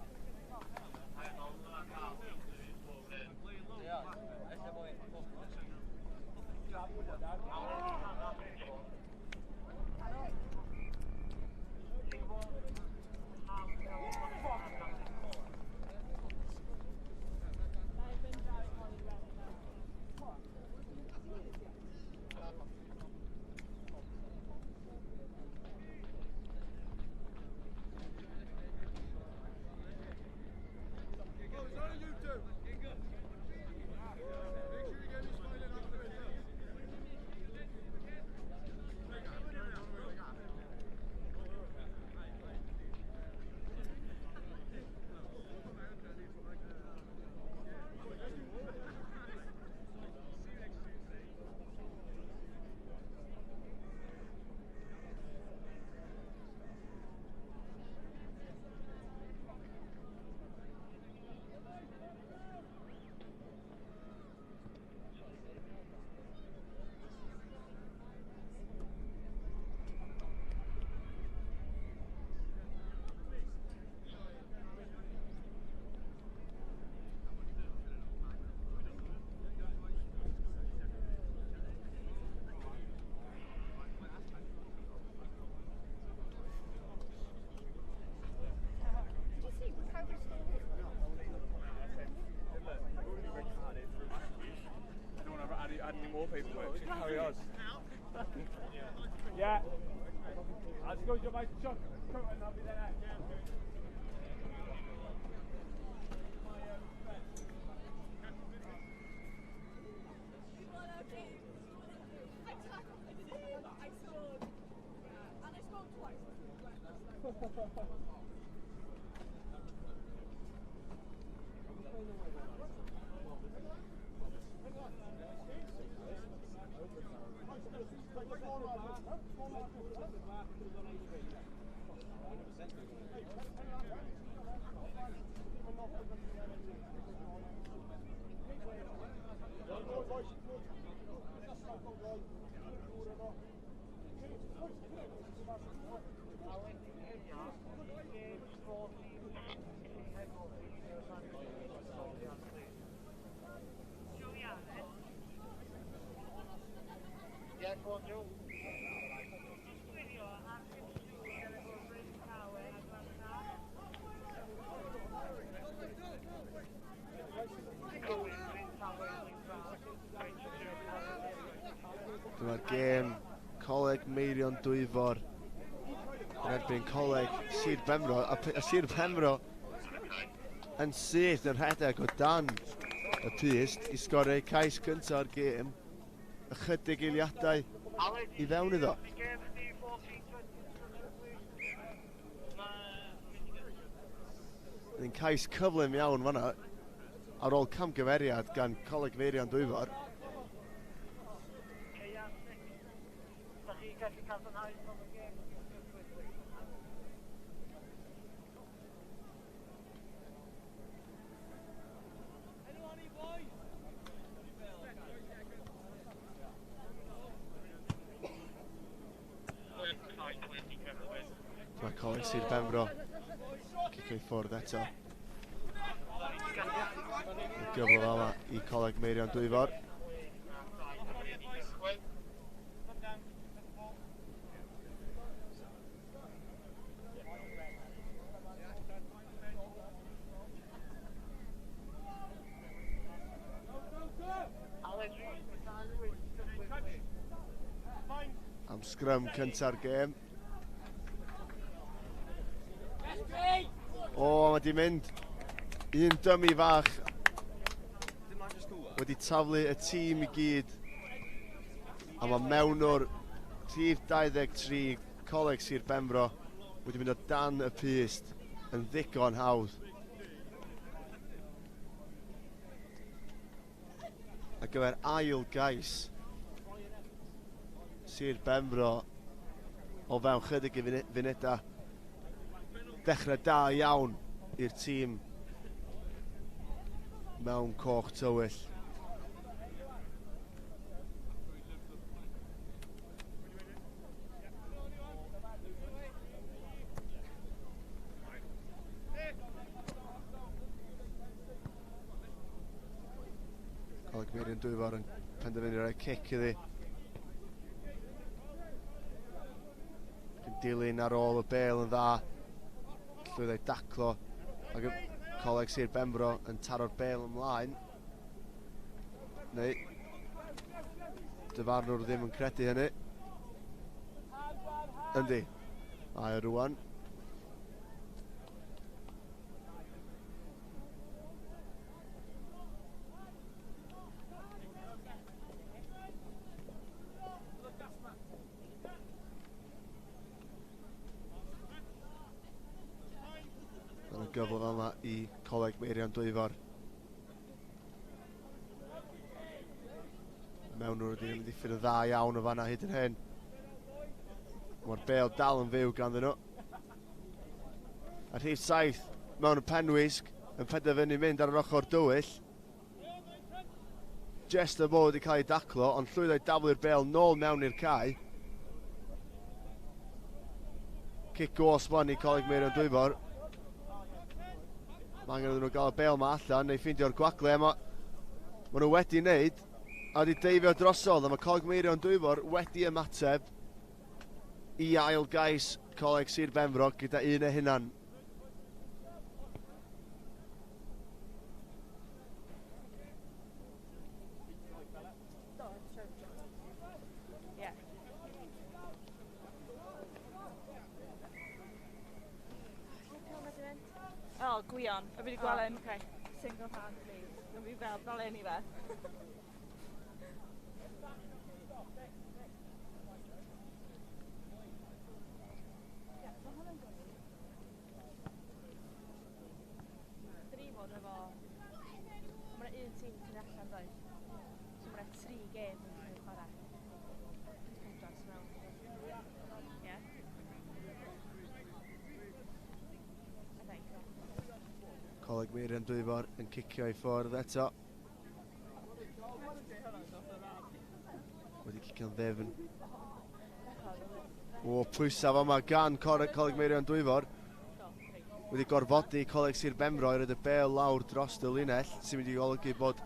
Carry on. Yeah. I'll just go to my chuck coat and I'll be there. I scored. And I scored twice. Dyma'r gêm Coleg Meirion Dwyfor yn erbyn Coleg Sir Benfro, a Sir Benfro yn syth yn rhedeg o dan y pyst i sgorio cais cyntaf o'r gêm ychydig eiliadau i fewn iddo. Yn cais cyflym iawn fanna ar ôl camgymeriad gan Coleg Meirion Dwyfor. Mae Coleg Sir Benfro cicio i ffwrdd eto. Y gyfle fel yma i Coleg Meirion Dwyfor. Am sgrym cynta'r gêm. O, mae di mynd un dymi fach. Wedi taflu y tîm i gyd. A mae mewnwr rhif 23 Coleg Sir Benfro wedi mynd o dan y pyst yn ddigon hawdd. Ar gyfer ail gais Sir Benfro o fewn chydig i funudau. Dechrau da iawn i'r tîm mewn coch tywyll. Coleg Meirion Dwyfor yn penderfynu rhoi cic iddi. Yn dilyn ar ôl y bel yn dda. Llwyddo i daclo. Ac y Coleg Sir Benfro yn taro'r bel ymlaen. Neu, dyfarnwr ddim yn credu hynny. Yndi. Mae o rwan. Dyna gyfle fel yma i Coleg Meirion Dwyfor. Mewn nhw wedi ymddiffyn yn dda iawn o fanna hyd yn hyn. Mae'r bel dal yn fyw ganddyn nhw. A rhif 7 mewn y penwisg yn penderfynu mynd ar yr ochr dywyll. Jest y bod wedi cael ei daclo, ond llwyddo i daflu'r bel nôl mewn i'r cae. Cic gos fan i Coleg Meirion Dwyfor. Mae angen iddyn nhw gael y bel ma allan neu ffeindio'r gwagle. Mae ma nhw wedi wneud a wedi deifio drosodd, a mae Coleg Meirion Dwyfor wedi ymateb i ail gais Coleg Sir Benfro gyda un eu hunan. O, Gwion. A fi wedi gweld e'n okay. Single-handedly. A fi fel un i fe. Dyn ni fod efo... Mae yna un tîm yn tynnu allan does? So mae yna 3 gêm yn cael ei chwarae. Pendant mewn. Ie. I think. Coleg Meirion Dwyfor yn cicio i ffwrdd eto. Wedi cicio'n ddefn. O, pwysaf yma gan Coleg Meirion Dwyfor. Wedi gorfodi Coleg Sir Benfro i roed y bel lawr dros y linell, sy'n mynd i olygu bod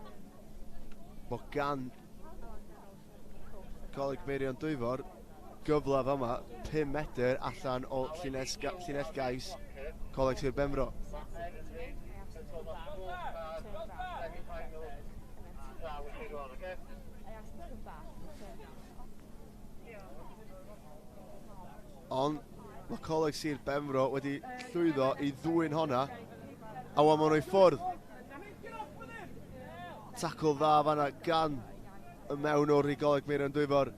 gan Coleg Meirion Dwyfor gyfle fama 5 medr allan o llinell gais Coleg Sir Benfro. Ond mae Coleg Sir Benfro wedi llwyddo i ddwyn honna, a wan maen nhw i ffwrdd. Tacl dda fanna gan y mewn o'r i Goleg Meirion Dwyfor.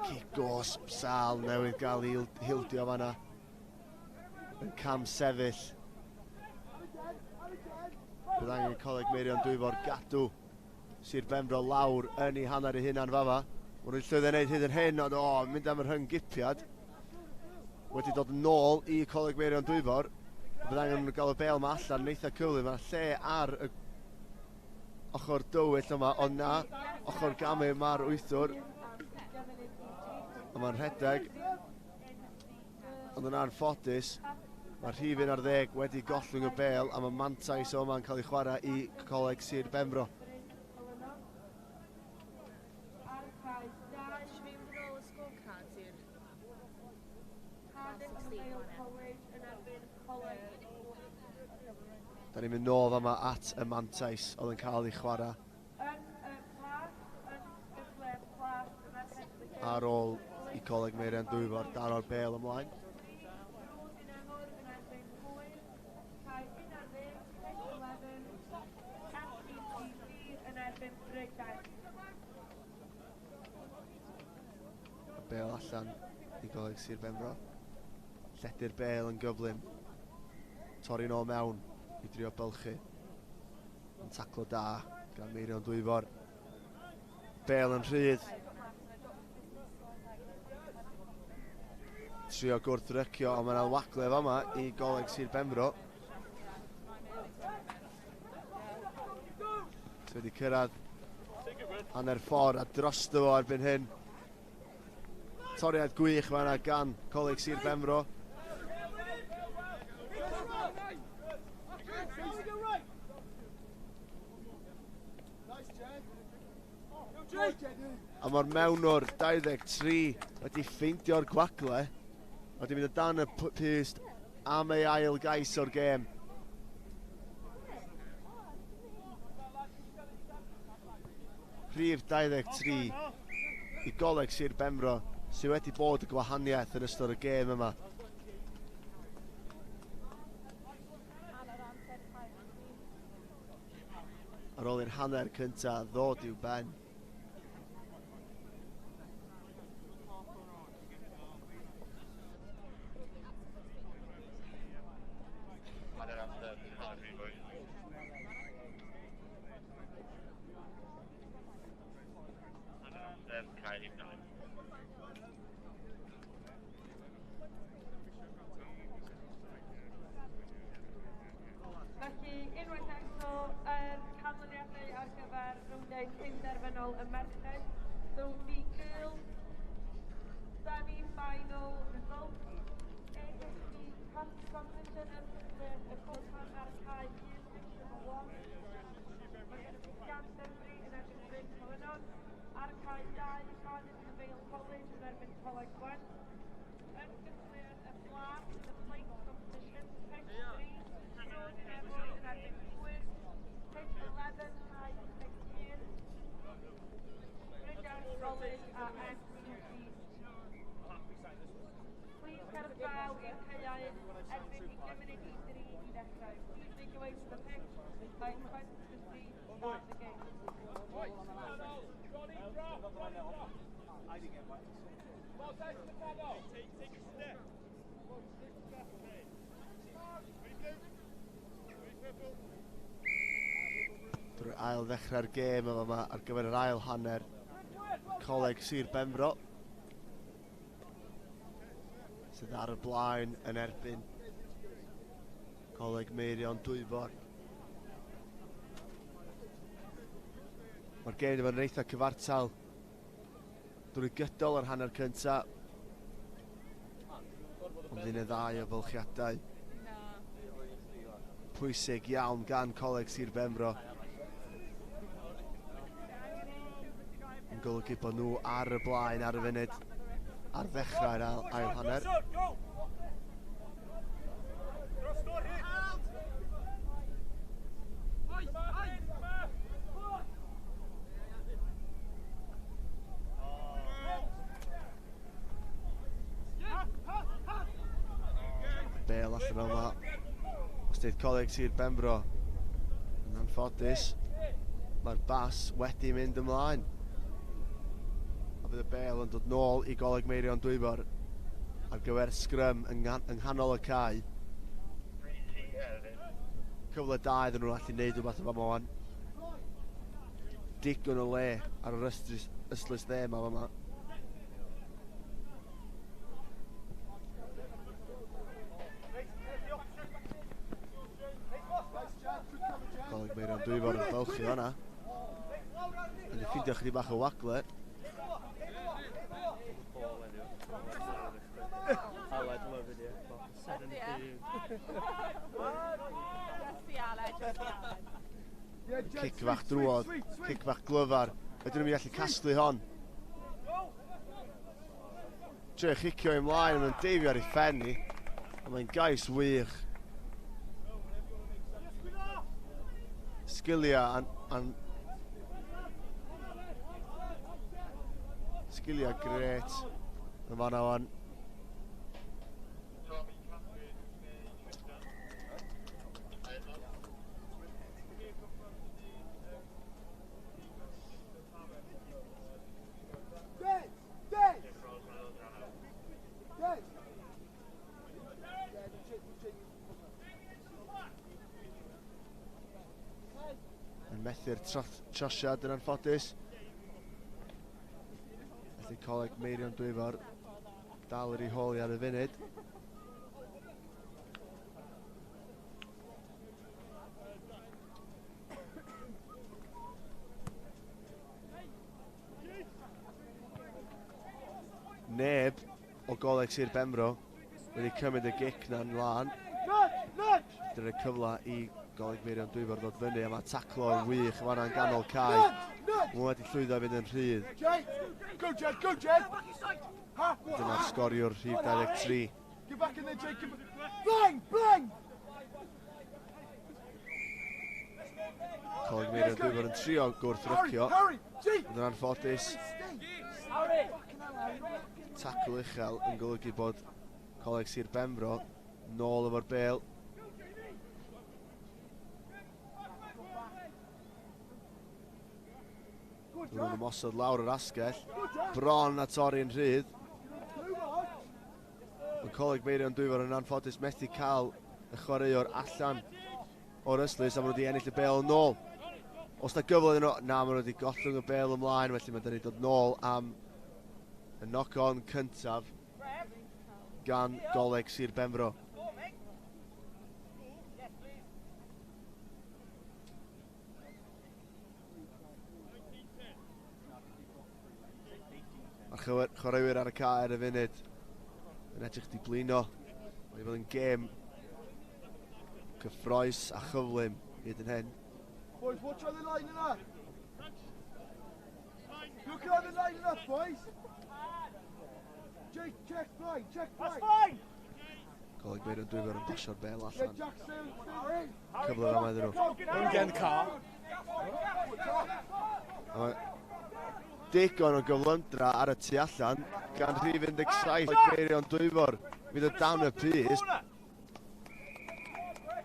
Cic gosb sal newydd gael ei hildio fanna. Yn cam sefyll. Bydd angen Coleg Meirion Dwyfor gadw Sir Benfro lawr yn ei hanner ei hunan fama. Maen nhw'n llwyddo wneud hyd yn hyn, ond o, mynd am yr rhyng-gipiad. Wedi dod nôl i Coleg Meirion Dwyfor. Bydd angen nhw gael y bel yma allan yn eitha cyflym. Mae lle ar y ochr dywyll yma, ond na, ochr gamu mae'r wythwr. A mae'n rhedeg. Ond yn anffodus, mae'r rhif 11 wedi gollwng y bêl a mae mantais o yma'n cael ei chwarae i Coleg Sir Benfro. Da ni'n mynd nôl yma at y mantais oedd yn cael ei chwarae ar ôl i Coleg Meirion Dwyfor daro'r bêl ymlaen. Y bêl allan i Goleg Sir Benfro. Lledu'r bêl yn gyflym. Torri nôl mewn i drio bylchu. Yn taclo da gan Meirion Dwyfor. Bêl yn rhydd. Trio gwrthrycio, ond mae'n wagle fama i Goleg Sir Benfro. Sy wedi cyrraedd hanner ffordd a drosto fo erbyn hyn. Toriad gwych fan'na gan Coleg Sir Benfro. A mae'r mewnwr 23 wedi ffeindio'r gwagle. Wedi mynd o dan y pyst am ei ail gais o'r gêm. Rhif 23 i Goleg Sir Benfro sydd wedi bod y gwahaniaeth yn ystod y gêm yma. Ar ôl i'r hanner cyntaf ddod i'w ben. Felly, unwaith eto, yr canlyniadau ar gyfer rowndiau cyn-derfynol y merched. So the girls semi-final results. AHB competition yn y cwpan ar cae 1, pitch number 1. Mae gen i Llandovery yn erbyn Bryn Celynnog. Ar cae 2, Cardiff and Vale College yn erbyn Coleg Gwent. Yn gystadleuaeth y Blas in the plate competition, pitch 3, Bro Dinefwr yn erbyn Gwyr. Pitch 11, cae 11, Bridgend College a MCC. Please cerwch draw i'r caeau erbyn 2:40 i ddechrau. Please make your way to the pitch by 2:40 to start the game. Drwy ail ddechrau'r gêm yma ar gyfer yr ail hanner. Coleg Sir Benfro sydd ar y blaen yn erbyn Coleg Meirion Dwyfor. Mae'r gêm wedi bod yn eitha cyfartal drwy gydol yr hanner cyntaf. Ond un neu ddau o fylchiadau pwysig iawn gan Coleg Sir Benfro yn golygu bod nhw ar y blaen ar y funud ar ddechrau'r ail, ail hanner. Bêl allan yma. Os dweud Coleg Sir Benfro yn anffodus, mae'r bas wedi mynd ymlaen. A bydd y bêl yn dod nôl i Goleg Meirion Dwyfor ar gyfer sgrym yng nghanol y cae. Cyfle da iddyn nhw allu gwneud rhywbeth yma wan. Digon o le ar yr ystlys dde yma yma. Coleg Meirion Dwyfor yn bylchu fanna. Yn ffindio chydig bach o wagle. Cic fach drwodd, cic fach glyfar. Ydyn nhw'n gallu casglu hon. Trio chicio ymlaen, mae'n deifio ar ei phen ni. A mae'n gais wych. Sgiliau sgiliau gret yn fanna wan. Yn methu'r trosiad yn anffodus. Felly Coleg Meirion Dwyfor dal yr ei holi ar y funud. Neb o Goleg Sir Benfro wedi cymryd y gic na'n lân. Dyna'r cyfle i Goleg Meirion Dwyfor ddod fyny, a mae taclo yn wych fanna'n ganol cae. Mae wedi llwyddo i fynd yn rhydd. Go Jed, go Jed! Dyna'r sgoriwr rhif 23. Get back in there, Jake. Bang, bang! Coleg Meirion Dwyfor yn trio gwrthrycio. Ond yn anffodus, tacl uchel yn golygu bod Coleg Sir Benfro nôl efo'r bêl. Nhw'n ymosod lawr yr asgell, bron a torri'n rhydd. Mae Coleg Meirion Dwyfor yn anffodus methu cael y chwaraewr allan o'r ystlys, a maen nhw wedi ennill y bêl yn ôl. Os na gyfle iddyn nhw, na, maen nhw wedi gollwng y bêl ymlaen, felly mae'n dynnu dod nôl am y knock-on cyntaf gan Goleg Sir Benfro. Mae'r chwaraewyr ar y cae ar y funud yn edrych di blino. Mae'n fod yn gêm cyffroes a chyflym hyd yn hyn. Boys, watch how they're lining up. Look how they're lining up, boys. Jake, check blind, check blind. That's fine! Coleg Meirion Dwyfor yn pasio'r bel allan. Jack, stay in. Cyfle yma iddyn nhw. Don't get in the car. Digon o gyflymdra ar y tu allan gan rhif 17 Meirion Dwyfor. Fydd o dan y pys.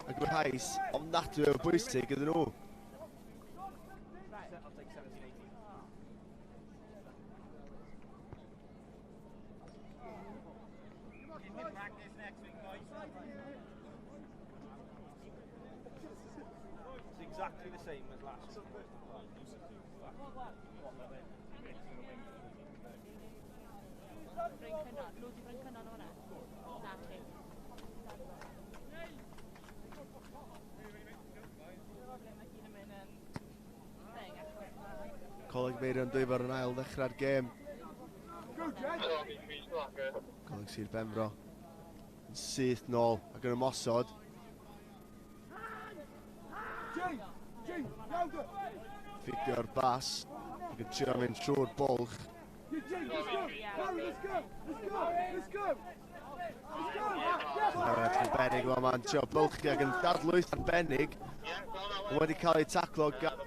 Ac mae'n rhais ofnadwy o bwysig iddyn nhw. It's exactly the same as last week. Coleg Meirion Dwyfor yn ail ddechrau'r gêm. Coleg Sir Benfro yn syth nôl ac yn ymosod. Ffigio'r bas ac yn trio mynd trwy'r bwlch. Arbennig o ma'n trio bylchu ac yn dadlwyth arbennig. Wedi cael ei taclo gan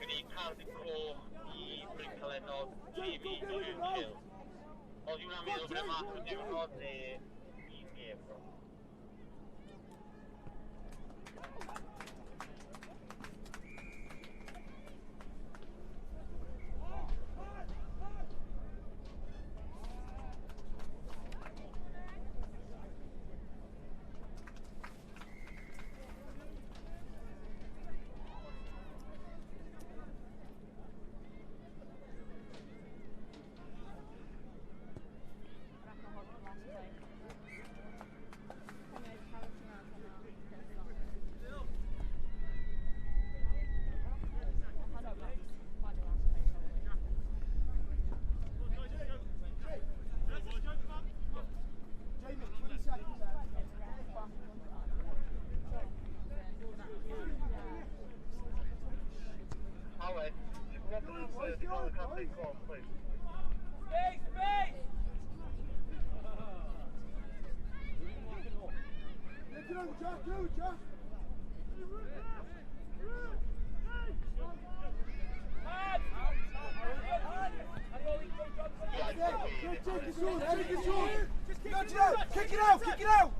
Kick it out, kick it out!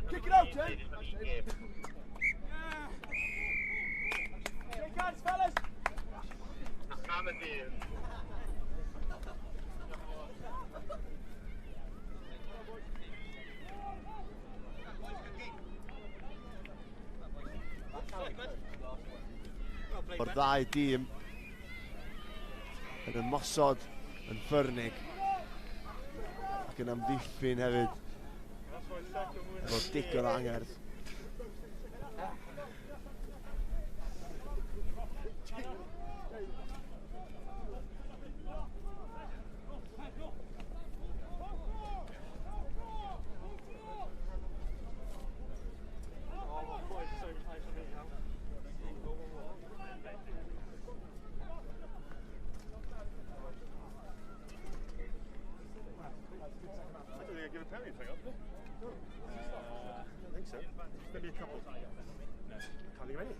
Kick it out, Jay! Shake hands, fellas! O'r ddau dîm yn ymosod yn ffyrnig ac yn amddiffyn hefyd efo digon o angerdd. Maybe a couple. No. Can't think of any.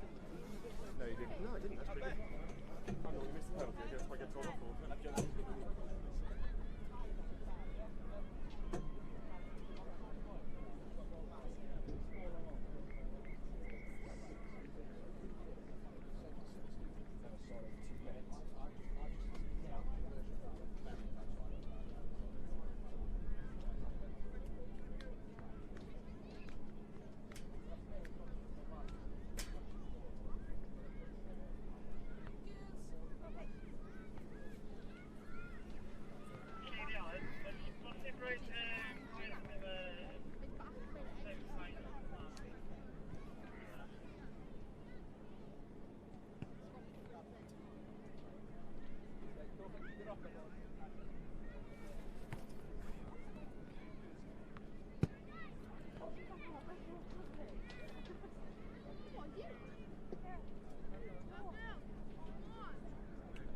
No, you didn't. No, I didn't. That's pretty good. I normally missed the penalty. I guess I get told off for it.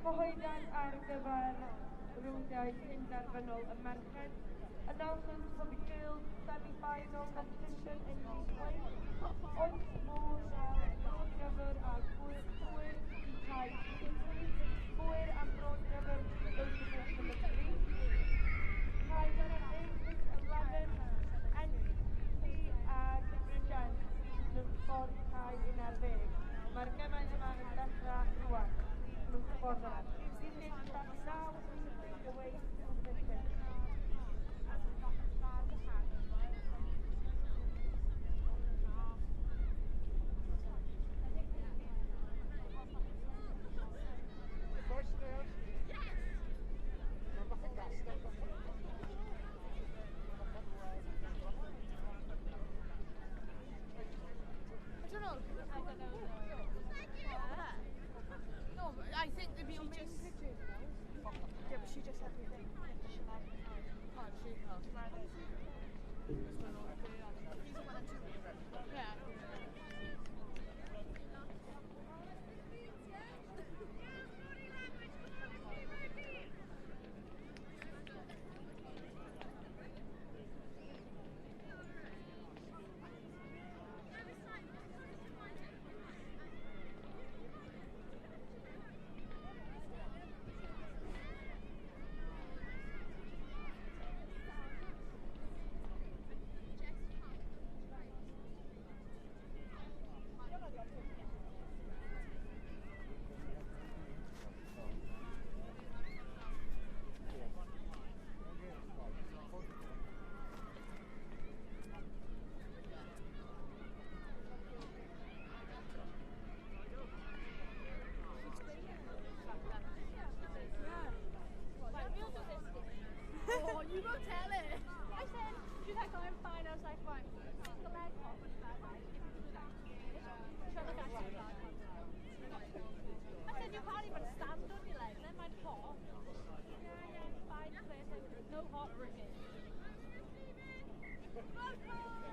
Cyhoeddiad ar gyfer rowndiau cynderfynol y merched. Announcement for the girls semi-final competition in League 1. Oes Môr Brodgyfer a Gwyr i cael Gwyr am Brodgyfer go to pitch number 3. Cae David 11, NPC a Bridgend ffordd cae 11. Mae'r gemau yma yn dechrau rwan. Ffordd yma. These games start now. Please make your way to the pitch. I think the she just yeah, but she just had the thing. Oh, she yeah. You go tell it. I said, she's like, oh, I'm fine. I was like, right, take the leg off. And she's like, right, if you do that. She went, like, that's too bad. I said, you can't even stand on your leg, never mind hop. Yeah, yeah, I'm fine. I said, no hop, okay. She sat beside.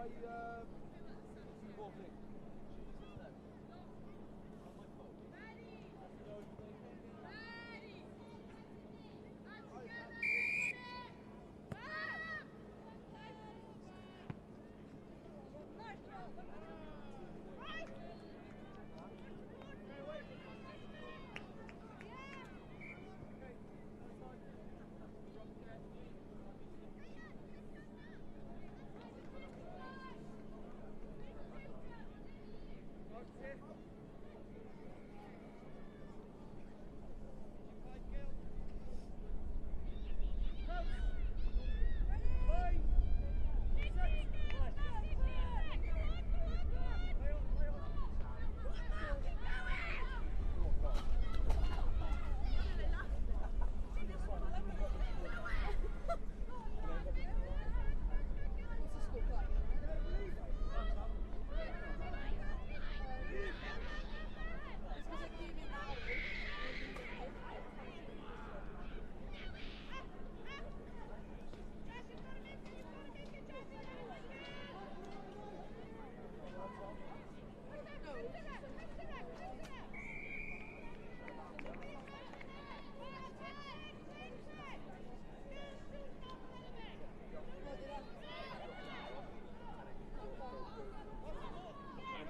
Try 2-4 thing.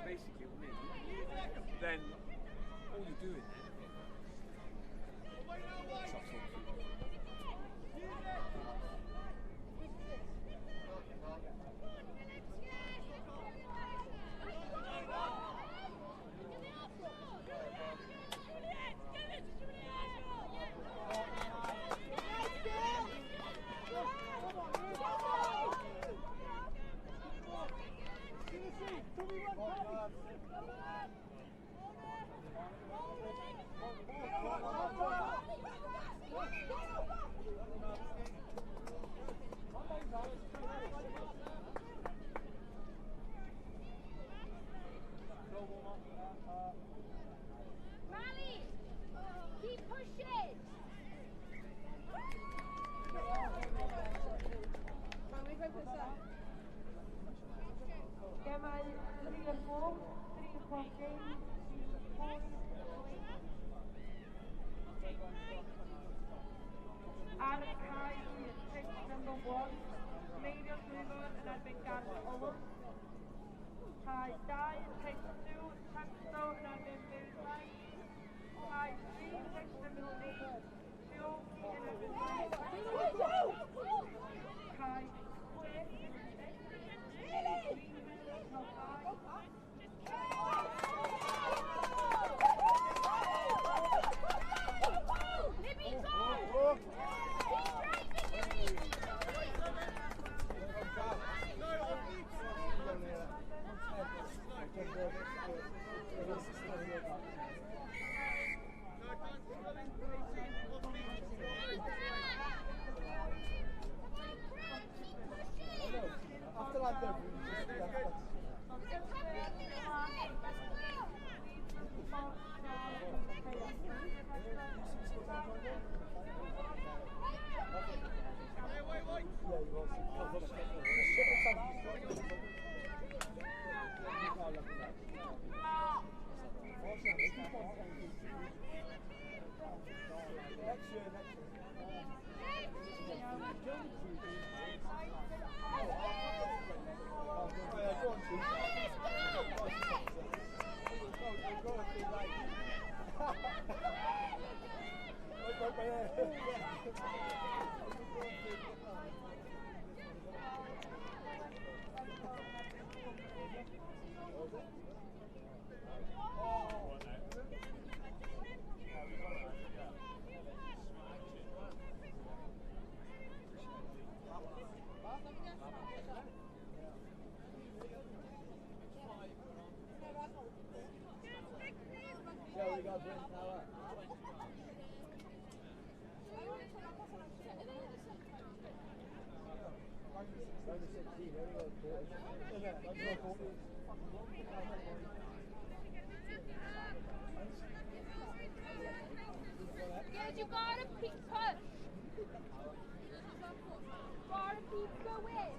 Basically, with me, then all you're doing then. Stop talking. Mally, keep pushing. Gemau 3 a 4, 3 o'clock game, 4. Ar y cae, pitch number 1, Meirion Dwyfor yn erbyn Gardd Olwg. Cae 2, pitch 2, Chepstow yn erbyn Bwydlen. Cae 3, pitch number 3, Treorci yn erbyn Bwydlen. Cae 6, Libby, go! Keep driving, Libby! After like that, Good, you gotta keep push. Gotta keep going.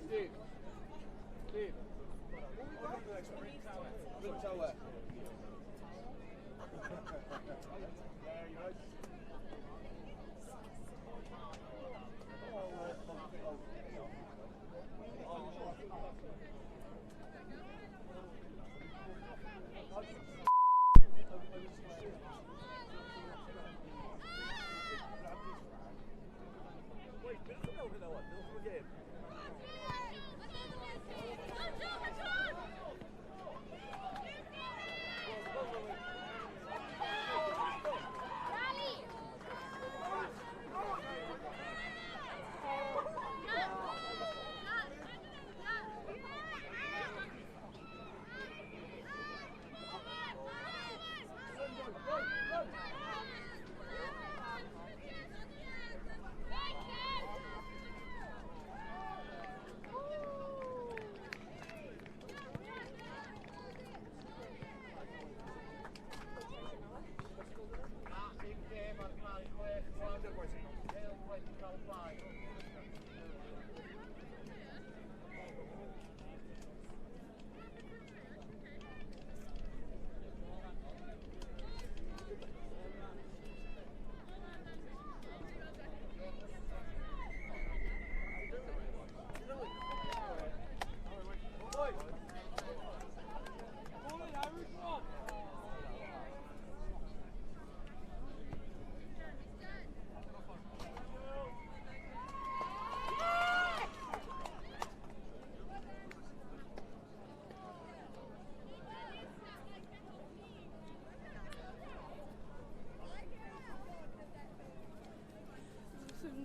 Steve. Steve. Tower.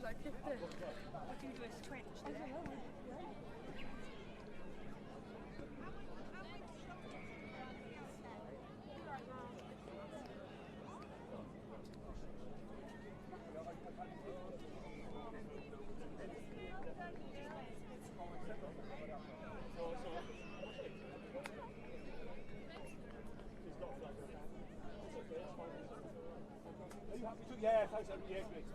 I kicked it. I can do a twitch there. Are you happy to? Yeah, thanks. Yeah, great.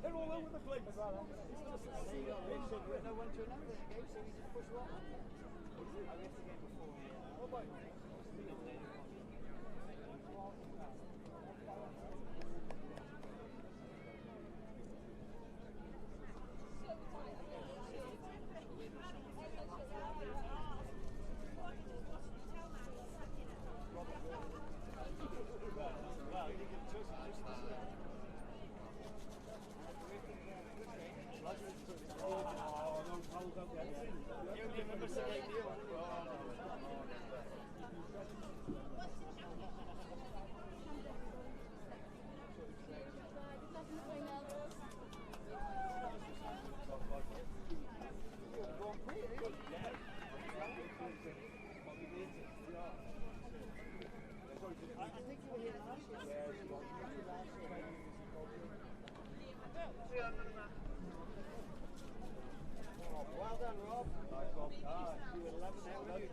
They're all over the place. It's just a sea of No one to another game, so we just push one. I missed the game before. Oh my. Well done, Rob. Nice, Rob. You were 11 now, weren't you?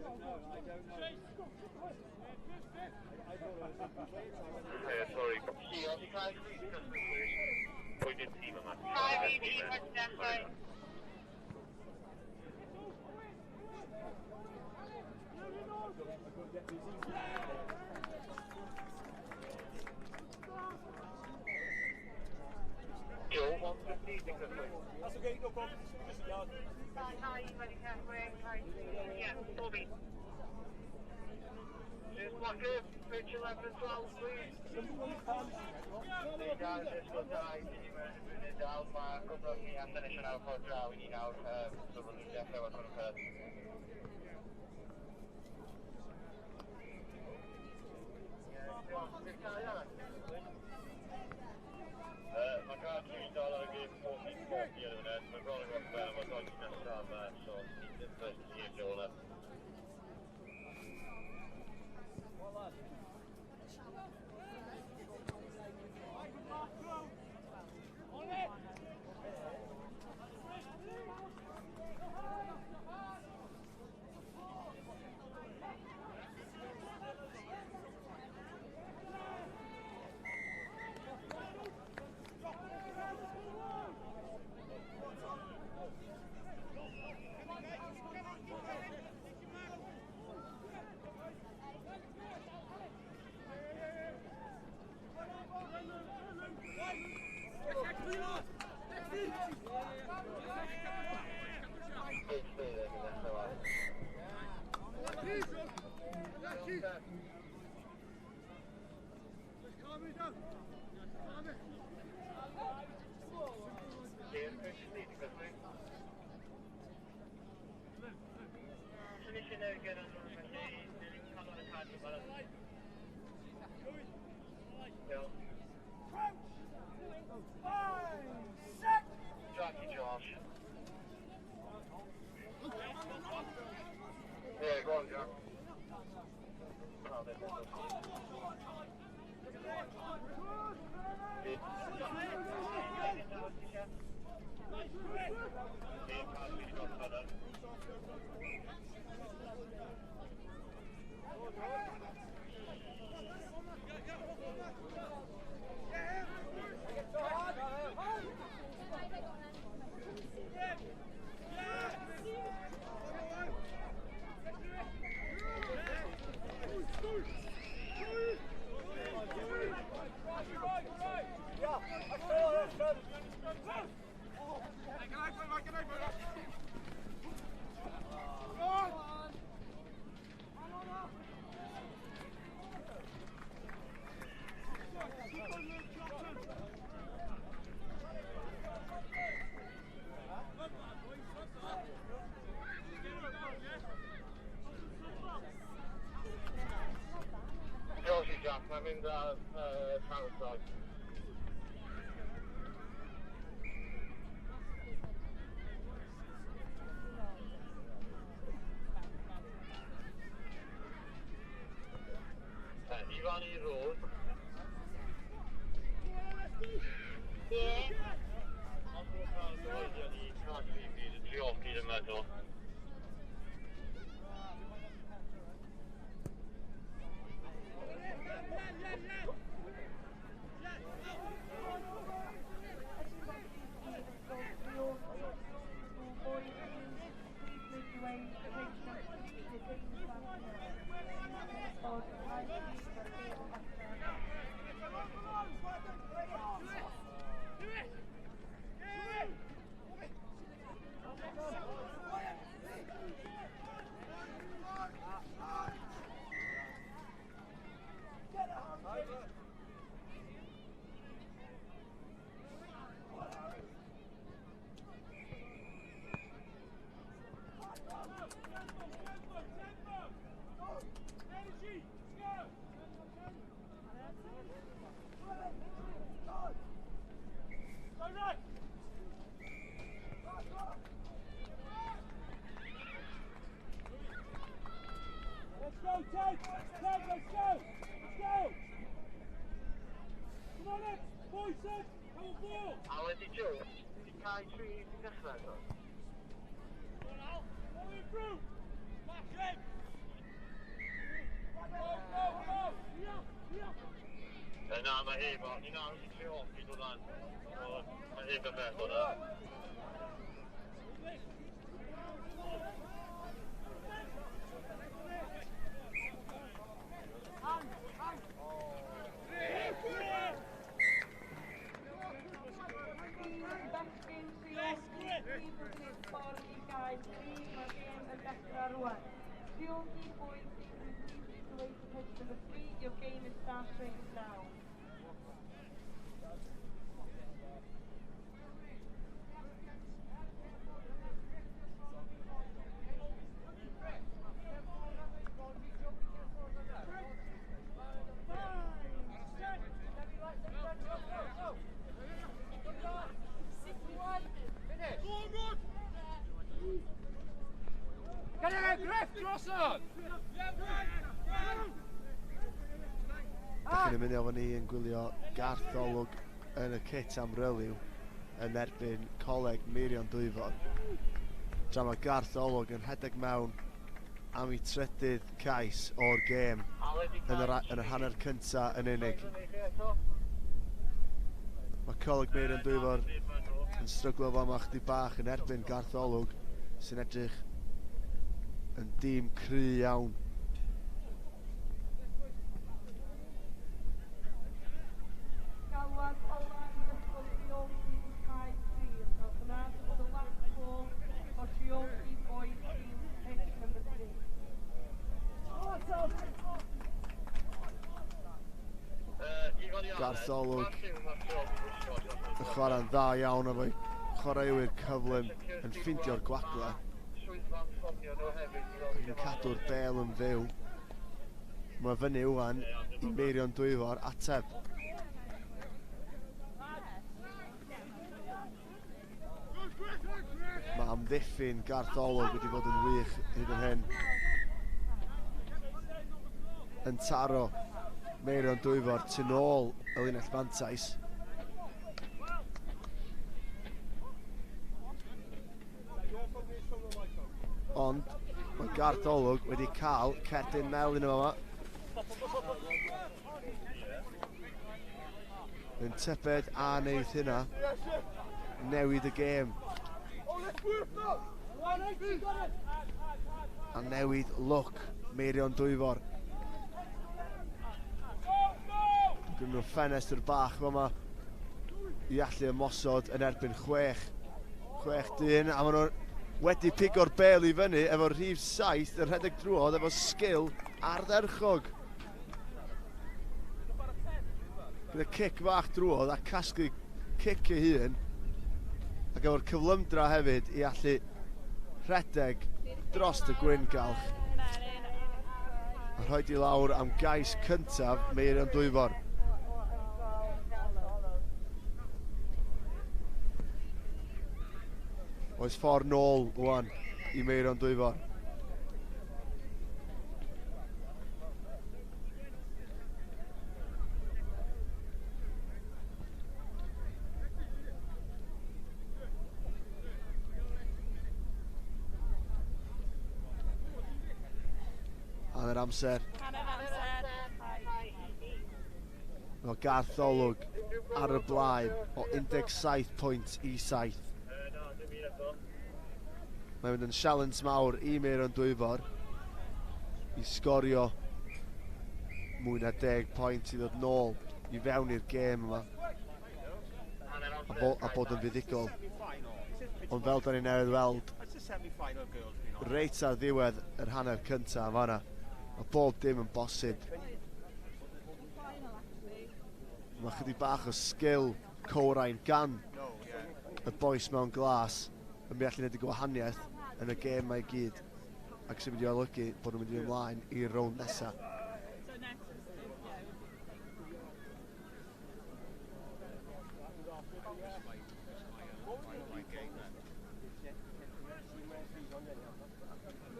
No, I don't know. I thought it was incomplete. Sorry. We did see them. That's okay, no problem. Just a yard. Yeah, Bobby. Just blocker, pitch 11 and 12, please. Guys, just got died. Down by a couple of the ammunition out for draw. We need out, so we'll need definitely what's on the Mae gael 3 dolar y gêm 1440 ar y funud. Mae bron Jackie Josh. Yeah, go on, Jack. I'm in the town side. Ifan i Road. Yeah. Ond dwi'n cael dywedio i cadw i fi, dwi'n diogi yn meddwl. Na, mae heb, ni'n aros i trio off i dod lan. Mae heb yn meddwl na. Your game is starting now. Dych chi'n ymuno efo ni yn gwylio Garth Olwg yn y kit amryliw yn erbyn Coleg Meirion Dwyfor. Tra mae Garth Olwg yn rhedeg mewn am ei trydydd cais o'r gêm yn yr hanner cynta yn unig. Mae Coleg Meirion Dwyfor yn stryglo fo yma chydig bach yn erbyn Garth Olwg sy'n edrych yn dîm cry iawn. Garth Olwg yn chwarae'n dda iawn efo'i chwaraewyr cyflym yn ffeindio'r gwagle ac yn cadw'r bêl yn fyw. Mae fyny wan i Meirion Dwyfor ateb. Mae amddiffyn Garth Olwg wedi bod yn wych hyd yn hyn. Yn taro Meirion Dwyfor tu nôl y linell fantais. Ond mae Garth Olwg wedi cael cerdyn melyn yma. Yn tybed a wneud hynna newid y gêm. A newid lwc Meirion Dwyfor. Gyn nhw ffenestr bach yma i allu ymosod yn erbyn 6 dyn, a maen nhw wedi pigo'r bêl i fyny efo'r rhif 7 yn rhedeg drwodd efo sgil ardderchog. Gyda cic fach drwodd a casglu cic ei hun, ac efo'r cyflymdra hefyd i allu rhedeg dros y gwyngalch. A rhoi di lawr am gais cyntaf Meirion Dwyfor. Oes ffordd nôl wan i Meirion Dwyfor. Hanner amser. Mae Garth Olwg ar y blaen o 17 pwynt i 7. Mae'n mynd yn sialens mawr i Meirion Dwyfor i sgorio mwy na 10 pwynt i ddod nôl i fewn i'r gêm yma a bod yn fuddugol. Ond fel da ni newydd weld, reit ar ddiwedd yr hanner cyntaf fanna, mae bob dim yn bosib. Mae chydig bach o sgil cywrain gan y bois mewn glas yn mynd i allu gwneud y gwahaniaeth yn y gêm mae i gyd, ac sy'n mynd i olygu bod nhw'n mynd i ymlaen i'r rownd nesaf. We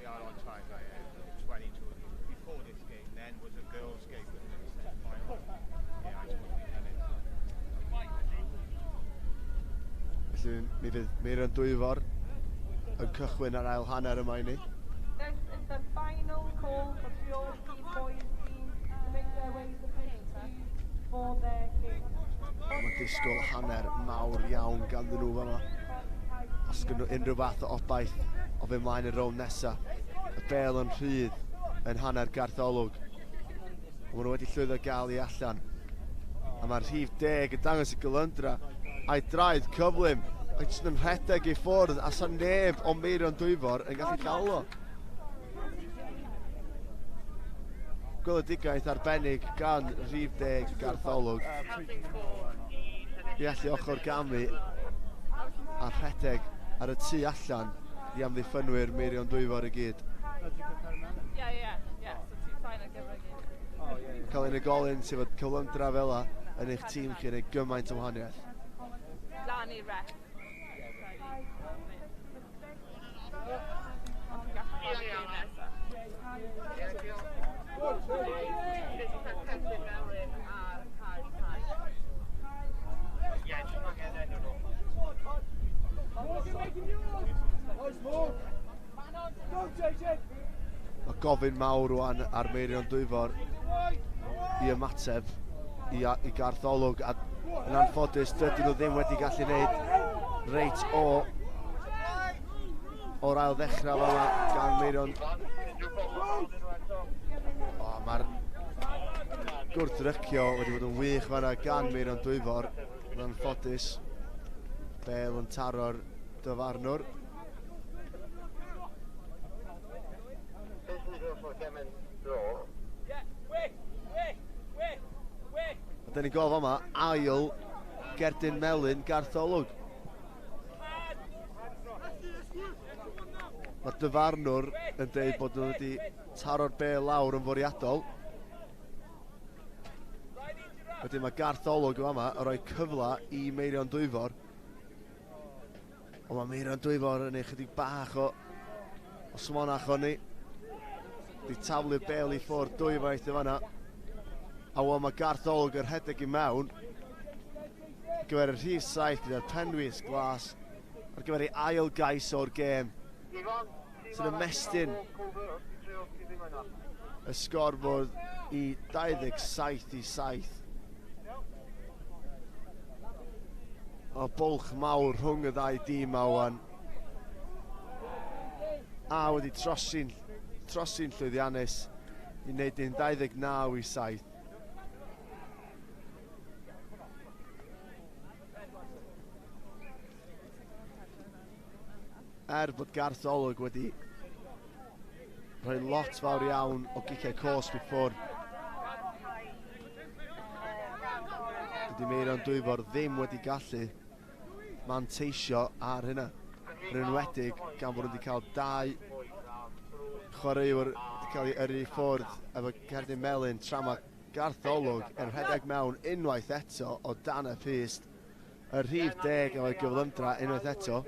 are on time, 22. Before this game then was a girls' game, wasn't it? The semi-final. Yeah, I suppose we've done it. Felly mi fydd Meirion Dwyfor yn cychwyn ar ail hanner yma i ni. This is the final call for Treorchy boys team to make their way to pitch 2 for their game. Mae disgwyl hanner mawr iawn ganddyn nhw fama. Os gyn nhw unrhyw fath o obaith o fynd mlaen i'r rownd nesaf. Y bêl yn rhydd yn hanner Garth Olwg. Ond maen nhw wedi llwyddo gael i allan. A mae'r rhif 10 yn dangos y gyflymdra a'i draed cyflym. Ac jyst yn rhedeg i ffwrdd a sa neb o Meirion Dwyfor yn gallu dal o. Gweledigaeth arbennig gan rhif 10 Garth Olwg. I allu ochr gamu a rhedeg ar y tu allan i amddiffynwyr Meirion Dwyfor i gyd. Yeah. So ti'n fine ar gyfer y gêm. Cael unigolyn sydd efo cyflymdra fel 'a yn eich tîm chi yn neud gymaint o wahaniaeth. Lan i'r ref. Ond ti'n gallu chwarae gêm nesaf. Yeah, just angen enw nhw. Mae gofyn mawr rwan ar Meirion Dwyfor i ymateb i Garth Olwg, a yn anffodus dydyn nhw ddim wedi gallu gwneud reit o'r ail ddechrau fel yma gan Meirion. O, mae'r gwrthrycio wedi bod yn wych fanna gan Meirion Dwyfor, yn anffodus. Bêl yn taro'r dyfarnwr. This is also Gemyn draw. Yeah, quick, quick. Da ni'n gweld fama ail gerdyn melyn Garth Olwg. Mae'r dyfarnwr yn dweud bod nhw wedi taro'r bel lawr yn fwriadol. Wedyn mae Garth Olwg yn fama yn rhoi cyfle i Meirion Dwyfor. Ond mae Meirion Dwyfor yn ei chydig bach o smonach o'n ni. Di taflu'r bel i ffwrdd dwywaith yn fanna. A wan mae Garth Olwg yn rhedeg i mewn. Ar gyfer y rhif 7 gyda'r penwisg glas. Ar gyfer ei ail gais o'r gêm. Sy'n ymestyn y sgorfwrdd i 27-7. O bwlch mawr rhwng y ddau dîm ma wan. A wedi trosi'n llwyddiannus i wneud un 29-7. Er bod Garth Olwg wedi rhoi lot fawr iawn o giciau cosb i ffwrdd, dydy Meirion Dwyfor ddim wedi gallu manteisio ar hynna. Yn enwedig gan fod nhw wedi cael dau chwaraewr wedi cael ei yrru i ffwrdd efo cerdyn melyn, tra mae Garth Olwg yn rhedeg mewn unwaith eto o dan y pyst. Y rhif 10 efo'i gyflymdra unwaith eto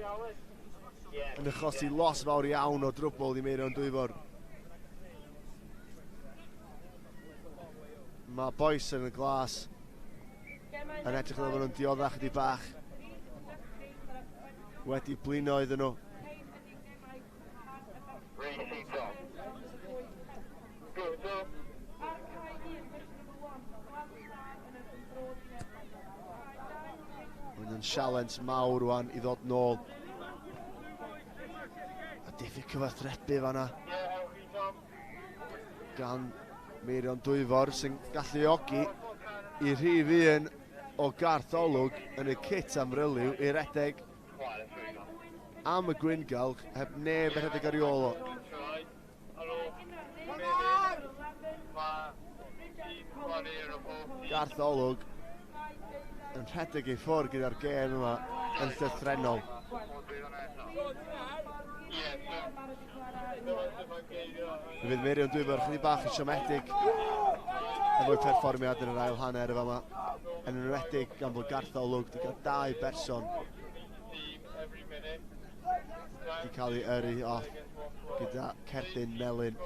yn achosi lot fawr iawn o drwbl i Meirion Dwyfor. Mae bois yn y glas yn edrych fel bod nhw'n dioddach chydig bach. Wedi blino iddyn nhw. Mae'n yn sialens mawr rwan i ddod nôl. A diffyg cyfathrebu fanna gan Meirion Dwyfor sy'n galluogi i rhif 1 o Garth Olwg yn y kit amryliw i redeg am y gwyngalch heb neb yn rhedeg ar ei ôl o. Garth Olwg yn rhedeg ei ffwrdd gyda'r gêm yma yn llythrennol. Fe fydd Meirion Dwyfor chydig bach yn siomedig efo'i perfformiad yn yr ail hanner efo yma. Yn enwedig gan fod Garth Olwg wedi cael dau berson wedi cael ei yrru off gyda cerdyn melyn.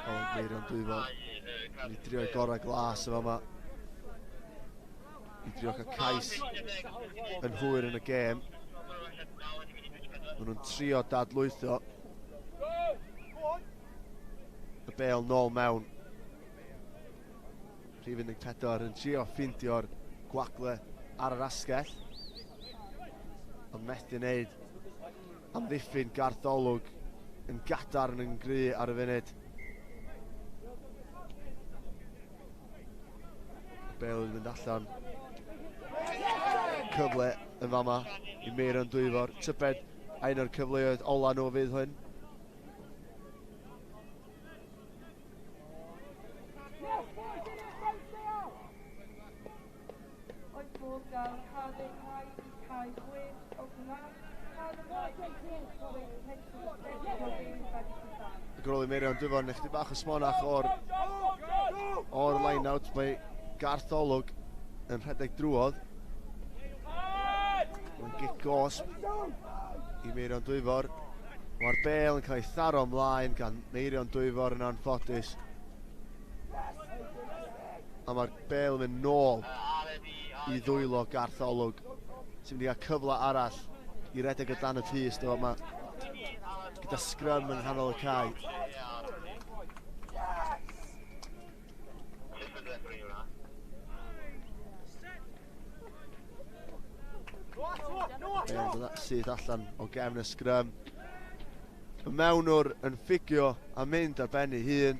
O, Meirion Dwyfor. I drio gorau glas efo yma. I drio cael cais yn hwyr yn y gêm. Maen nhw'n trio dadlwytho y bel nôl mewn. Rhif 14 yn trio ffeindio'r gwagle ar yr asgell. Ond methu wneud. Amddiffyn Garth Olwg yn gadarn yn gry ar y funud. Bale yn mynd allan. Cyfle yn fama i Meirion Dwyfor. Tybed a un o'r cyfleoedd ola nhw fydd hyn. Ac ar ôl i Meirion Dwyfor neu chydig bach o smonach o'r line-out, mae Garth Olwg yn rhedeg drwodd. Mae'n gic gosb i Meirion Dwyfor. Mae'r bel yn cael ei tharo ymlaen gan Meirion Dwyfor yn anffodus. A mae'r bel yn mynd nôl i ddwylo Garth Olwg, sy'n mynd i gael cyfle arall i redeg o dan y pyst o yma gyda sgrym yng nghanol y cae. Bêl dod syth allan o gefn y sgrym. Y mewnwr yn ffugio a mynd ar ben ei hun.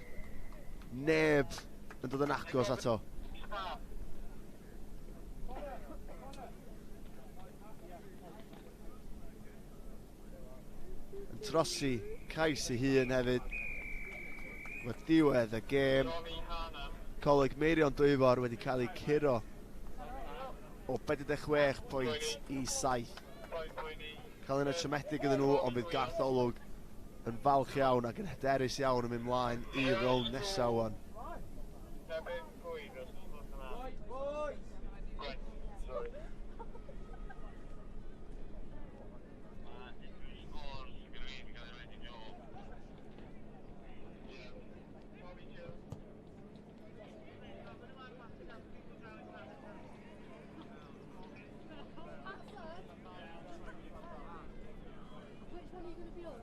Neb yn dod yn agos ato. Yn trosi cais ei hun hefyd. Mae diwedd y gêm. Coleg Meirion Dwyfor wedi cael ei curo o 46 pwynt i 7. Cael un siomedig iddyn nhw, ond bydd Garth Olwg yn falch iawn ac yn hyderus iawn yn mynd mlaen i'r rownd nesaf wan. Which one are you going to be on?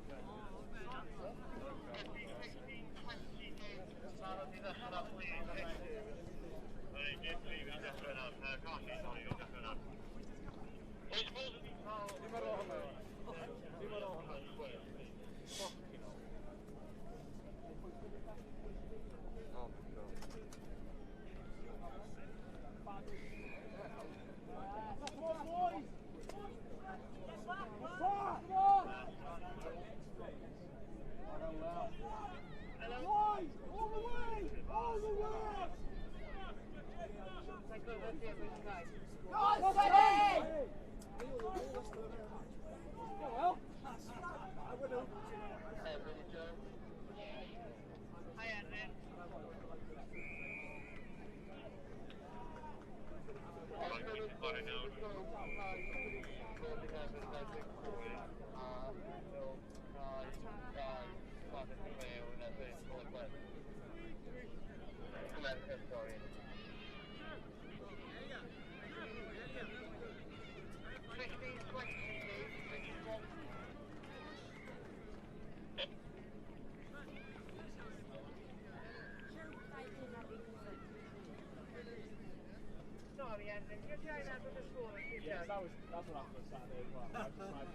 Yes, that's what happened on Saturday as well. I was just like,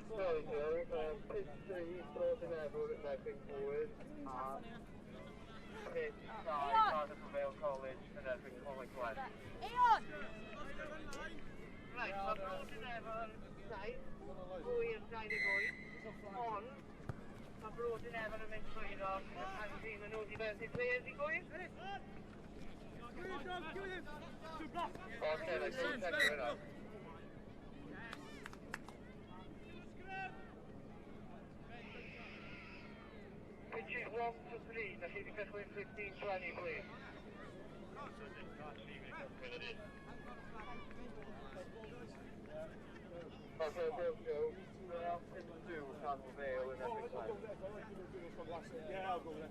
Sorry, Joe. Pitch 3, Broughton Airport at Epping Forward. Pitch 5, Cardiff Vale College and Epping Coleg Glen. Eon! Right, mae Broughton Airport 7, 8 28, ond mae Broughton Airport yn mynd trwyddo pan sy'n yn nhw wedi werthu players i gwyr. Okay, let's go check it out. Pitches 1 to 3, na chi wedi cychwyn 15-20, please. Okay, go, Joe. Pitch 2, Cardiff Vale and Epping Glen. Yeah, I'll go with it.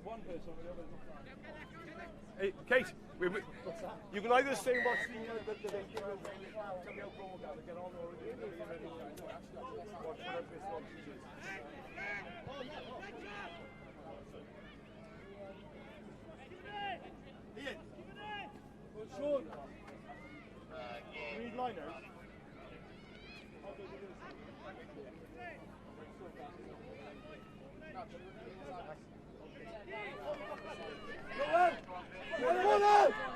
One person, the other's not. Hey, Kate, you can either stay and watch the get on or watch whatever this one is. Ian! Sean! Read liners. Go on! Go on!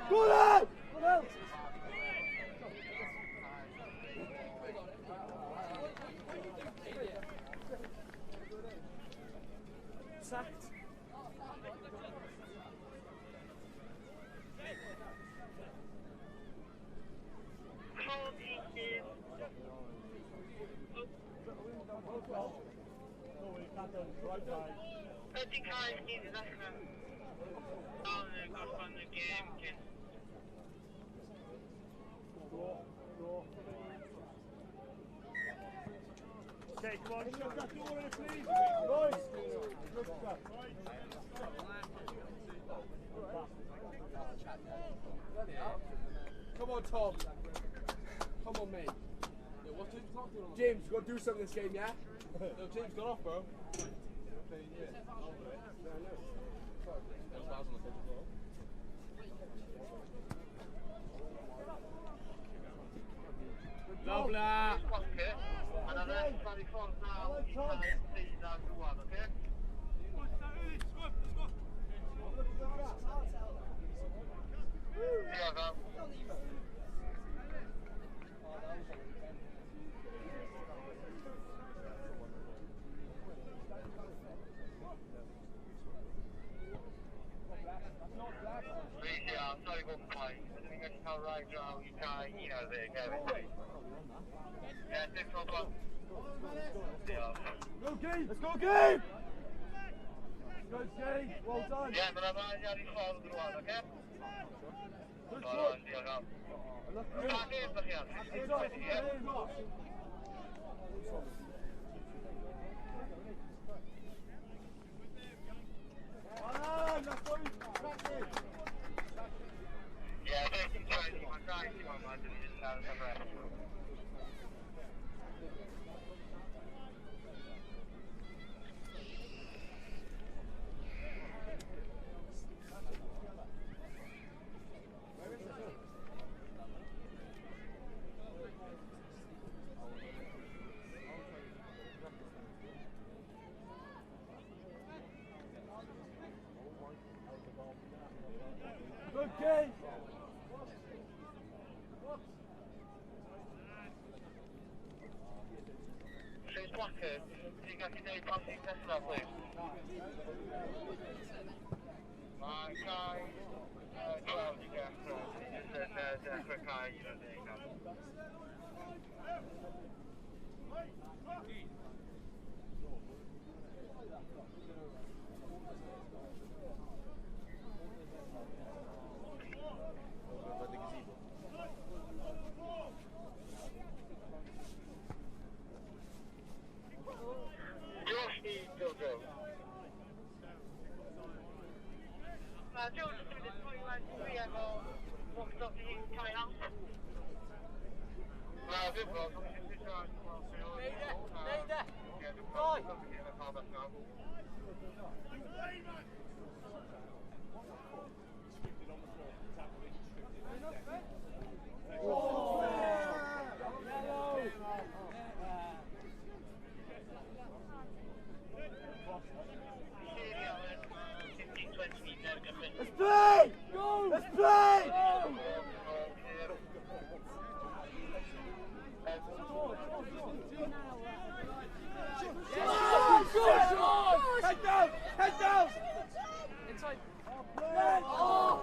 Go on! Go on! Sacked. Ydy cael i ddechrau. Gorffan y gêm cyn. Okay, come on, shut that door in, please. Boys! Good stuff. Come on, Tom. Come on, mate. Yeah, what's James Clark doing on? James, you got to do something this game, yeah? No, James got off, bro. ar ei ffordd draw i cael 12 rwan, oce? Diolch am. Weithiau, sorry bod yn plaen. Ydyn ni'n gallu cael rhaid draw i cael 11 hefyd, please. Yeah, dim problem. Diolch. Go Gabe! Let's go Gabe! Go Gabe! Well done! Ie, mae'n rhaid ar ei ffordd rwan, oce? Diolch am. Pa gêm ydych chi ar? 15:20, ie? Ie, 15:20, mae'n dau tîm yma, dyn ni jyst yn aros am rest. Good game! Rhys Blacker, ti'n gallu dweud pam ti'n dechrau, please? Mae cae 12 i dechrau, jyst yn dechrau cae 11 nawr. By the gazebo. Josh i Jojo. Mae Jojo yn mynd i efo walked off i cae out. Na, ddim problem. Neud e! Doi! Let's play! Go! Let's play! Go! Head down! Head down! Inside. Oh!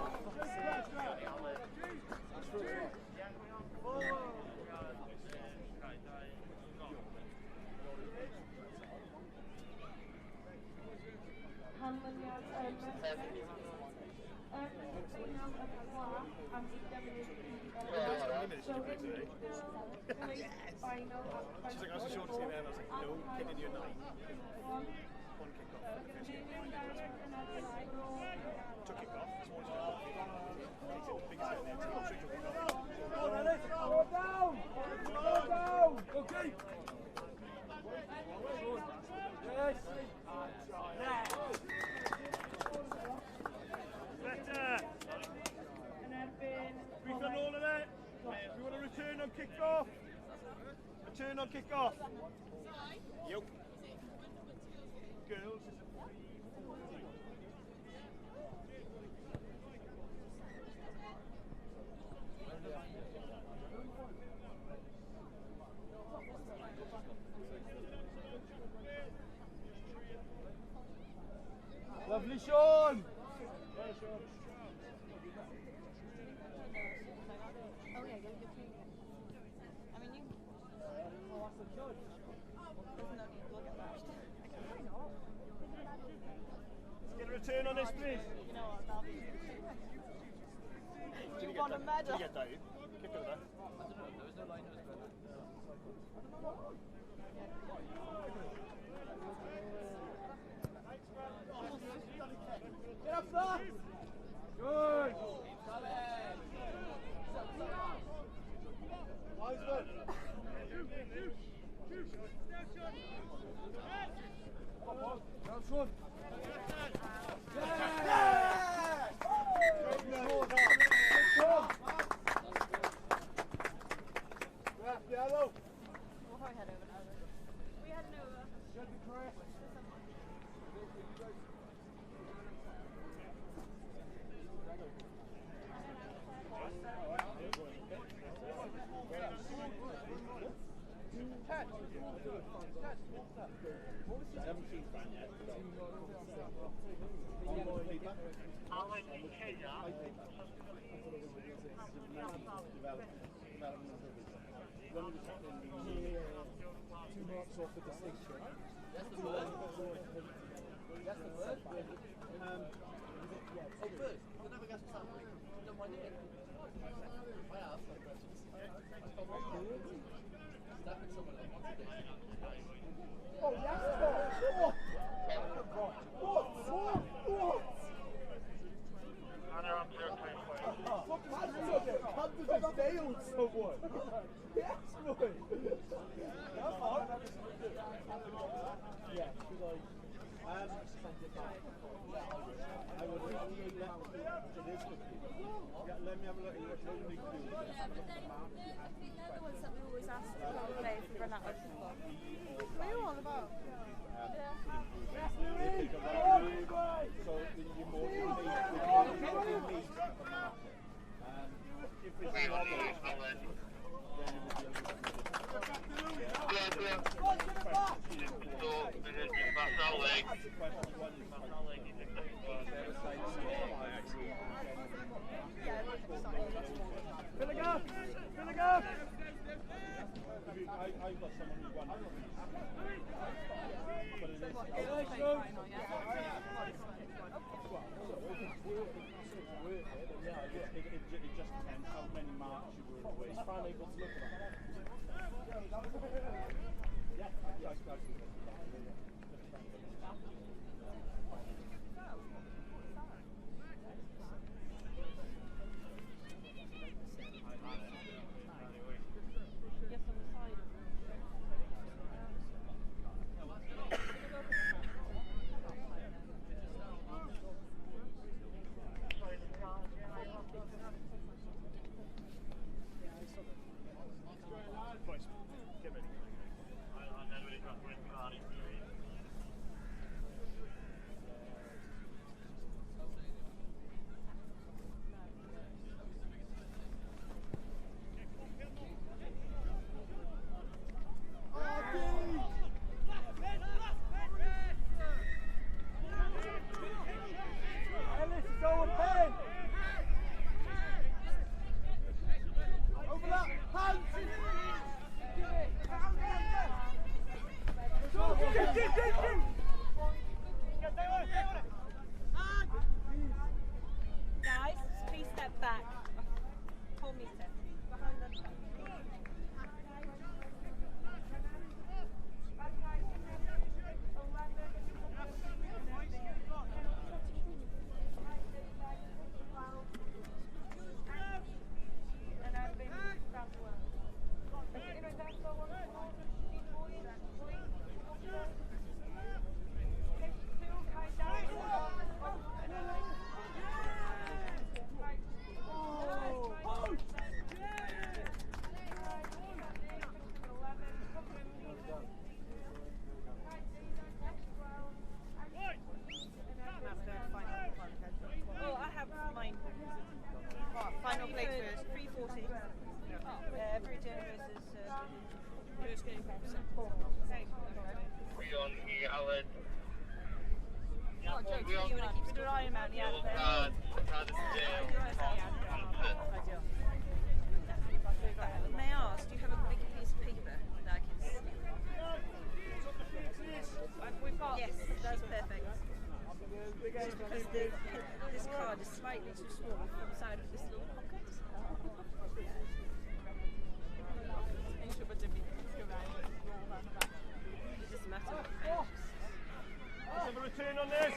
Canlyniad y merched. Yn ffeinal y pla am 20 munud i So in the final at She's like, I was the shortest game ever. I was like, no, kid in year 9. One kick off. The first game. Took kick off. This one's got takes it, biggest hit in their team. Straight to kick off. Go on, Ellis! Go down! Go down! Go Gabe! Yes! Better! Yn erbyn We've done all of it. We want a return on kick-off. Return on kick-off. Yep. Girls is a 3-4. Lovely, Sean! Oh yeah, you're playing it. I mean, you. There's no need to look at that. Why not? Let's get a return on this, please. You know what? That'll be. Did You you won get a that? medal. Did you get that? Kick it back. I don't know, there was no line, it was better. Get up there! Good! Wiseman! Down, Sean! Yeah! Good Sean! Left, yellow! We'll probably head over now. 2 marks off the distinction. That's the word. That's the word. Oh, bird. The Navigator family. Don't mind it. I have. Snapping someone up once a day. Oh, yes, what? What? What? What? What? Just nailed someone. Yes, boy. That's hard. Yeah, should I send it back? I would it is 50. Yeah, let me have a look at what we can do. Yeah, but I think they're the ones that we always ask to come and play if we run out of football. What are you on about? Yeah. So you more if it's not, then it would be a little bit Fill the gap! Fill the gap! I've got someone who won. But it is. It just depends how many marks you were away. Is Fran able to look at that? Yeah, Yes, on the side. Boys, get ready. Ellis is over pen! Overlap! Hands! Guys, please step back. 4 meters. Behind the Well, I have mine. Final play first. 3:40. Bridgend versus. First game. Gwion I Aled. Oh, Joe, you want to keep Put an iron man, yeah. May I ask, do you have a big piece of paper that I can see? We've got. Yes, that's perfect. Just because this card is slightly too small, it comes out of this little pocket. It doesn't matter. Let's have a return on this.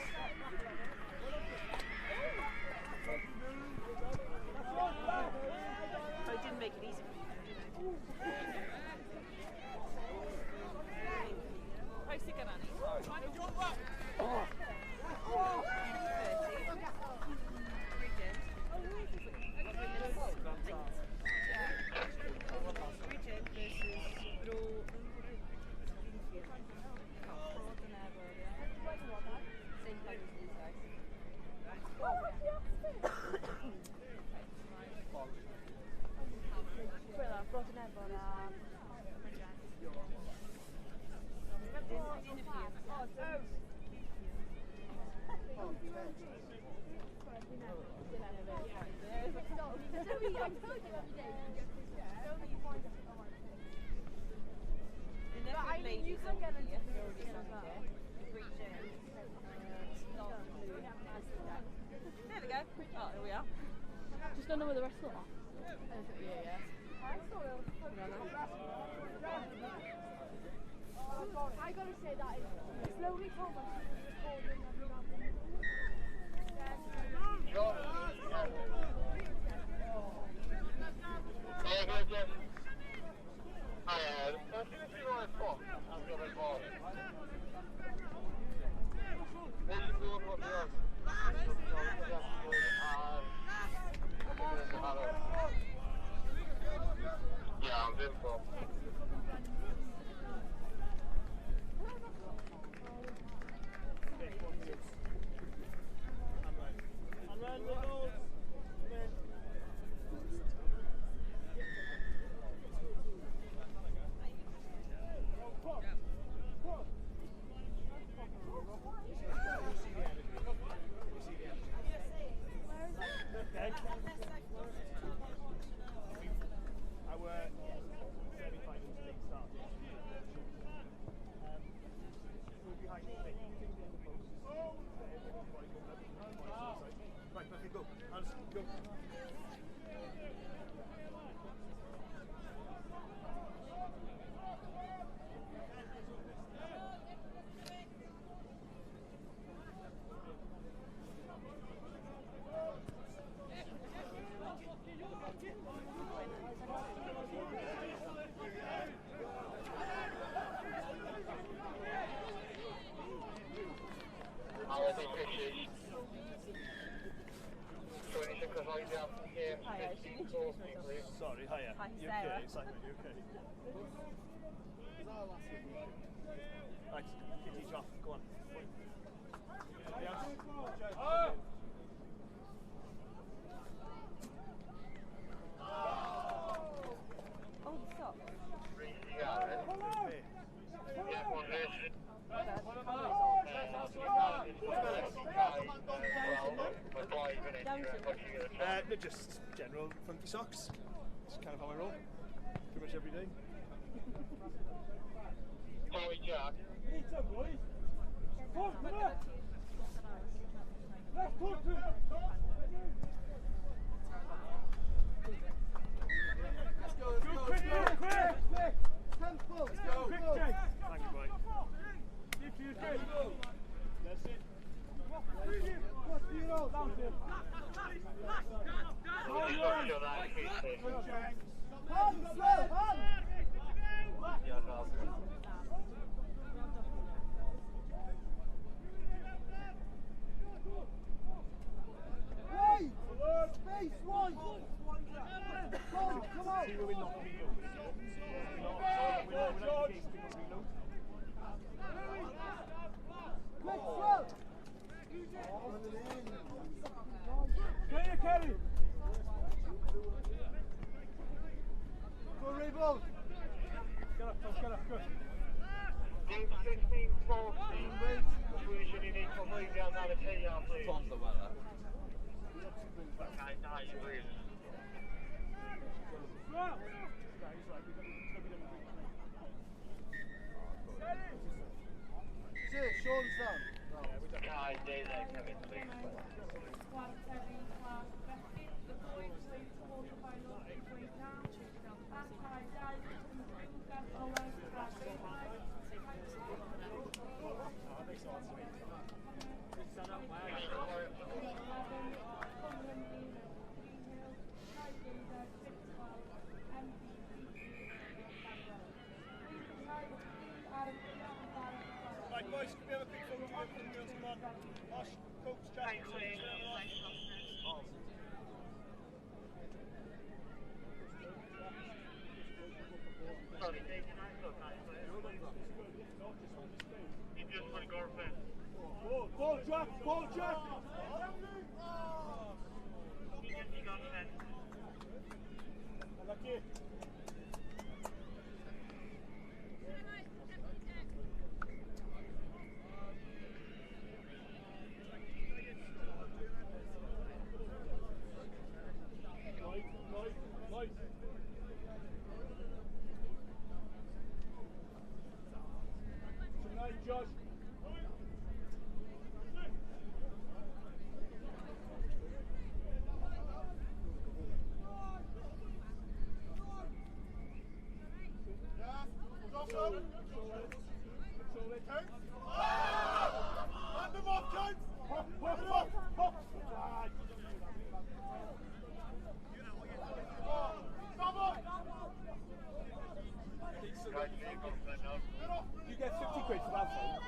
I didn't make it easy for you, did I? Bridgend versus Bro. Same colours as these guys. But I mean, you can get into the as well. There we go. Oh, there we are. Just don't know where the rest of them are. Yeah. I gotta say that it's slowly told us recording every round. Sorry, hiya. Hi, you Sarah. okay? Simon, you okay? Right, Kitty, drop. Go on. Anybody else? Oh, the sock. No, just general funky socks. It's kind of how I roll. Pretty much every day. Sorry, Jack. Let's go, let's go, Quick, let's go. quick, quick. Tempo. Let's go. Quick, Jake. Thank you, boy. That's it. See where we're not reloading. We're not casting on reload. Play Kerry. Go Raybold. Get up, Tom, get up, good. Game 16-14. Tom's the weather. Sir, Sean's down. Right, boys, can we have a quick photo of the girls? Come on. Osh, coach, Jack. Ball, ball, Jack, ball, Jack. Lucky. You get 50 quid for that phone. You get 50 quid for that phone.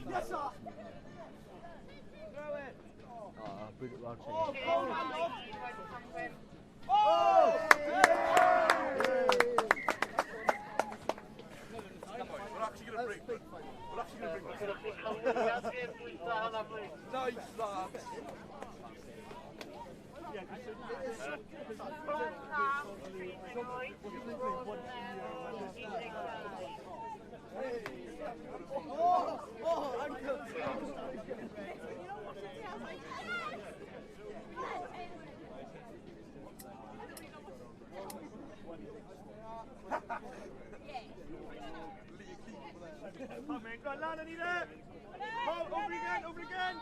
Yes, sir. Throw it. Oh, bring it round. Oh, oh! We're actually going to bring. We're actually going to bring. Nice, lads. Oh, I'm good. Come in, go on, lad, I need it. Oh, over again, over again.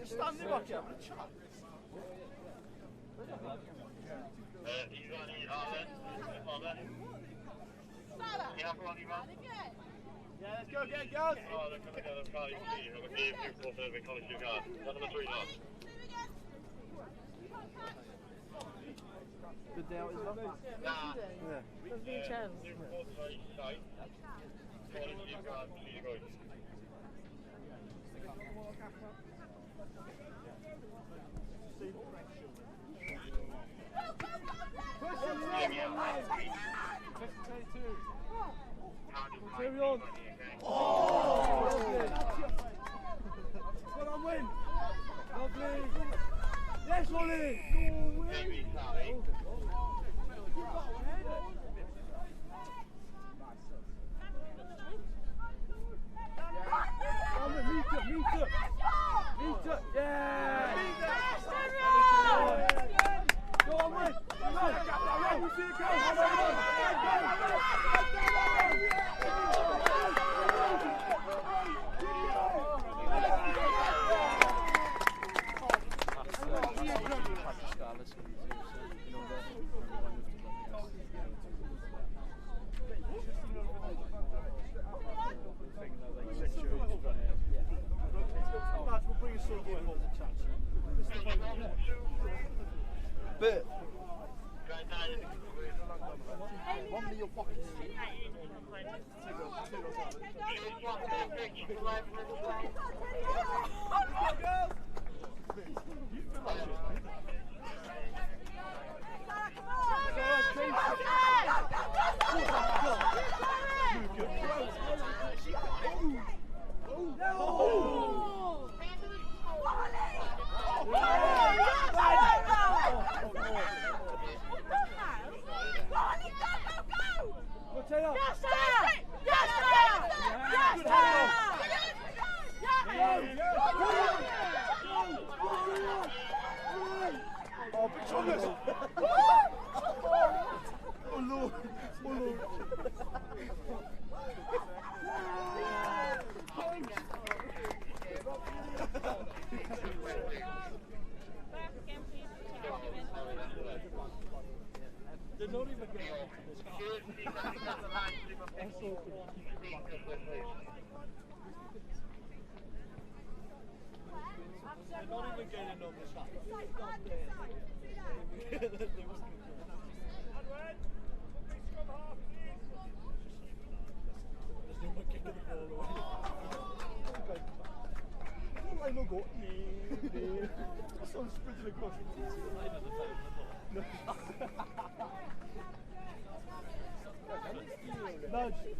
Standing back here, having a chat. Yeah, let's go, get girls. Oh, they're coming down the car. Good day out as well. Nah. Yeah. Carry on. Oh! Well done, win. Lovely. Yes, Ollie. Go win. Meet up, meet up. Meet up, yeah. Go on, win. Come on. Go. Bit.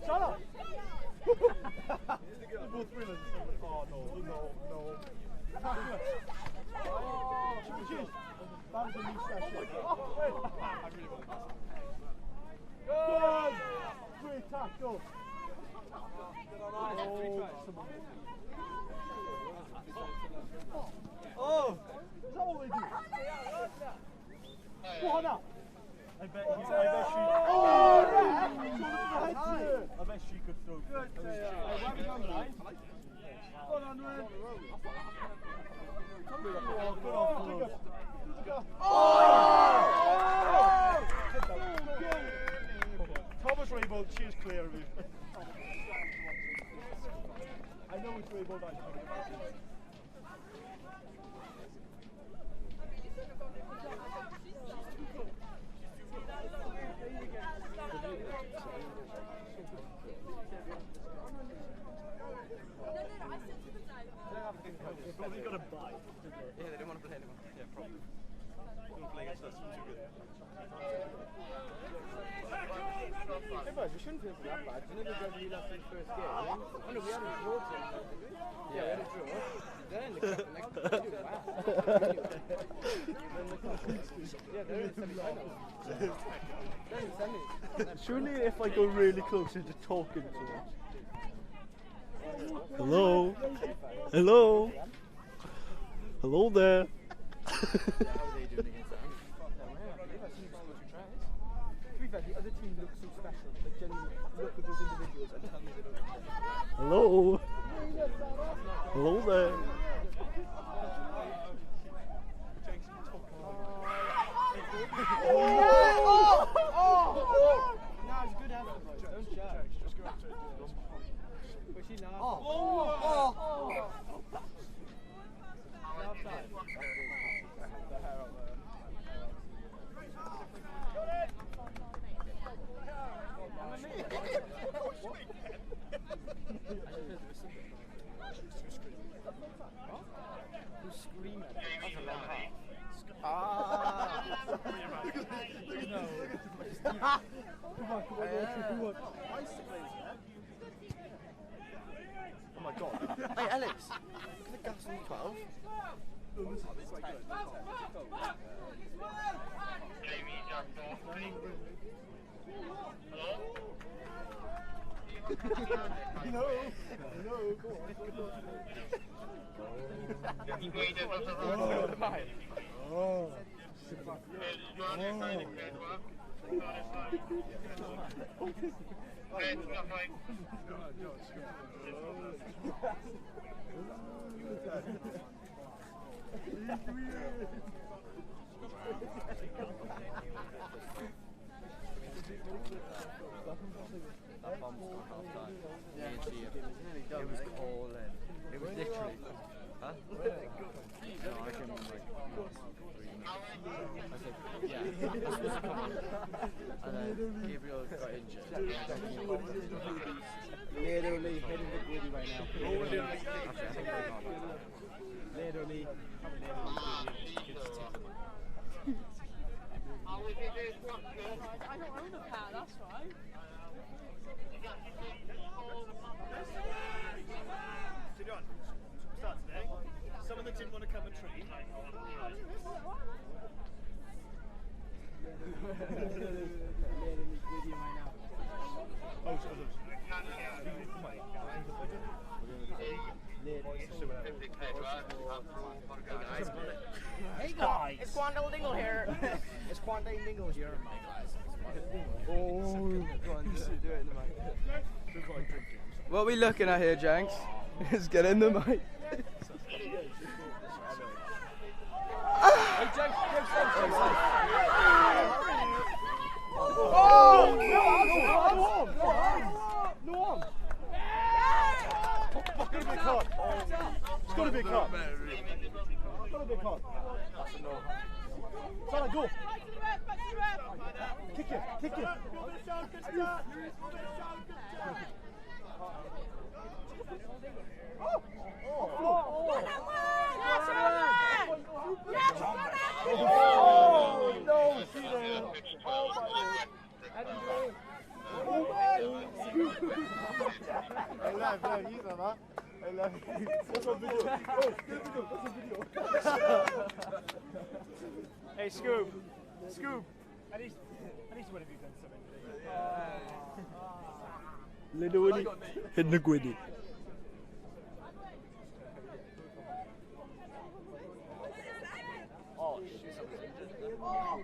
Shut up! Both winners. Oh no, no, no. That was a new session. I really want that. Good! Great tackle. Oh! Is that what they do? What now? I bet she. Oh! I bet she could throw. Good. Oh! Thomas Raybould, she's clear of you. I know it's Raybould. Probably got a bye. Yeah, they didn't want to play anyone. Yeah, probably. Don't play against us, too good. Hey, boys, we shouldn't feel that bad. You never got really last first game. Oh, no, we had a draw too. Yeah, we had a draw. They're in the cup next. Yeah, they're in the semi-finals. They're in the semis. Surely if I go really close into talking too much. Hello? Hello? Hello there. How are they doing against that? To be fair, the other team looks so special, but genuinely look at those individuals and tell me they don't look special. Hello? Hello there. Oh! Oh! No, it's good effort, boys. Don't judge. Just go up to it. But she laughed. Oh! Oh! Who's screaming? That's a long half. Ah! Come on, come on, come on. Oh my god. Hey Alex, look at the gas on 12. Hello? Hello, go on. Oh. That bomb scored half time. Yeah. It was calling. It was literally. Huh? No, I came on like 3 minutes. I said, Didn't want to come and train. Hey guys, it's Quandale Dingle here. It's Quandale Dingle here. Oh, go on, do it in the mic. What are we looking at here, Jenks? Let's get in the mic. Hey, Jenks, Jenks, Jenks. Oh! No arms! No arms! No arms! It's gotta be a card. It's gotta be a card. It's gotta be a card. That's a no. Salah, go. Kick it, kick it. Oh! Oh, no, oh my God. I love you, man. I love you. That's a video. Oh, that's a video. Hey, Scoob. Scoob. At least one of you done something. Little Winnie. Hit the Gwynny. Oh, shit. Oh.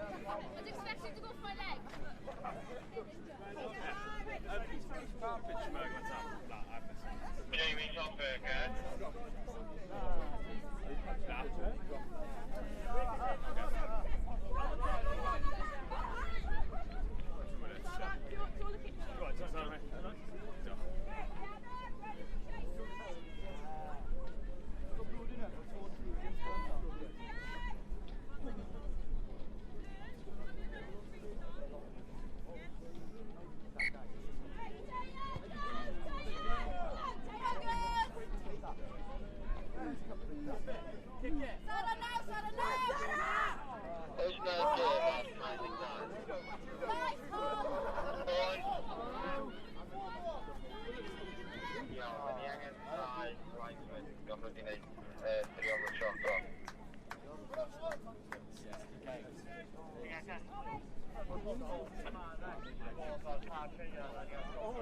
I was expecting to go for my leg. Jamie Tomberger.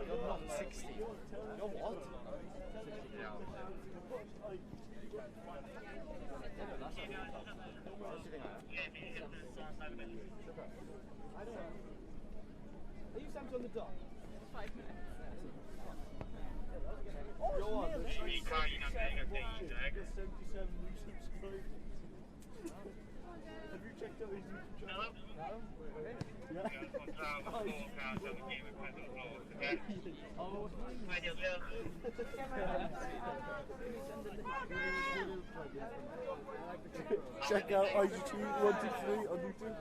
You're not 60. You're what? Are you stamped on the dot? 5 minutes. Oh, it's nearly 77 new subscribers. Have you checked out his YouTube channel? No. Yeah. Check out IGT123 on YouTube.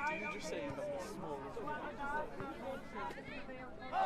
Did you just say you've got the smallest? Oh!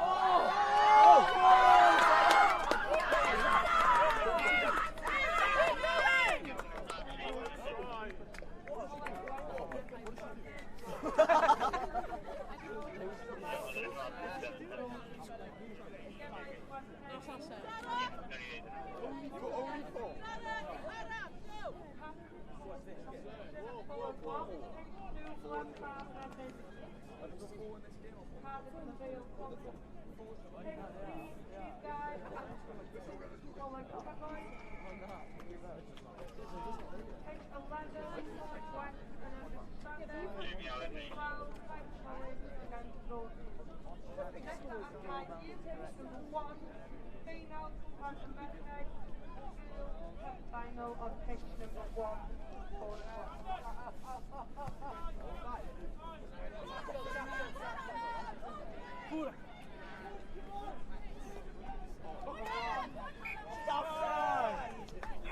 Final on pitch number 1.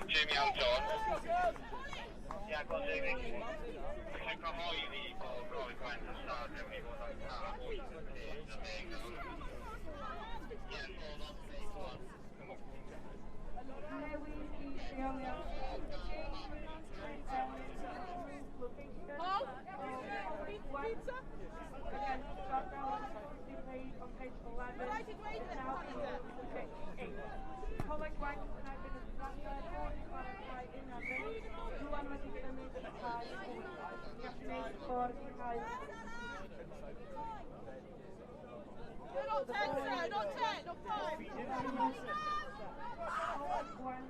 Jamie Alton. Yeah, go on, Jamie. cyhoeddi bod Coleg Gwent yn siarad mewn i fod ar cae 8 yn Newid i lleoliad. Paul? Pizza? Again, start now on page on page 11. Now pitch 8. Coleg Gwent yn erbyn y Bradford chwarae cae 11. Rwan wedi symud y cae 8. Gallu gwneud ffordd i cae. Not 10, sir, not 10, not 5. Coleg Gwent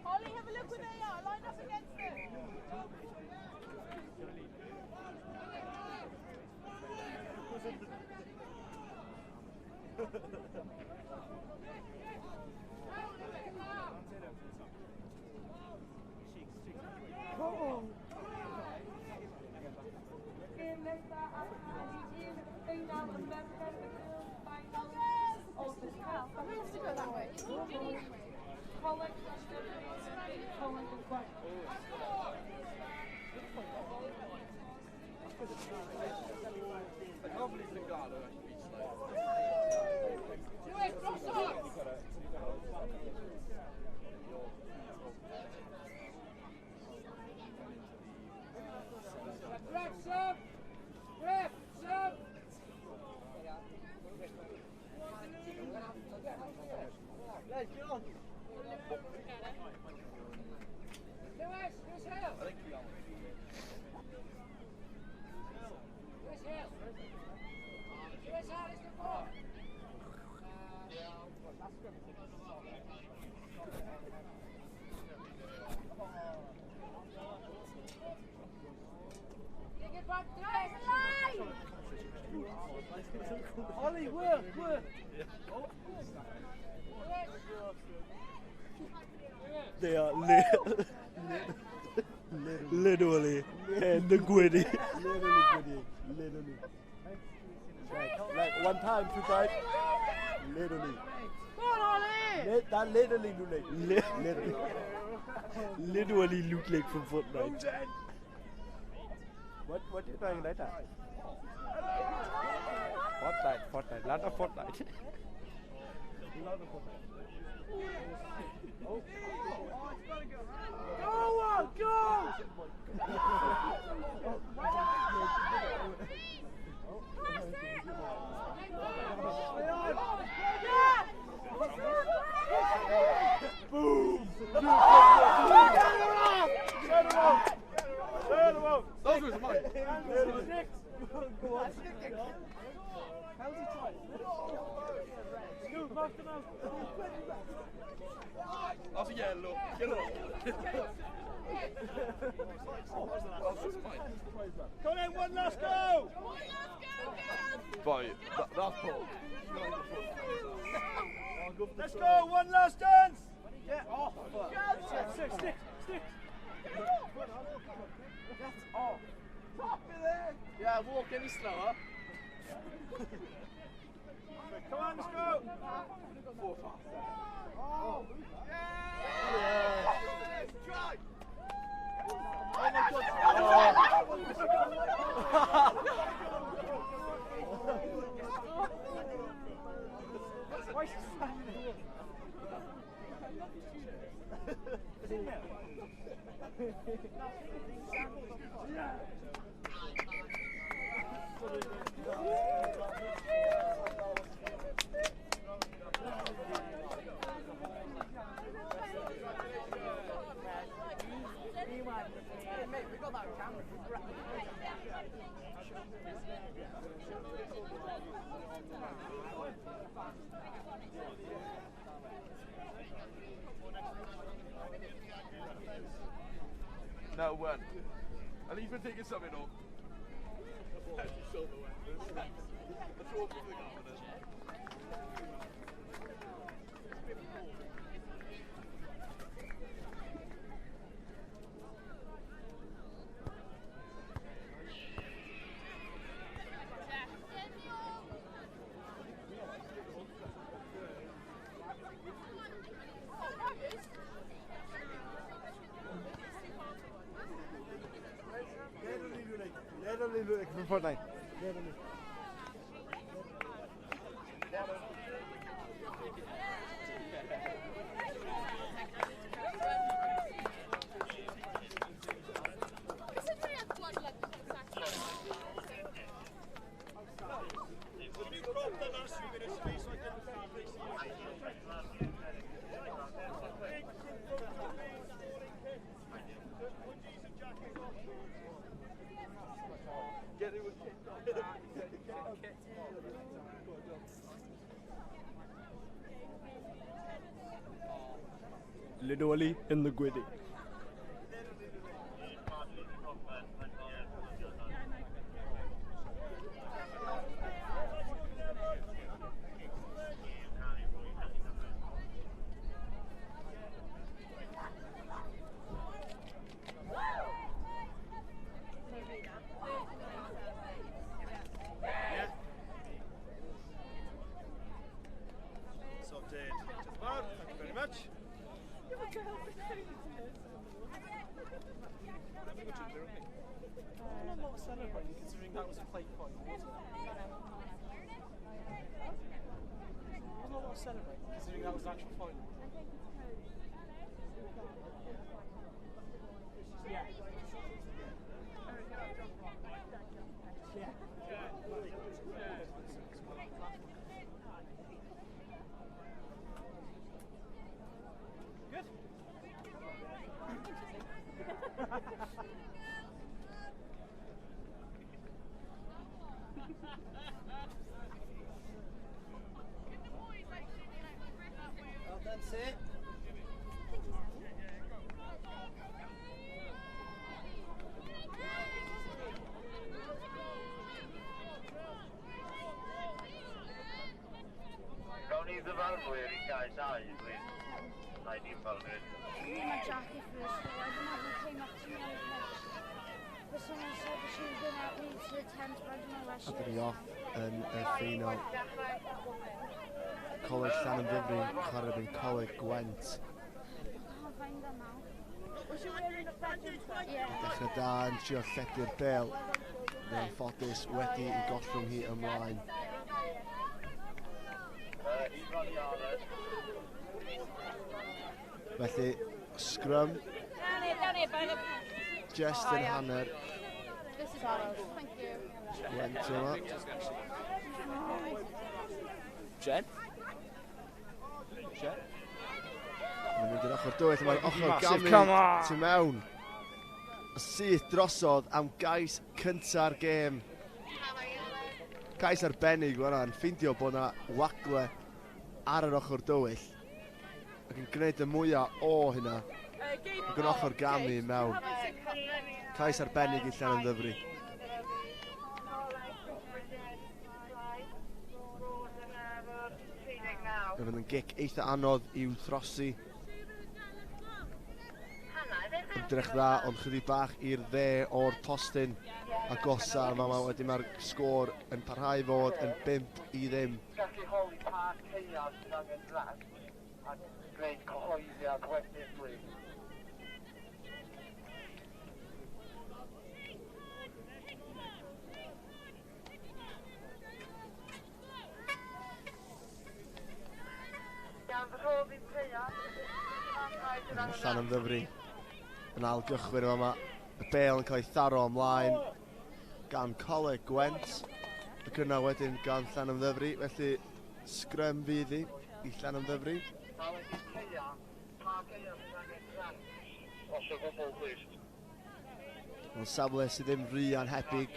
Holly, have a look where they are. Line up against them. Gêm nesaf ydy un ffeinal y merched, the girls final of the cup. Coleg Llandovery, Coleg y Gwent. I can't believe Lingalo actually beat Slade. Lewis, cross on! Ref, sub! Ref, sub! Let's get on. Lewis, Lewis Hill! I think we are. Lewis Hill! Lewis Harris, the ball! Kick it back, three! Ollie, work, work! They are literally in the gwyddy. Literally gwyddy. Literally. Like one time, two times. Literally. Go on, Ollie! That literally looked like. Literally. Literally looked like from Fortnite. What are you doing later? Fortnite, Fortnite, lot of Fortnite. Lot of Fortnite. Oh. Go on, go! Pass it! Boom! Turn him off! Turn him off! Those was mine. Six! Go on. How's he trying? Scoop, mark them out. That's a yellow. Yellow. Come on, one last go! One last go, girls! Boy, that's Paul. Let's go, one last dance! Get off! Stick, stick, stick! That's off. Top of there! Yeah, walk any slower. Come on, let's go! 4 fast. Oh! Yeah! Try! Oh my God! Why is he standing there? Is it now? Hey mate, we got that camera. No one. At least we're taking something off. A trophy for the governor. Fortnite. Literally in the gwyddy. My jacket first, so I don't know who came up to me on the pitch. But someone said that she was going to help me to the tent, but I don't know where she is. Ni off yn y ffeinal. Coleg Llanymddyfri, chwarae yn Coleg Gwent. Dechrau da yn trio lledu'r bel. Yn anffodus wedi i gollwng hi ymlaen. Felly, scrum. Just yn hanner. Gwent yma. Jen? Jen? Mae'n mynd i'r ochr dywyll, mae'n ochr gamu tu mewn. Syth drosodd am gais cynta'r gêm. Cais arbennig fan'na, yn ffeindio bod yna wagle ar yr ochr dywyll. Ac yn gwneud y mwyaf o hynna. Ac yn ochr gamu mewn. Cais arbennig i Llanymddyfri. Fe fydd yn gic eitha anodd i'w throsi. Ymdrech dda, ond chydig bach i'r dde o'r postyn agosa yma. Wedyn mae'r sgôr yn parhau fod yn 5-0. Gallu holi pa caead sydd angen drag a gwneud cyhoeddiad wedyn, please. Llanymddyfri yn ail gychwyn yma. Y bel yn cael ei tharo ymlaen gan Coleg Gwent. Ac yna wedyn gan Llanymddyfri. Felly sgrym fydd hi i Llanymddyfri. Mae'n safle sydd ddim rhy anhebyg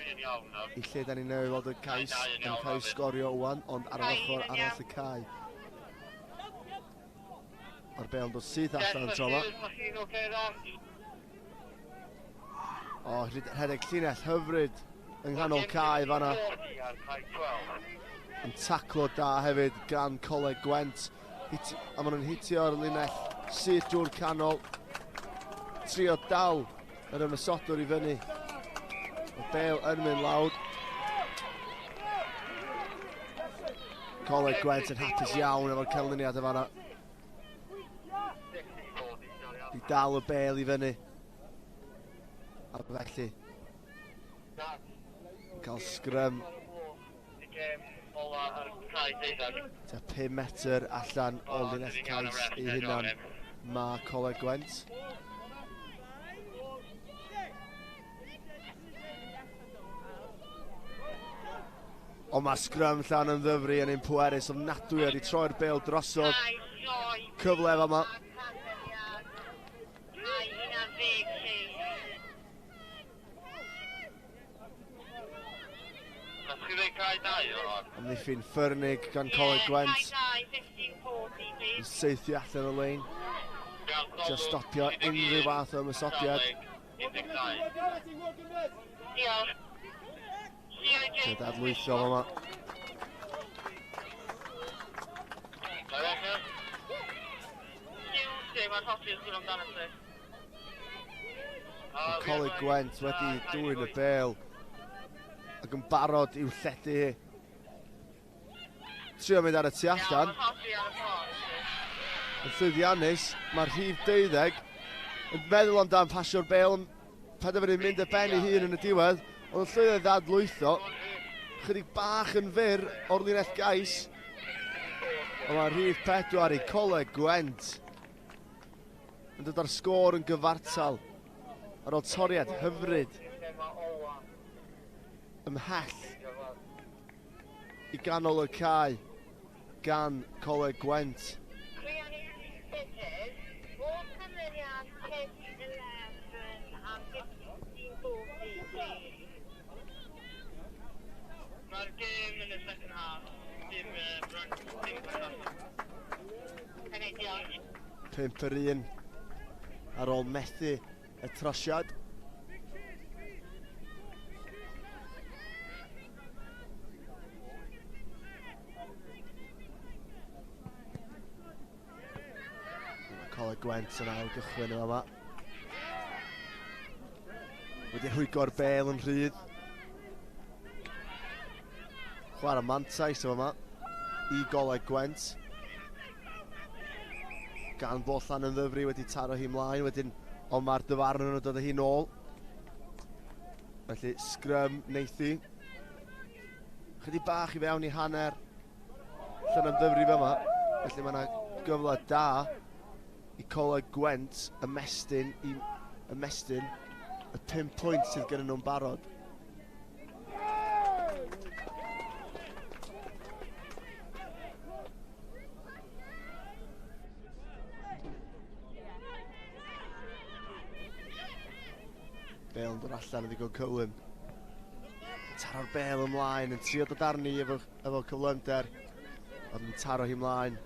i lle da ni newydd weld y cais yn cael ei sgorio wan, ond ar yr ochr arall y cae. Mae'r bel yn dod syth allan tro yma. O, rhedeg llinell hyfryd yng nghanol cae fanna. Yn taclo da hefyd gan Coleg Gwent. A maen nhw'n hitio'r linell syth drwy'r canol. Trio dal yr ymosodwr i fyny. Y bêl yn mynd lawr. Coleg Gwent yn hapus iawn efo'r canlyniad yma. Di dal y bêl i fyny. A felly cael sgrym. Tua 5 metr allan o linell cais ei hunan mae Coleg Gwent. Ond mae sgrym Llanymddyfri yn un pwerus ofnadwy wedi troi'r bêl drosodd. Cyfle fama. Amddiffyn ffyrnig gan Coleg Gwent. Yn saethu allan o lein. Just stopio unrhyw fath o ymosodiad. Trio dadlwytho fama. Mae Coleg Gwent wedi dwyn y bêl ac yn barod i'w lledu hi. Trio mynd ar y tu allan. Yn llwyddiannus, mae'r rhif 12 yn meddwl amdan pasio'r bêl, yn penderfynu mynd y ben ei hun yn y diwedd, ond yn llwyddo i ddadlwytho. Chydig bach yn fyr o'r linell gais. Ond mae rhif 4 i Coleg Gwent yn dod â'r sgôr yn gyfartal ar ôl toriad hyfryd ymhell i ganol y cae gan Coleg Gwent. Mae'r gêm yn y second half, dim 5-1 ar ôl methu y trosiad. Mae Coleg Gwent yn ail gychwyn yma. Wedi rhwygo'r bêl yn rhydd. Chwarae mantais yma i Goleg Gwent. Gan bod Llanymddyfri wedi taro hi mlaen wedyn, ond mae'r dyfarnwr yn dod â hi nôl. Felly sgrym neithi. Chydig bach i fewn i hanner Llanymddyfri fyma. Felly mae yna gyfle da i Coleg Gwent ymestyn i ymestyn y 5 pwynt sydd gyda nhw'n barod. Bale yn dod allan yn ddigon cyflym. Taro'r bêl ymlaen, yn trio dod arni efo cyflymder, ond yn taro hi ymlaen.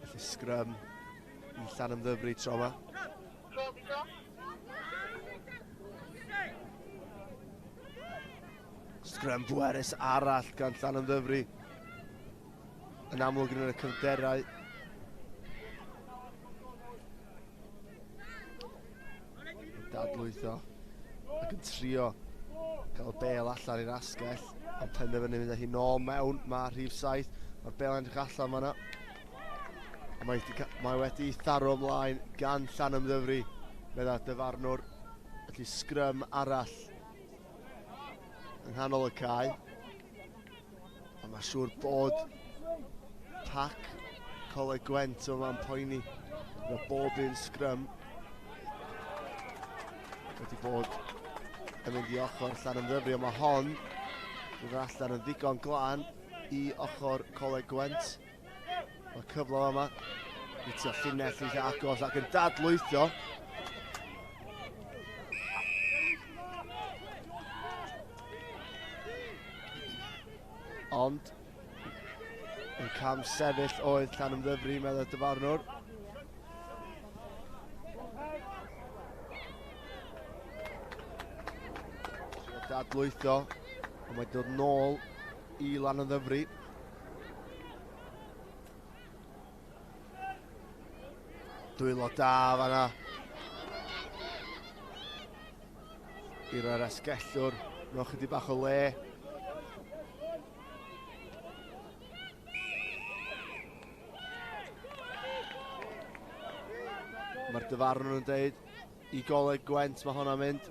Felly sgrym i Llanymddyfri tro yma. Sgrym bwerus arall gan Llanymddyfri. Yn amlwg yn y cyfderau. Yn dadlwytho ac yn trio gael y bêl allan i'r asgell, ond penderfynu mynd â hi nôl mewn. Mae rhif 7, mae'r bêl yn edrych allan fanna. A mae wedi tharo ymlaen gan Llanymddyfri, meddai'r dyfarnwr. Felly sgrym arall yng nghanol y cae. A mae siŵr bod pac Coleg Gwent yma'n poeni gyda bob un sgrym wedi bod yn mynd i ochr Llanymddyfri, ond mae hon yn allan yn ddigon glân i ochr Coleg Gwent. Mae cyfle yma i tua llinell eitha agos ac yn dadlwytho. Ond Yn cam sefyll oedd Llanymddyfri, meddwl dyfarnwr. Dadlwytho, ond mae'n dod nôl i Lanymddyfri. Dwylo da fanna. I'r asgellwr, mewn chydig bach o le. Mae'r dyfarnwr yn dweud i Goleg Gwent mae hwnna'n mynd.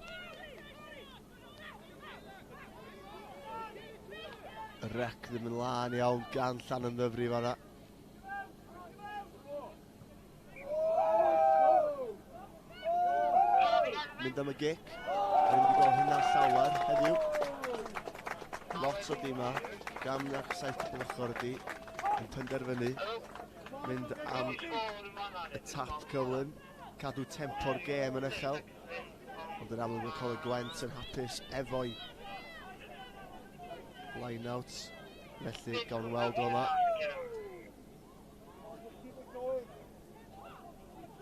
Y rec ddim yn lân iawn gan Llanymddyfri fanna. Mynd am y gic. Rwy'n wedi gweld hynna llawer heddiw. Lot o dîma, gan ac 70 ochr ydi, yn penderfynu mynd am y tap cyflym, cadw tempo'r gêm yn uchel. Ond yn amlwg mae Coleg Gwent yn hapus efo'i line-out, felly gawn weld o yma.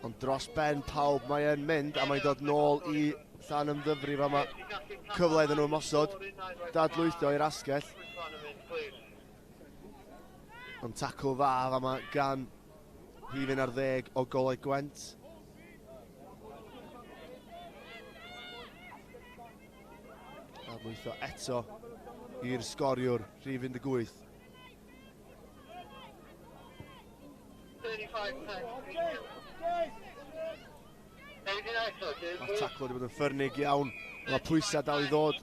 Ond dros ben pawb mae e'n mynd a mae'n dod nôl i Llanymddyfri fama. Cyfle iddyn nhw ymosod, dadlwytho i'r asgell. Ond tacl dda fama gan rhif 11 o Goleg Gwent. Dadlwytho eto i'r sgoriwr, rhif 18. Mae'r taclo wedi bod yn ffyrnig iawn. Mae pwysau dal i ddod.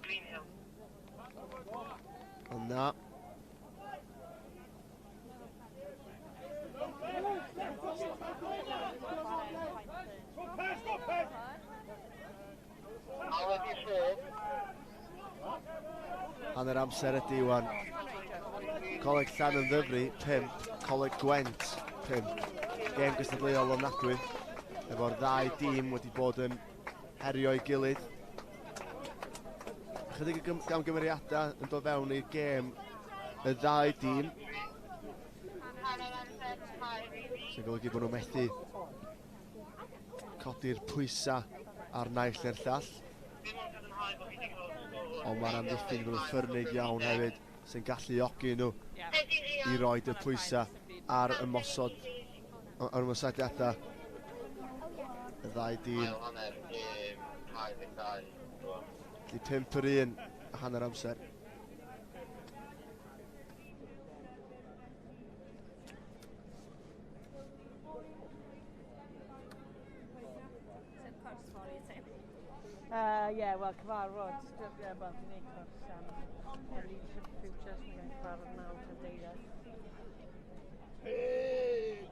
Ond na. Hanner amser ydy wan. Coleg Llanymddyfri, 5. Coleg Gwent, 5. Gêm gystadleuol ofnadwy. Efo'r ddau dîm wedi bod yn herio'i gilydd. Ychydig o gamgymeriadau yn dod fewn i'r gêm y ddau dîm. Sy'n golygu bod nhw'n methu codi'r pwysau ar naill neu'r llall. Ond mae'r amddiffyn wedi bod yn ffyrnig iawn hefyd, sy'n galluogi nhw i roed y pwysau ar ymosod, ar ymosodiadau y ddau dîm. Felly 5 yr 1 a hanner amser. Yeah, wel, cyfarfod. Yeah, wel, fi'n neud cwrs am Leadership Futures. Mae'n gael cyfarfod nawr tan deuddeg. Hey!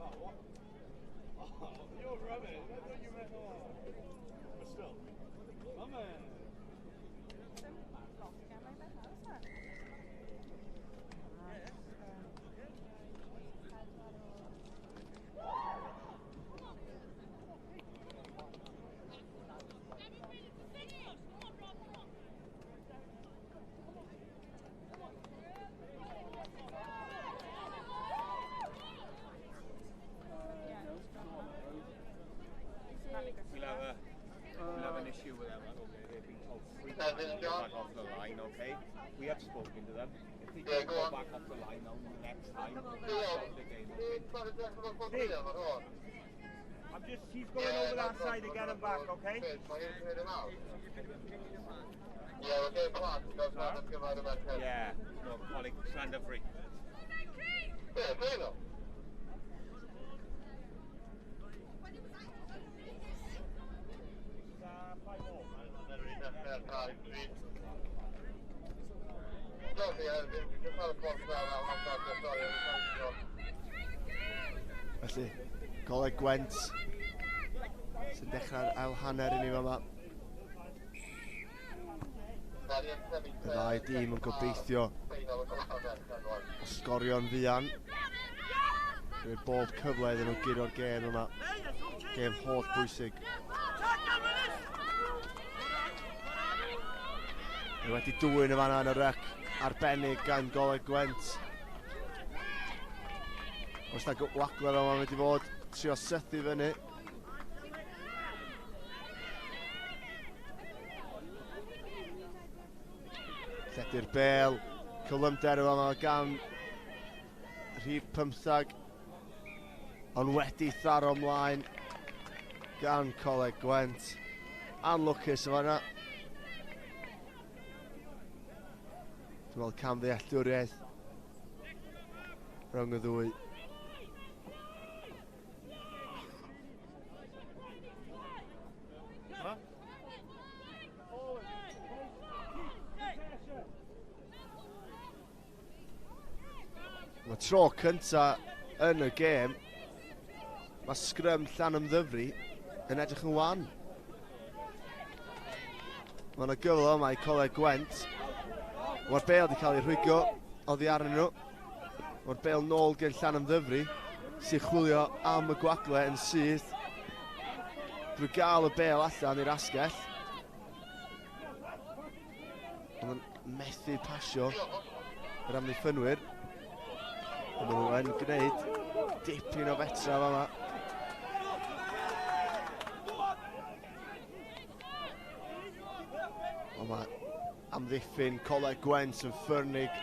Oh, you're rubbish. I thought you meant... But still. My man. We'll have an issue with them, okay? They've been told 3 times to go back off the line, okay? We have spoken to them. If they don't go back off the line now, next time, we'll stop the game, okay? He's going over that side to get him back, okay? Yeah, no, colleague, Llanymddyfri. Felly, Coleg Gwent sy'n dechrau'r ail hanner i ni fama. Y ddau dîm yn gobeithio o sgorio'n fuan. Rwy'n bob cyfle iddyn nhw guro'r gêm yma. Gêm holl bwysig. Mae wedi dwyn y fanna yn y ryc arbennig gan Goleg Gwent. Oes na wagle fel mae'n mynd i fod, trio sythu fyny. Lledu'r bel, cyflymder yma mae gan rhif 15, ond wedi tharo ymlaen gan Coleg Gwent. Anlwcus yma yna. Dwi'n meddwl camddealltwriaeth rhwng y ddwy. Mae tro cynta yn y gêm. Mae sgrym Llanymddyfri yn edrych yn wan. Mae yna gyfle yma i Coleg Gwent. Mae'r bel wedi cael ei rhwygo oddi arnyn nhw. Mae'r bel nôl gen Llanymddyfri sy'n chwilio am y gwagle yn syth drwy gael y bel allan i'r asgell. Ond yn methu pasio yr amddiffynwyr. Ond maen nhw yn gwneud dipyn o fetra fama. Ond mae amddiffyn Coleg Gwent yn ffyrnig.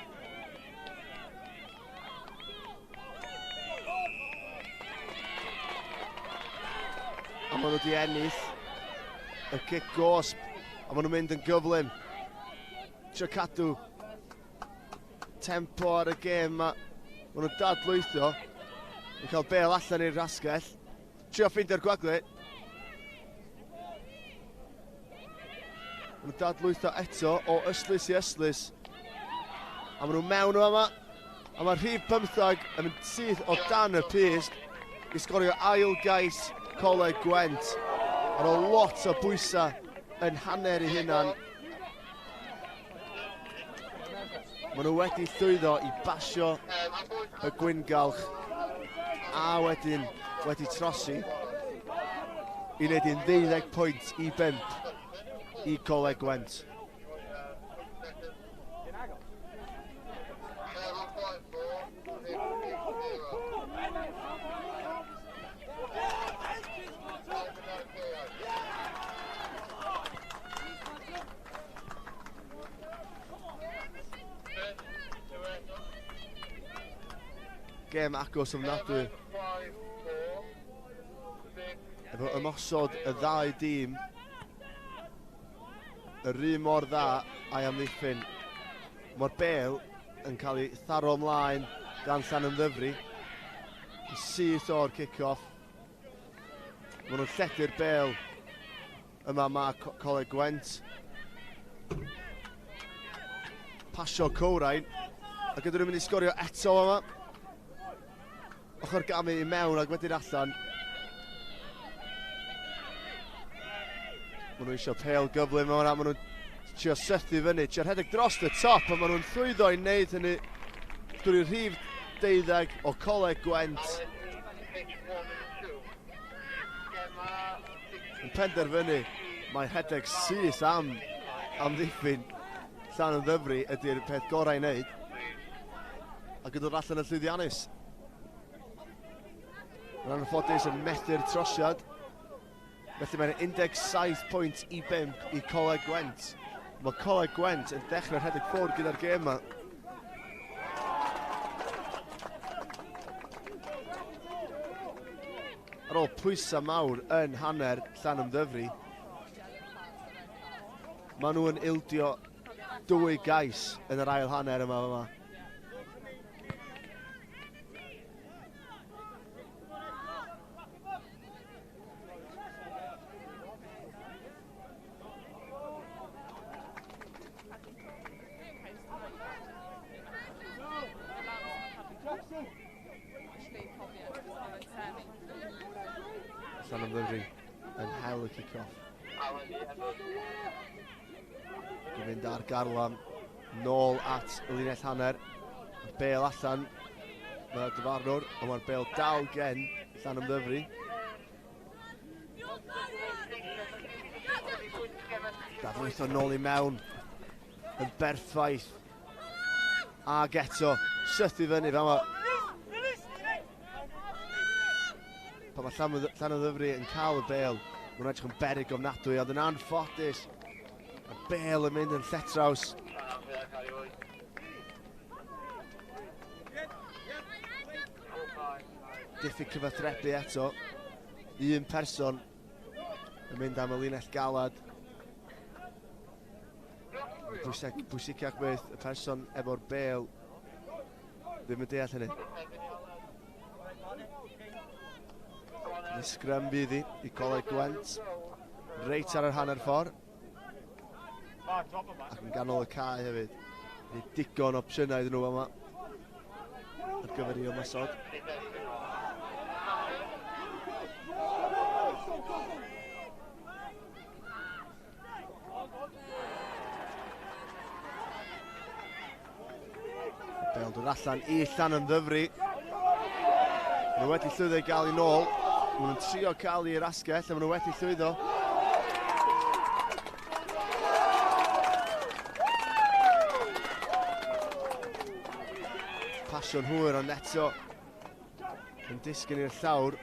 A maen nhw wedi ennill y cic gosb. A maen nhw'n mynd yn gyflym. Trio cadw tempo ar y gêm ma. Maen nhw'n dadlwytho. Yn cael bel allan i'r asgell. Trio ffeindio'r gwagle. Maen nhw'n dadlwytho eto o ystlys i ystlys. A maen nhw mewn o yma. A mae rhif 15 yn mynd syth o dan y pyst i sgorio ail gais Coleg Gwent. Ar ôl lot o bwysau yn hanner ei hunan. Maen nhw wedi llwyddo i basio y gwyngalch a wedyn wedi trosi i wneud un 12 pwynt i 5 i Coleg Gwent. Gêm agos ofnadwy. Efo ymosod y ddau dîm yr un mor dda a'i amddiffyn. Mae'r bel yn cael ei tharo ymlaen gan Llanymddyfri. Syth o'r kick-off. Maen nhw'n lledu'r bel yma mae Coleg Gwent. Pasio Cowrain. Ac ydyn nhw'n mynd i sgorio eto yma. Ochr gamu i mewn ac wedyn allan. Maen nhw eisiau pêl gyflym yma, maen nhw'n trio sythu fyny, trio rhedeg dros y top, a maen nhw'n llwyddo i wneud hynny drwy rhif 12 o Coleg Gwent. Yn penderfynu, mae rhedeg syth am amddiffyn Llanymddyfri ydy'r peth gorau i wneud. Ac yn dod allan yn llwyddiannus. Yn anffodus yn methu'r trosiad. Felly mae'n 17 pwynt i 5 i Coleg Gwent. Mae Coleg Gwent yn dechrau rhedeg ffwrdd gyda'r gêm yma. Ar ôl pwysau mawr yn hanner Llanymddyfri, maen nhw yn ildio dwy gais yn yr ail hanner yma yma. Llanymddyfri yn hel y kick-off. Dwi'n mynd ar garlam nôl at y linell hanner. Mae'r bel allan, mae'r dyfarnwr, ond mae'r bel dal gen Llanymddyfri. Dadlwytho nôl i mewn yn berffaith. Ag eto, syth i fyny fama. Pan mae Llanymddyfri yn cael y bêl, mae'n edrych yn beryg ofnadwy, ond yn anffodus, y bêl yn mynd yn lletraws. Diffyg cyfathrebu eto. Un person yn mynd am y linell galad. Pwysicach beth, y person efo'r bêl ddim yn deall hynny. Ni sgrym fydd hi i Coleg Gwent. Reit ar yr hanner ffordd. Ac yn ganol y cae hefyd. Ni digon opsiynau iddyn nhw yma ar gyfer i ymosod. Bel dod allan i Llanymddyfri. Maen nhw wedi llwyddo i gael ei nôl. Maen nhw'n trio cael i'r asgell, a maen nhw wedi llwyddo. Pasio'n hwyr, ond eto yn disgyn i'r llawr.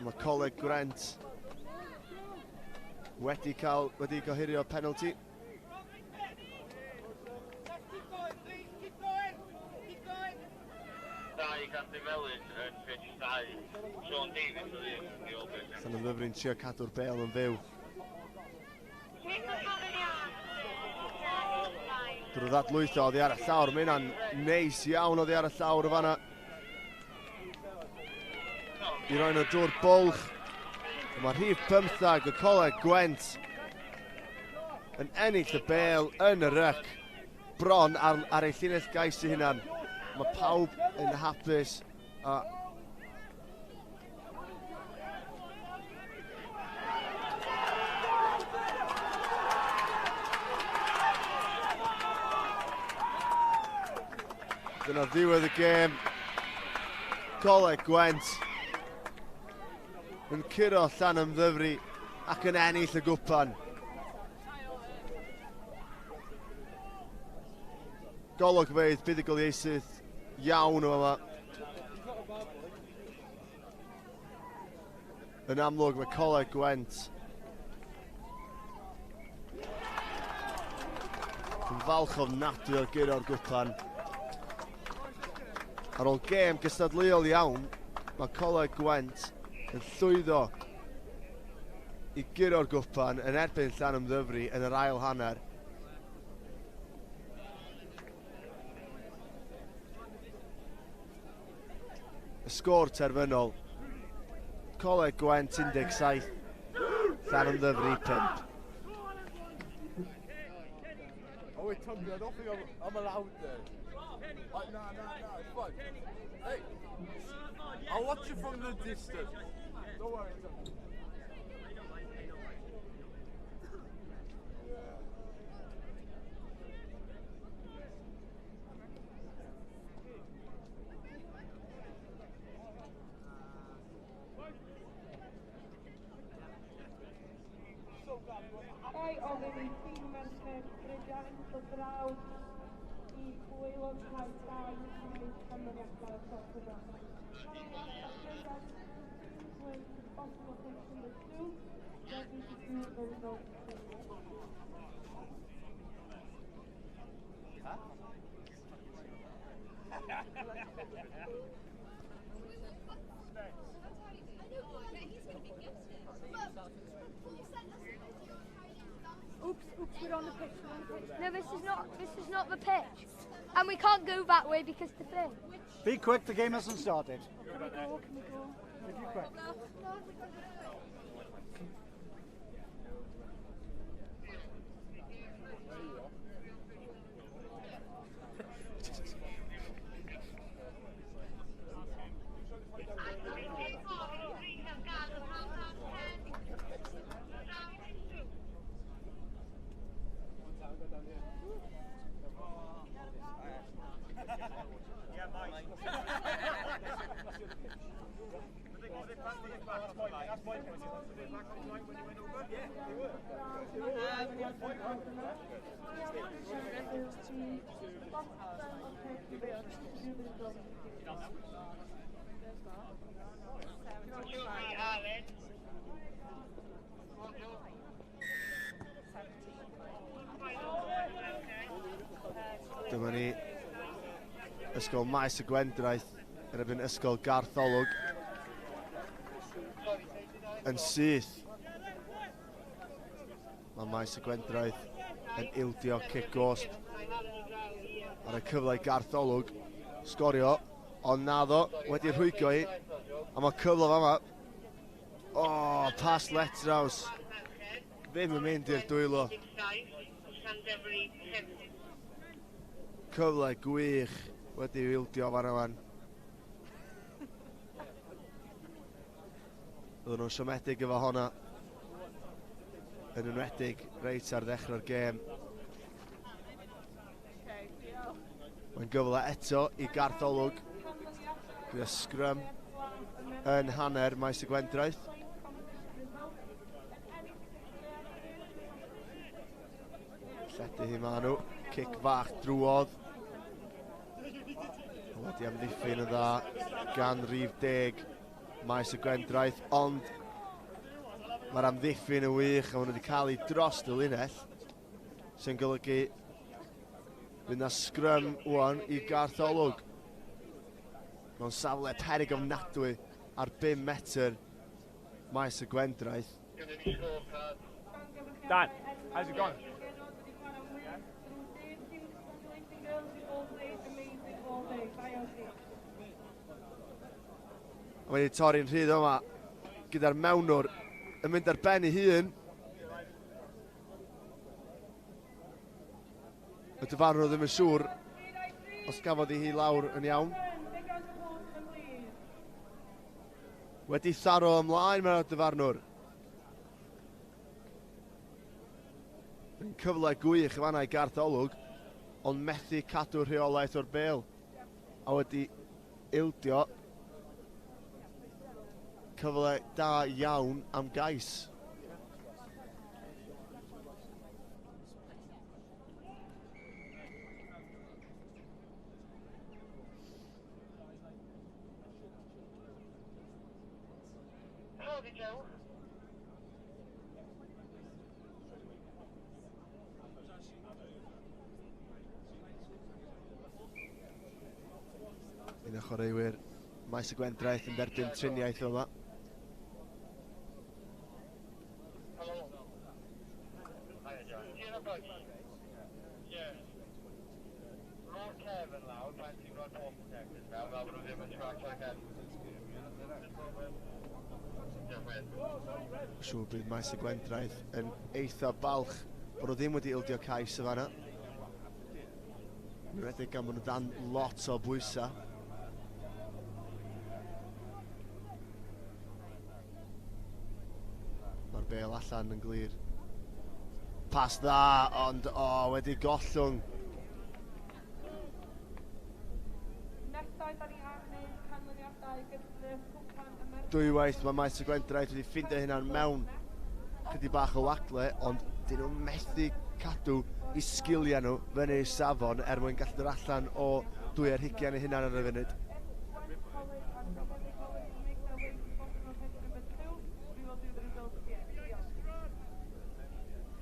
Mae Coleg Gwent wedi cael wedi gohirio penalty. Llanymddyfri'n trio cadw'r bêl yn fyw. Drwy ddadlwytho oddi ar y llawr, mae hynna'n neis iawn oddi ar y llawr o fanna. I roi nhw drwy'r bwlch. Mae rhif 15 y Coleg Gwent yn ennill y bêl yn y ryc. Bron ar ei llinell gais ei hunan. Mae pawb yn hapus. A dyna ddiwedd y gêm. Coleg Gwent yn curo Llanymddyfri ac yn ennill y gwpan. Golygfeydd buddugoliaethus iawn o yma. Yn amlwg mae Coleg Gwent yn falch ofnadwy o guro'r gwpan. Ar ôl gêm gystadleuol iawn, mae Coleg Gwent yn llwyddo i guro'r gwpan yn erbyn Llanymddyfri yn yr ail hanner. Y sgôr terfynol, Coleg Gwent 17, Llanymddyfri 5. Oh wait, Tommy, I don't think I'm allowed there. No, it's fine. Hey, I'll watch you from the distance. Don't worry, Tommy. Gai ofyn i tîm merched Brydain ddod draw i waelod cae 2 i wneud canlyniadau o'r yma. Possible pitch number 2, ready to do the results. Oops, we're on the pitch, we're on the pitch. No, this is not the pitch. And we can't go that way because the thing. Be quick, the game hasn't started. Can we go, can we go? Be quick. please sponsor on pitch to do the results. Dyma ni Ysgol Maes y Gwendraeth yn erbyn Ysgol Gartholwg yn syth. Mae Maes y Gwendraeth yn ildio cic gosb ar y cyfle i Gartholwg sgorio, ond naddo, wedi rhwygo hi, a mae cyfle fama. O, oh, pas Letraws. Ddim yn mynd i'r dwylo. Cyfle gwych wedi ildio fan yma. Oedden nhw'n siomedig efo honna. Yn enwedig reit ar ddechrau'r gêm. Mae'n gyfle eto i Gartholwg gyda sgrym yn hanner Maes y Gwendraeth. Llety hi maen nhw. Cic fach drwodd. Wedi amddiffyn yn dda gan rif 10 Maes y Gwendraeth, ond mae'r amddiffyn yn wych a maen nhw wedi cael ei dros y linell, sy'n golygu fydd na sgrym wan i Gartholwg. Mewn safle perig ofnadwy ar 5 metr Maes y Gwendraeth. Dan, how's it going? A wedi torri'n rhydd yma gyda'r mewnwr yn mynd ar ben ei hun. Y dyfarnwr ddim yn siŵr os gafodd hi lawr yn iawn. Wedi tharo ymlaen mae'r dyfarnwr. Yn cyfle gwych fanna i Gartholwg, ond methu cadw rheolaeth o'r bel. A wedi ildio cyfle da iawn am gais. Un o chwaraewyr Maes y Gwendraeth yn derbyn triniaeth yma. Siŵr bydd Maes y Gwendraeth yn eitha balch bod nhw ddim wedi ildio cais y fanna. Yn enwedig gan bod nhw dan lot o bwysau. Mae'r bel allan yn glir. Pas dda, ond o, wedi gollwng. Dwywaith mae Maes y Gwendraeth wedi ffindio hynna'n mewn chydig bach o wagle, ond dyn nhw'n methu cadw i sgiliau nhw fyny i safon er mwyn gallu dod allan o 22 eu hunan ar y funud.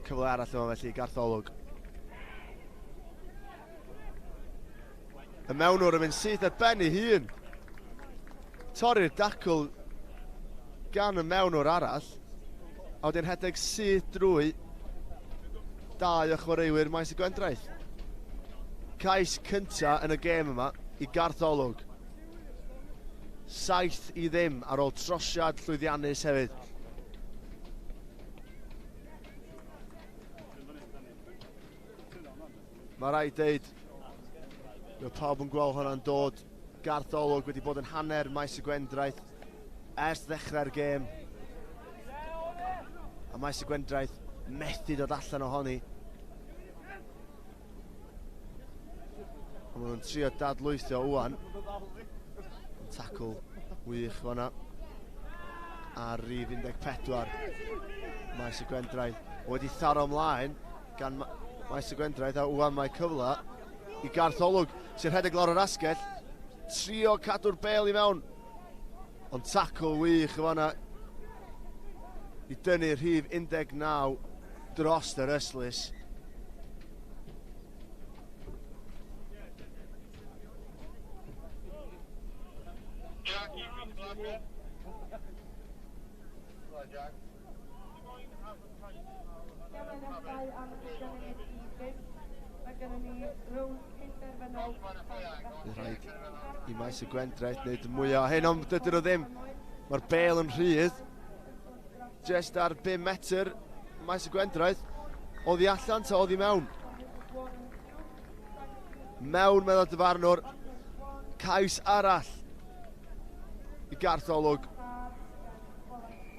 Cyfle arall yma felly i Gartholwg. Y mewnwr yn mynd syth ar ben ei hun. Torri'r dacl gan y mewnwr arall. A wedyn rhedeg syth drwy dau o chwaraewyr Maes y Gwendraeth. Cais cynta yn y gêm yma i Gartholwg. 7-0 ar ôl trosiad llwyddiannus hefyd. Mae rhaid deud, mae pawb yn gweld hwnna'n dod. Gartholwg wedi bod yn hanner Maes y Gwendraeth ers ddechrau'r gêm. A Maes y Gwendraeth methu dod allan ohoni. A maen nhw'n trio dadlwythio wwan. Tacl wych fanna. Ar rif 14. Maes y Gwendraeth wedi tharo ymlaen gan Maes y Gwendraeth, a wwan mae cyfle i Garth Olwg sy'n rhedeg lawr yr asgell. Trio cadw'r bel i mewn. Ond tackle wych o fanna i dynnu rhif 19 dros yr ystlys. Jack. Bydd rhaid i Maes y Gwendraeth wneud mwy o hyn, ond dydyn nhw ddim. Mae'r bel yn rhydd. Just ar 5 metr, Maes y Gwendraeth. Oddi allan ta oddi mewn? Mewn, meddwl dyfarnwr. Cais arall i Garth Olwg.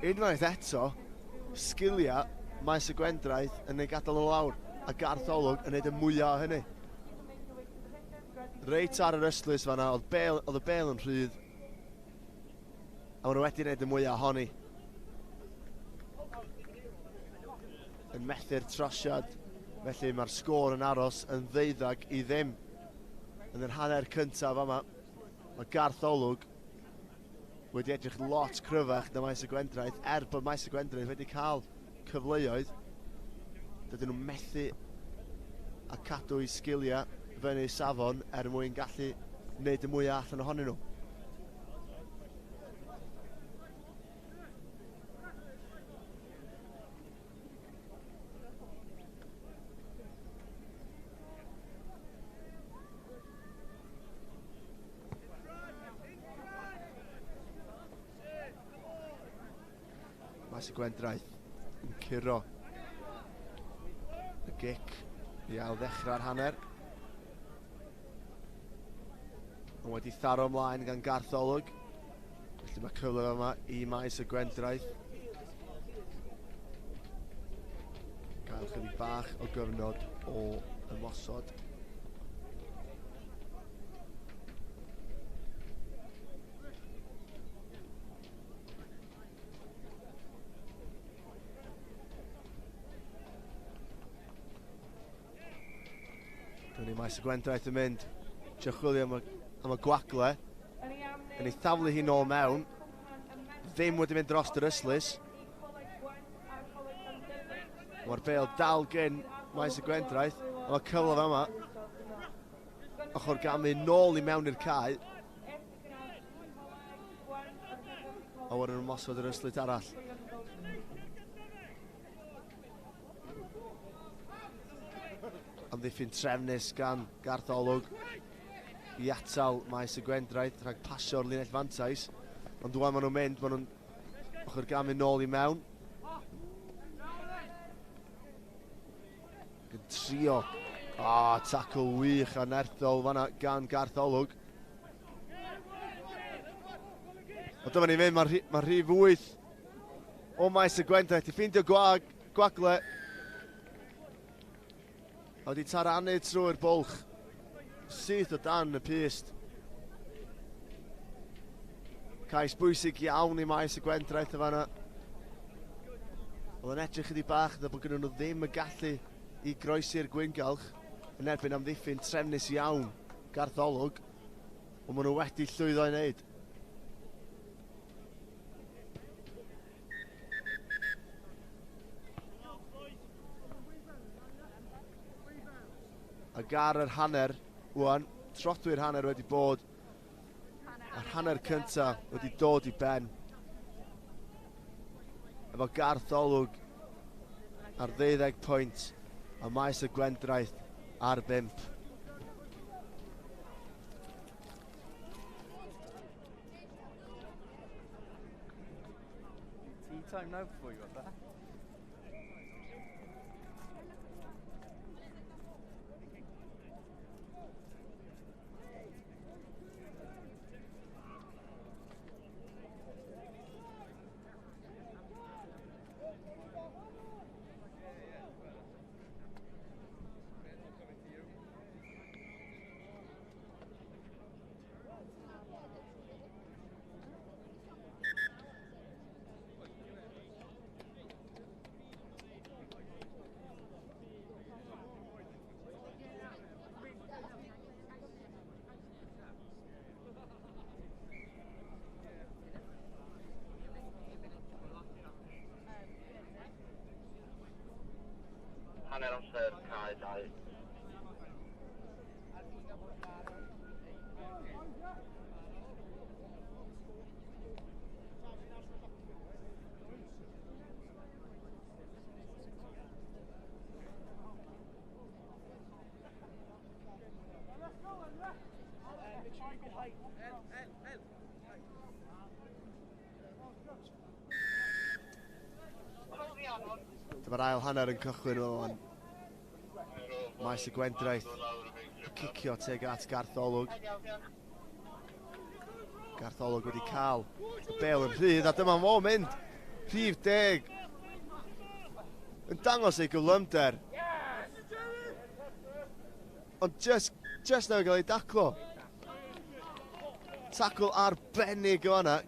Unwaith eto, sgiliau Maes y Gwendraeth yn ei gadael nhw lawr, a Garth Olwg yn neud y mwyaf o hynny. Reit ar yr ystlys fanna, oedd, bel, oedd y bel yn rhydd, a maen nhw wedi gwneud y mwyaf ohoni. Yn methu'r trosiad, felly mae'r sgôr yn aros yn 12-0. Yn yr hanner cyntaf yma, mae Garth Olwg wedi edrych lot cryfach na Maes y Gwendraeth, er bod Maes y Gwendraeth wedi cael cyfleoedd. Dydyn nhw methu a cadw eu sgiliau fyny safon er mwyn gallu wneud y mwyaf allan ohonyn nhw. Maes y Gwendraeth yn curo y gic i ail ddechrau'r hanner. Ond wedi tharo ymlaen gan Garth Olwg. Felly mae cyfle yma i Maes y Gwendraeth. Gael chydig bach o gyfnod o ymosod. Dyna ni Maes y Gwendraeth yn mynd. Trio chwilio am y, am y gwagle. Yn ei thaflu hi nôl mewn. Ddim wedi mynd dros yr ystlys. Mae'r bel dal gen Maes y Gwendraeth. A mae cyfle fama. Ochr gamu nôl i mewn i'r cae. A wedyn ymosod yr ystlys arall. Amddiffyn trefnus gan Garth Olwg i atal Maes y Gwendraeth rhag pasio'r linell fantais. Ond dwan maen nhw'n mynd, maen nhw'n ochr gamu nôl i mewn. Ac yn trio. Ah, tackle wych a nerthol fanna gan Garth Olwg. Ond dyma ni'n mynd, mae ma rhif 8 o Maes y Gwendraeth i ffeindio gwag, gwagle. A wedi taranu trwy'r bwlch. Syth o dan y pyst. Cais bwysig iawn i Maes y Gwendraeth y fanna. Oedd yn edrych ydi bach dda bod gyda nhw ddim y gallu i groesi'r gwyngalch yn erbyn amddiffyn trefnus iawn Garth Olwg. Ond maen nhw wedi llwyddo i wneud. Ac ar yr hanner, wan, trothwy'r hanner wedi bod. A'r hanner cyntaf wedi dod i ben. Efo Garth Olwg ar 12 pwynt a Maes y Gwendraeth ar 5. Tea time now before you got back. Hanner amser cae 2. Dyma'r ail hanner yn cychwyn o fan. Maes y Gwendraeth cicio tuag at Gartholwg. Gartholwg wedi cael y bel yn rhydd a dyma fo mynd. Rhif 10 yn dangos ei gyflymder. Ond just newydd gael ei daclo. Tacl arbennig o fanna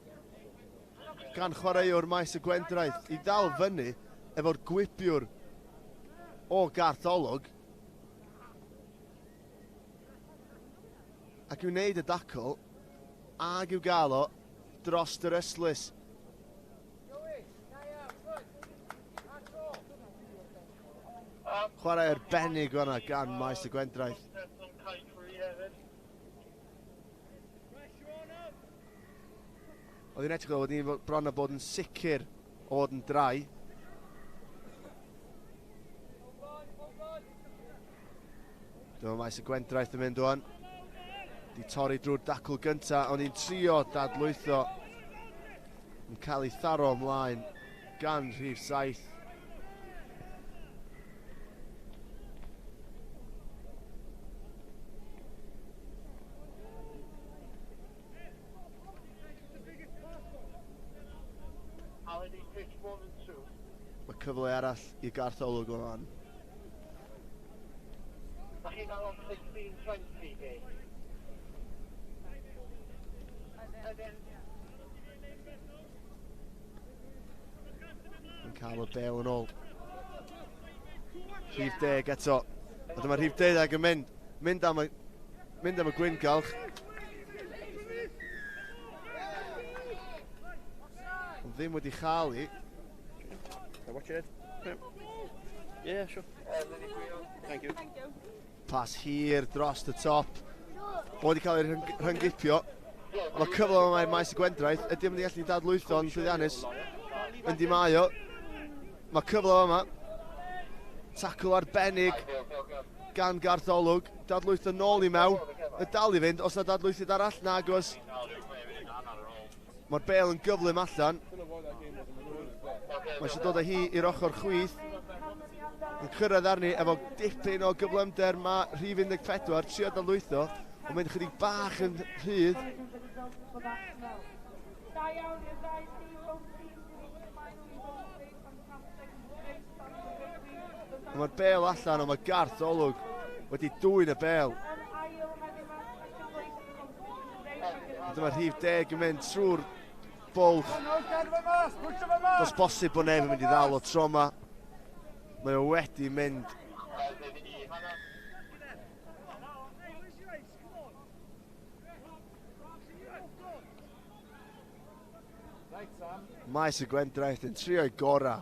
gan chwaraewr Maes y Gwendraeth i ddal fyny efo'r gwibiwr o Gartholwg ac i'w wneud y dacl ag i'w gael o dros yr ystlys. Chwarae arbennig fanna gan Maes y Gwendraeth. Oedd hi'n edrych fel bod ni'n bron a bod yn sicr o fod yn drai. Dyma Maes y Gwendraeth yn mynd o'n. Di torri drwy'r dacl gyntaf, ond hi'n trio dadlwytho. Yn cael ei tharo ymlaen gan rhif 7. Mae cyfle arall i Gartholwg o'n fan. Yn cael y bel yn ôl. Rhif 10 eto. A dyma rhif 12 yn mynd. Mynd am y gwyngalch. Ond ddim wedi chael i. Watch it. Yeah, sure. Thank you. Pas hir dros y top. O wedi cael ei rhyngipio. Mae cyfle yma i'r Maes y Gwendraeth. Ydy mynd i allu dadlwytho'n llwyddiannus? Yndi mae o. Mae cyfle yma. Tacl arbennig gan Gartholwg. Dadlwytho nôl i mewn. Y dal i fynd. Os na dadlwythiad arall, nag oes. Mae'r bel yn gyflym allan. Mae eisiau dod â hi i'r ochr chwith. Yn cyrraedd arni efo dipyn o gyflymder. Mae rhif 14, trio dadlwytho, ond mynd chydig bach yn rhydd. Mae'r bel allan, ond mae Gartholwg wedi dwyn y bel. Dyma rhif 10 yn mynd trwy'r bwlch. Does bosib bod neb yn mynd i ddal o tro yma. Mae o wedi mynd. Maes y Gwendraeth yn trio'i gorau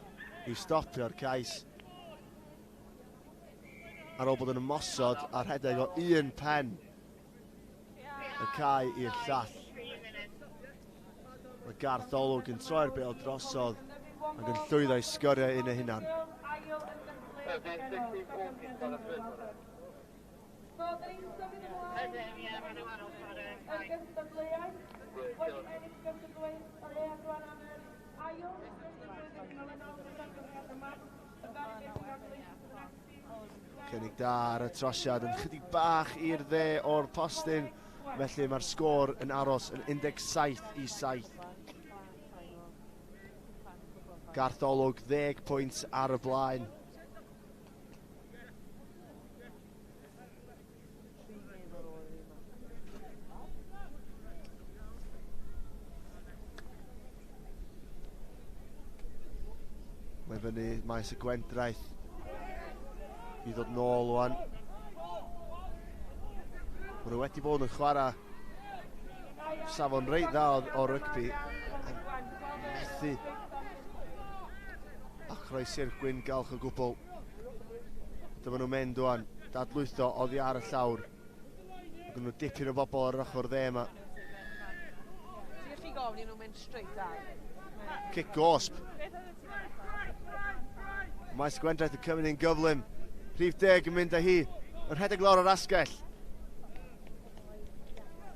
i stopio'r cais. Ar ôl bod yn ymosod a rhedeg o un pen y cae i'r llall. Mae Gartholwg yn troi'r bêl drosodd ac yn llwyddo i sgorio un ei hunan. Cynnig da ar y trosiad yn chydig bach i'r dde o'r postyn, felly mae'r sgôr yn aros yn 17-7. Gartholwg 10 pwynt ar y blaen. Mae fyny Maes y Gwendraeth i ddod nôl wan. Maen nhw wedi bod yn chwarae safon reit dda o rygbi. Methu a chroesi'r gwyngalch o gwbl. Dyma nhw'n mynd wan, dadlwytho oddi ar y llawr. Mae gen nhw dipyn o bobl ar yr ochr dde yma. Ti'n gallu gofyn i nhw mynd straight ar. Cic gosb. Maes Gwendraeth yn cymryd yn gyflym. Rhif 10 yn mynd â hi. Yn rhedeg lawr o'r asgell.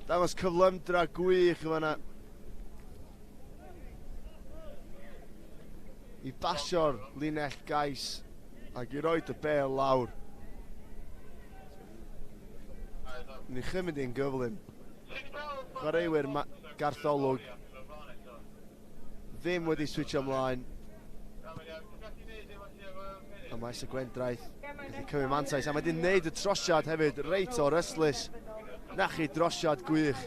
Dangos cyflymdra gwych yn fanna. I basio'r linell gais ac i roed y bêl lawr. Ni chymryd i'n gyflym. Chwaraewyr Gartholwg ddim wedi switcho ymlaen. A Maes y Gwendraeth wedi cymryd mantais. A mae wedi wneud y trosiad hefyd reit o'r ystlys. Na chi drosiad gwych.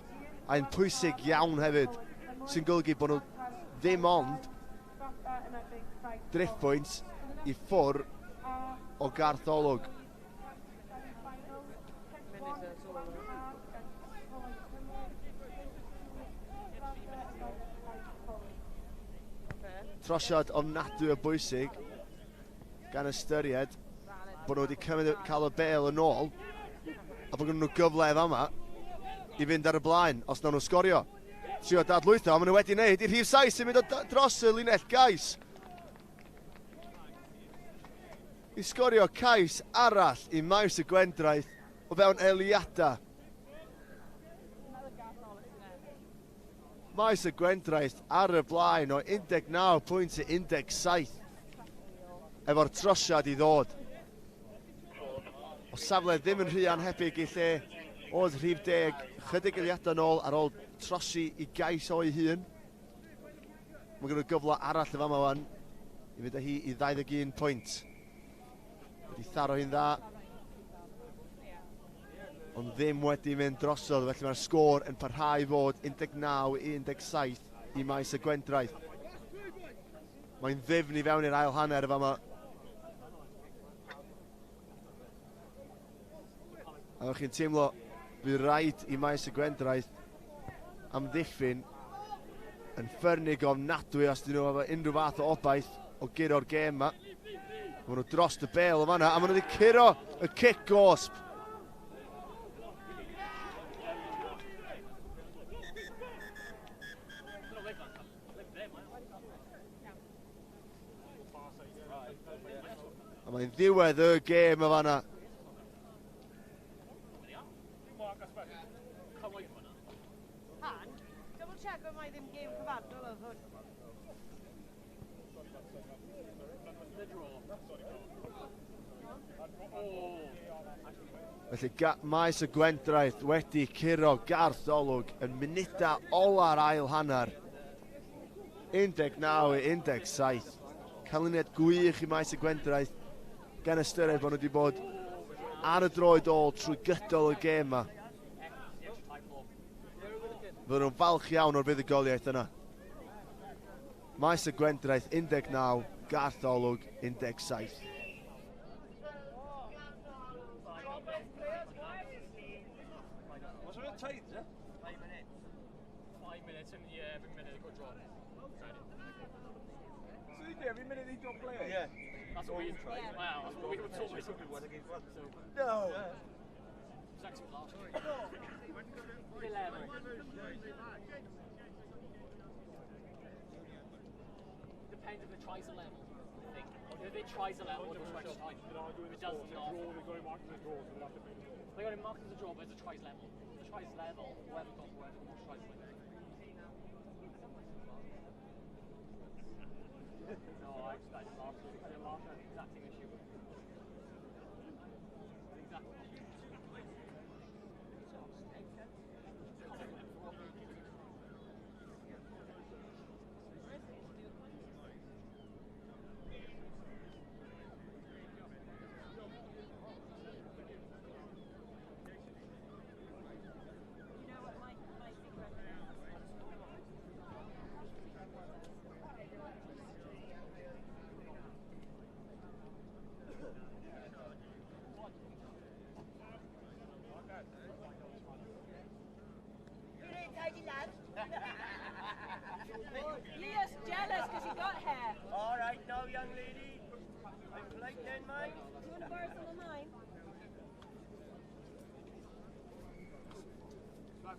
A'n pwysig iawn hefyd. Sy'n golygu bod nhw ddim ond drift pwynt i ffwr o Gartholwg. Trosiad ofnadwy o bwysig gan ystyried bod nhw wedi cymryd, cael y bêl yn ôl a bod gen nhw gyfle efo yma i fynd ar y blaen os nawn nhw sgorio. Trio dadlwytho, a maen nhw wedi wneud i'r rhif 7 sy'n mynd o dros y linell gais. I sgorio cais arall i Maes y Gwendraeth o fewn eiliadau. Maes y Gwendraeth ar y blaen o 19 pwynt i 17 efo'r trosiad i ddod. O safle ddim yn rhy anhebyg i lle oedd rhif 10 chydig eiliadau nôl ar ôl trosi i gais o'i hun. Mae gen nhw gyfle arall y fama wan i fynd â hi i 21 pwynt. Wedi tharo hi'n dda. Ond ddim wedi mynd drosodd, felly mae'r sgôr yn parhau i fod 19-17 i Maes y Gwendraeth. Mae'n ddifn i fewn i'r ail hanner y fama. A o'ch chi'n teimlo bydd rhaid i Maes y Gwendraeth amddiffyn yn ffyrnig ofnadwy os dyn nhw efo unrhyw fath o obaith o guro'r gêm yma. Maen nhw dros y bêl yma a maen nhw wedi curo y cic gosb. A mae'n ddiwedd y gêm y fanna. Han, double check o mai ddim gêm cyfadol oedd hwn. Felly Maes y Gwendraeth wedi curo Gartholwg yn munudau ola'r ail hanner. 19-17. Canlyniad gwych i Maes y Gwendraeth gan ystyried bod nhw wedi bod ar y droed ôl trwy gydol y gêm yma. Fydden nhw'n falch iawn o'r fuddugoliaeth yna. Maes y Gwendraeth 19, Gartholwg 17. What's it tight, is it? 5 minutes. 5 minutes and yeah, every minute they go drop. So they do every minute they drop players? Yeah. That's what we tried. Wow, that's what we were told. So, No. Yeah. It was actually last week. 11. Depends if the tries are level, I think. If it tries a level, it'll go extra time. If it does not. They got it marked as a draw, but it's a tries level. If the tries level, whoever got whoever more tries like. No, I didn't laugh. I didn't laugh at the exact same issue. The exact issue. You know what my secret is? You're just jealous because you got hair. All right now, young lady. I'm polite then, mind. Do you want to borrow some of mine? We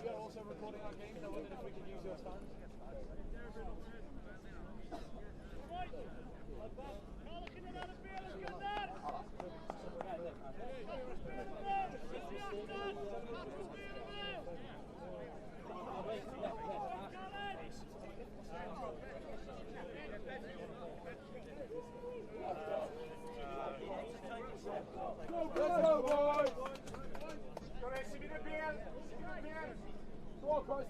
are also recording our games. I wondered if we could use your stand. Go, boys!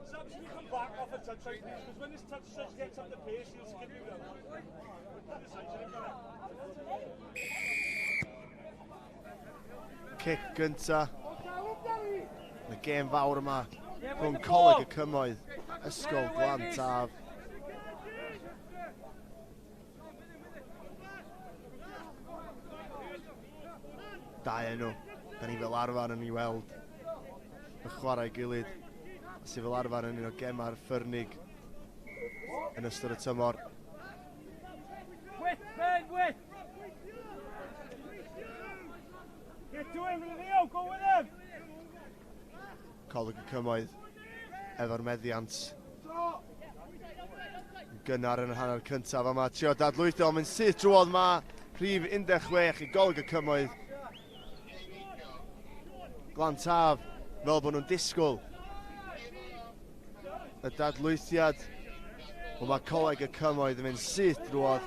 Sam, should you come back off a touch like this? Because when this touch touch gets up the pace, he'll skip you down. Cic gynta. Y gêm fawr yma rhwng Coleg y Cymoedd, Ysgol Glan Taf. Dau enw, da ni fel arfer yn ei weld yn chwarae gilydd, sydd fel arfer yn un o gemau'r ffyrnig yn ystod y tymor. Width, Ben, width! Get to him, Leo, go with him! Coleg y Cymoedd efo'r meddiant gynnar yn yr hanner cyntaf yma. Trio dadlwytho, mynd syth drwodd ma rhif 16 i Goleg y Cymoedd. Glan Taf, fel bod nhw'n disgwyl y dadlwythiad. Wel, mae Coleg y Cymoedd yn mynd syth drwodd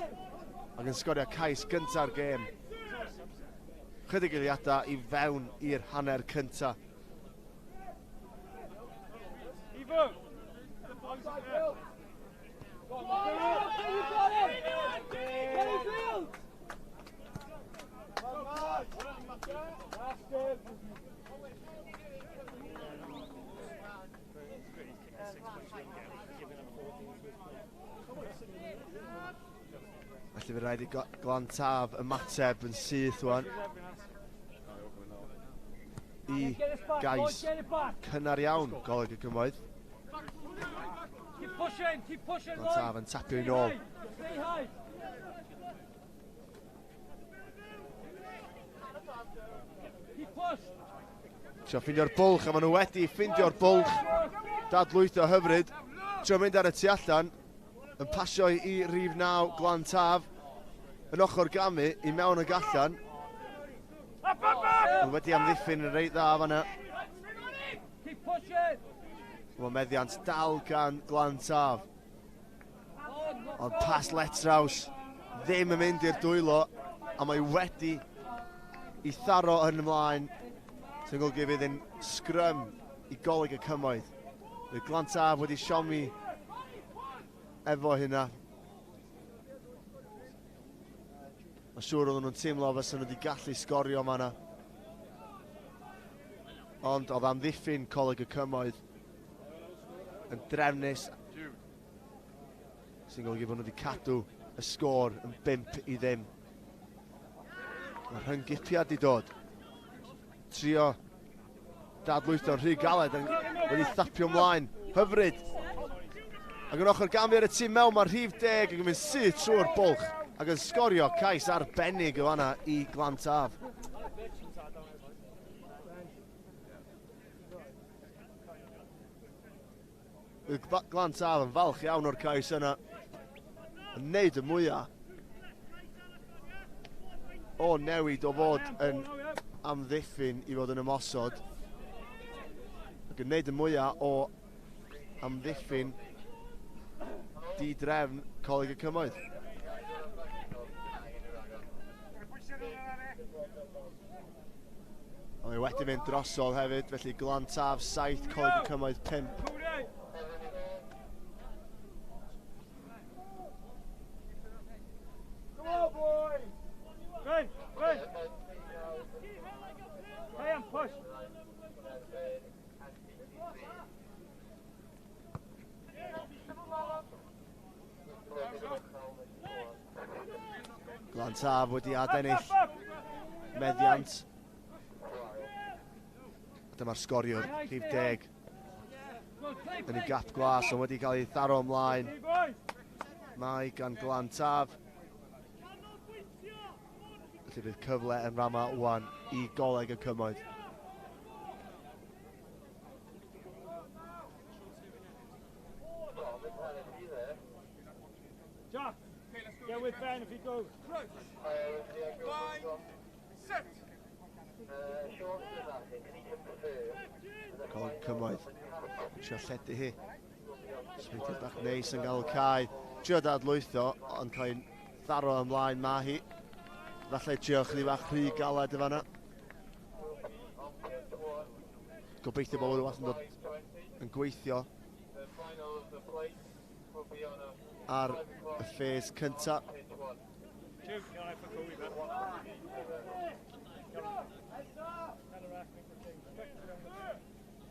ac yn sgorio cais gynta'r gêm. Chydig eiliadau i fewn i'r hanner cyntaf. Ivo! The boys are there. Go on, You got him! Get him field! Bastard! Felly fe rhaid i Glan Taf ymateb yn syth wan i Get it back, gais boys, get it back! cynnar iawn Goleg y Cymoedd. Keep pushing, keep pushing, Glan Taf yn tapio i nôl. Stay high! Keep push! Trio ffeindio'r bwlch, a maen nhw wedi ffeindio'r bwlch. Dadlwytho hyfryd. Trio mynd ar y tu allan. Yn pasio i rhif 9 Glan Taf. Yn ochr gamu i mewn ag allan. Nhw wedi amddiffyn yn reit dda fanna. Keep pushing! Mae meddiant dal gan Glan Taf. Ond pas letraws ddim yn mynd i'r dwylo, a mae wedi i tharo yn ymlaen. Sy'n golygu fydd yn sgrym i Goleg y Cymoedd. Mae Glan Taf wedi siomi efo hynna. Mae'n siŵr oedden nhw'n teimlo fysa nhw wedi gallu sgorio fanna. Ond oedd amddiffyn Coleg y Cymoedd yn drefnus, sy'n golygu bod nhw wedi cadw y sgôr yn 5-0. Mae rhyng-gipiad wedi dod. Trio dadlwytho'n rhy galed yn wedi thapio ymlaen. Hyfryd. Ac yn ochr gamu ar y tîm mewn, mae rhif 10 ac yn mynd syth trwy'r bwlch ac yn sgorio cais arbennig o fanna i Glan Taf. Glan Taf yn falch iawn o'r cais yna. Yn neud y mwyaf o newid o fod yn amddiffyn i fod yn ymosod. Ac yn neud y mwyaf o amddiffyn di-drefn Coleg y Cymoedd. Ond mae wedi mynd drosodd hefyd, felly Glan Taf 7, Coleg y Cymoedd 5. Go on, boys! Run, run! Hey, and push! Glan Glantaf wedi adennill meddiant. A dyma'r sgoriwr, rhif 10, yn ei gap glas, ond wedi cael ei tharo ymlaen. Mae gan Glantaf. Felly bydd cyfle yn rama wan i Goleg y Cymoedd. Jack, get with Ben if he goes. Set. Coleg Cymoedd. Trio lledu hi. Smeitiad bach neis yn gael cae. Trio dadlwytho, ond cael ei tharo ymlaen ma hi. Falle trio chydig bach rhy galed y fanna. Gobeithio bod rhywbeth yn dod yn gweithio ar y ffes cyntaf.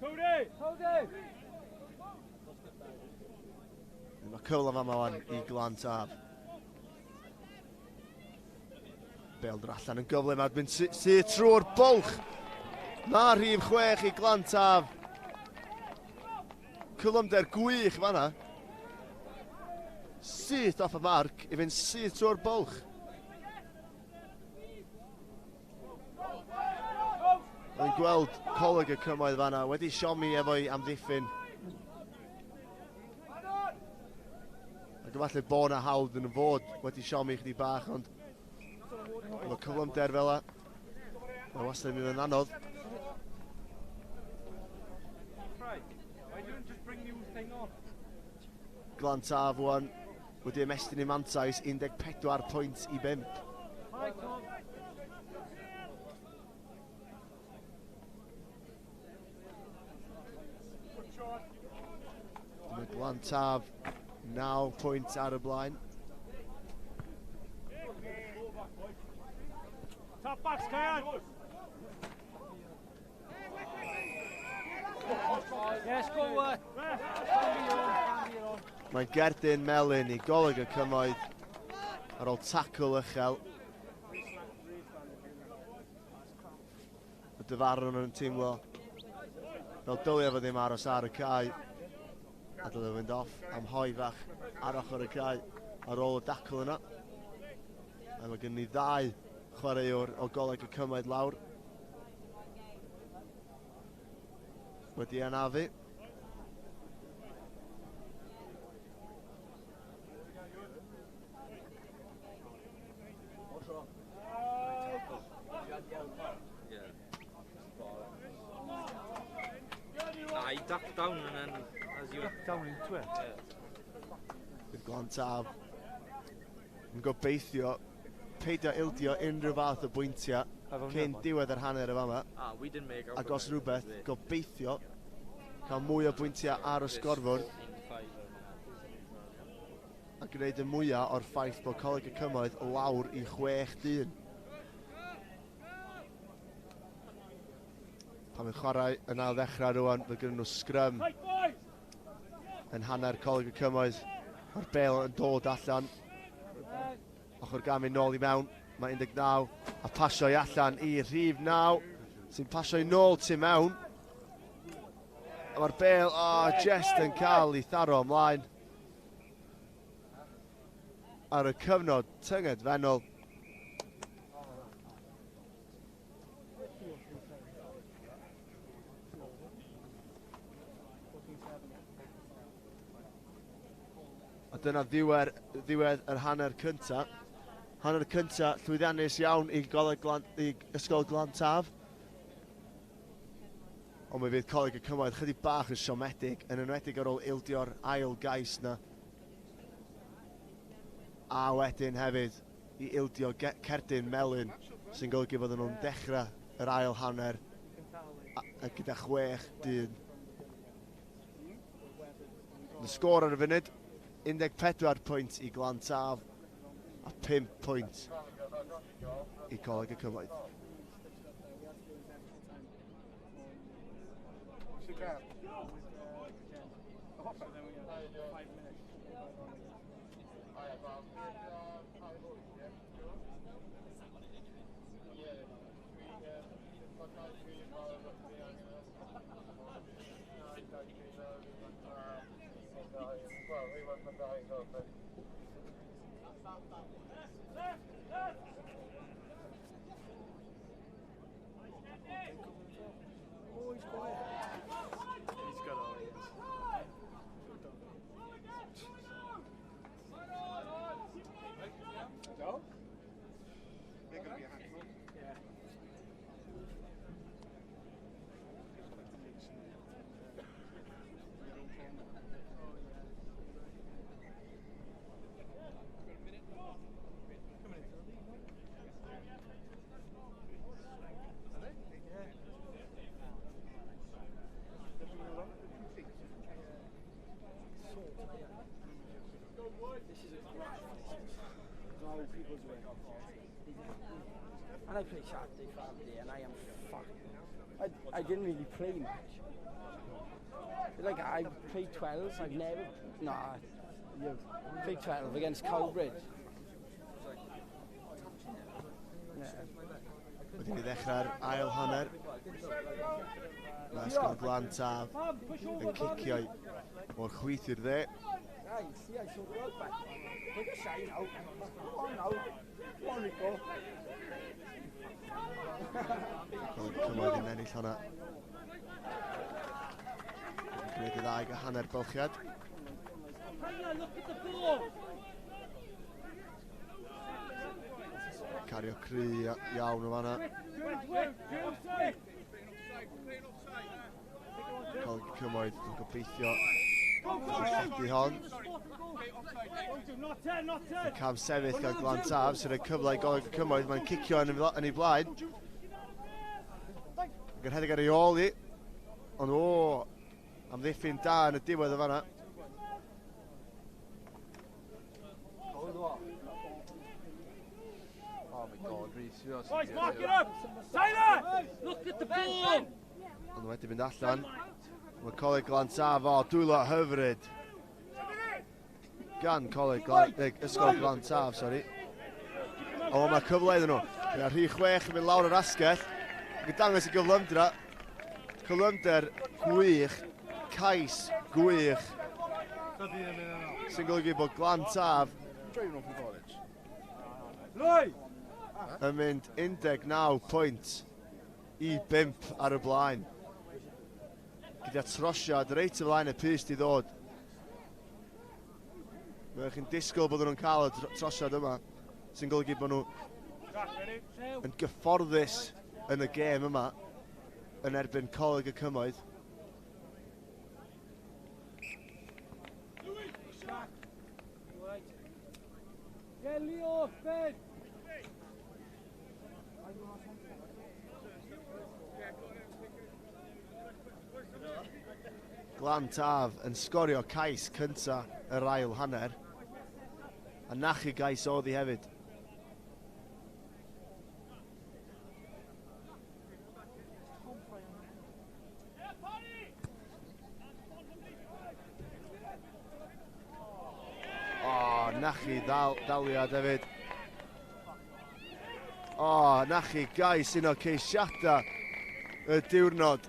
Cody! Cody! Mae cyfle fama wan i Glantaf. Bêl dod allan yn gyflym a mynd syth trwy'r bwlch. Mae rhif 6 i Glantaf. Cyflymder gwych fanna. Syth off y marc i fynd syth trwy'r bwlch. Mae'n gweld Coleg y Cymoedd fanna wedi siomi efo'i amddiffyn. Ac efallai bod na hawl yn fod wedi siomi chydig bach, ond efo cyflymder fel la, mae wastad yn mynd yn anodd. Glantaf wan wedi ymestyn i mantais 14 pwynt i 5. Mae Glantaf 9 pwynt ar y blaen. Top box, Caen! Yes, go Mae'n gerdyn melyn i Goleg y Cymoedd ar ôl tacl uchel. Y dyfarnwr yn teimlo fel dylia fo ddim aros ar y cae. A dylia fynd off am hoi fach ar ochr y cae ar ôl y dacl yna. A mae gen ni ddau chwaraewr o Goleg y Cymoedd lawr. Wedi anafu. Nah, he ducked down and then as you ducked down into it. Yeah. Bydd Glantaf yn gobeithio peidio ildio unrhyw fath o bwyntiau cyn diwedd yr hanner y fama. We didn't make out Ac os rhywbeth, gobeithio cael mwy o bwyntiau ar y sgorfwrdd a gwneud y mwyaf o'r ffaith bod Coleg y Cymoedd lawr i 6 dyn. Pan mae'n chwarae yn ail ddechrau rwan, fe gyda nhw sgrym yn hanner Coleg y Cymoedd. Mae'r bel yn dod allan. Ochr gamu nôl i mewn. Mae 19 a pasio i allan i rhif 9 sy'n pasio i nôl tu mewn. A mae'r bel, just yn cael ei tharo ymlaen. Ar y cyfnod tyngedfennol. A dyna ddiwedd yr hanner cyntaf. Hanner cyntaf llwyddiannus iawn i Ysgol Glantaf. Ond mi fydd Coleg y Cymoedd chydig bach yn siomedig, yn enwedig ar ôl ildio'r ail gais na. A wedyn hefyd i ildio cerdyn melyn sy'n golygu fod nhw'n dechrau yr ail hanner a gyda 6 dyn. Y sgôr ar y funud, 14 pwynt i Glantaf a 5 pwynt i Coleg y Cymoedd. Oh, he's quiet. He's got all ears. No? They're going to be a handful. Yeah. This is a graft. No, people's way. And I play Saturday family and I am fucked. I didn't really play much. Like, I played 12, I've never... Nah, you played 12 against Cowbridge. Yeah. Wedi ni ddechrau'r ail hanner. Mae Ysgol Glan Taf yn cicio o'r chwith i'r dde. See, I saw well back. Take a shine out. Come on now. Come on, Rico. Coleg Cymoedd yn ennill hwnna. Gwneud y ddau gael hanner bylchiad. Cario cry iawn o fanna. Coleg Cymoedd yn gobeithio lledu hon. Y cam sefyll gan Glan Taf sy'n rhoi cyfle i Goleg y Cymoedd. Mae'n cicio yn ei blaen. Ac yn rhedeg ar ei ôl i. Ond o, amddiffyn da yn y diwedd o fanna. Oh my God, Rhys. Boys, mark it up! Tyler! Look at the ball! Ond wedi mynd allan. Mae Coleg Glan Taf, o, dwylo hyfryd. Gan Coleg Glan, Ysgol Glan Taf, sori. O, mae cyfle iddyn nhw. Mae rhif 6 yn mynd lawr yr asgell. Ac yn dangos y gyflymdra. Cyflymder gwych, cais gwych. Sy'n golygu bod Glan Taf yn mynd 19 pwynt i 5 ar y blaen. Gyda trosiad reit o flaen y pyst i ddod. Mae chi'n disgwyl bod nhw'n cael y trosiad yma, sy'n golygu bod nhw yn gyfforddus yn y gêm yma yn erbyn Coleg y Cymoedd. Yeah, Leo, Ben. Glan Taf yn sgorio cais cynta yr ail hanner. A nachu gais oedd hi hefyd. O, nachu daliad hefyd. O, nachu gais un o ceisiadau y diwrnod.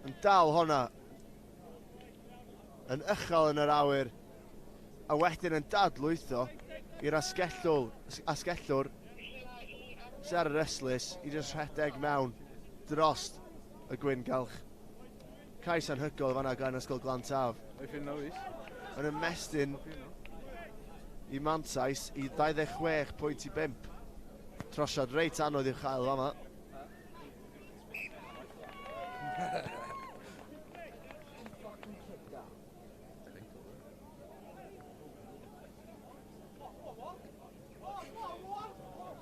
Yn dal honna yn uchel yn yr awyr a wedyn yn dadlwytho i'r asgellwr sydd ar yr ystlys i jyst rhedeg mewn drost y gwyngalch. Cais anhygoel fanna gan Ysgol Glan Taf. Yn ymestyn i mantais i 26 pwynt i 5. Trosiad reit anodd i'w chael fama.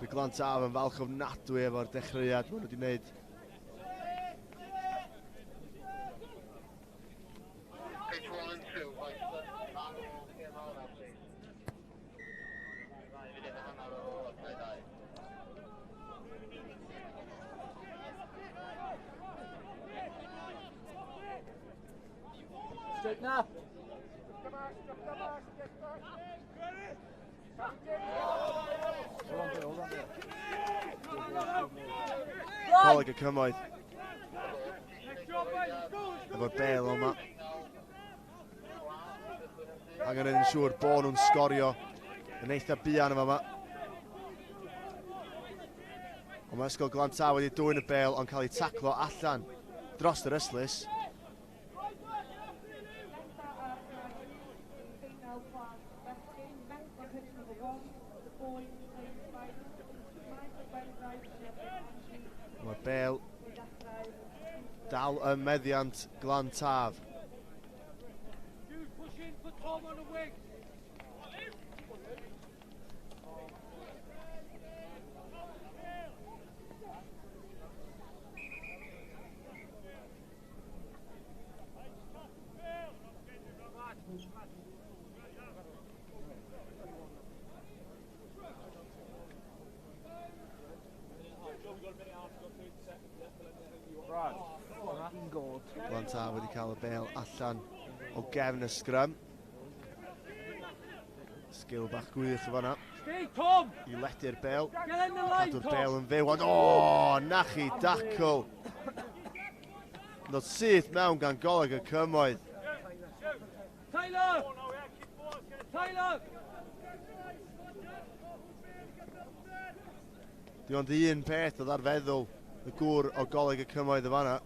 Bydd Glan Taf yn falch ofnadwy efo'r dechreuad maen nhw wedi wneud. Straighten up. Coleg y Cymoedd efo'r bel yma. Angen yn siŵr bod nhw'n sgorio yn eitha buan yma. Ond mae Ysgol Glantaf wedi dwyn y bel ond cael ei taclo allan dros yr ystlys. Mae'r bel dal ym meddiant Glantaf. Glantaf wedi cael y bel allan o gefn y sgrym. Sgil bach gwych o fanna. I ledu'r bel. Cadw'r bel yn fyw, ond o, na chi dacl. Nod syth mewn gan Goleg y Cymoedd. Tyler! Tyler! Dim ond un peth oedd ar feddwl y gŵr o Goleg y Cymoedd y fanna.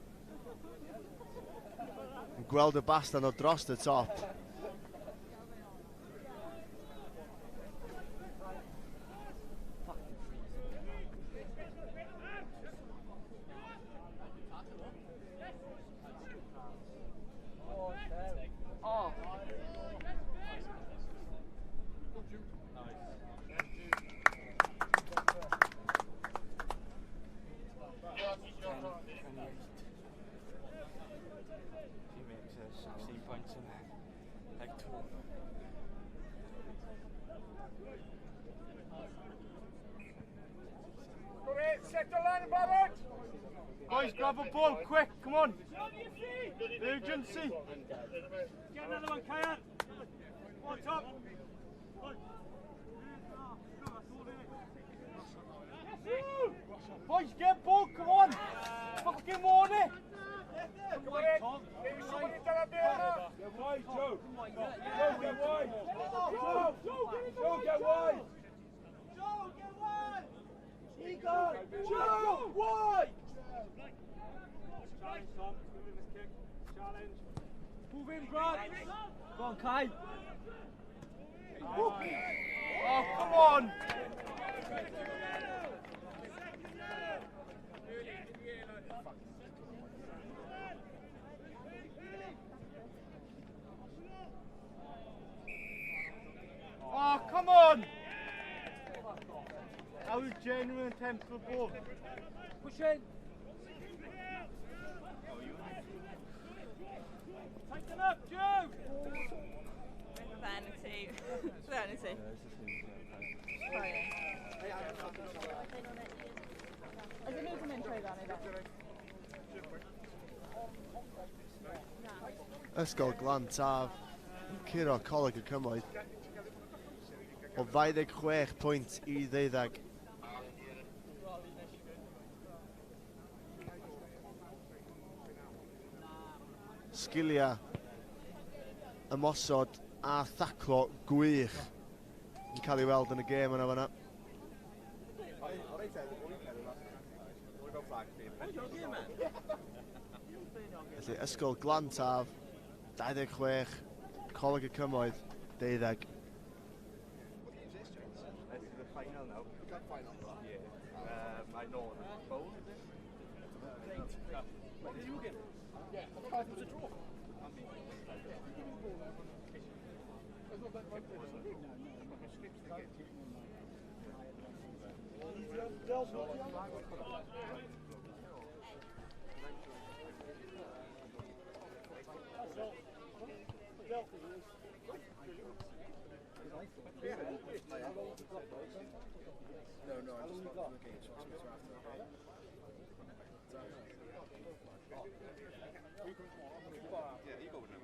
Yn gweld y bastan o dros y top. Oh. She makes 16 points in like 2. Set the line, Barrett! Boys, grab a ball, quick, come on! Urgency! Get another one, Kyan! On top! Boys, get ball, come on! Fucking want it! Come on, Tom. Get wide, Joe. Joe, get wide. Joe, Joe, get wide. Joe, get wide. Egon, Joe, wide. Challenge, Tom. He's gonna kick. Challenge. Move in, Brad. Go on, Kai. Oh, come on. Oh, come on! That was genuine attempt for ball. Push in. Take them up, Joe! Vanity. Vanity. Ydyn nhw wedi mynd trwy fan iddo? Ysgol Glantaf yn curo Coleg y Cymoedd o 26 pwynt i 12. Sgiliau ymosod a thaclo gwych yn cael ei weld yn y gêm yna fanna. Felly Ysgol Glantaf 26, Coleg y Cymoedd 12. This is the final now. The cup final. Yeah. I know. Bowl, is it? What did you get? Yeah, it was a draw. No, I just got the game, so I'll speak to her after, okay? Yeah, you go with them.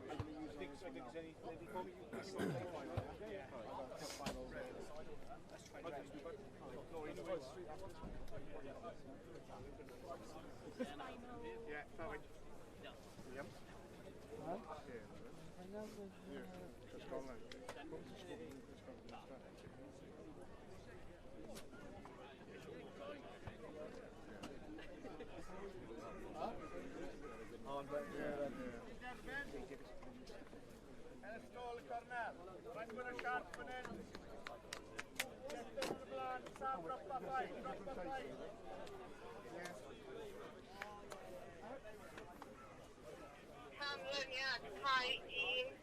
Canlyniad cae 1,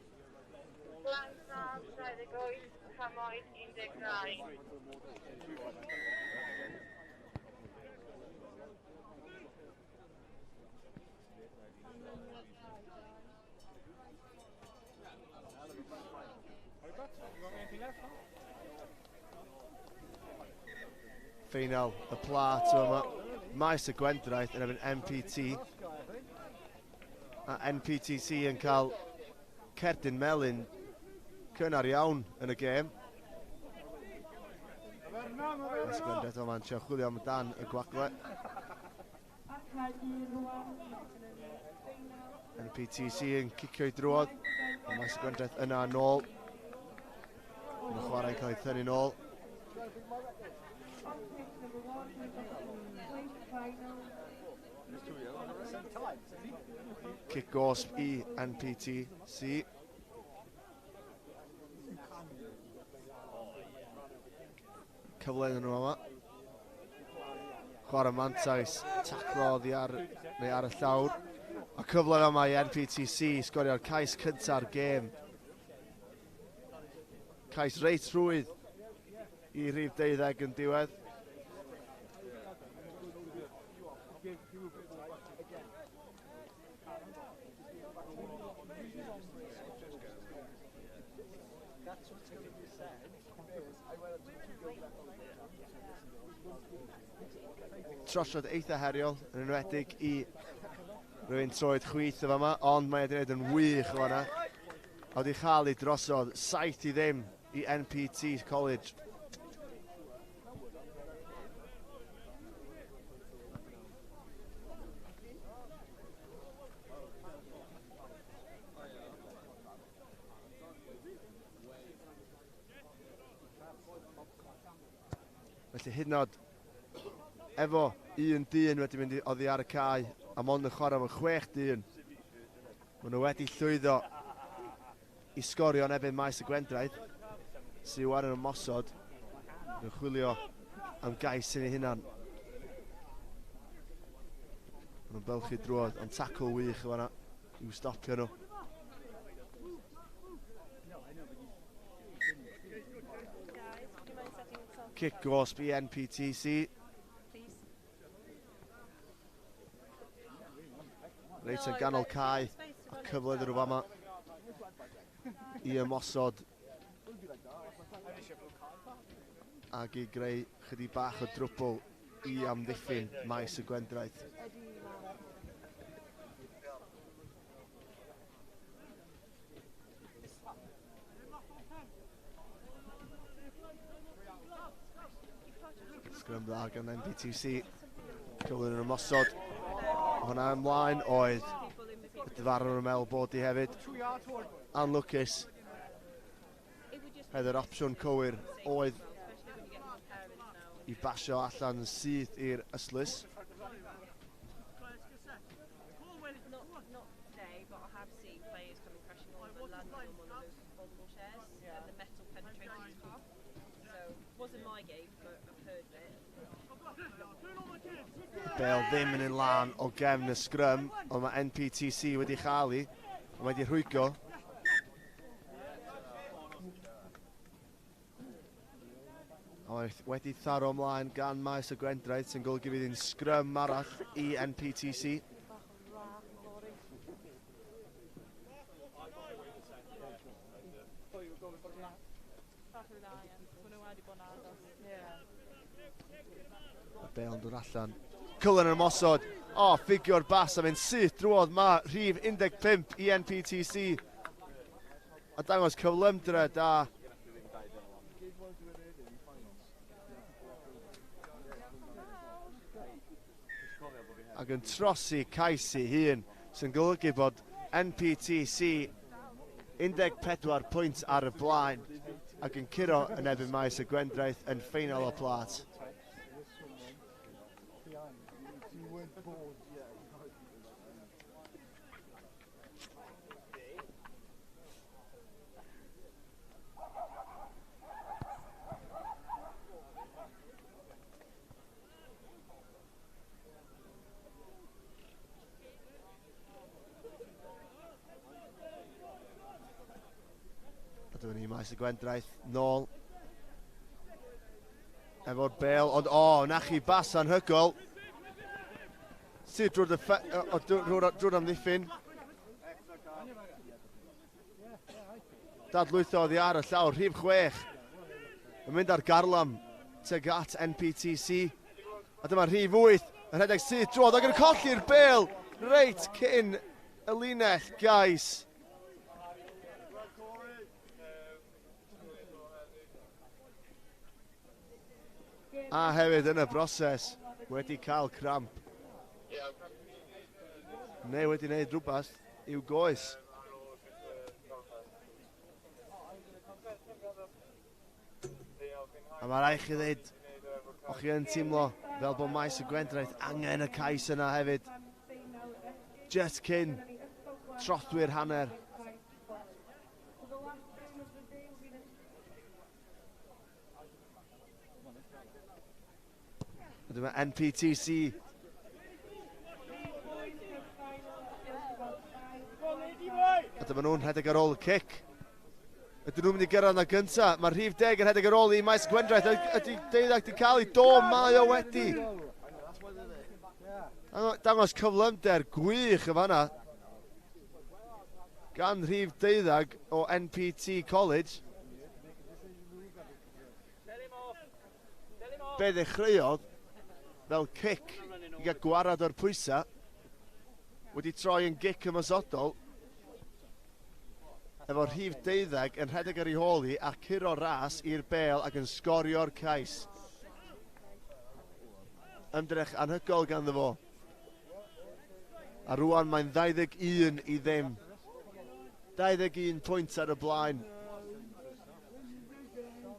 Glantaf 28, Cymoedd 12. Ffeinal y plat yma. Maes y Gwendraeth yn erbyn NPT. A NPTC yn cael cerdyn melyn cynnar iawn yn y gêm. Maes y Gwendraeth yma'n trio chwilio amdan y gwagle. NPTC yn cicio i drwodd. A Maes y Gwendraeth yna yn ôl. Mae'n chwarae'n cael ei thynnu nôl. Cic gosb i NPTC. Cyfle iddyn nhw yma. Chwarae mantais, taclo oddi ar, neu ar y llawr. A cyfle yma i NPTC sgorio'r cais cynta'r gêm. Cais reit rhwydd i rhif 12 yn diwedd. Trosiad eitha heriol, yn enwedig i rhywun troed chwith y fama, ond mae wedi gwneud yn wych o fanna. A wedi chael ei drosodd 7-0 i NPT College. Felly hyd yn oed efo un dyn wedi mynd oddi ar y cae a mond yn chwarae efo 6 dyn, maen nhw wedi llwyddo i sgorio yn erbyn Maes y Gwendraeth, sydd wan yn ymosod, yn chwilio am gais yn ei hunan. Maen nhw'n bylchu drwodd, ond tacl wych o fanna i'w stopio nhw. Cic gosb i NPTC. Reit yn ganol cae, a cyfle iddyn nhw fama i ymosod ac i greu chydig bach o drwbl i amddiffyn Maes y Gwendraeth. Sgrym dda gan NPTC. Cyflwyn yn ymosod. Hwna ymlaen oedd y dyfarnwr yn meddwl bod hi hefyd. Anlwcus. Heddiw'r opsiwn cywir oedd i basio allan yn syth i'r ystlys. Bale ddim yn un lan o gefn y sgrym, ond mae NPTC wedi chael hi, ond mae wedi rhwygo. A mae wedi tharo ymlaen gan Maes y Gwendraeth, sy'n golygu fydd hi'n sgrym arall i NPTC. Bale yn dod allan. Cylen yn ymosod. O, ffigio'r bas a mynd syth drwodd ma rhif 15 i NPTC. A dangos cyflymdra da. Ac yn trosi cais ei hun, sy'n golygu bod NPTC 14 pwynt ar y blaen ac yn curo yn erbyn Maes y Gwendraeth yn ffeinal y plât. A dyma ni Maes y Gwendraeth nôl efo'r bêl, ond o, na chi bas anhygoel. Sydd drwy'r amddiffyn. Dadlwytho oddi ar y llawr, rhif 6. Yn mynd ar garlam tuag at NPTC. A dyma rhif 8, yn rhedeg syth drwodd ac yn colli'r bêl reit cyn y linell gais. A hefyd yn y broses wedi cael cramp. Neu wedi gwneud rhywbeth i'w goes. A mae rhaid chi ddweud, o'ch chi yn teimlo fel bod Maes y Gwendraeth angen y cais yna hefyd. Just cyn trothwy'r hanner. A dyma NPTC. A dyma nhw'n rhedeg ar ôl y cic. Ydyn nhw'n mynd i gyrraedd na gynta? Mae rhif 10 yn rhedeg ar ôl i Maes Gwendraeth. Ydy 12 wedi cael ei do, mae o wedi. Dangos cyflymder gwych y fanna. Gan rhif 12 o NPT College. Be ddechreuodd fel cic i gael gwarad o'r pwysau wedi troi yn gic ymosodol efo rhif 12 yn rhedeg ar ei hôl hi a curo ras i'r bêl ac yn sgorio'r cais. Ymdrech anhygoel ganddo fo. A rwan mae'n 21 i ddim. 21 pwynt ar y blaen.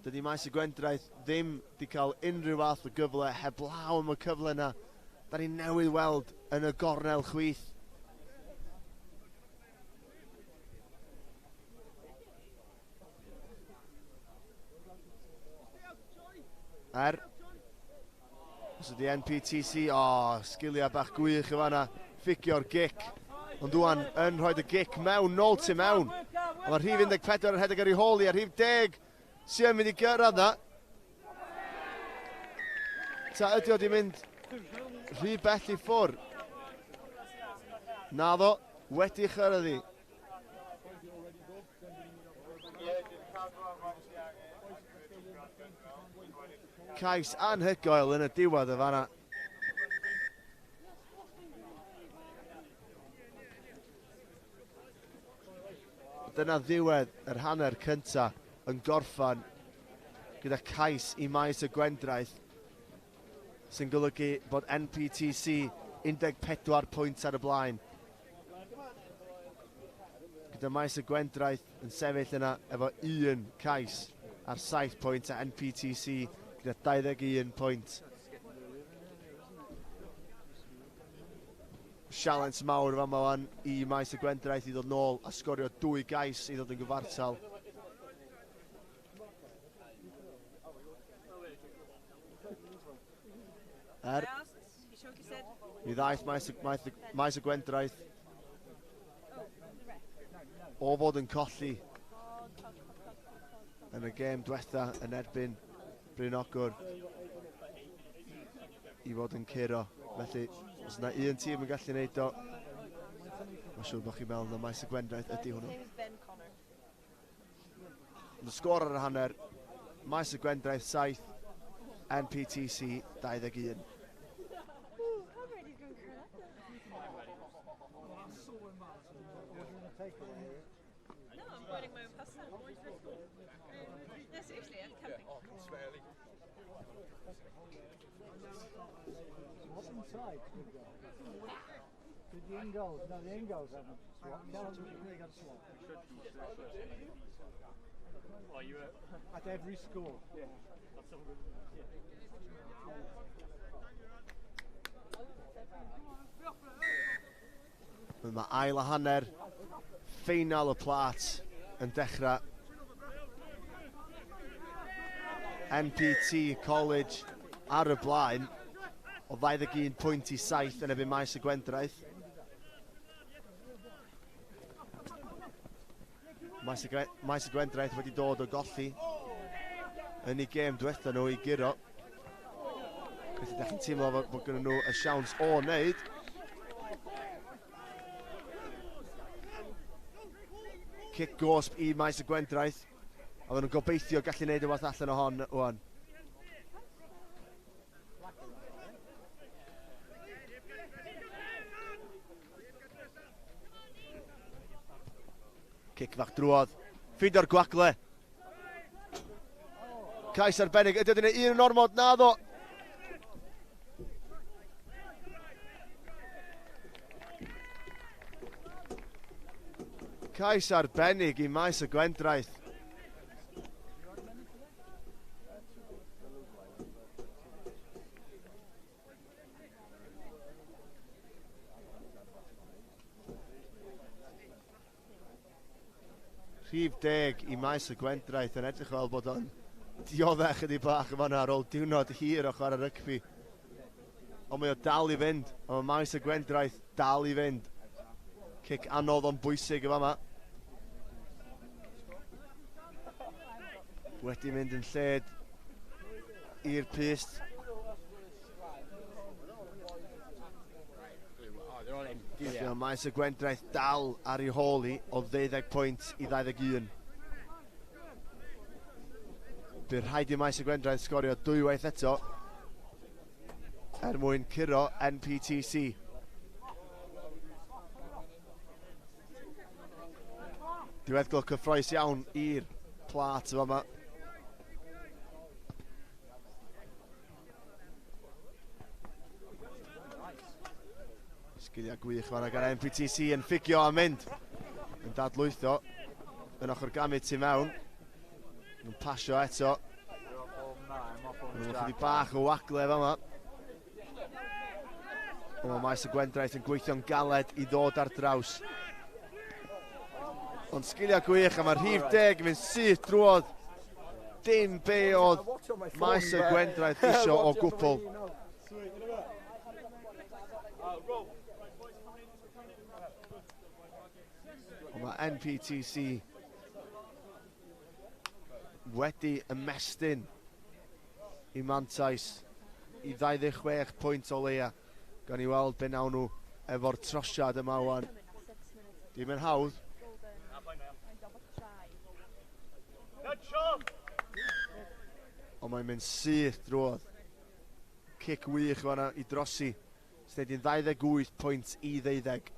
Dydy Maes y Gwendraeth ddim wedi cael unrhyw fath o gyfle heblaw am y cyfle yna da ni newydd weld yn y gornel chwith. Os ydy NPTC, o, oh, sgiliau bach gwych y fanna, ffigio'r gic. Ond dwan yn rhoi y gic mewn, nôl tu mewn. A mae rhif 14 yn rhedeg ar ei hôl i, a rhif 10 sy'n mynd i gyrraedd na. Ta ydy o di mynd rhy bell i ffwr? Naddo, wedi chyrraedd i. Cais anhygoel yn y diwedd y fanna. Dyna ddiwedd yr hanner cynta yn gorffan gyda cais i Maes y Gwendraeth sy'n golygu bod NPTC 14 pwynt ar y blaen. Gyda Maes y Gwendraeth yn sefyll yna efo un cais ar 7 pwynt a NPTC gyda 21 pwynt. Sialens mawr fama wan i Maes y Gwendraeth i ddod nôl a sgorio 2 gais i ddod yn gyfartal. Mi ddaeth Maes y Gwendraeth o fod yn colli yn y gêm diwetha yn erbyn Bryn Ogwr i fod yn curo. Felly, os yna un tîm yn gallu gwneud o, mae'n siŵr bod chi'n meddwl na Maes y Gwendraeth ydy hwnnw. Ond y sgôr ar y hanner, Maes y Gwendraeth 7, NPTC 21. No, I'm boiling my own pasta. No, seriously, I'm camping. inside? Did the in-goals? No, the in-goals haven't swapped. Tell them they got swapped. At every score. Yeah. That's all good. Yeah. Mae ail a hanner ffeinal y plat yn dechrau. NPT College ar y blaen o 21 pwynt i 7 yn erbyn Maes y Gwendraeth. Maes y Gwendraeth wedi dod o golli yn ei gêm diwetha nhw i guro. Felly ydych chi'n teimlo bod gynnu nhw y siawns o wneud. Cic gosb i Maes y Gwendraeth. A maen nhw'n gobeithio gallu gwneud y waith allan o hon wan. Cic fach drwodd. Ffeindio'r gwagle. Cais arbennig. Ydy o'n un yn ormod? Naddo. Cais arbennig i Maes y Gwendraeth. Rhif 10 i Maes y Gwendraeth yn edrych fel bod o'n dioddef chydig bach yn fan'na ar ôl diwrnod hir o chwarae rygbi. Ond mae o dal i fynd, ond mae Maes y Gwendraeth dal i fynd. Cic anodd ond bwysig yn fama. Wedi mynd yn lled i'r pyst. Felly mae Maes y Gwendraeth dal ar ei hôl hi o 12 pwynt i 21. Bydd rhaid i Maes y Gwendraeth sgorio dwywaith eto er mwyn curo NPTC. Diweddglo cyffroes iawn i'r plat yma. Sgiliau gwych fan'na gan NPTC yn ffugio a mynd. Yn dadlwytho. Yn ochr gamu tu mewn. Yn pasio eto. Yn ychydig bach o wagle fama. Ond mae Maes y Gwendraeth yn gweithio'n galed i ddod ar draws. Ond sgiliau gwych a mae'r rhif 10 yn mynd syth drwodd. Dim be oedd Maes y Gwendraeth isio o gwbl. Ond mae NPTC wedi ymestyn i mantais i 26 pwynt o leia. Gan i weld be nawn nhw efo'r trosiad yma wan. Dim yn hawdd. Ond mae'n mynd syth drwodd. Cic wych fan'na i drosi. Sy'n neud hi'n 28 pwynt i 12.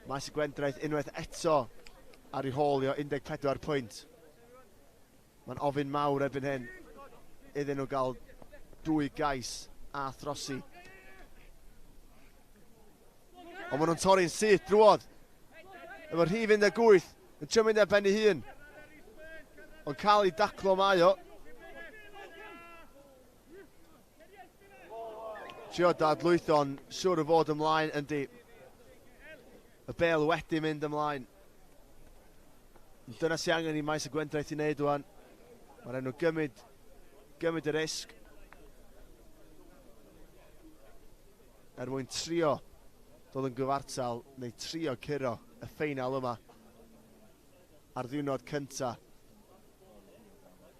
Maes y Gwendraeth unwaith eto ar ei hôl i o 14 pwynt. Mae'n ofyn mawr erbyn hyn iddyn nhw gael dwy gais a throsi. Ond maen nhw'n torri'n syth drwodd. Efo rhif 18 yn trio mynd ar ben ei hun. Ond cael ei daclo mae o. Trio dadlwytho'n siŵr o fod ymlaen yndi. Y bel wedi mynd ymlaen. Dyna sy'n angen i Maes y Gwendraeth i wneud wan. Mae'r enw gymryd y risg. Er mwyn trio dod yn gyfartal neu trio curo y ffeinal yma ar ddiwrnod cynta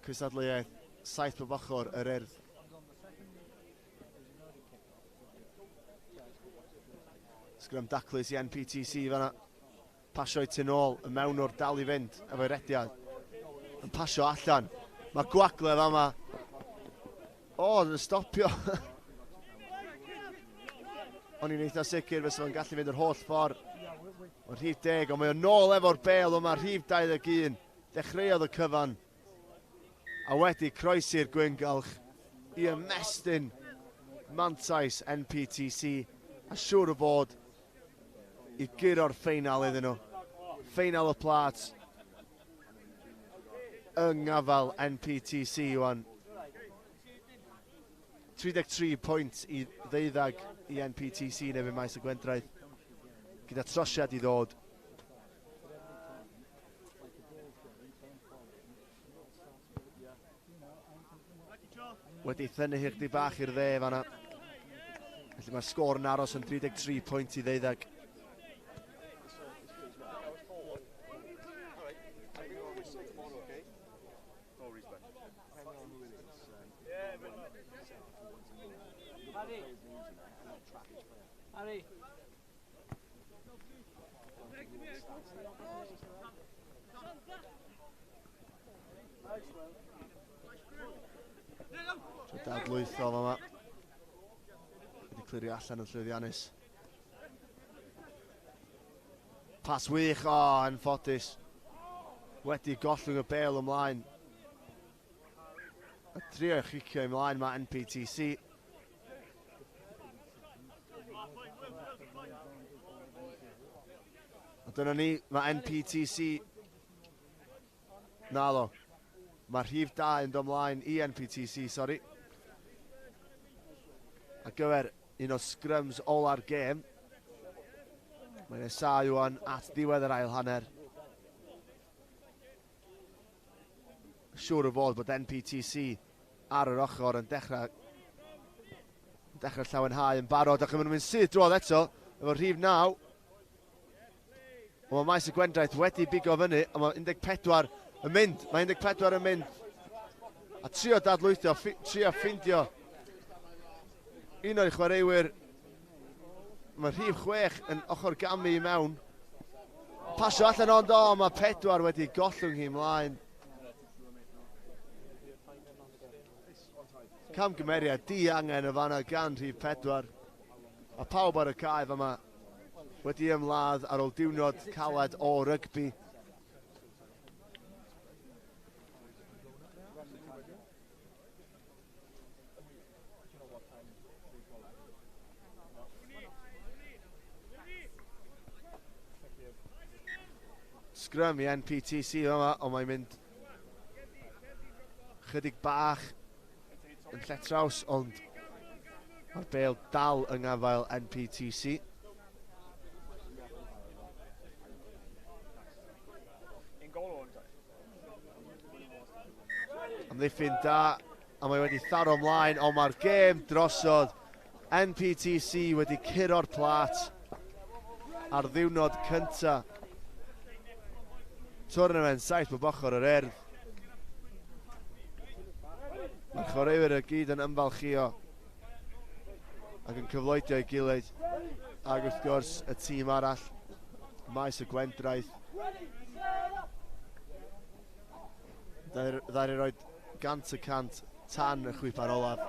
cystadleuaeth 7 bob ochr yr Urdd. Sgrym daclus i NPTC fanna. Pasio i tu nôl, y mewn o'r dal i fynd efo'i rediad. Yn pasio allan. Mae gwagle fama. O, yn stopio. O'n i'n eitha sicr fysa fo'n gallu fynd yr holl ffordd. Mae'n rhif 10, ond mae o'n nôl efo'r bel yma, rhif 21. Dechreuodd y cyfan. A wedi croesi'r gwyngalch. i ymestyn mantais NPTC a siŵr o fod i guro'r ffeinal iddyn nhw. Ffeinal y plat yng ngafel NPTC wan. 33 pwynt i ddeuddag i NPTC neu fe Maes y Gwendraeth gyda trosiad i ddod. Wedi thynnu hi chdi bach i'r dde fanna. Felly mae'r sgôr yn aros yn 33 pwynt i ddeuddag. Harry. So dadlwytho fama. Wedi clirio allan yn llwyddiannus. Pas wych, o, oh, anffodus. Wedi gollwng y bel ymlaen. A trio chicio ymlaen mae NPTC. A dyna ni, mae NPTC. Naddo. Mae rhif 2 yn dod ymlaen i NPTC, sori. Ar gyfer un o scrums ola'r gêm. Mae'n nesau wan at ddiwedd yr ail hanner. Siŵr o fod bod NPTC ar yr ochr yn dechrau llawenhau yn barod ac yn mynd syth drwodd eto efo rhif 9. Ond mae Maes y Gwendraeth wedi bigo fyny, ond mae 14 yn mynd. Mae 14 yn mynd. A trio dadlwytho, trio ffindio un o'i chwaraewyr. Mae rhif 6 yn ochr gamu i mewn. Pasio allan ond o, mae 4 wedi gollwng hi ymlaen. Camgymeriad diangen y fanna gan rhif 4. A pawb ar y cae fama wedi ymladd ar ôl diwrnod caled o rygbi. Scrum i NPTC yma, ond mae'n mynd chydig bach yn lletraws, ond mae'r bel dal yng ngafael NPTC. Amddiffyn da, a mae wedi tharo ymlaen, ond mae'r gêm drosodd. NPTC wedi curo'r plat ar ddiwrnod cynta. Tournament 7 bob ochr yr Urdd. Mae'r chwaraewyr y gyd yn ymfalchio ac yn cyfloedio ei gilydd. Ac wrth gwrs y tîm arall, Maes y Gwendraeth. Ddaru roi 100% tan y chwipan olaf.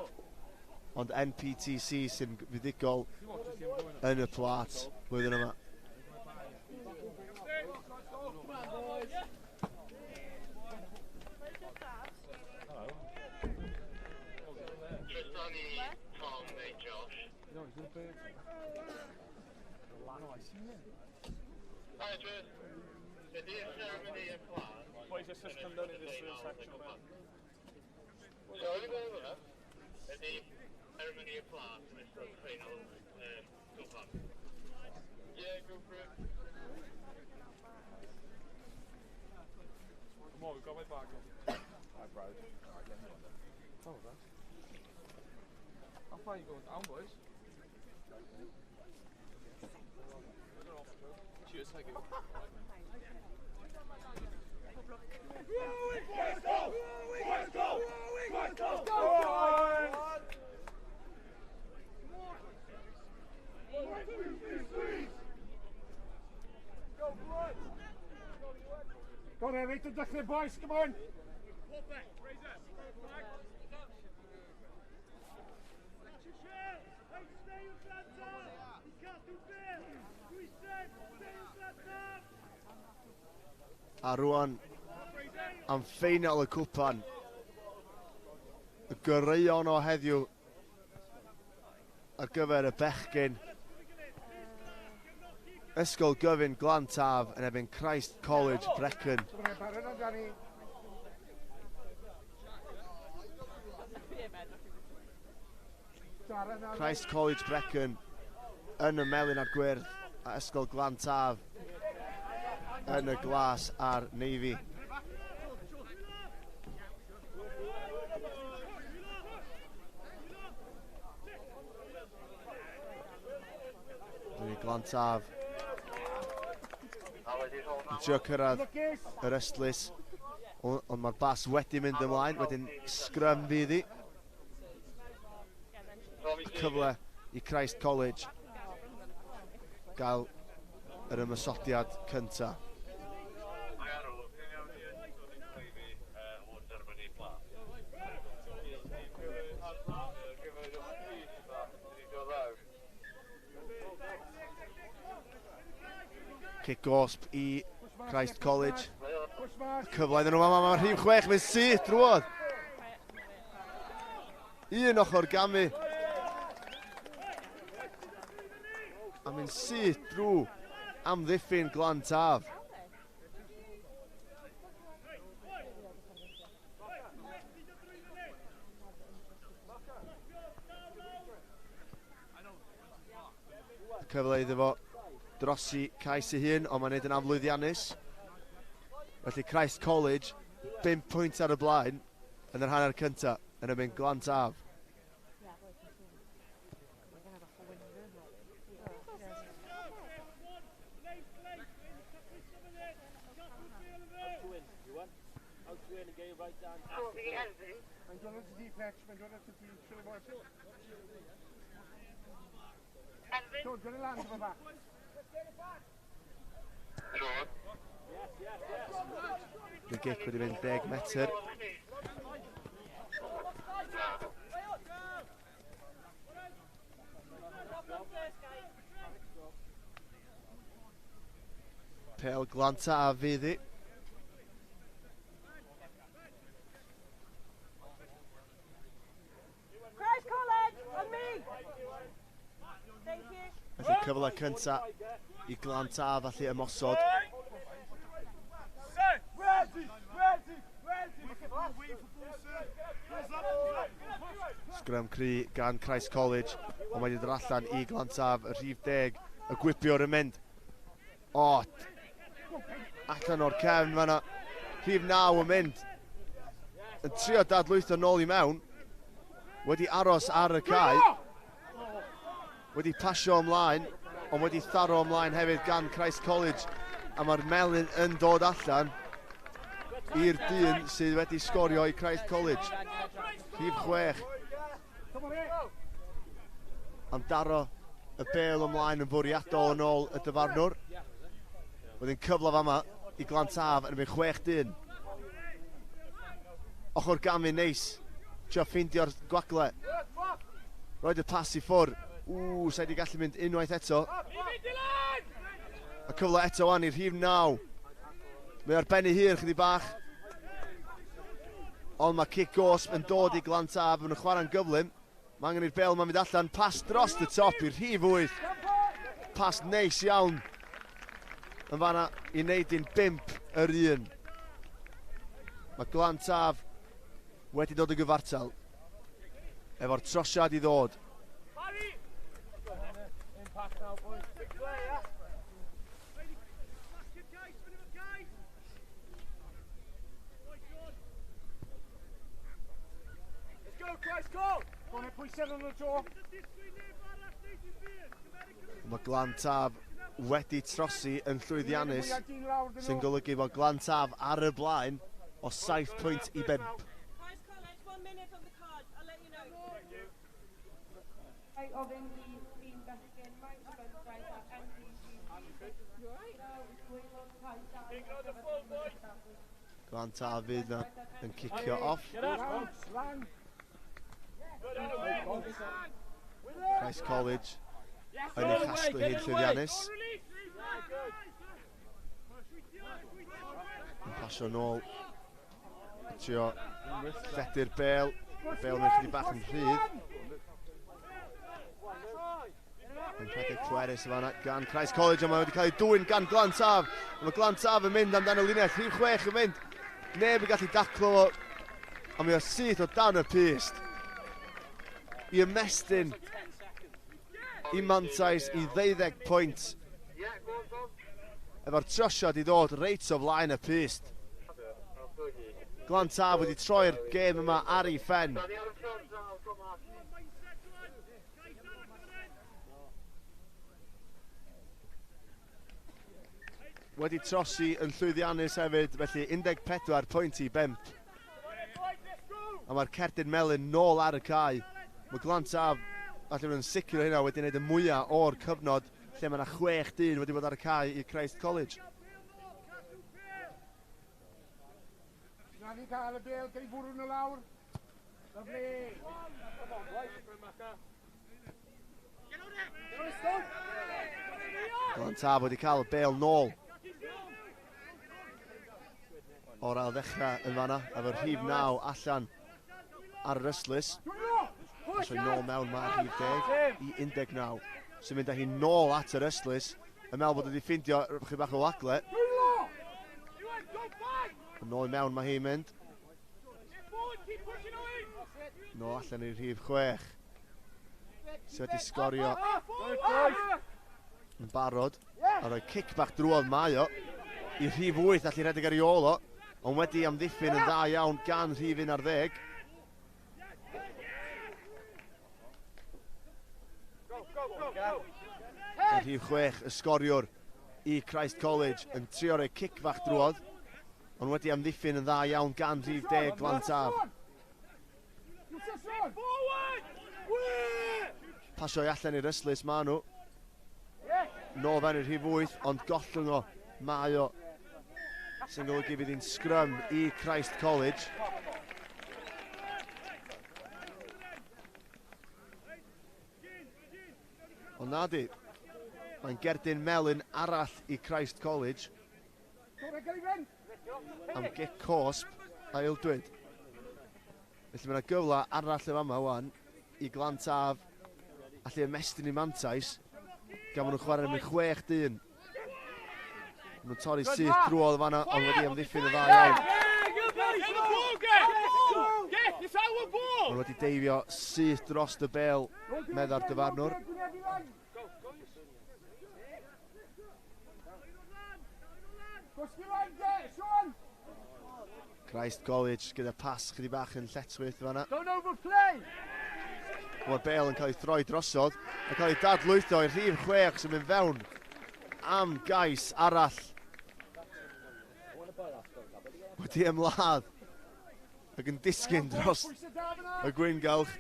Ond NPTC sy'n fuddugol yn y plat blwyddyn yma. Tristan i Tom neu Josh. Hi Tris. Ydy'r ceremony y plant? Boys, let's just come down in this little section. Sorry, be hwnna? Ydy ceremony y plant yn ystod y ffeinal cwpan? Yeah, go for it. Come on, we've got my bag on. Hi, Brad. Oh, right. How far are you going down, boys? Cheers, thank you. Go! Go! Go! Go there, right to dechrau, boys, come on! A rwan am ffeinal y cwpan. Y goreuon o heddiw ar gyfer y bechgyn. Ysgol Gyfun Glantaf yn erbyn Christ College Brecon. Christ College Brecon yn y melyn a'r gwyrdd a Ysgol Glantaf yn y glas a'r navy. Dwi'n Glantaf yn trio cyrraedd yr ystlys, ond mae'r bas wedi mynd ymlaen, wedyn sgrym fydd hi. Cyfle i Christ College gael yr ymosodiad cyntaf. Cic gosb i Christ College. Cyfle iddyn nhw, mae rhif 6 mynd syth drwodd. Un ochr gamu. A mynd syth drwy amddiffyn Glantaf. Cyfle iddo fo drosi cais ei hun, ond mae'n neud yn aflwyddiannus. Felly Christ College, 5 pwynt ar y blaen yn yr hanner cyntaf yn ymwneud Glantaf. Y gic wedi mynd 10 metr. Pel Glantaf fydd hi. Christ College, on me! Thank you. Felly cyfle cyntaf i Glantaf allu ymosod. Sgrym cry gan Christ College, ond mae wedi dod allan i Glantaf, y rhif 10, y gwipiwr yn mynd. O, allan o'r cefn fanna. Rhif 9 yn mynd. Yn trio dadlwytho nôl i mewn. Wedi aros ar y cae. Wedi pasio ymlaen, ond wedi tharo ymlaen hefyd gan Christ College. A mae'r melyn yn dod allan i'r dyn sydd wedi sgorio i Christ College. Rhif 6. Am daro y bêl ymlaen yn fwriadol yn ôl y dyfarnwr. Wedyn cyfle fama i Glantaf yn erbyn 6 dyn. Ochr gamu neis. Trio ffeindio'r gwagle. Roed y pas i ffwr. Ww, sa'i di gallu mynd unwaith eto. A cyfle eto wan i'r rhif 9. Mae ar ben ei hun chydig bach. Ond mae cic gosb yn dod i Glantaf. Maen nhw'n chwarae'n gyflym. Mae angen i'r bêl ma'n mynd allan. Pas dros y top i'r rhif 8. Pas neis iawn. Yn fanna i wneud hi'n 5 yr 1. Mae Glantaf wedi dod yn gyfartal. Efo'r trosiad i ddod. Mae Glantaf wedi trosi yn llwyddiannus, sy'n golygu bod Glantaf ar y blaen o 7 pwynt i 5. Glantaf fydd na yn cicio off. Christ College yn ei chasglu hi'n llwyddiannus. Yn pasio nôl. Trio lledu'r bêl. Bale yn chydig bach yn rhydd. Mae'n rhedeg pwerus yn fanna gan Christ College, ond mae wedi cael ei dwyn gan Glantaf. Mae Glantaf yn mynd amdano linell, rhif 6 yn mynd. Neb yn gallu daclo fo, ond mae o syth o dan y pyst. I ymestyn i mantais i 12 pwynt. Efo'r trosiad i ddod reit o flaen y pyst. Glantaf wedi troi'r gêm yma ar ei phen. Wedi trosi yn llwyddiannus hefyd, felly 14 pwynt i 5. A mae'r cerdyn melyn nôl ar y cae. Mae Glantaf, falle bod yn sicr o hynna, wedi gwneud y mwyaf o'r cyfnod lle mae yna 6 dyn wedi bod ar y cae i Christ College. Na ni cael y bel, gael bwrw nhw lawr. Lovely. Glantaf wedi cael y bel nôl o'r ail ddechrau yn fanna, efo'r rhif 9 allan ar yr ystlys. Os o'i nôl mewn mae'r rhif 10 i 19, sy'n mynd â hi nôl at yr ystlys, yn meddwl bod wedi ffindio rhywbeth bach o wagle. Yn ôl mewn mae hi'n mynd. Nôl allan i'r rhif 6. Sydd wedi sgorio yn barod. A rhoi cic bach drwodd mae o i rhif 8 allu rhedeg ar ei ôl o. Ond wedi amddiffyn yn dda iawn gan rhif 11. A rhif 6, y sgoriwr i Christ College yn trio rhoi cic fach drwodd. Ond wedi amddiffyn yn dda iawn gan rhif 10 Glantaf. Pasio i allan i'r ystlys ma nhw. Nôl fewn i'r rhif 8, ond gollwng o mae o, sy'n golygu fydd hi'n sgrym i Christ College. Ond na di, mae'n gerdyn melyn arall i Christ College am gic cosb a eildwyd. Felly mae yna gyfle arall yn fama wan i Glantaf allu ymestyn i mantais gan fod nhw'n chwarae am 6 dyn. Maen nhw'n torri syth drwodd fanna, ond wedi amddiffyn y dda iawn. Maen nhw wedi deifio syth dros y bel, medda'r dyfarnwr. Christ College gyda pas chydig bach yn lletchwith fanna. Don't overplay! Mae'r bel yn cael ei throi drosodd a cael ei dadlwytho i'r rhif 6 sy'n mynd fewn am gais arall. Wedi ymladd ac yn disgyn dros y gwyngalch.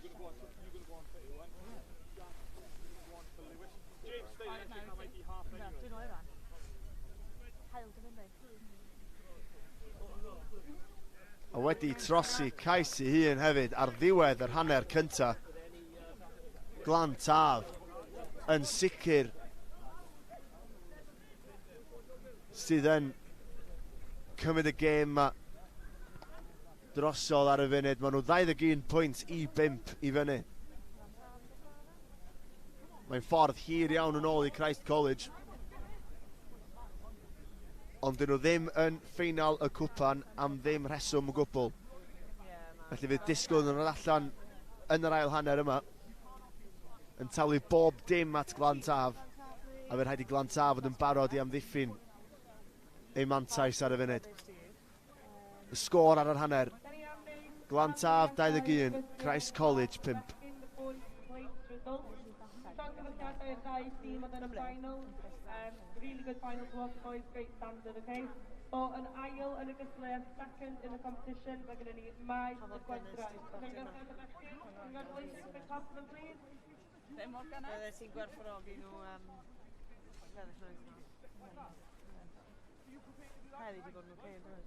A wedi trosi cais ei hun hefyd ar ddiwedd yr hanner cynta. Glantaf yn sicr sydd yn cymryd y gêm yma drosodd ar y funud. Maen nhw 21 pwynt i 5 i fyny. Mae'n ffordd hir iawn yn ôl i Christ College. Ond dyn nhw ddim yn ffeinal y cwpan am ddim rheswm o gwbl. Felly fydd disgwyl yn dod allan yn yr ail hanner yma yn talu bob dim at Glantaf, a fydd rhaid i Glantaf fod yn barod i amddiffyn ei mantais ar y funud. Y sgôr ar yr hanner: Glantaf 21, Christ College 5. Llongyfarchiadau i'r ddau dîm oedd yn y final. Really good final to watch, boys, great standard, okay? O, yn ail yn y gystadleuaeth, second in the competition, mae gennym ni Maes y Gwendraeth. Congratulations, big clap for them, please. Bydde ti'n gwerthfawrogi nhw weddill yr wythnos. Heddi 'di bod yn ocê, yn doedd?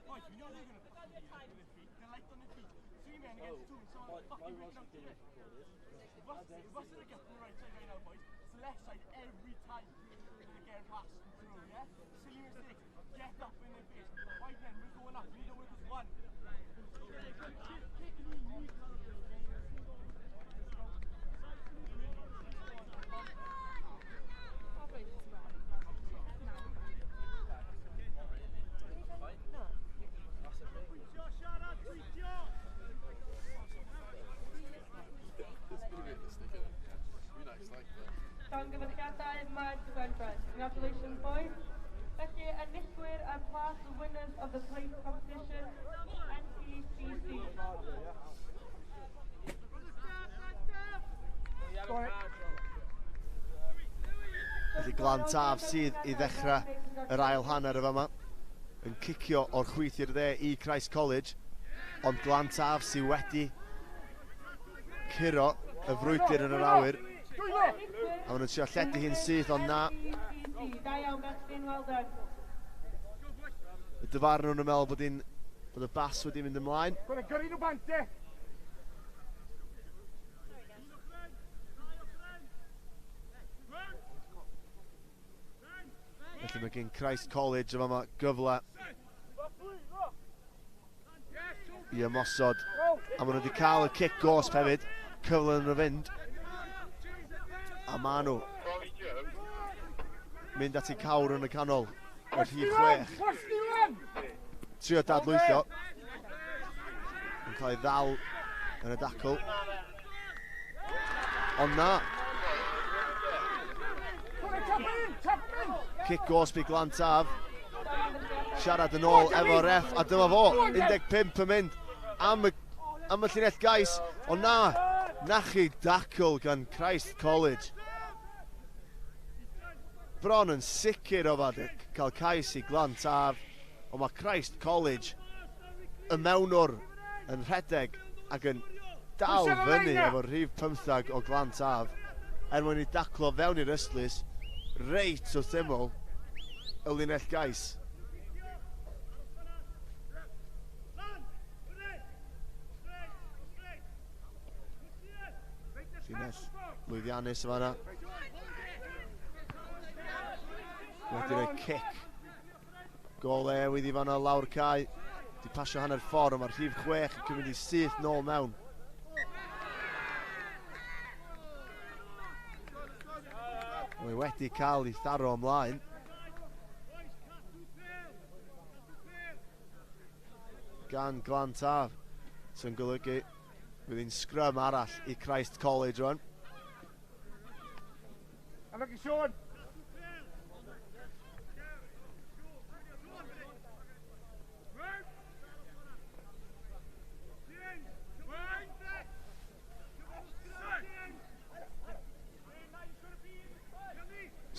Boys, you know they're gonna fucking be light on their feet. They're light on their feet. Three men against two, and someone's fucking waking up to it. Russ in the gut on the right side right now, boys. It's the left side every time they're getting passed through, yeah? Silly mistakes. Get up in their face. Right then, we're going up. We need to work as one. Kick, kick. Llongyfarchiadau Maes Gwenfred. Congratulations, boys. Felly, enillwyr y plas, the winners of the place competition, NPCC. Felly Glantaf sydd i ddechrau yr ail hanner y fama. Yn cicio o'r chwith i'r dde i Christ College. Ond Glantaf sydd wedi curo y frwydr yn yr awyr. A maen nhw'n trio lledu hi'n syth, ond na. Da iawn, bechgyn, well done. Y dyfarnwr yn meddwl bod y bas wedi mynd ymlaen. Gyrru nhw bant e! Felly mae gen Christ College yma gyfle i ymosod. A maen nhw wedi cael y cic gosb hefyd. Cyfle yn nhw fynd. A maen nhw mynd at eu cawr yn y canol. Y rhif 6. Trio dadlwytho. Yn cael ei ddal yn y dacl. Ond na. Cic gosb i Glantaf. Siarad yn ôl efo ref, a dyma fo, 15 yn mynd am y llinell gais. Ond na, na chi dacl gan Christ College. Bron yn sicr o fod cael cais i Glantaf, ond mae Christ College y mewnwr yn rhedeg ac yn dal fyny efo'r rhif 15 o Glantaf er mwyn i daclo fewn i'r ystlys reit wrth ymyl y linell gais. Llinell lwyddiannus yma yna. Wedi rhoi cic. Gol ewydd i fanna lawr cae. Di pasio hanner ffordd, ond mae'r rhif 6 yn cymryd i syth nôl mewn. Mae wedi cael ei tharo ymlaen. Gan Glantaf, sy'n golygu fydd hi'n sgrym arall i Christ College rwan. Unlucky Sean!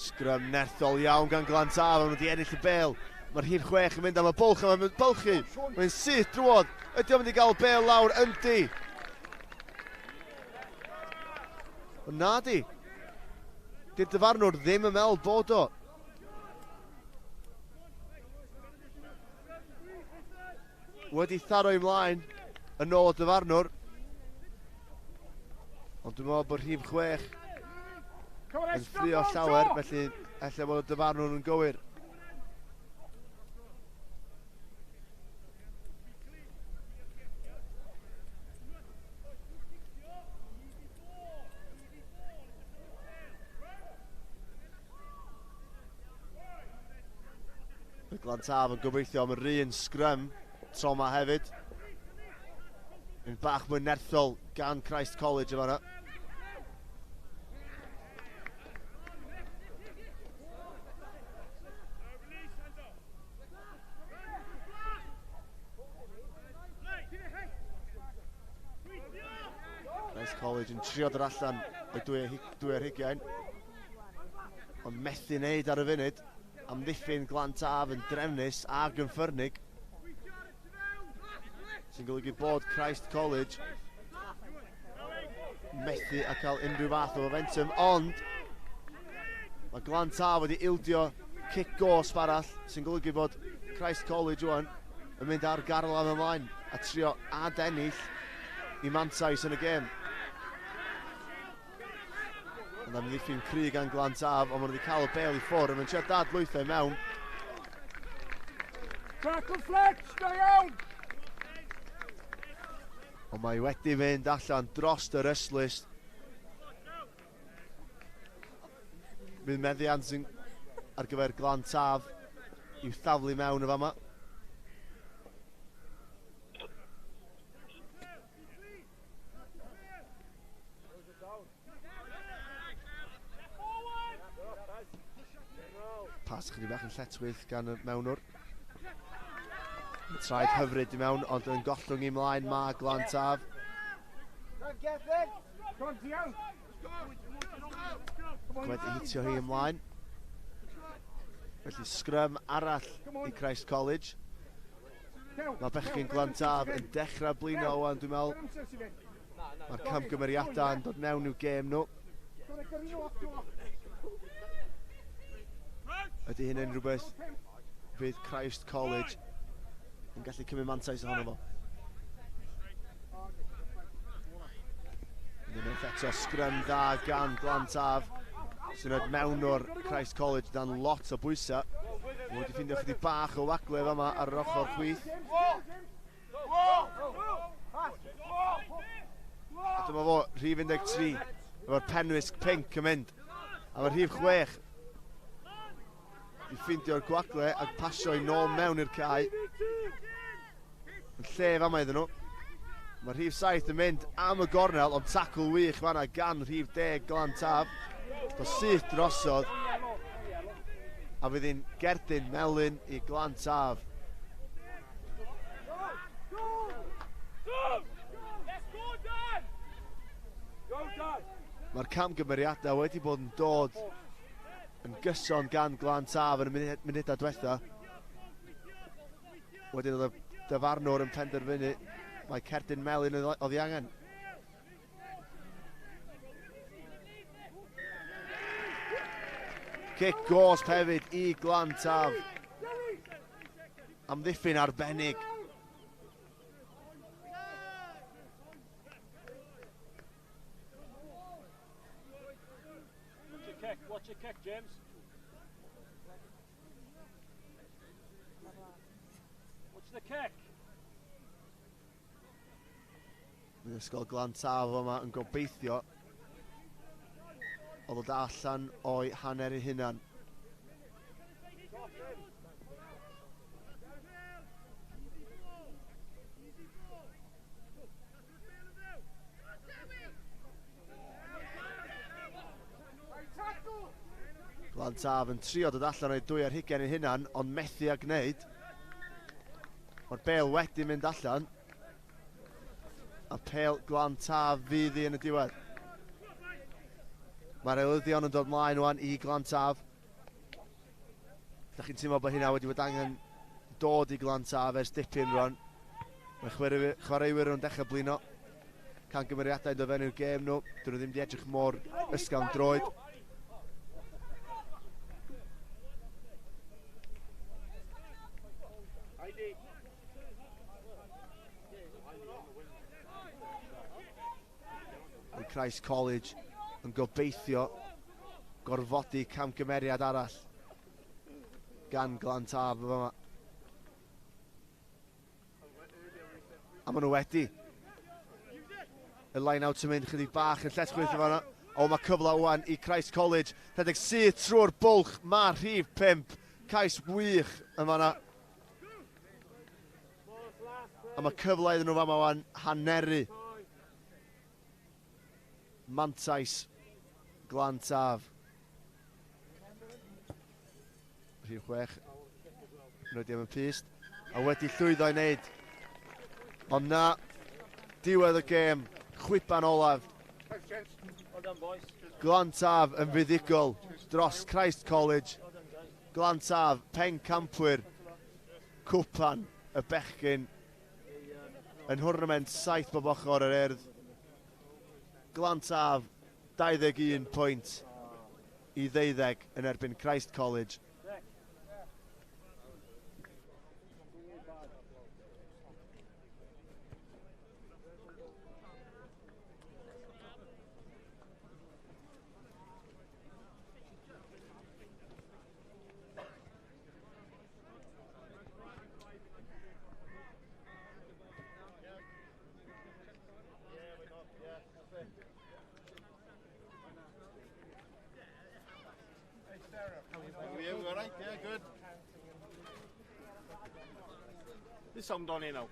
Sgrym nerthol iawn gan Glantaf, maen nhw wedi ennill y bêl. Mae'r rhif 6 yn mynd am y bwlch, a mae'n bylchu. Mae'n syth drwodd. Ydy o'n mynd i gael bêl lawr? Yndi. Ond na di. Di'r dyfarnwr ddim yn meddwl bod o. Wedi tharo ymlaen yn ôl y dyfarnwr. Ond dwi'n meddwl bod rhif 6 yn ffrio llawer, felly ella bod y dyfarnwr yn gywir. Glantaf yn gobeithio am yr un sgrym tro yma hefyd. Yn bach mwy nerthol gan Christ College yma yna. Christ College yn trio dod allan o'i dwy ar hugain. Ond methu wneud ar y funud. Amddiffyn Glantaf yn drefnus ac yn ffyrnig. Sy'n golygu bod Christ College methu a cael unrhyw fath o momentum, ond mae Glantaf wedi ildio cic gosb arall, sy'n golygu bod Christ College wan yn mynd ar garlam ymlaen a trio adennill i mantais yn y gêm. Ond amddiffyn cry gan Glantaf, ond maen nhw wedi cael y bêl i ffwrdd, a maen trio dadlwytho i mewn. Tackle Fletch, da iawn! Ond mae wedi mynd allan dros yr ystlys. Bydd meddiant ar gyfer Glantaf i'w thaflu mewn y fama. Pas chydig bach yn lletchwith gan y mewnwr. Traed hyfryd i mewn, ond yn gollwng i mlaen mae Glantaf. Wedi hitio hi ymlaen. Felly sgrym arall i Christ College. Mae bechgyn Glantaf yn dechrau blino wan, dwi'n meddwl. Mae'r camgymeriadau yn dod mewn i'w gêm nhw. Ydy hynny'n rhywbeth fydd Christ College yn gallu cymryd mantais ohono fo? Unwaith eto sgrym dda gan Glantaf sy'n rhoi mewn o'r Christ College dan lot o bwysau. Mae wedi ffeindio chydig bach o wagle fama ar yr ochr chwith. A dyma fo, rhif 13, efo'r penwisg pinc yn mynd. A mae rhif 6 i ffeindio'r gwagle ac pasio i nôl mewn i'r cae. Yn lle fama iddyn nhw. Mae rhif 7 yn mynd am y gornel, ond tacl wych fanna gan rhif 10 Glantaf. Do syth drosodd. A fydd hi'n gerdyn melyn i Glantaf. Mae'r camgymeriadau wedi bod yn dod yn gyson gan Glantaf yn y munudau diwetha. Wedyn oedd y dyfarnwr yn penderfynu mae cerdyn melyn oedd ei angen. Cic gosb hefyd i Glantaf. Amddiffyn arbennig. Watch your kick, watch your kick, James. Watch the kick. Bydd Ysgol Glantaf yma yn gobeithio o ddod allan o'i hanner ei hunan. Glantaf yn trio dod allan o'i 22 ei hunan, ond methu a gwneud. Mae'r bel wedi mynd allan. A pel Glantaf fydd hi yn y diwedd. Mae'r eilyddion yn dod mlaen wan i Glantaf. Ydych chi'n teimlo bod hynna wedi bod angen dod i Glantaf ers dipyn rwan. Mae chwaraewyr nhw'n dechrau blino. Camgymeriadau yn dod fewn i'r gêm nhw. Dyn nhw ddim wedi edrych mor ysgafn droed. Mae Christ College yn gobeithio gorfodi camgymeriad arall gan Glantaf yma. A maen nhw wedi. Y line-out yn mynd chydig bach yn lletchwith yn fanna. O, mae cyfle wan i Christ College. Rhedeg syth trwy'r bwlch. Mae rhif 5. Cais wych yn fanna. A mae cyfle iddyn nhw fama wan haneru. Mantais Glantaf. Rhif 6. Nhw am y pyst. A wedi llwyddo i wneud. Ond na, diwedd y gêm, chwiban olaf. Glantaf yn fuddugol dros Christ College. Glantaf, pencampwyr, cwpan y bechgyn yn nhwrnament 7 bob ochr yr Urdd. Glantaf, 21 pwynt i 12 yn erbyn Christ College. You all right? Yeah, good. There's sound on here now.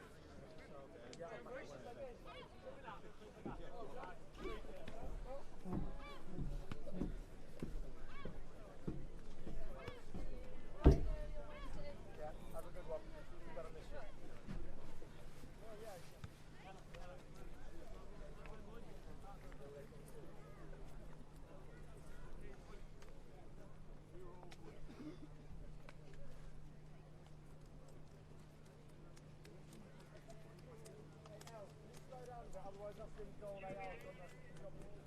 Otherwise, that's going to go like out on the...